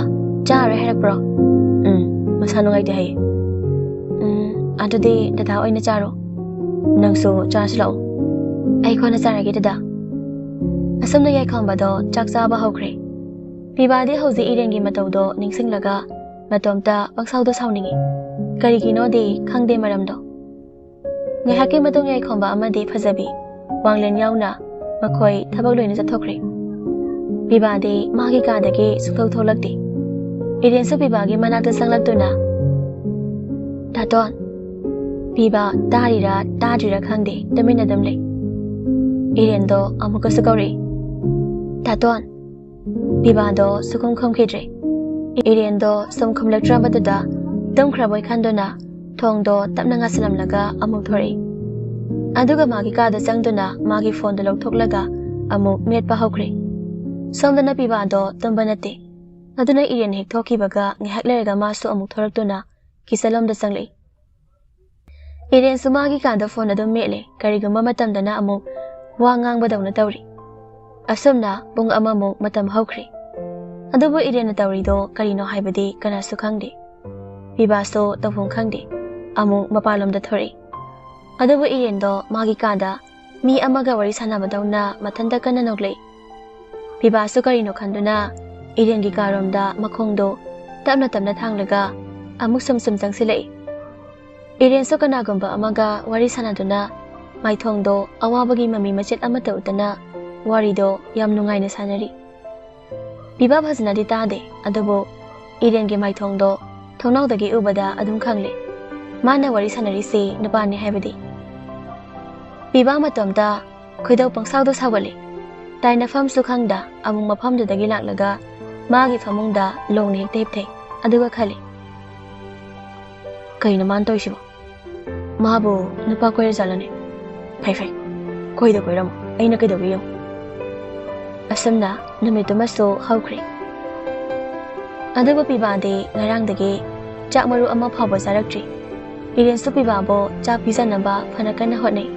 ꯆꯥꯔꯣꯏ ꯍꯥꯏꯔꯛꯄ꯭ꯔꯣ? ꯎꯝ, ꯃꯁꯥ ꯅꯨꯡꯉꯥꯏꯇꯦ ꯍꯥꯏꯌꯦ꯫ ꯎꯝ, ꯑꯗꯨꯗꯤ ꯗꯗꯥ ꯑꯣꯏꯅ ꯆꯥꯔꯣ꯫ ꯅꯪꯁꯨ ꯆꯥꯔꯁꯤ ꯂꯥꯛꯑꯣ꯫ ꯑꯩ ꯀꯣꯟꯅ ꯆꯥꯔꯒꯦ ꯗꯗꯥ꯫ ꯑꯁꯨꯝꯅ ꯌꯥꯏꯈꯣꯝꯕꯗꯣ ꯆꯥꯛ ꯆꯥꯕ ꯍꯧꯈ꯭ꯔꯦ꯫ ꯄꯤꯕꯥꯗꯤ ꯍꯧꯖꯤꯛ ꯏꯔꯦꯟꯒꯤ ꯃꯇꯧꯗꯣ ꯅꯤꯡꯁꯤꯡꯂꯒ ꯃꯇꯣꯝꯇ ꯄꯪꯁꯥꯎꯗ ꯁꯥꯎꯅꯤꯡꯏ꯫ ꯀꯔꯤꯒꯤꯅꯣꯗꯤ ꯈꯪꯗꯦ ꯃꯔꯝꯗꯣ꯫ ꯉꯥꯏꯍꯥꯛꯀꯤ ꯃꯇꯨꯡ ꯌꯥꯏꯈꯣꯝꯕ ꯑꯃꯗꯤ ꯐꯖꯕꯤ, ꯋꯥꯡꯂꯦꯟ ꯌꯥꯎꯅ ꯃꯈꯣꯏ ꯊꯕꯛ ꯂꯣꯏꯅ ꯆꯠꯊꯣꯛꯈ꯭ꯔꯦ꯫ ꯄꯤꯕꯥꯗꯤ ꯃꯥꯒꯤ ꯀꯥꯗꯒꯤ ꯁꯨꯡꯊꯣꯛ ꯊꯣꯛꯂꯛꯇꯦ꯫ ꯏꯔꯦꯟꯁꯨ ꯄꯤꯕꯥꯒꯤ ꯃꯅꯥꯛꯇ ꯆꯪꯂꯛꯇꯨꯅ, "ꯗꯥꯇꯣꯟ!" ꯄꯤꯕꯥ ꯇꯥꯔꯤꯔꯥ ꯇꯥꯗ꯭ꯔꯤꯔꯥ ꯈꯪꯗꯦ, ꯇꯨꯃꯤꯟꯅ ꯑꯗꯨꯝ ꯂꯩ꯫ ꯏꯔꯦꯟꯗꯣ ꯑꯃꯨꯛꯀꯁꯨ ꯀꯧꯔꯛꯏ, "ꯗꯥꯇꯣꯟ!" ꯄꯤꯕꯥꯗꯣ ꯁꯨꯈꯨꯝ ꯈꯨꯝꯈꯤꯗ꯭ꯔꯦ꯫ ꯏꯔꯦꯟꯗꯣ ꯁꯨꯝ ꯈꯨꯝꯂꯛꯇ꯭ꯔꯕꯗꯨꯗ ꯇꯨꯝꯈ꯭ꯔꯕꯣꯏ ꯈꯟꯗꯨꯅ ꯊꯣꯡꯗꯣ ꯇꯞꯅ ꯉꯥꯁꯤꯜꯂꯝꯂꯒ ꯑꯃꯨꯛ ꯊꯣꯔꯛꯏ꯫ ꯑꯗꯨꯒ ꯃꯥꯒꯤ ꯀꯥꯗ ꯆꯪꯗꯨꯅ ꯃꯥꯒꯤ ꯐꯣꯟꯗꯣ ꯂꯧꯊꯣꯛꯂꯒ ꯑꯃꯨꯛ ꯃꯦꯠꯄ ꯍꯧꯈ꯭ꯔꯦ꯫ ꯁꯣꯝꯗꯅ ꯄꯤꯕꯥꯗꯣ ꯇꯨꯝꯕ ꯅꯠꯇꯦ꯫ ꯑꯗꯨꯅ ꯏꯔꯦꯟ ꯍꯦꯛ ꯊꯣꯛꯈꯤꯕꯒ ꯉꯥꯏꯍꯥꯛ ꯂꯩꯔꯒ ꯃꯥꯁꯨ ꯑꯃꯨꯛ ꯊꯣꯔꯛꯇꯨꯅ ꯀꯤꯆꯟꯂꯣꯝꯗ ꯆꯪꯂꯛꯏ꯫ ꯏꯔꯦꯟꯁꯨ ꯃꯥꯒꯤ ꯀꯥꯗ ꯐꯣꯟ ꯑꯗꯨꯝ ꯃꯦꯠꯂꯦ, ꯀꯔꯤꯒꯨꯝꯕ ꯃꯇꯝꯗꯅ ꯑꯃꯨꯛ ꯋꯥ ꯉꯥꯡꯕꯗꯧꯅ ꯇꯧꯔꯤ꯫ ꯑꯁꯨꯝꯅ ꯄꯨꯡ ꯑꯃꯃꯨꯛ ꯃꯇꯝ ꯍꯧꯈ꯭ꯔꯦ꯫ ꯑꯗꯨꯕꯨ ꯏꯔꯦꯟꯅ ꯇꯧꯔꯤꯗꯣ ꯀꯔꯤꯅꯣ ꯍꯥꯏꯕꯗꯤ ꯀꯅꯥꯁꯨ ꯈꯪꯗꯦ꯫ ꯄꯤꯕꯥꯁꯨ ꯇꯧꯐꯝ ꯈꯪꯗꯦ꯫ ꯑꯃꯨꯛ ꯃꯄꯥꯟꯂꯣꯝꯗ ꯊꯣꯔꯛꯏ꯫ ꯑꯗꯨꯕꯨ ꯏꯔꯦꯟꯗꯣ ꯃꯥꯒꯤ ꯀꯥꯗ ꯃꯤ ꯑꯃꯒ ꯋꯥꯔꯤ ꯁꯥꯟꯅꯕꯗꯧꯅ ꯃꯊꯟꯇ ꯀꯟꯅ ꯅꯣꯛꯂꯛꯏ꯫ ꯄꯤꯕꯥꯁꯨ ꯀꯔꯤꯅꯣ ꯈꯟꯗꯨꯅ ꯏꯔꯦꯟꯒꯤ ꯀꯥꯔꯣꯝꯗ ꯃꯈꯣꯡꯗꯣ ꯇꯞꯅ ꯇꯞꯅ ꯊꯥꯡꯂꯒ ꯑꯃꯨꯛ ꯁꯨꯝ ꯁꯨꯝ ꯆꯪꯁꯤꯜꯂꯛꯏ꯫ ꯏꯔꯦꯟꯁꯨ ꯀꯅꯥꯒꯨꯝꯕ ꯑꯃꯒ ꯋꯥꯔꯤ ꯁꯥꯟꯅꯗꯨꯅ ꯃꯥꯏꯊꯣꯡꯗꯣ ꯑꯋꯥꯕꯒꯤ ꯃꯃꯤ ꯃꯆꯦꯠ ꯑꯃꯠꯇ ꯎꯠꯇꯅ ꯋꯥꯔꯤꯗꯣ ꯌꯥꯝ ꯅꯨꯡꯉꯥꯏꯅ ꯁꯥꯟꯅꯔꯤ꯫ ꯄꯤꯕꯥ ꯐꯖꯅꯗꯤ ꯇꯥꯗꯦ, ꯑꯗꯨꯕꯨ ꯏꯔꯦꯟꯒꯤ ꯃꯥꯏꯊꯣꯡꯗꯣ ꯊꯣꯡꯅꯥꯎꯗꯒꯤ ꯎꯕꯗ ꯑꯗꯨꯝ ꯈꯪꯂꯦ, ꯃꯥꯅ ꯋꯥꯔꯤ ꯁꯥꯟꯅꯔꯤꯁꯤ ꯅꯨꯄꯥꯅꯤ ꯍꯥꯏꯕꯗꯤ꯫ ꯄꯤꯕꯥ ꯃꯇꯣꯝꯇ ꯈꯣꯏꯗꯧ ꯄꯪꯁꯥꯎꯗ ꯁꯥꯎꯒꯠꯂꯤ꯫ ꯇꯥꯏꯅꯐꯝꯁꯨ ꯈꯪꯗ ꯑꯃꯨꯛ ꯃꯐꯝꯗꯨꯗꯒꯤ ꯂꯥꯛꯂꯒ ꯃꯥꯒꯤ ꯐꯃꯨꯡꯗ ꯂꯣꯡꯅ ꯍꯦꯛꯇ ꯍꯤꯞꯊꯩ꯫ ꯑꯗꯨꯒ ꯈꯜꯂꯤ, "ꯀꯩꯅꯣ ꯃꯥꯅ ꯇꯧꯔꯤꯁꯤꯕꯣ? ꯃꯥꯕꯨ ꯅꯨꯄꯥ ꯀꯣꯏꯔꯖꯥꯠꯂꯅꯦ? ꯐꯩ ꯐꯩ, ꯀꯣꯏꯗ ꯀꯣꯏꯔꯝꯃꯣ, ꯑꯩꯅ ꯀꯩꯗꯧꯒꯦ ꯌꯦꯡꯉꯨ"꯫ ꯑꯁꯨꯝꯅ ꯅꯨꯃꯤꯠꯇꯨꯃꯁꯨ ꯍꯧꯈ꯭ꯔꯦ꯫ ꯑꯗꯨꯕꯨ ꯄꯤꯕꯥꯗꯤ ꯉꯔꯥꯡꯗꯒꯤ ꯆꯥꯛ ꯃꯔꯨ ꯑꯃ ꯐꯥꯎꯕ ꯆꯥꯔꯛꯇ꯭ꯔꯤ꯫ ꯏꯔꯦꯟꯁꯨ ꯄꯤꯕꯥꯕꯨ ꯆꯥꯛ ꯄꯤꯖꯅꯕ ꯐꯅ ꯀꯟꯅ ꯍꯣꯠꯅꯩ꯫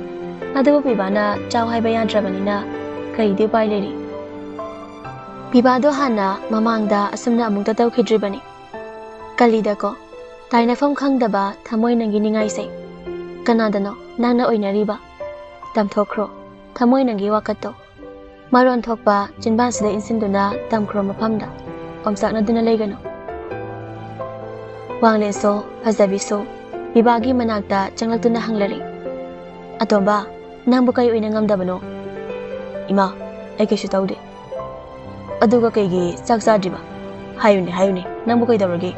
ꯑꯗꯨꯕꯨ ꯄꯤꯕꯥꯅ ꯆꯥꯎ ꯍꯥꯏꯕ ꯌꯥꯗ꯭ꯔꯕꯅꯤꯅ ꯀꯔꯤꯗꯤ ꯎꯄꯥꯏ ꯂꯩꯔꯤ? ꯄꯤꯕꯥꯗꯣ ꯍꯥꯟꯅ ꯃꯃꯥꯡꯗ ꯑꯁꯨꯝꯅ ꯑꯃꯨꯛꯇ ꯇꯧꯈꯤꯗ꯭ꯔꯤꯕꯅꯤ꯫ ꯀꯂꯤꯗꯀꯣ, ꯇꯥꯏꯅꯐꯝ ꯈꯪꯗꯕ ꯊꯃꯣꯏ ꯅꯪꯒꯤ ꯅꯤꯡꯉꯥꯏꯁꯦ꯫ ꯀꯅꯥꯗꯅꯣ ꯅꯪꯅ ꯑꯣꯏꯅꯔꯤꯕ? ꯇꯝꯊꯣꯛꯈ꯭ꯔꯣ ꯊꯃꯣꯏ ꯅꯪꯒꯤ ꯋꯥꯀꯠꯇꯣ꯫ ꯃꯔꯣꯟ ꯊꯣꯛꯄ ꯆꯤꯟꯕꯥꯟꯁꯤꯗ ꯏꯟꯁꯤꯟꯗꯨꯅ ꯇꯝꯈ꯭ꯔꯣ ꯃꯐꯝꯗ꯫ ꯑꯣꯝꯆꯥꯛꯅꯗꯨꯅ ꯂꯩꯒꯅꯨ꯫ ꯋꯥꯡꯂꯦꯟꯁꯨ, ꯐꯖꯕꯤꯁꯨ ꯄꯤꯕꯥꯒꯤ ꯃꯅꯥꯛꯇ ꯆꯪꯂꯛꯇꯨꯅ ꯍꯪꯂꯔꯦ, "ꯑꯇꯣꯝꯕ, ꯅꯪꯕꯨ ꯀꯩ ꯑꯣꯏꯅ ꯉꯝꯗꯕꯅꯣ?" "ꯏꯃꯥ, ꯑꯩ ꯀꯩꯁꯨ ꯇꯧꯗꯦ꯫" "ꯑꯗꯨꯒ ꯀꯩꯒꯤ ꯆꯥꯛ ꯆꯥꯗ꯭ꯔꯤꯕ? ꯍꯥꯏꯌꯨꯅꯦ, ꯍꯥꯏꯌꯨꯅꯦ, ꯅꯪꯕꯨ ꯀꯩꯗꯧꯔꯒꯦ?"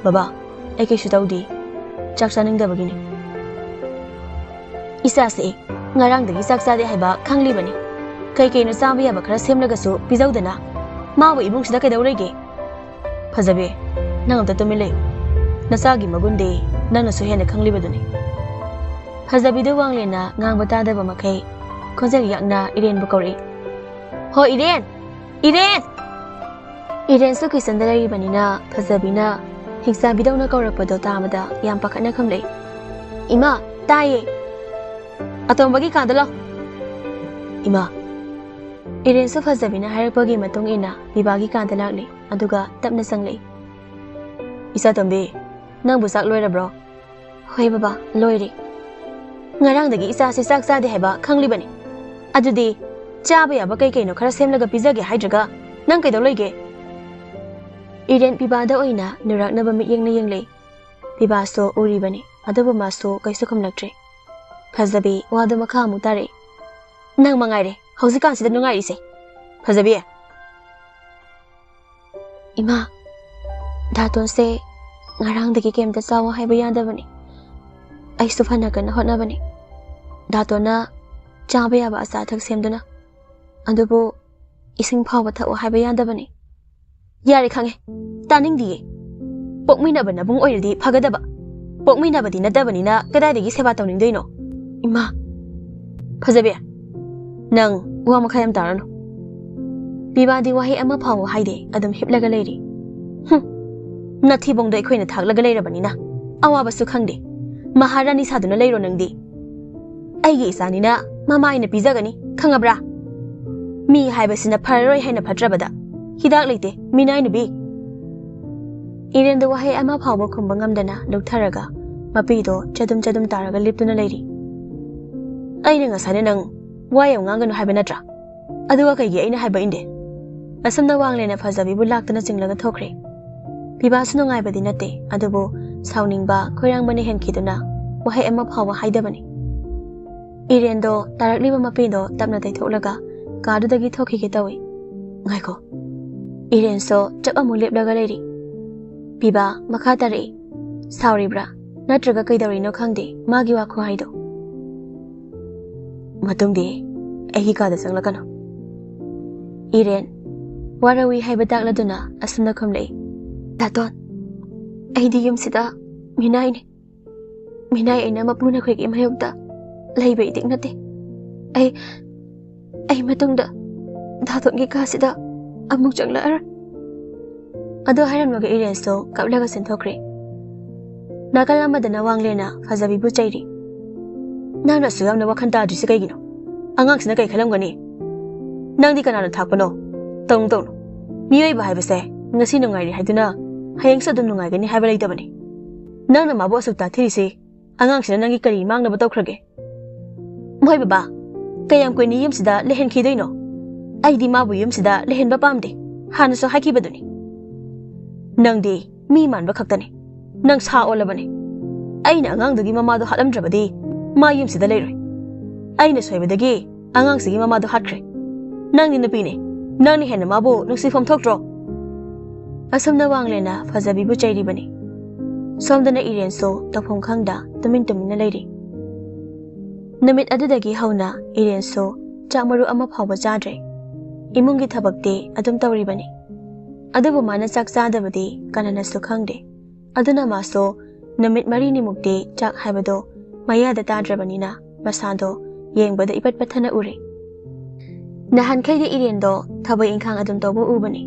"ꯕꯕꯥ, ꯑꯩ ꯀꯩꯁꯨ ꯇꯧꯗꯦ, ꯆꯥꯛ ꯆꯥꯅꯤꯡꯗꯕꯒꯤꯅꯦ꯫" "ꯏꯆꯥꯁꯦ ꯉꯔꯥꯡꯗꯒꯤ ꯆꯥꯛ ꯆꯥꯗꯦ ꯍꯥꯏꯕ ꯈꯪꯂꯤꯕꯅꯤ꯫ ꯀꯩ ꯀꯩꯅꯣ ꯆꯥꯕ ꯌꯥꯕ ꯈꯔ ꯁꯦꯝꯂꯒꯁꯨ ꯄꯤꯖꯧꯗꯅ꯫ ꯃꯥꯕꯨ ꯏꯃꯨꯡꯁꯤꯗ ꯀꯩꯗꯧ ꯂꯩꯒꯦ?" "ꯐꯖꯕꯤ, ꯅꯪ ꯑꯝꯇ ꯇꯨꯃꯤꯟ ꯂꯩꯌꯨ꯫ ꯅꯆꯥꯒꯤ ꯃꯒꯨꯟꯗꯤ ꯅꯪꯅꯁꯨ ꯍꯦꯟꯅ ꯈꯪꯂꯤꯕꯗꯨꯅꯤ꯫" ꯐꯖꯕꯤꯗꯨ ꯋꯥꯡꯂꯦꯟꯅ ꯉꯥꯡꯕ ꯇꯥꯗꯕ ꯃꯈꯩ ꯈꯣꯟꯖꯦꯜ ꯌꯥꯛꯅ ꯏꯔꯦꯟꯕꯨ ꯀꯧꯔꯛꯏ꯫ "ꯍꯣ ꯏꯔꯦꯟ! ꯏꯔꯦꯟ!" ꯏꯔꯦꯟꯁꯨ ꯀꯤꯆꯟꯗ ꯂꯩꯔꯤꯕꯅꯤꯅ ꯐꯖꯕꯤꯅ ꯍꯤꯡꯆꯥꯕꯤꯗꯧꯅ ꯀꯧꯔꯛꯄꯗꯣ ꯇꯥꯕꯗ ꯌꯥꯝ ꯄꯥꯈꯠꯅ ꯈꯨꯝꯂꯛꯏ꯫ "ꯏꯃꯥ, ꯇꯥꯏꯌꯦ꯫" "ꯑꯇꯣꯝꯕꯒꯤ ꯀꯥꯗ ꯂꯥꯎ꯫" "ꯏꯃꯥ꯫" ꯏꯔꯦꯟꯁꯨ ꯐꯖꯕꯤꯅ ꯍꯥꯏꯔꯛꯄꯒꯤ ꯃꯇꯨꯡ ꯏꯟꯅ ꯄꯤꯕꯥꯒꯤ ꯀꯥꯗ ꯂꯥꯛꯂꯤ, ꯑꯗꯨꯒ ꯇꯞꯅ ꯆꯪꯂꯛꯏ꯫ "ꯏꯆꯥꯇꯣꯝꯕꯤ, ꯅꯪꯕꯨ ꯆꯥꯛ ꯂꯣꯏꯔꯕ꯭ꯔꯣ?" "ꯍꯣꯏ ꯕꯕꯥ, ꯂꯣꯏꯔꯦ꯫ ꯉꯔꯥꯡꯗꯒꯤ ꯏꯆꯥꯁꯦ ꯆꯥꯛ ꯆꯥꯗꯦ ꯍꯥꯏꯕ ꯈꯪꯂꯤꯕꯅꯤ꯫ ꯑꯗꯨꯗꯤ ꯆꯥꯕ ꯌꯥꯕ ꯀꯩ ꯀꯩꯅꯣ ꯈꯔ ꯁꯦꯝꯂꯒ ꯄꯤꯖꯒꯦ ꯍꯥꯏꯗ꯭ꯔꯒ ꯅꯪ ꯀꯩꯗꯧ ꯂꯩꯒꯦ?" ꯏꯔꯦꯟ ꯄꯤꯕꯥꯗ ꯑꯣꯏꯅ ꯅꯨꯔꯥꯛꯅꯕ ꯃꯤꯠꯌꯦꯡꯅ ꯌꯦꯡꯂꯛꯏ꯫ ꯄꯤꯕꯥꯁꯨ ꯎꯔꯤꯕꯅꯤ, ꯑꯗꯨꯕꯨ ꯃꯥꯁꯨ ꯀꯩꯁꯨ ꯈꯨꯝꯂꯛꯇ꯭ꯔꯦ꯫ ꯐꯖꯕꯤ ꯋꯥꯗꯨ ꯃꯈꯥ ꯑꯃꯨꯛ ꯇꯥꯔꯛꯏ꯫ "ꯅꯪ ꯃꯉꯥꯏꯔꯦ ꯍꯧꯖꯤꯛꯀꯥꯟꯁꯤꯗ ꯅꯨꯡꯉꯥꯏꯔꯤꯁꯦ, ꯐꯖꯕꯤ꯫" "ꯏꯃꯥ, ꯗꯥꯇꯣꯟꯁꯦ ꯉꯔꯥꯡꯗꯒꯤ ꯀꯩꯝꯇ ꯆꯥꯎ ꯍꯥꯏꯕ ꯌꯥꯗꯕꯅꯤ꯫ ꯑꯩꯁꯨ ꯐꯅ ꯀꯟꯅ ꯍꯣꯠꯅꯕꯅꯤ꯫ ꯗꯥꯇꯣꯟꯅ ꯆꯥꯕ ꯌꯥꯕ ꯑꯆꯥ ꯑꯊꯛ ꯁꯦꯝꯗꯨꯅ꯫ ꯑꯗꯨꯕꯨ ꯏꯁꯤꯡ ꯐꯥꯎꯕ ꯊꯛꯑꯣ ꯍꯥꯏꯕ ꯌꯥꯗꯕꯅꯤ꯫" "ꯌꯥꯔꯦ, ꯈꯪꯉꯦ꯫ ꯇꯥꯅꯤꯡꯗꯤꯌꯦ꯫ ꯄꯣꯛꯃꯤꯟꯅꯕ ꯅꯕꯨꯡ ꯑꯣꯏꯔꯗꯤ ꯐꯒꯗꯕ꯫ ꯄꯣꯛꯃꯤꯟꯅꯕꯗꯤ ꯅꯠꯇꯕꯅꯤꯅ ꯀꯗꯥꯏꯗꯒꯤ ꯁꯦꯕꯥ ꯇꯧꯅꯤꯡꯗꯣꯏꯅꯣ?" "ꯏꯃꯥ꯫" "ꯐꯖꯕꯤ, ꯅꯪ ꯋꯥ ꯃꯈꯥ ꯌꯥꯝ ꯇꯥꯔꯅꯨ꯫" ꯄꯤꯕꯥꯗꯤ ꯋꯥꯍꯩ ꯑꯃ ꯐꯥꯎꯕ ꯍꯥꯏꯗꯦ, ꯑꯗꯨꯝ ꯍꯤꯞꯂꯒ ꯂꯩꯔꯤ꯫ "ꯍꯨꯝ, ꯅꯊꯤꯕꯣꯡꯗꯣ ꯑꯩꯈꯣꯏꯅ ꯊꯥꯛꯂꯒ ꯂꯩꯔꯕꯅꯤꯅ ꯑꯋꯥꯕꯁꯨ ꯈꯪꯗꯦ꯫ ꯃꯍꯥꯔꯥꯅꯤ ꯁꯥꯗꯨꯅ ꯂꯩꯔꯣ ꯅꯪꯗꯤ꯫ ꯑꯩꯒꯤ ꯏꯆꯥꯅꯤꯅ ꯃꯃꯥ ꯑꯩꯅ ꯄꯤꯖꯒꯅꯤ, ꯈꯪꯉꯕ꯭ꯔꯥ? ꯃꯤ ꯍꯥꯏꯕꯁꯤꯅ ꯐꯔꯔꯣꯏ ꯍꯥꯏꯅ ꯐꯠꯇ꯭ꯔꯕꯗ ꯍꯤꯗꯥꯛ ꯂꯩꯇꯦ, ꯃꯤꯅꯥꯏ ꯅꯨꯄꯤ꯫ ꯏꯔꯦꯟꯗꯣ ꯋꯥꯍꯩ ꯑꯃ ꯐꯥꯎꯕ ꯈꯨꯝꯕ ꯉꯝꯗꯅ ꯂꯨꯞꯊꯔꯒ ꯃꯄꯤꯗꯣ ꯆꯗꯨꯝ ꯆꯗꯨꯝ ꯇꯥꯔꯒ ꯂꯦꯞꯇꯨꯅ ꯂꯩꯔꯤ꯫ ꯑꯩꯅ ꯉꯁꯥꯏꯅ ꯅꯪ ꯋꯥ ꯌꯥꯝ ꯉꯥꯡꯒꯅꯨ ꯍꯥꯏꯕ ꯅꯠꯇ꯭ꯔꯥ? ꯑꯗꯨꯒ ꯀꯩꯒꯤ ꯑꯩꯅ ꯍꯥꯏꯕ ꯏꯟꯗꯦ? ꯑꯁꯨꯝꯅ ꯋꯥꯡꯂꯦꯟꯅ ꯐꯖꯕꯤꯕꯨ ꯂꯥꯛꯇꯨꯅ ꯆꯤꯡꯂꯒ ꯊꯣꯛꯈ꯭ꯔꯦ꯫ ꯄꯤꯕꯥꯁꯨ ꯅꯨꯡꯉꯥꯏꯕꯗꯤ ꯅꯠꯇꯦ, ꯑꯗꯨꯕꯨ ꯁꯥꯎꯅꯤꯡꯕ, ꯈꯣꯏꯔꯥꯡꯕꯅ ꯍꯦꯟꯈꯤꯗꯨꯅ ꯋꯥꯍꯩ ꯑꯃ ꯐꯥꯎꯕ ꯍꯥꯏꯗꯕꯅꯤ꯫ ꯏꯔꯦꯟꯗꯣ ꯇꯥꯔꯛꯂꯤꯕ ꯃꯄꯤꯗꯣ ꯇꯞꯅ ꯇꯩꯊꯣꯛꯂꯒ ꯀꯥꯗꯨꯗꯒꯤ ꯊꯣꯛꯈꯤꯒꯦ ꯇꯧꯏ꯫ ꯉꯥꯏꯈꯣ꯫ ꯏꯔꯦꯟꯁꯨ ꯆꯞ ꯑꯃꯨꯛ ꯂꯦꯞꯂꯒ ꯂꯩꯔꯤ꯫ ꯄꯤꯕꯥ ꯃꯈꯥ ꯇꯥꯔꯛꯏ꯫ ꯁꯥꯎꯔꯤꯕ꯭ꯔꯥ? ꯅꯠꯇ꯭ꯔꯒ ꯀꯩꯗꯧꯔꯤꯅꯣ ꯈꯪꯗꯦ ꯃꯥꯒꯤ ꯋꯥꯈꯨꯍꯥꯏꯗꯣ꯫ ꯃꯇꯨꯡꯗꯤ ꯑꯩꯒꯤ ꯀꯥꯗ ꯆꯪꯂꯛꯀꯅꯨ꯫ ꯏꯔꯦꯟ ꯋꯥꯔꯧꯏ ꯍꯥꯏꯕ ꯇꯥꯛꯂꯗꯨꯅ ꯑꯁꯨꯝꯅ ꯈꯨꯝꯂꯛꯏ꯫ ꯗꯥꯇꯣꯟ, ꯑꯩꯗꯤ ꯌꯨꯝꯁꯤꯗ ꯃꯤꯅꯥꯏꯅꯤ꯫ ꯃꯤꯅꯥꯏ ꯑꯩꯅ ꯃꯄꯨ ꯅꯈꯣꯏꯒꯤ ꯃꯥꯌꯣꯛꯇ ꯂꯩꯕ ꯏꯗꯤꯛ ꯅꯠꯇꯦ꯫ ꯑꯩ, ꯑꯩ ꯃꯇꯨꯡꯗ ꯗꯥꯇꯣꯟꯒꯤ ꯀꯥꯁꯤꯗ ꯑꯃꯨꯛ ꯆꯪꯂꯛꯑꯔꯣꯏ꯫ ꯑꯗꯨ ꯍꯥꯏꯔꯝꯂꯒ ꯏꯔꯦꯟꯁꯨ ꯀꯞꯂꯒ ꯆꯦꯟꯊꯣꯛꯈ꯭ꯔꯦ꯫ ꯅꯥꯀꯜ ꯑꯃꯗꯅ ꯋꯥꯡꯂꯦꯟꯅ ꯐꯖꯕꯤꯕꯨ ꯆꯩꯔꯤ꯫ ꯅꯪꯅ ꯑꯁꯨꯛ ꯌꯥꯝꯅ ꯋꯥꯈꯜ ꯇꯥꯗ꯭ꯔꯤꯁꯦ ꯀꯩꯒꯤꯅꯣ? ꯑꯉꯥꯡꯁꯤꯅ ꯀꯩ ꯈꯜꯂꯝꯒꯅꯤ? ꯅꯪꯗꯤ ꯀꯅꯥꯅ ꯊꯥꯛꯄꯅꯣ? ꯇꯧꯅꯨ, ꯇꯧꯅꯨ꯫ ꯃꯤꯑꯣꯏꯕ ꯍꯥꯏꯕꯁꯦ ꯉꯁꯤ ꯅꯨꯡꯉꯥꯏꯔꯤ ꯍꯥꯏꯗꯨꯅ ꯍꯌꯦꯡꯁꯨ ꯑꯗꯨꯝ ꯅꯨꯡꯉꯥꯏꯒꯅꯤ ꯍꯥꯏꯕ ꯂꯩꯇꯕꯅꯤ꯫ ꯅꯪꯅ ꯃꯥꯕꯨ ꯑꯁꯨꯛ ꯇꯥꯊꯤꯔꯤꯁꯤ ꯑꯉꯥꯡꯁꯤꯅ ꯅꯪꯒꯤ ꯀꯔꯤ ꯃꯥꯡꯅꯕ ꯇꯧꯈ꯭ꯔꯒꯦ? ꯃꯣꯏ ꯕꯕꯥ, ꯀꯌꯥꯝ ꯀꯨꯏꯅ ꯌꯨꯝꯁꯤꯗ ꯂꯩꯍꯟꯈꯤꯗꯣꯏꯅꯣ? ꯑꯩꯗꯤ ꯃꯥꯕꯨ ꯌꯨꯝꯁꯤꯗ ꯂꯩꯍꯟꯕ ꯄꯥꯝꯗꯦ꯫ ꯍꯥꯟꯅꯁꯨ ꯍꯥꯏꯈꯤꯕꯗꯨꯅꯤ꯫ ꯅꯪꯗꯤ ꯃꯤ ꯃꯥꯟꯕ ꯈꯛꯇꯅꯤ꯫ ꯅꯪ ꯁꯥ ꯑꯣꯜꯂꯕꯅꯤ꯫ ꯑꯩꯅ ꯑꯉꯥꯡꯗꯨꯒꯤ ꯃꯃꯥꯗꯣ ꯍꯥꯠꯂꯝꯗ꯭ꯔꯕꯗꯤ ꯃꯥ ꯌꯨꯝꯁꯤꯗ ꯂꯩꯔꯣꯏ꯫ ꯑꯩꯅ ꯁꯣꯏꯕꯗꯒꯤ ꯑꯉꯥꯡꯁꯤꯒꯤ ꯃꯃꯥꯗꯣ ꯍꯥꯠꯈ꯭ꯔꯦ꯫ ꯅꯪꯗꯤ ꯅꯨꯄꯤꯅꯦ꯫ ꯅꯪꯅ ꯍꯦꯟꯅ ꯃꯥꯕꯨ ꯅꯨꯡꯁꯤꯐꯝ ꯊꯣꯛꯇ꯭ꯔꯣ? ꯑꯁꯨꯝꯅ ꯋꯥꯡꯂꯦꯟꯅ ꯐꯖꯕꯤꯕꯨ ꯆꯩꯔꯤꯕꯅꯤ꯫ ꯁꯣꯝꯗꯅ ꯏꯔꯦꯟꯁꯨ ꯇꯧꯐꯝ ꯈꯪꯗ ꯇꯨꯃꯤꯟ ꯇꯨꯃꯤꯟꯅ ꯂꯩꯔꯤ꯫ ꯅꯨꯃꯤꯠ ꯑꯗꯨꯗꯒꯤ ꯍꯧꯅ ꯏꯔꯦꯟꯁꯨ ꯆꯥꯛ ꯃꯔꯨ ꯑꯃ ꯐꯥꯎꯕ ꯆꯥꯗ꯭ꯔꯦ꯫ ꯏꯃꯨꯡꯒꯤ ꯊꯕꯛꯇꯤ ꯑꯗꯨꯝ ꯇꯧꯔꯤꯕꯅꯤ꯫ ꯑꯗꯨꯕꯨ ꯃꯥꯅ ꯆꯥꯛ ꯆꯥꯗꯕꯗꯤ ꯀꯅꯥꯅꯁꯨ ꯈꯪꯗꯦ꯫ ꯑꯗꯨꯅ ꯃꯥꯁꯨ ꯅꯨꯃꯤꯠ ꯃꯔꯤꯅꯤꯃꯨꯛꯇꯤ ꯆꯥꯛ ꯍꯥꯏꯕꯗꯣ ꯃꯌꯥꯗ ꯇꯥꯗ꯭ꯔꯕꯅꯤꯅ ꯃꯁꯥꯗꯣ ꯌꯦꯡꯕꯗ ꯏꯄꯠ ꯄꯠꯊꯅ ꯎꯔꯦ꯫ ꯅꯍꯥꯟꯈꯩꯗꯤ ꯏꯔꯦꯟꯗꯣ ꯊꯕꯛ ꯏꯪꯈꯥꯡ ꯑꯗꯨꯝ ꯇꯧꯕ ꯎꯕꯅꯤ꯫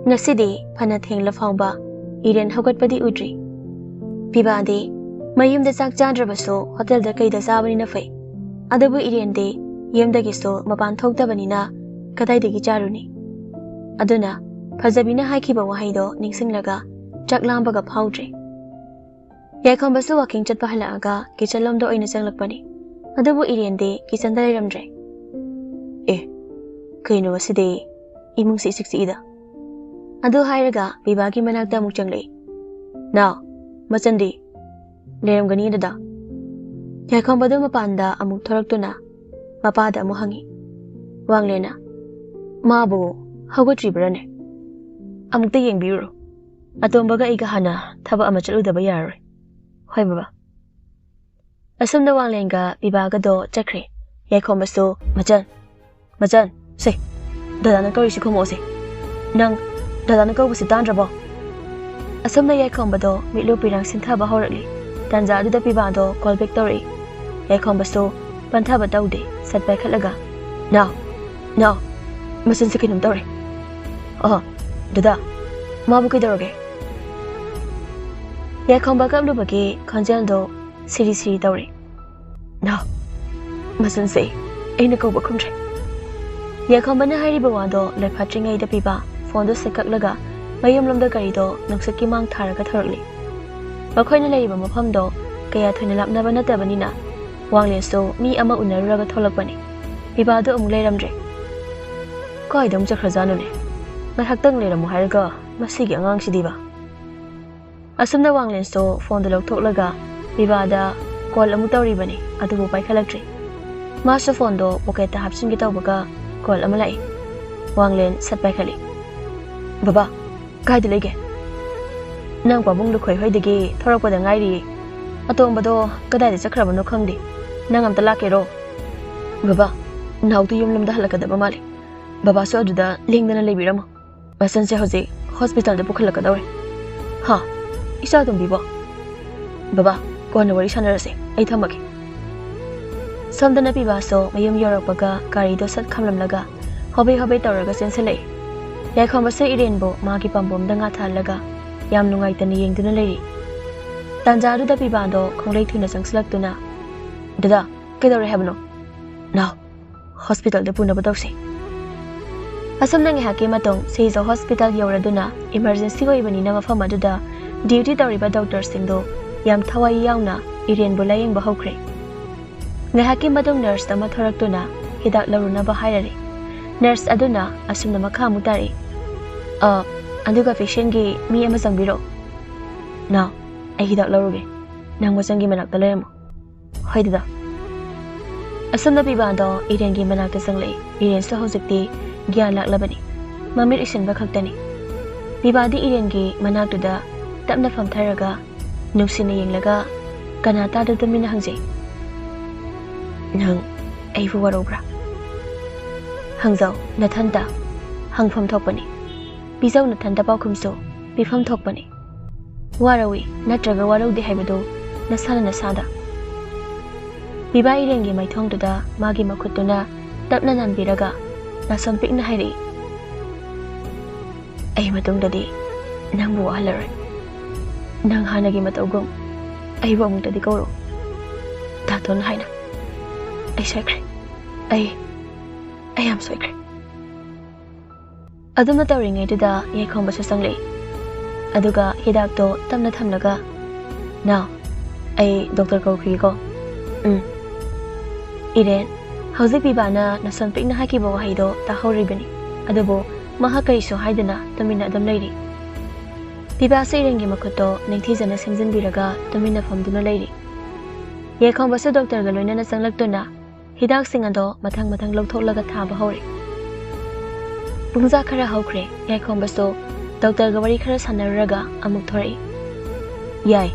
ꯉꯁꯤꯗꯤ ꯐꯅ ꯊꯦꯡꯂ ꯐꯥꯎꯕ ꯏꯔꯦꯟ ꯍꯧꯒꯠꯄꯗꯤ ꯎꯗ꯭ꯔꯤ꯫ ꯄꯤꯕꯥꯗꯤ ꯃꯌꯨꯝꯗ ꯆꯥꯛ ꯆꯥꯗ꯭ꯔꯕꯁꯨ ꯍꯣꯇꯦꯜꯗ ꯀꯩꯗ ꯆꯥꯕꯅꯤꯅ ꯐꯩ꯫ ꯑꯗꯨꯕꯨ ꯏꯔꯦꯟꯗꯤ ꯌꯨꯝꯗꯒꯤꯁꯨ ꯃꯄꯥꯟ ꯊꯣꯛꯇꯕꯅꯤꯅ ꯀꯗꯥꯏꯗꯒꯤ ꯆꯥꯔꯨꯅꯤ? ꯑꯗꯨꯅ ꯐꯖꯕꯤꯅ ꯍꯥꯏꯈꯤꯕ ꯋꯥꯍꯩꯗꯣ ꯅꯤꯡꯁꯤꯡꯂꯒ ꯆꯥꯛ ꯂꯥꯝꯕꯒ ꯐꯥꯎꯗ꯭ꯔꯦ꯫ ꯌꯥꯏꯈꯣꯝꯕꯁꯨ ꯋꯥꯀꯤꯡ ꯆꯠꯄ ꯍꯜꯂꯛꯑꯒ ꯀꯤꯆꯟ ꯂꯣꯝꯗ ꯑꯣꯏꯅ ꯆꯪꯂꯛꯄꯅꯤ꯫ ꯑꯗꯨꯕꯨ ꯏꯔꯦꯟꯗꯤ ꯀꯤꯆꯟꯗ ꯂꯩꯔꯝꯗ꯭ꯔꯦ꯫ "ꯑꯦ, ꯀꯩꯅꯣ ꯉꯁꯤꯗꯤ ꯏꯃꯨꯡꯁꯤ ꯏꯆꯤꯛ ꯆꯤꯛꯏꯗ?" ꯑꯗꯨ ꯍꯥꯏꯔꯒ ꯄꯤꯕꯥꯒꯤ ꯃꯅꯥꯛꯇ ꯑꯃꯨꯛ ꯆꯪꯂꯛꯏ꯫ "ꯅꯥꯎ, ꯃꯆꯟꯗꯤ?" "ꯂꯩꯔꯝꯒꯅꯤ ꯑꯗꯨꯗ꯫" ꯌꯥꯏꯈꯣꯝꯕꯗꯨ ꯃꯄꯥꯟꯗ ꯑꯃꯨꯛ ꯊꯣꯔꯛꯇꯨꯅ ꯃꯄꯥꯗ ꯑꯃꯨꯛ ꯍꯪꯉꯤ꯫ ꯋꯥꯡꯂꯦꯟꯅ, "ꯃꯥꯕꯨ ꯍꯧꯒꯠꯇ꯭ꯔꯤꯕ꯭ꯔꯥꯅꯦ? ꯑꯃꯨꯛꯇ ꯌꯦꯡꯕꯤꯔꯨꯔꯣ꯫ ꯑꯇꯣꯝꯕꯒ ꯑꯩꯒ ꯍꯥꯟꯅ ꯊꯕꯛ ꯑꯃ ꯆꯠꯂꯨꯗꯕ ꯌꯥꯔꯔꯣꯏ꯫" "ꯍꯣꯏ ꯕꯕꯥ꯫" ꯑꯁꯨꯝꯅ ꯋꯥꯡꯂꯦꯟꯒ ꯄꯤꯕꯥꯒꯗꯣ ꯆꯠꯈ꯭ꯔꯦ꯫ ꯌꯥꯏꯈꯣꯝꯕꯁꯨ, "ꯃꯆꯟ, ꯃꯆꯟ, ꯁꯦ, ꯗꯗꯥꯅ ꯀꯧꯔꯤꯁꯤ ꯈꯨꯝꯃꯛꯑꯣꯁꯦ꯫ ꯅꯪ ꯗꯗꯥꯅ ꯀꯧꯕꯁꯤ ꯇꯥꯗ꯭ꯔꯕꯣ?" ꯑꯁꯨꯝꯅ ꯌꯥꯏꯈꯣꯝꯕꯗꯣ ꯃꯤꯠꯂꯨ ꯄꯤꯔꯥꯡ ꯁꯤꯟꯊꯕ ꯍꯧꯔꯛꯂꯤ꯫ ꯇꯥꯟꯖꯥ ꯑꯗꯨꯗ ꯄꯤꯕꯥꯗꯣ ꯀꯣꯜ ꯕꯦꯛ ꯇꯧꯔꯛꯏ꯫ ꯌꯥꯏꯈꯣꯝꯕꯁꯨ ꯄꯟꯊꯕ ꯇꯧꯗꯦ, ꯁꯠ ꯄꯥꯏꯈꯠꯂꯒ, "ꯅꯥꯎ, ꯅꯥꯎ, ꯃꯆꯟꯁꯦ ꯀꯩꯅꯣꯝ ꯇꯧꯔꯦ꯫" "ꯑꯣ, ꯗꯗꯥ, ꯃꯥꯕꯨ ꯀꯩꯗꯧꯔꯒꯦ?" ꯌꯥꯏꯈꯣꯝꯕ ꯀꯞꯂꯨꯕꯒꯤ ꯈꯣꯟꯖꯦꯜꯗꯣ ꯁꯤꯔꯤ ꯁꯤꯔꯤ ꯇꯧꯔꯤ꯫ "ꯅꯥꯎ, ꯃꯆꯟꯁꯦ ꯑꯩꯅ ꯀꯧꯕ ꯈꯨꯝꯗ꯭ꯔꯦ꯫" ꯌꯥꯏꯈꯣꯝꯕꯅ ꯍꯥꯏꯔꯤꯕ ꯋꯥꯗꯣ ꯂꯣꯏꯐꯥꯠꯇ꯭ꯔꯤꯉꯩꯗ ꯄꯤꯕꯥ ꯐꯣꯟꯗꯣ ꯁꯠ ꯀꯛꯂꯒ ꯃꯌꯨꯝꯂꯣꯝꯗ ꯒꯥꯔꯤꯗꯣ ꯅꯨꯡꯁꯤꯠꯀꯤ ꯃꯥꯡ ꯊꯥꯔꯒ ꯊꯧꯔꯛꯂꯤ꯫ ꯃꯈꯣꯏꯅ ꯂꯩꯔꯤꯕ ꯃꯐꯝꯗꯣ ꯀꯌꯥ ꯊꯣꯏꯅ ꯂꯥꯞꯅꯕ ꯅꯠꯇꯕꯅꯤꯅ ꯋꯥꯡꯂꯦꯟꯁꯨ ꯃꯤ ꯑꯃ ꯎꯅꯔꯨꯔꯒ ꯊꯣꯛꯂꯛꯄꯅꯤ꯫ ꯄꯤꯕꯥꯗꯣ ꯑꯃꯨꯛ ꯂꯩꯔꯝꯗ꯭ꯔꯦ꯫ "ꯀꯥꯏꯗ ꯑꯃꯨꯛ ꯆꯠꯈ꯭ꯔꯖꯥꯠꯅꯣꯅꯦ? ꯉꯥꯏꯍꯥꯛꯇꯪ ꯂꯩꯔꯝꯃꯣ ꯍꯥꯏꯔꯒ ꯃꯁꯤꯒꯤ ꯑꯉꯥꯡꯁꯤꯗꯤꯕ꯫" ꯑꯁꯨꯝꯅ ꯋꯥꯡꯂꯦꯟꯁꯨ ꯐꯣꯟꯗꯨ ꯂꯧꯊꯣꯛꯂꯒ ꯄꯤꯕꯥꯗ ꯀꯣꯜ ꯑꯃꯨꯛ ꯇꯧꯔꯤꯕꯅꯤ, ꯑꯗꯨꯕꯨ ꯄꯥꯏꯈꯠꯂꯛꯇ꯭ꯔꯤ꯫ ꯃꯥꯁꯨ ꯐꯣꯟꯗꯣ ꯄꯣꯀꯦꯠꯇ ꯍꯥꯞꯆꯤꯟꯒꯦ ꯇꯧꯕꯒ ꯀꯣꯜ ꯑꯃ ꯂꯥꯛꯏ꯫ ꯋꯥꯡꯂꯦꯟ ꯁꯠ ꯄꯥꯏꯈꯠꯂꯤ꯫ "ꯕꯕꯥ, ꯀꯥꯏꯗ ꯂꯩꯒꯦ?" "ꯅꯪ ꯄꯥꯕꯨꯡ ꯂꯨꯈꯣꯏ ꯍꯣꯏꯗꯒꯤ ꯊꯣꯔꯛꯄꯗ ꯉꯥꯏꯔꯤꯌꯦ꯫ ꯑꯇꯣꯝꯕꯗꯣ ꯀꯗꯥꯏꯗ ꯆꯠꯈ꯭ꯔꯕꯅꯣ ꯈꯪꯗꯦ꯫ ꯅꯪ ꯑꯝꯇ ꯂꯥꯛꯀꯦꯔꯣ?" "ꯕꯕꯥ, ꯅꯥꯎꯗꯨ ꯌꯨꯝꯂꯣꯝꯗ ꯍꯜꯂꯛꯀꯗꯕ ꯃꯥꯜꯂꯤ꯫ ꯕꯕꯥꯁꯨ ꯑꯗꯨꯗ ꯂꯦꯡꯗꯅ ꯂꯩꯕꯤꯔꯝꯃꯣ꯫ ꯃꯆꯟꯁꯦ ꯍꯧꯖꯤꯛ ꯍꯣꯁꯄꯤꯇꯥꯜꯗ ꯄꯨꯈꯠꯂꯛꯀꯗꯧꯔꯦ꯫" "ꯍꯥ? ꯏꯆꯥ ꯇꯣꯝꯕꯤꯕꯣ?" "ꯕꯕꯥ, ꯀꯣꯟꯅ ꯋꯥꯔꯤ ꯁꯥꯟꯅꯔꯁꯦ, ꯑꯩ ꯊꯝꯃꯒꯦ꯫" ꯁꯣꯝꯗꯅ ꯄꯤꯕꯥꯁꯨ ꯃꯌꯨꯝ ꯌꯧꯔꯛꯄꯒ ꯒꯥꯔꯤꯗꯣ ꯁꯠ ꯈꯥꯝꯂꯝꯂꯒ ꯍꯣꯕꯦ ꯍꯣꯕꯦ ꯇꯧꯔꯒ ꯆꯦꯟꯁꯤꯜꯂꯛꯏ꯫ ꯌꯥꯏꯈꯣꯝꯕꯁꯨ ꯏꯔꯦꯟꯕꯨ ꯃꯥꯒꯤ ꯄꯥꯝꯕꯣꯝꯗ ꯉꯥ ꯊꯥꯍꯜꯂꯒ, ꯌꯥꯝ ꯅꯨꯡꯉꯥꯏꯇꯅ ꯌꯦꯡꯗꯨꯅ ꯂꯩꯔꯤ꯫ ꯇꯥꯟꯖꯥꯗꯨꯗ ꯄꯤꯕꯥꯗꯣ ꯈꯣꯡꯂꯩ ꯊꯨꯅ ꯆꯪꯁꯤꯜꯂꯛꯇꯨꯅ, "ꯗꯗꯥ, ꯀꯩꯗꯧꯔꯦ ꯍꯥꯏꯕꯅꯣ? ꯅꯥꯎ, ꯍꯣꯁꯄꯤꯇꯥꯜꯗ ꯄꯨꯅꯕ ꯇꯧꯁꯤ꯫" ꯑꯁꯨꯝꯅ ꯉꯥꯏꯍꯥꯛꯀꯤ ꯃꯇꯨꯡ ꯁꯤꯖꯣ ꯍꯣꯁꯄꯤꯇꯥꯜ ꯌꯧꯔꯗꯨꯅ ꯏꯃꯔꯖꯦꯟꯁꯤ ꯑꯣꯏꯕꯅꯤꯅ ꯃꯐꯝ ꯑꯗꯨꯗ ꯗ꯭ꯌꯨꯇꯤ ꯇꯧꯔꯤꯕ ꯗꯣꯛꯇꯔꯁꯤꯡꯗꯨ ꯌꯥꯝ ꯊꯋꯥꯏ ꯌꯥꯎꯅ ꯏꯔꯦꯟꯕꯨ ꯂꯥꯌꯦꯡꯕ ꯍꯧꯈ꯭ꯔꯦ꯫ ꯉꯥꯏꯍꯥꯛꯀꯤ ꯃꯇꯨꯡ ꯅꯔꯁ ꯑꯃ ꯊꯣꯔꯛꯇꯨꯅ ꯍꯤꯗꯥꯛ ꯂꯧꯔꯨꯅꯕ ꯍꯥꯏꯔꯔꯦ꯫ ꯅꯔꯁ ꯑꯗꯨꯅ ꯑꯁꯨꯝꯅ ꯃꯈꯥ ꯑꯃꯨꯛ ꯇꯥꯔꯛꯏ, "ꯑ, ꯑꯗꯨꯒ ꯄꯦꯁꯦꯟꯒꯤ ꯃꯤ ꯑꯃ ꯆꯪꯕꯤꯔꯣ꯫ ꯅꯥꯎ, ꯑꯩ ꯍꯤꯗꯥꯛ ꯂꯧꯔꯨꯒꯦ꯫ ꯅꯪ ꯃꯆꯪꯒꯤ ꯃꯅꯥꯛꯇ ꯂꯩꯔꯝꯃꯣ꯫" "ꯍꯣꯏ ꯗꯗꯥ꯫" ꯑꯁꯨꯝꯅ ꯄꯤꯕꯥꯗꯣ ꯏꯔꯦꯟꯒꯤ ꯃꯅꯥꯛꯇ ꯆꯪꯂꯛꯏ꯫ ꯏꯔꯦꯟꯁꯨ ꯍꯧꯖꯤꯛꯇꯤ ꯒ꯭ꯌꯥꯟ ꯂꯥꯛꯂꯕꯅꯤ꯫ ꯃꯃꯤꯠ ꯎꯏꯁꯤꯟꯕ ꯈꯛꯇꯅꯤ꯫ ꯄꯤꯕꯥꯗꯤ ꯏꯔꯦꯟꯒꯤ ꯃꯅꯥꯛꯇꯨꯗ ꯇꯞꯅ ꯐꯝꯊꯔꯒ ꯅꯨꯡꯁꯤꯅ ꯌꯦꯡꯂꯒ ꯀꯅꯥ ꯇꯥꯗ ꯇꯨꯃꯤꯟꯅ ꯍꯪꯖꯩ, "ꯅꯪ ꯑꯩꯕꯨ ꯋꯥꯔꯧꯕ꯭ꯔꯥ? ꯍꯪꯖꯧ ꯅꯊꯟꯇ, ꯍꯪꯐꯝ ꯊꯣꯛꯄꯅꯤ꯫ ꯄꯤꯖꯧ ꯅꯊꯟꯇ ꯄꯥꯎꯈꯨꯝꯁꯨ, ꯄꯤꯐꯝ ꯊꯣꯛꯄꯅꯤ꯫ ꯋꯥꯔꯧꯏ ꯅꯠꯇ꯭ꯔꯒ ꯋꯥꯔꯧꯗꯦ ꯍꯥꯏꯕꯗꯨ ꯅꯁꯥꯅ ꯅꯁꯥꯗ꯫" ꯄꯤꯕꯥ ꯏꯔꯦꯟꯒꯤ ꯃꯥꯏꯊꯣꯡꯗꯨꯗ ꯃꯥꯒꯤ ꯃꯈꯨꯠꯇꯨꯅ ꯇꯞꯅ ꯅꯥꯟꯕꯤꯔꯒ ꯅꯥꯁꯣꯟ ꯄꯤꯛꯅ ꯍꯥꯏꯔꯛꯏ, "ꯑꯩ ꯃꯇꯨꯡꯗꯗꯤ ꯅꯪꯕꯨ ꯋꯥꯍꯜꯂꯔꯣꯏ꯫ ꯅꯪ ꯍꯥꯟꯅꯒꯤ ꯃꯇꯧꯒꯨꯝ ꯑꯩꯕꯨ ꯑꯃꯨꯛꯇꯗꯤ ꯀꯧꯔꯣ꯫ ꯗꯥꯇꯣꯟ ꯍꯥꯏꯅ꯫ ꯑꯩ ꯁꯣꯏꯈ꯭ꯔꯦ꯫ ꯑꯩ, ꯑꯩ ꯌꯥꯝ ꯁꯣꯏꯈ꯭ꯔꯦ꯫" ꯑꯗꯨꯝꯅ ꯇꯧꯔꯤꯉꯩꯗꯨꯗ ꯌꯥꯏꯈꯣꯝꯕꯁꯨ ꯆꯪꯂꯛꯏ꯫ ꯑꯗꯨꯒ ꯍꯤꯗꯥꯛꯇꯣ ꯇꯞꯅ ꯊꯝꯂꯒ, "ꯅꯥꯎ, ꯑꯩ ꯗꯣꯛꯇꯔ ꯀꯧꯈꯤꯒꯦꯀꯣ꯫" "ꯎꯝ꯫" "ꯏꯔꯦꯟ, ꯍꯧꯖꯤꯛ ꯄꯤꯕꯥꯅ ꯅꯁꯝ ꯄꯤꯛꯅ ꯍꯥꯏꯈꯤꯕ ꯋꯥꯍꯩꯗꯣ ꯇꯥꯍꯧꯔꯤꯕꯅꯤ꯫ ꯑꯗꯨꯕꯨ ꯃꯍꯥꯛ ꯀꯔꯤꯁꯨ ꯍꯥꯏꯗꯅ ꯇꯨꯃꯤꯟꯅ ꯑꯗꯨꯝ ꯂꯩꯔꯤ꯫" ꯄꯤꯕꯥꯁꯨ ꯏꯔꯦꯟꯒꯤ ꯃꯈꯨꯠꯇꯣ ꯅꯤꯡꯊꯤꯖꯅ ꯁꯦꯝꯖꯤꯟꯕꯤꯔꯒ ꯇꯨꯃꯤꯟꯅ ꯐꯝꯗꯨꯅ ꯂꯩꯔꯤ꯫ ꯌꯥꯏꯈꯣꯝꯕꯁꯨ ꯗꯣꯛꯇꯔꯒ ꯂꯣꯏꯅꯅ ꯆꯪꯂꯛꯇꯨꯅ ꯍꯤꯗꯥꯛꯁꯤꯡ ꯑꯗꯣ ꯃꯊꯪ ꯃꯊꯪ ꯂꯧꯊꯣꯛꯂꯒ ꯊꯥꯕ ꯍꯧꯔꯦ꯫ ꯄꯨꯡꯖꯥ ꯈꯔ ꯍꯧꯈ꯭ꯔꯦ꯫ ꯌꯥꯏꯈꯣꯝꯕꯁꯨ ꯗꯣꯛꯇꯔꯒ ꯋꯥꯔꯤ ꯈꯔ ꯁꯥꯟꯅꯔꯨꯔꯒ ꯑꯃꯨꯛ ꯊꯣꯔꯛꯏ꯫ "ꯌꯥꯏ,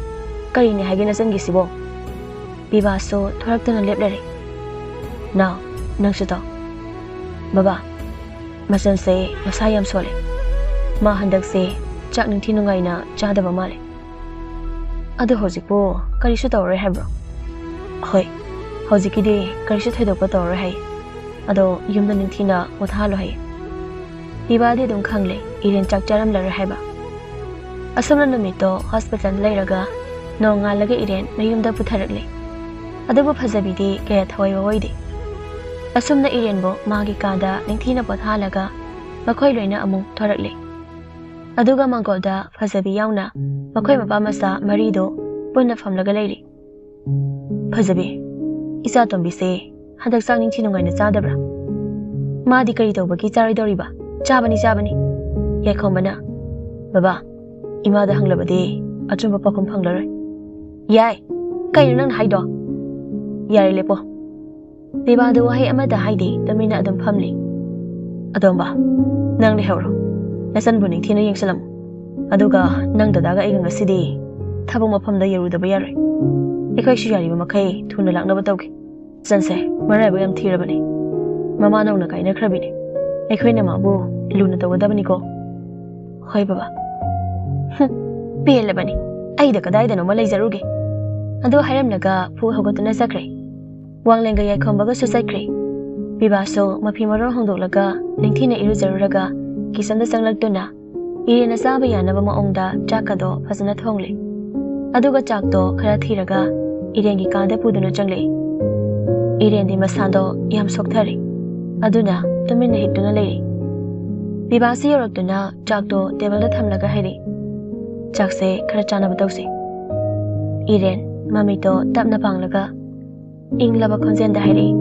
ꯀꯔꯤꯅꯦ ꯍꯥꯏꯒꯦ ꯅꯆꯟꯒꯤꯁꯤꯕꯣ?" ꯄꯤꯕꯥꯁꯨ ꯊꯣꯔꯛꯇꯨꯅ ꯂꯦꯞꯂꯔꯦ꯫ "ꯅꯥꯎ, ꯅꯪꯁꯨ ꯇꯧ꯫" "ꯕꯕꯥ, ꯃꯆꯟꯁꯦ ꯃꯁꯥ ꯌꯥꯝ ꯁꯣꯜꯂꯦ꯫ ꯃꯥ ꯍꯟꯗꯛꯁꯦ ꯆꯥꯛ ꯅꯤꯡꯊꯤ ꯅꯨꯡꯉꯥꯏꯅ ꯆꯥꯗꯕ ꯃꯥꯜꯂꯦ꯫" "ꯑꯗꯨ ꯍꯧꯖꯤꯛꯄꯨ ꯀꯔꯤꯁꯨ ꯇꯧꯔꯔꯣꯏ ꯍꯥꯏꯕ꯭ꯔꯣ?" "ꯍꯣꯏ, ꯍꯧꯖꯤꯛꯀꯤꯗꯤ ꯀꯔꯤꯁꯨ ꯊꯣꯏꯗꯣꯛꯄ ꯇꯧꯔꯔꯣꯏ ꯍꯥꯏ꯫ ꯑꯗꯣ ꯌꯨꯝꯗ ꯅꯤꯡꯊꯤꯅ ꯄꯣꯊꯥꯍꯜꯂꯣ ꯍꯥꯏ꯫" ꯄꯤꯕꯥꯗꯤ ꯑꯗꯨꯝ ꯈꯪꯂꯦ ꯏꯔꯦꯟ ꯆꯥꯛ ꯆꯥꯔꯝꯂꯔꯣꯏ ꯍꯥꯏꯕ꯫ ꯑꯁꯨꯝꯅ ꯅꯨꯃꯤꯠꯇꯣ ꯍꯣꯁꯄꯤꯇꯥꯜ ꯂꯩꯔꯒ ꯅꯣꯡꯉꯥꯜꯂꯒ ꯏꯔꯦꯟ ꯃꯌꯨꯝꯗ ꯄꯨꯊꯔꯛꯂꯦ꯫ ꯑꯗꯨꯕꯨ ꯐꯖꯕꯤꯗꯤ ꯀꯌꯥ ꯊꯋꯥꯏ ꯋꯥꯋꯣꯏꯗꯦ꯫ ꯑꯁꯨꯝꯅ ꯏꯔꯦꯟꯕꯨ ꯃꯥꯒꯤ ꯀꯥꯗ ꯅꯤꯡꯊꯤꯅ ꯄꯣꯊꯥꯍꯜꯂꯒ ꯃꯈꯣꯏ ꯂꯣꯏꯅ ꯑꯃꯨꯛ ꯊꯣꯔꯛꯂꯦ꯫ ꯑꯗꯨꯒ ꯃꯥꯡꯒꯣꯜꯗ ꯐꯖꯕꯤ ꯌꯥꯎꯅ ꯃꯈꯣꯏ ꯃꯄꯥ ꯃꯆꯥ ꯃꯔꯤꯗꯣ ꯄꯨꯟꯅ ꯐꯝꯂꯒ ꯂꯩꯔꯤ꯫ "ꯐꯖꯕꯤ, ꯏꯆꯥ ꯇꯣꯝꯕꯤꯁꯦ ꯍꯟꯗꯛ ꯆꯥꯛ ꯅꯤꯡꯊꯤ ꯅꯨꯡꯉꯥꯏꯅ ꯆꯥꯗꯕ꯭ꯔꯥ? ꯃꯥꯗꯤ ꯀꯔꯤ ꯇꯧꯕꯒꯤ ꯆꯥꯔꯣꯏꯗꯧꯔꯤꯕ? ꯆꯥꯕꯅꯤ, ꯆꯥꯕꯅꯤ!" ꯌꯥꯏꯈꯣꯝꯕꯅ, "ꯕꯕꯥ, ꯏꯃꯥꯗ ꯍꯪꯂꯕꯗꯤ ꯑꯆꯨꯝꯕ ꯄꯥꯎꯈꯨꯝ ꯐꯪꯂꯔꯣꯏ꯫" "ꯌꯥꯏ, ꯀꯩꯅꯣ ꯅꯪꯅ ꯍꯥꯏꯗꯣ?" "ꯌꯥꯔꯦ, ꯂꯦꯞꯄꯣ꯫" ꯄꯤꯕꯥꯗꯨ ꯋꯥꯍꯩ ꯑꯃꯠꯇ ꯍꯥꯏꯗꯦ, ꯇꯨꯃꯤꯟꯅ ꯑꯗꯨꯝ ꯐꯝꯂꯤ꯫ "ꯑꯗꯣꯝꯕ, ꯅꯪ ꯂꯩꯍꯧꯔꯣ꯫ ꯅꯆꯟꯕꯨ ꯅꯤꯡꯊꯤꯅ ꯌꯦꯡꯁꯤꯜꯂꯝꯃꯨ꯫ ꯑꯗꯨꯒ ꯅꯪ ꯗꯗꯥꯒ ꯑꯩꯒ ꯉꯁꯤꯗꯤ ꯊꯕꯛ ꯃꯐꯝꯗ ꯌꯧꯔꯨꯗꯕ ꯌꯥꯔꯣꯏ꯫ ꯑꯩꯈꯣꯏꯁꯨ ꯌꯥꯔꯤꯕ ꯃꯈꯩ ꯊꯨꯅ ꯂꯥꯛꯅꯕ ꯇꯧꯒꯦ꯫ ꯆꯟꯁꯦ ꯃꯔꯥꯏꯕꯛ ꯌꯥꯝ ꯊꯤꯔꯕꯅꯤ꯫ ꯃꯃꯥ ꯅꯧꯅ ꯀꯥꯏꯅꯈ꯭ꯔꯕꯤꯅꯤ꯫ ꯑꯩꯈꯣꯏꯅ ꯃꯥꯕꯨ ꯂꯨꯅ ꯇꯧꯒꯗꯕꯅꯤꯀꯣ꯫" "ꯍꯣꯏ ꯕꯕꯥ꯫" "ꯍꯨꯝ, ꯄꯦꯜꯂꯕꯅꯤ꯫ ꯑꯩꯗ ꯀꯗꯥꯏꯗꯅꯣꯃ ꯂꯩꯖꯔꯨꯒꯦ꯫" ꯑꯗꯨ ꯍꯥꯏꯔꯝꯂꯒ ꯐꯨ ꯍꯧꯒꯠꯇꯨꯅ ꯆꯠꯈ꯭ꯔꯦ꯫ ꯋꯥꯡꯂꯦꯟꯒ ꯌꯥꯏꯈꯣꯝꯕꯒꯁꯨ ꯆꯠꯈ꯭ꯔꯦ꯫ ꯄꯤꯕꯥꯁꯨ ꯃꯐꯤ ꯃꯔꯣꯟ ꯍꯣꯡꯗꯣꯛꯂꯒ ꯅꯤꯡꯊꯤꯅ ꯏꯔꯨꯖꯔꯨꯔꯒ ꯀꯤꯆꯟꯗ ꯆꯪꯂꯛꯇꯨꯅ ꯏꯔꯦꯟꯅ ꯆꯥꯕ ꯌꯥꯅꯕ ꯃꯑꯣꯡꯗ ꯆꯥꯛꯀꯗꯣ ꯐꯖꯅ ꯊꯣꯡꯂꯦ꯫ ꯑꯗꯨꯒ ꯆꯥꯛꯇꯣ ꯈꯔ ꯊꯤꯔꯒ ꯏꯔꯦꯟꯒꯤ ꯀꯥꯗ ꯄꯨꯗꯨꯅ ꯆꯪꯂꯛꯏ꯫ ꯏꯔꯦꯟꯗꯤ ꯃꯁꯥꯗꯣ ꯌꯥꯝ ꯁꯣꯛꯊꯔꯦ꯫ ꯑꯗꯨꯅ ꯇꯨꯃꯤꯟꯅ ꯍꯤꯞꯇꯨꯅ ꯂꯩꯔꯦ꯫ ꯄꯤꯕꯥꯁꯤ ꯌꯧꯔꯛꯇꯨꯅ ꯆꯥꯛꯇꯣ ꯇꯦꯕꯜꯗ ꯊꯝꯂꯒ ꯍꯥꯏꯔꯛꯏ꯫ "ꯆꯥꯛꯁꯦ ꯈꯔ ꯆꯥꯅꯕ ꯇꯧꯁꯤ꯫" ꯏꯔꯦꯟ ꯃꯃꯤꯠꯇꯣ ꯇꯞꯅ ꯄꯥꯡꯂꯒ ꯏꯪꯂꯕ ꯈꯣꯟꯖꯦꯜꯗ ꯍꯥꯏꯔꯛꯏ,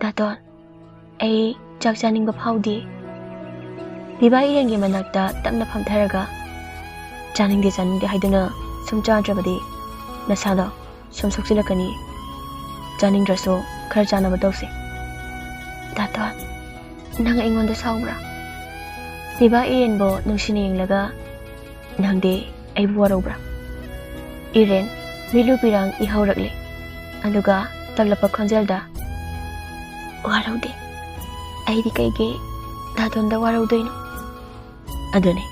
"ꯗꯥꯇꯣꯟ, ꯑꯩ ꯆꯥꯛ ꯆꯥꯅꯤꯡꯕ ꯐꯥꯎꯗꯦ꯫" ꯄꯤꯕꯥ ꯏꯔꯦꯟꯒꯤ ꯃꯅꯥꯛꯇ ꯇꯞꯅ ꯐꯝꯊꯔꯒ, "ꯆꯥꯅꯤꯡꯗꯦ ꯆꯥꯅꯤꯡꯗꯦ ꯍꯥꯏꯗꯨꯅ ꯁꯨꯝ ꯆꯥꯗ꯭ꯔꯕꯗꯤ ꯅꯁꯥꯗꯣ ꯁꯨꯝ ꯁꯣꯛꯆꯤꯜꯂꯛꯀꯅꯤ꯫ ꯆꯥꯅꯤꯡꯗ꯭ꯔꯁꯨ ꯈꯔ ꯆꯥꯅꯕ ꯇꯧꯁꯦ꯫" "ꯗꯥꯇꯣꯟ, ꯅꯪ ꯑꯩꯉꯣꯟꯗ ꯁꯥꯎꯕ꯭ꯔꯥ?" ꯄꯤꯕꯥ ꯏꯔꯦꯟꯕꯨ ꯅꯨꯡꯁꯤꯅ ꯌꯦꯡꯂꯒ, "ꯅꯪꯗꯤ ꯑꯩꯕꯨ ꯋꯥꯔꯧꯕ꯭ꯔꯥ?" ꯏꯔꯦꯟ ꯃꯤꯠꯂꯨ ꯄꯤꯔꯥꯡ ꯏꯍꯧꯔꯛꯂꯦ꯫ ꯑꯗꯨꯒ ꯇꯞꯂꯞꯄ ꯈꯣꯟꯖꯦꯜꯗ, "ꯋꯥꯔꯧꯗꯦ꯫ ꯑꯩꯗꯤ ꯀꯩꯒꯤ ꯗꯥꯇꯣꯟꯗ ꯋꯥꯔꯧꯗꯣꯏꯅꯣ? ꯑꯗꯨꯅꯦ,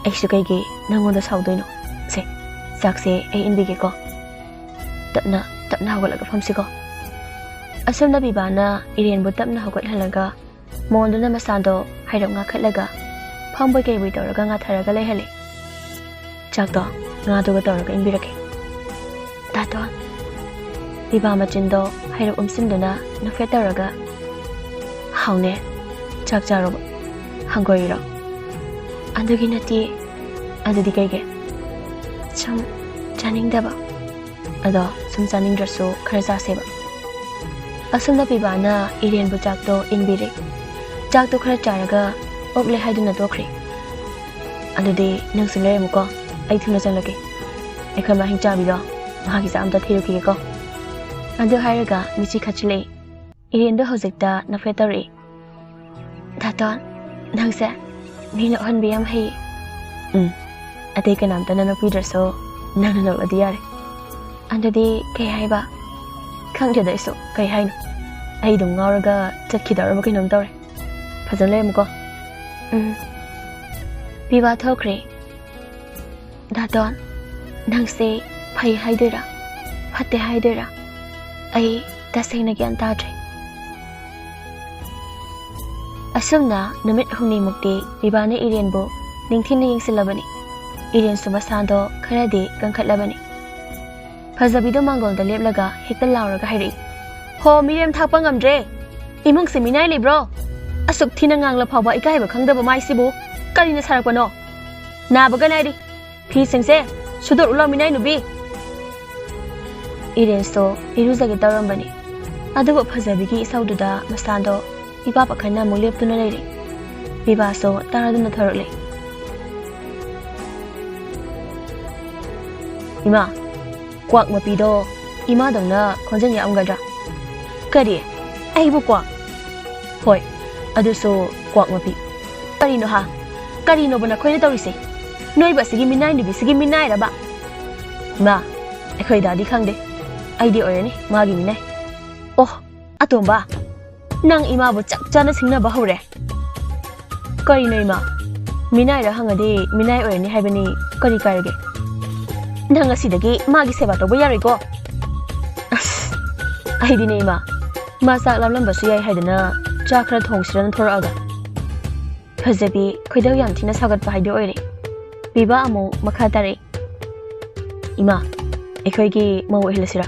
ꯑꯩꯁꯨ ꯀꯩꯒꯤ ꯅꯪꯉꯣꯟꯗ ꯁꯥꯎꯗꯣꯏꯅꯣ? ꯁꯦ, ꯆꯥꯛꯁꯦ ꯑꯩ ꯏꯟꯕꯤꯒꯦꯀꯣ꯫ ꯇꯞꯅ, ꯇꯞꯅ ꯍꯧꯒꯠꯂꯒ ꯐꯝꯁꯤꯀꯣ꯫" ꯑꯁꯨꯝꯅ ꯄꯤꯕꯥꯅ ꯏꯔꯦꯟꯕꯨ ꯇꯞꯅ ꯍꯧꯒꯠꯍꯜꯂꯒ ꯃꯣꯟꯗꯨꯅ ꯃꯁꯥꯗꯣ ꯍꯥꯏꯔꯞ ꯉꯥꯈꯠꯂꯒ ꯐꯝꯕꯣꯏ ꯀꯩꯕꯣꯏ ꯇꯧꯔꯒ ꯉꯥꯊꯔꯒ ꯂꯩꯍꯜꯂꯦ꯫ ꯆꯥꯛꯇꯣ ꯉꯥꯗꯨꯒ ꯇꯧꯔꯒ ꯏꯟꯕꯤꯔꯛꯀꯦ꯫ ꯗꯥꯇꯣꯟ, ꯄꯤꯕꯥ ꯃꯆꯤꯟꯗꯣ ꯍꯩꯔꯨꯛ ꯎꯝꯁꯤꯟꯗꯨꯅ ꯅꯣꯛꯐꯦꯠ ꯇꯧꯔꯒ, "ꯍꯥꯎꯅꯦ, ꯆꯥꯛ ꯆꯥꯔꯣꯕ꯫ ꯍꯪꯒꯣꯏꯔꯤꯔꯣ?" "ꯑꯗꯨꯒꯤ ꯅꯠꯇꯦ꯫ ꯑꯗꯨꯗꯤ ꯀꯩꯒꯤ?" "ꯁꯨꯝ ꯆꯥꯅꯤꯡꯗꯕ꯫ ꯑꯗꯣ ꯁꯨꯝ ꯆꯥꯅꯤꯡꯗ꯭ꯔꯁꯨ ꯈꯔ ꯆꯥꯁꯦꯕ꯫" ꯑꯁꯣꯝꯗ ꯄꯤꯕꯥꯅ ꯏꯔꯦꯟꯕꯨ ꯆꯥꯛꯇꯣ ꯏꯟꯕꯤꯔꯦ꯫ ꯆꯥꯛꯇꯣ ꯈꯔ ꯆꯥꯔꯒ ꯑꯣꯛꯂꯦ ꯍꯥꯏꯗꯨꯅ ꯇꯣꯛꯈ꯭ꯔꯦ꯫ "ꯑꯗꯨꯗꯤ ꯅꯪꯁꯨ ꯂꯩꯔꯝꯃꯨꯀꯣ, ꯑꯩ ꯊꯨꯅ ꯆꯪꯂꯛꯀꯦ꯫ ꯑꯩꯈꯣꯏ ꯃꯥ ꯍꯤꯡꯆꯥꯕꯤꯗꯣ, ꯃꯍꯥꯛꯀꯤ ꯆꯥꯛ ꯑꯝꯇ ꯊꯤꯔꯨꯈꯤꯒꯦꯀꯣ꯫" ꯑꯗꯨ ꯍꯥꯏꯔꯒ ꯃꯤꯠꯁꯤ ꯈꯠꯆꯤꯜꯂꯛꯏ꯫ ꯏꯔꯦꯟꯗꯣ ꯍꯧꯖꯤꯛꯇ ꯅꯣꯛꯐꯦꯠ ꯇꯧꯔꯛꯏ꯫ "ꯗꯥꯇꯣꯟ, ꯅꯪꯁꯦ ꯃꯤ ꯅꯣꯛꯍꯟꯕ ꯌꯥꯝ ꯍꯩ꯫" "ꯎꯝ, ꯑꯇꯩ ꯀꯅꯥꯝꯇꯅ ꯅꯣꯛꯄꯤꯗ꯭ꯔꯁꯨ ꯅꯪꯅ ꯅꯣꯛꯂꯗꯤ ꯌꯥꯔꯦ꯫" "ꯑꯗꯨꯗꯤ ꯀꯩ ꯍꯥꯏꯕ?" "ꯈꯪꯗꯦꯗ ꯑꯩꯁꯨ ꯀꯩ ꯍꯥꯏꯅꯣ꯫ ꯑꯩ ꯑꯗꯨꯝ ꯉꯥꯎꯔꯒ ꯆꯠꯈꯤꯗꯧꯔꯕ ꯀꯩꯅꯣꯝ ꯇꯧꯔꯦ꯫ ꯐꯖꯅ ꯂꯩꯔꯝꯃꯨꯀꯣ꯫" "ꯎꯝ꯫" ꯄꯤꯕꯥ ꯊꯣꯛꯈ꯭ꯔꯦ꯫ "ꯗꯥꯇꯣꯟ, ꯅꯪꯁꯦ ꯐꯩ ꯍꯥꯏꯗꯣꯏꯔꯥ, ꯐꯠꯇꯦ ꯍꯥꯏꯗꯣꯏꯔꯥ, ꯑꯩ ꯇꯁꯦꯡꯅ ꯒ꯭ꯌꯥꯟ ꯇꯥꯗ꯭ꯔꯦ꯫" ꯑꯁꯨꯝꯅ ꯅꯨꯃꯤꯠ ꯍꯨꯝꯅꯤꯃꯨꯛꯇꯤ ꯄꯤꯕꯥꯅ ꯏꯔꯦꯟꯕꯨ ꯅꯤꯡꯊꯤꯅ ꯌꯦꯡꯁꯤꯜꯂꯕꯅꯤ꯫ ꯏꯔꯦꯟꯁꯨ ꯃꯁꯥꯗꯣ ꯈꯔꯗꯤ ꯀꯟꯈꯠꯂꯕꯅꯤ꯫ ꯐꯖꯕꯤꯗꯣ ꯃꯥꯡꯒꯣꯜꯗ ꯂꯦꯞꯂꯒ ꯍꯦꯛꯇ ꯂꯥꯎꯔꯒ ꯍꯥꯏꯔꯛꯏ, "ꯍꯣ, ꯃꯤꯔꯦꯝ ꯊꯥꯛꯄ ꯉꯝꯗ꯭ꯔꯦ꯫ ꯏꯃꯨꯡꯁꯦ ꯃꯤꯅꯥꯏ ꯂꯩꯕ꯭ꯔꯣ? ꯑꯁꯨꯛ ꯊꯤꯅ ꯉꯥꯡꯂ ꯐꯥꯎꯕ ꯏꯀꯥꯏꯕ ꯈꯪꯗꯕ ꯃꯥꯏꯁꯤꯕꯨ ꯀꯔꯤꯅ ꯁꯥꯔꯛꯄꯅꯣ? ꯅꯥꯕꯒ ꯅꯥꯏꯔꯤ꯫ ꯐꯤꯁꯤꯡꯁꯦ ꯁꯨꯗꯣꯛꯎ ꯂꯥꯎ, ꯃꯤꯅꯥꯏ ꯅꯨꯄꯤ꯫" ꯏꯔꯦꯟꯁꯇꯣ ꯏꯔꯨꯖꯒꯦ ꯇꯧꯔꯝꯕꯅꯤ, ꯑꯗꯨꯕꯨ ꯐꯖꯕꯤꯒꯤ ꯏꯁꯧꯗꯨꯗ ꯃꯁꯥꯗꯣ ꯏꯄꯥ ꯄꯥꯈꯠꯅ ꯑꯃꯨꯛ ꯂꯦꯞꯇꯨꯅ ꯂꯩꯔꯦ꯫ ꯄꯤꯕꯥꯁꯨ ꯇꯥꯔꯗꯨꯅ ꯊꯣꯔꯛꯂꯦ꯫ "ꯏꯃꯥ, ꯀ꯭ꯋꯥꯛ ꯃꯄꯤꯗꯣ ꯏꯃꯥꯗꯧꯅ ꯈꯣꯟꯖꯦꯜ ꯌꯥꯛꯑꯝꯒꯗ꯭ꯔꯥ?" "ꯀꯔꯤ? ꯑꯩꯕꯨ ꯀ꯭ꯋꯥꯛ?" "ꯍꯣꯏ, ꯑꯗꯨꯁꯨ ꯀ꯭ꯋꯥꯛ ꯃꯄꯤ꯫" "ꯀꯔꯤꯅꯣ ꯍꯥ? ꯀꯔꯤꯅꯣꯕ ꯅꯈꯣꯏꯅ ꯇꯧꯔꯤꯁꯦ? ꯅꯣꯏꯕ ꯑꯁꯤꯒꯤ ꯃꯤꯅꯥꯏ ꯅꯨꯄꯤꯁꯤꯒꯤ ꯃꯤꯅꯥꯏꯔꯕ?" "ꯏꯃꯥ, ꯑꯩꯈꯣꯏ ꯗꯥꯗꯤ ꯈꯪꯗꯦ꯫ ꯑꯩꯗꯤ ꯑꯣꯏꯔꯅꯤ ꯃꯥꯒꯤ ꯃꯤꯅꯥꯏ꯫" "ꯑꯣ, ꯑꯇꯣꯝꯕ, ꯅꯪ ꯏꯃꯥꯕꯨ ꯆꯞ ꯆꯥꯅ ꯁꯤꯡꯅꯕ ꯍꯧꯔꯦ꯫ ꯀꯔꯤꯅꯣ ꯏꯃꯥ? ꯃꯤꯅꯥꯏꯔ ꯍꯪꯉꯗꯤ ꯃꯤꯅꯥꯏ ꯑꯣꯏꯔꯅꯤ ꯍꯥꯏꯕꯅꯤ, ꯀꯔꯤ ꯀꯥꯏꯔꯒꯦ? ꯅꯪ ꯉꯁꯤꯗꯒꯤ ꯃꯥꯒꯤ ꯁꯦꯕꯥ ꯇꯧꯕ ꯌꯥꯔꯣꯏꯀꯣ꯫" "ꯑꯁ, ꯑꯩꯗꯤꯅꯦ ꯏꯃꯥ, ꯃꯥ ꯆꯥꯛ ꯂꯥꯝꯂꯝꯕꯁꯨ ꯌꯥꯏ ꯍꯥꯏꯗꯅ ꯆꯥꯛ ꯈꯔ ꯊꯣꯡꯁꯤꯔꯅ ꯊꯣꯔꯛꯑꯒ꯫" ꯐꯖꯕꯤ ꯈꯣꯏꯗꯧ ꯌꯥꯝ ꯊꯤꯅ ꯁꯥꯎꯒꯠꯄ ꯍꯥꯏꯗꯣ ꯑꯣꯏꯔꯦ꯫ ꯄꯤꯕ ꯑꯃꯨꯛ ꯃꯈꯥ ꯇꯥꯔꯛꯏ꯫ ꯏꯃꯥ, ꯑꯩꯈꯣꯏꯒꯤ ꯃꯧ ꯑꯣꯏꯍꯜꯂꯁꯤꯔꯥ?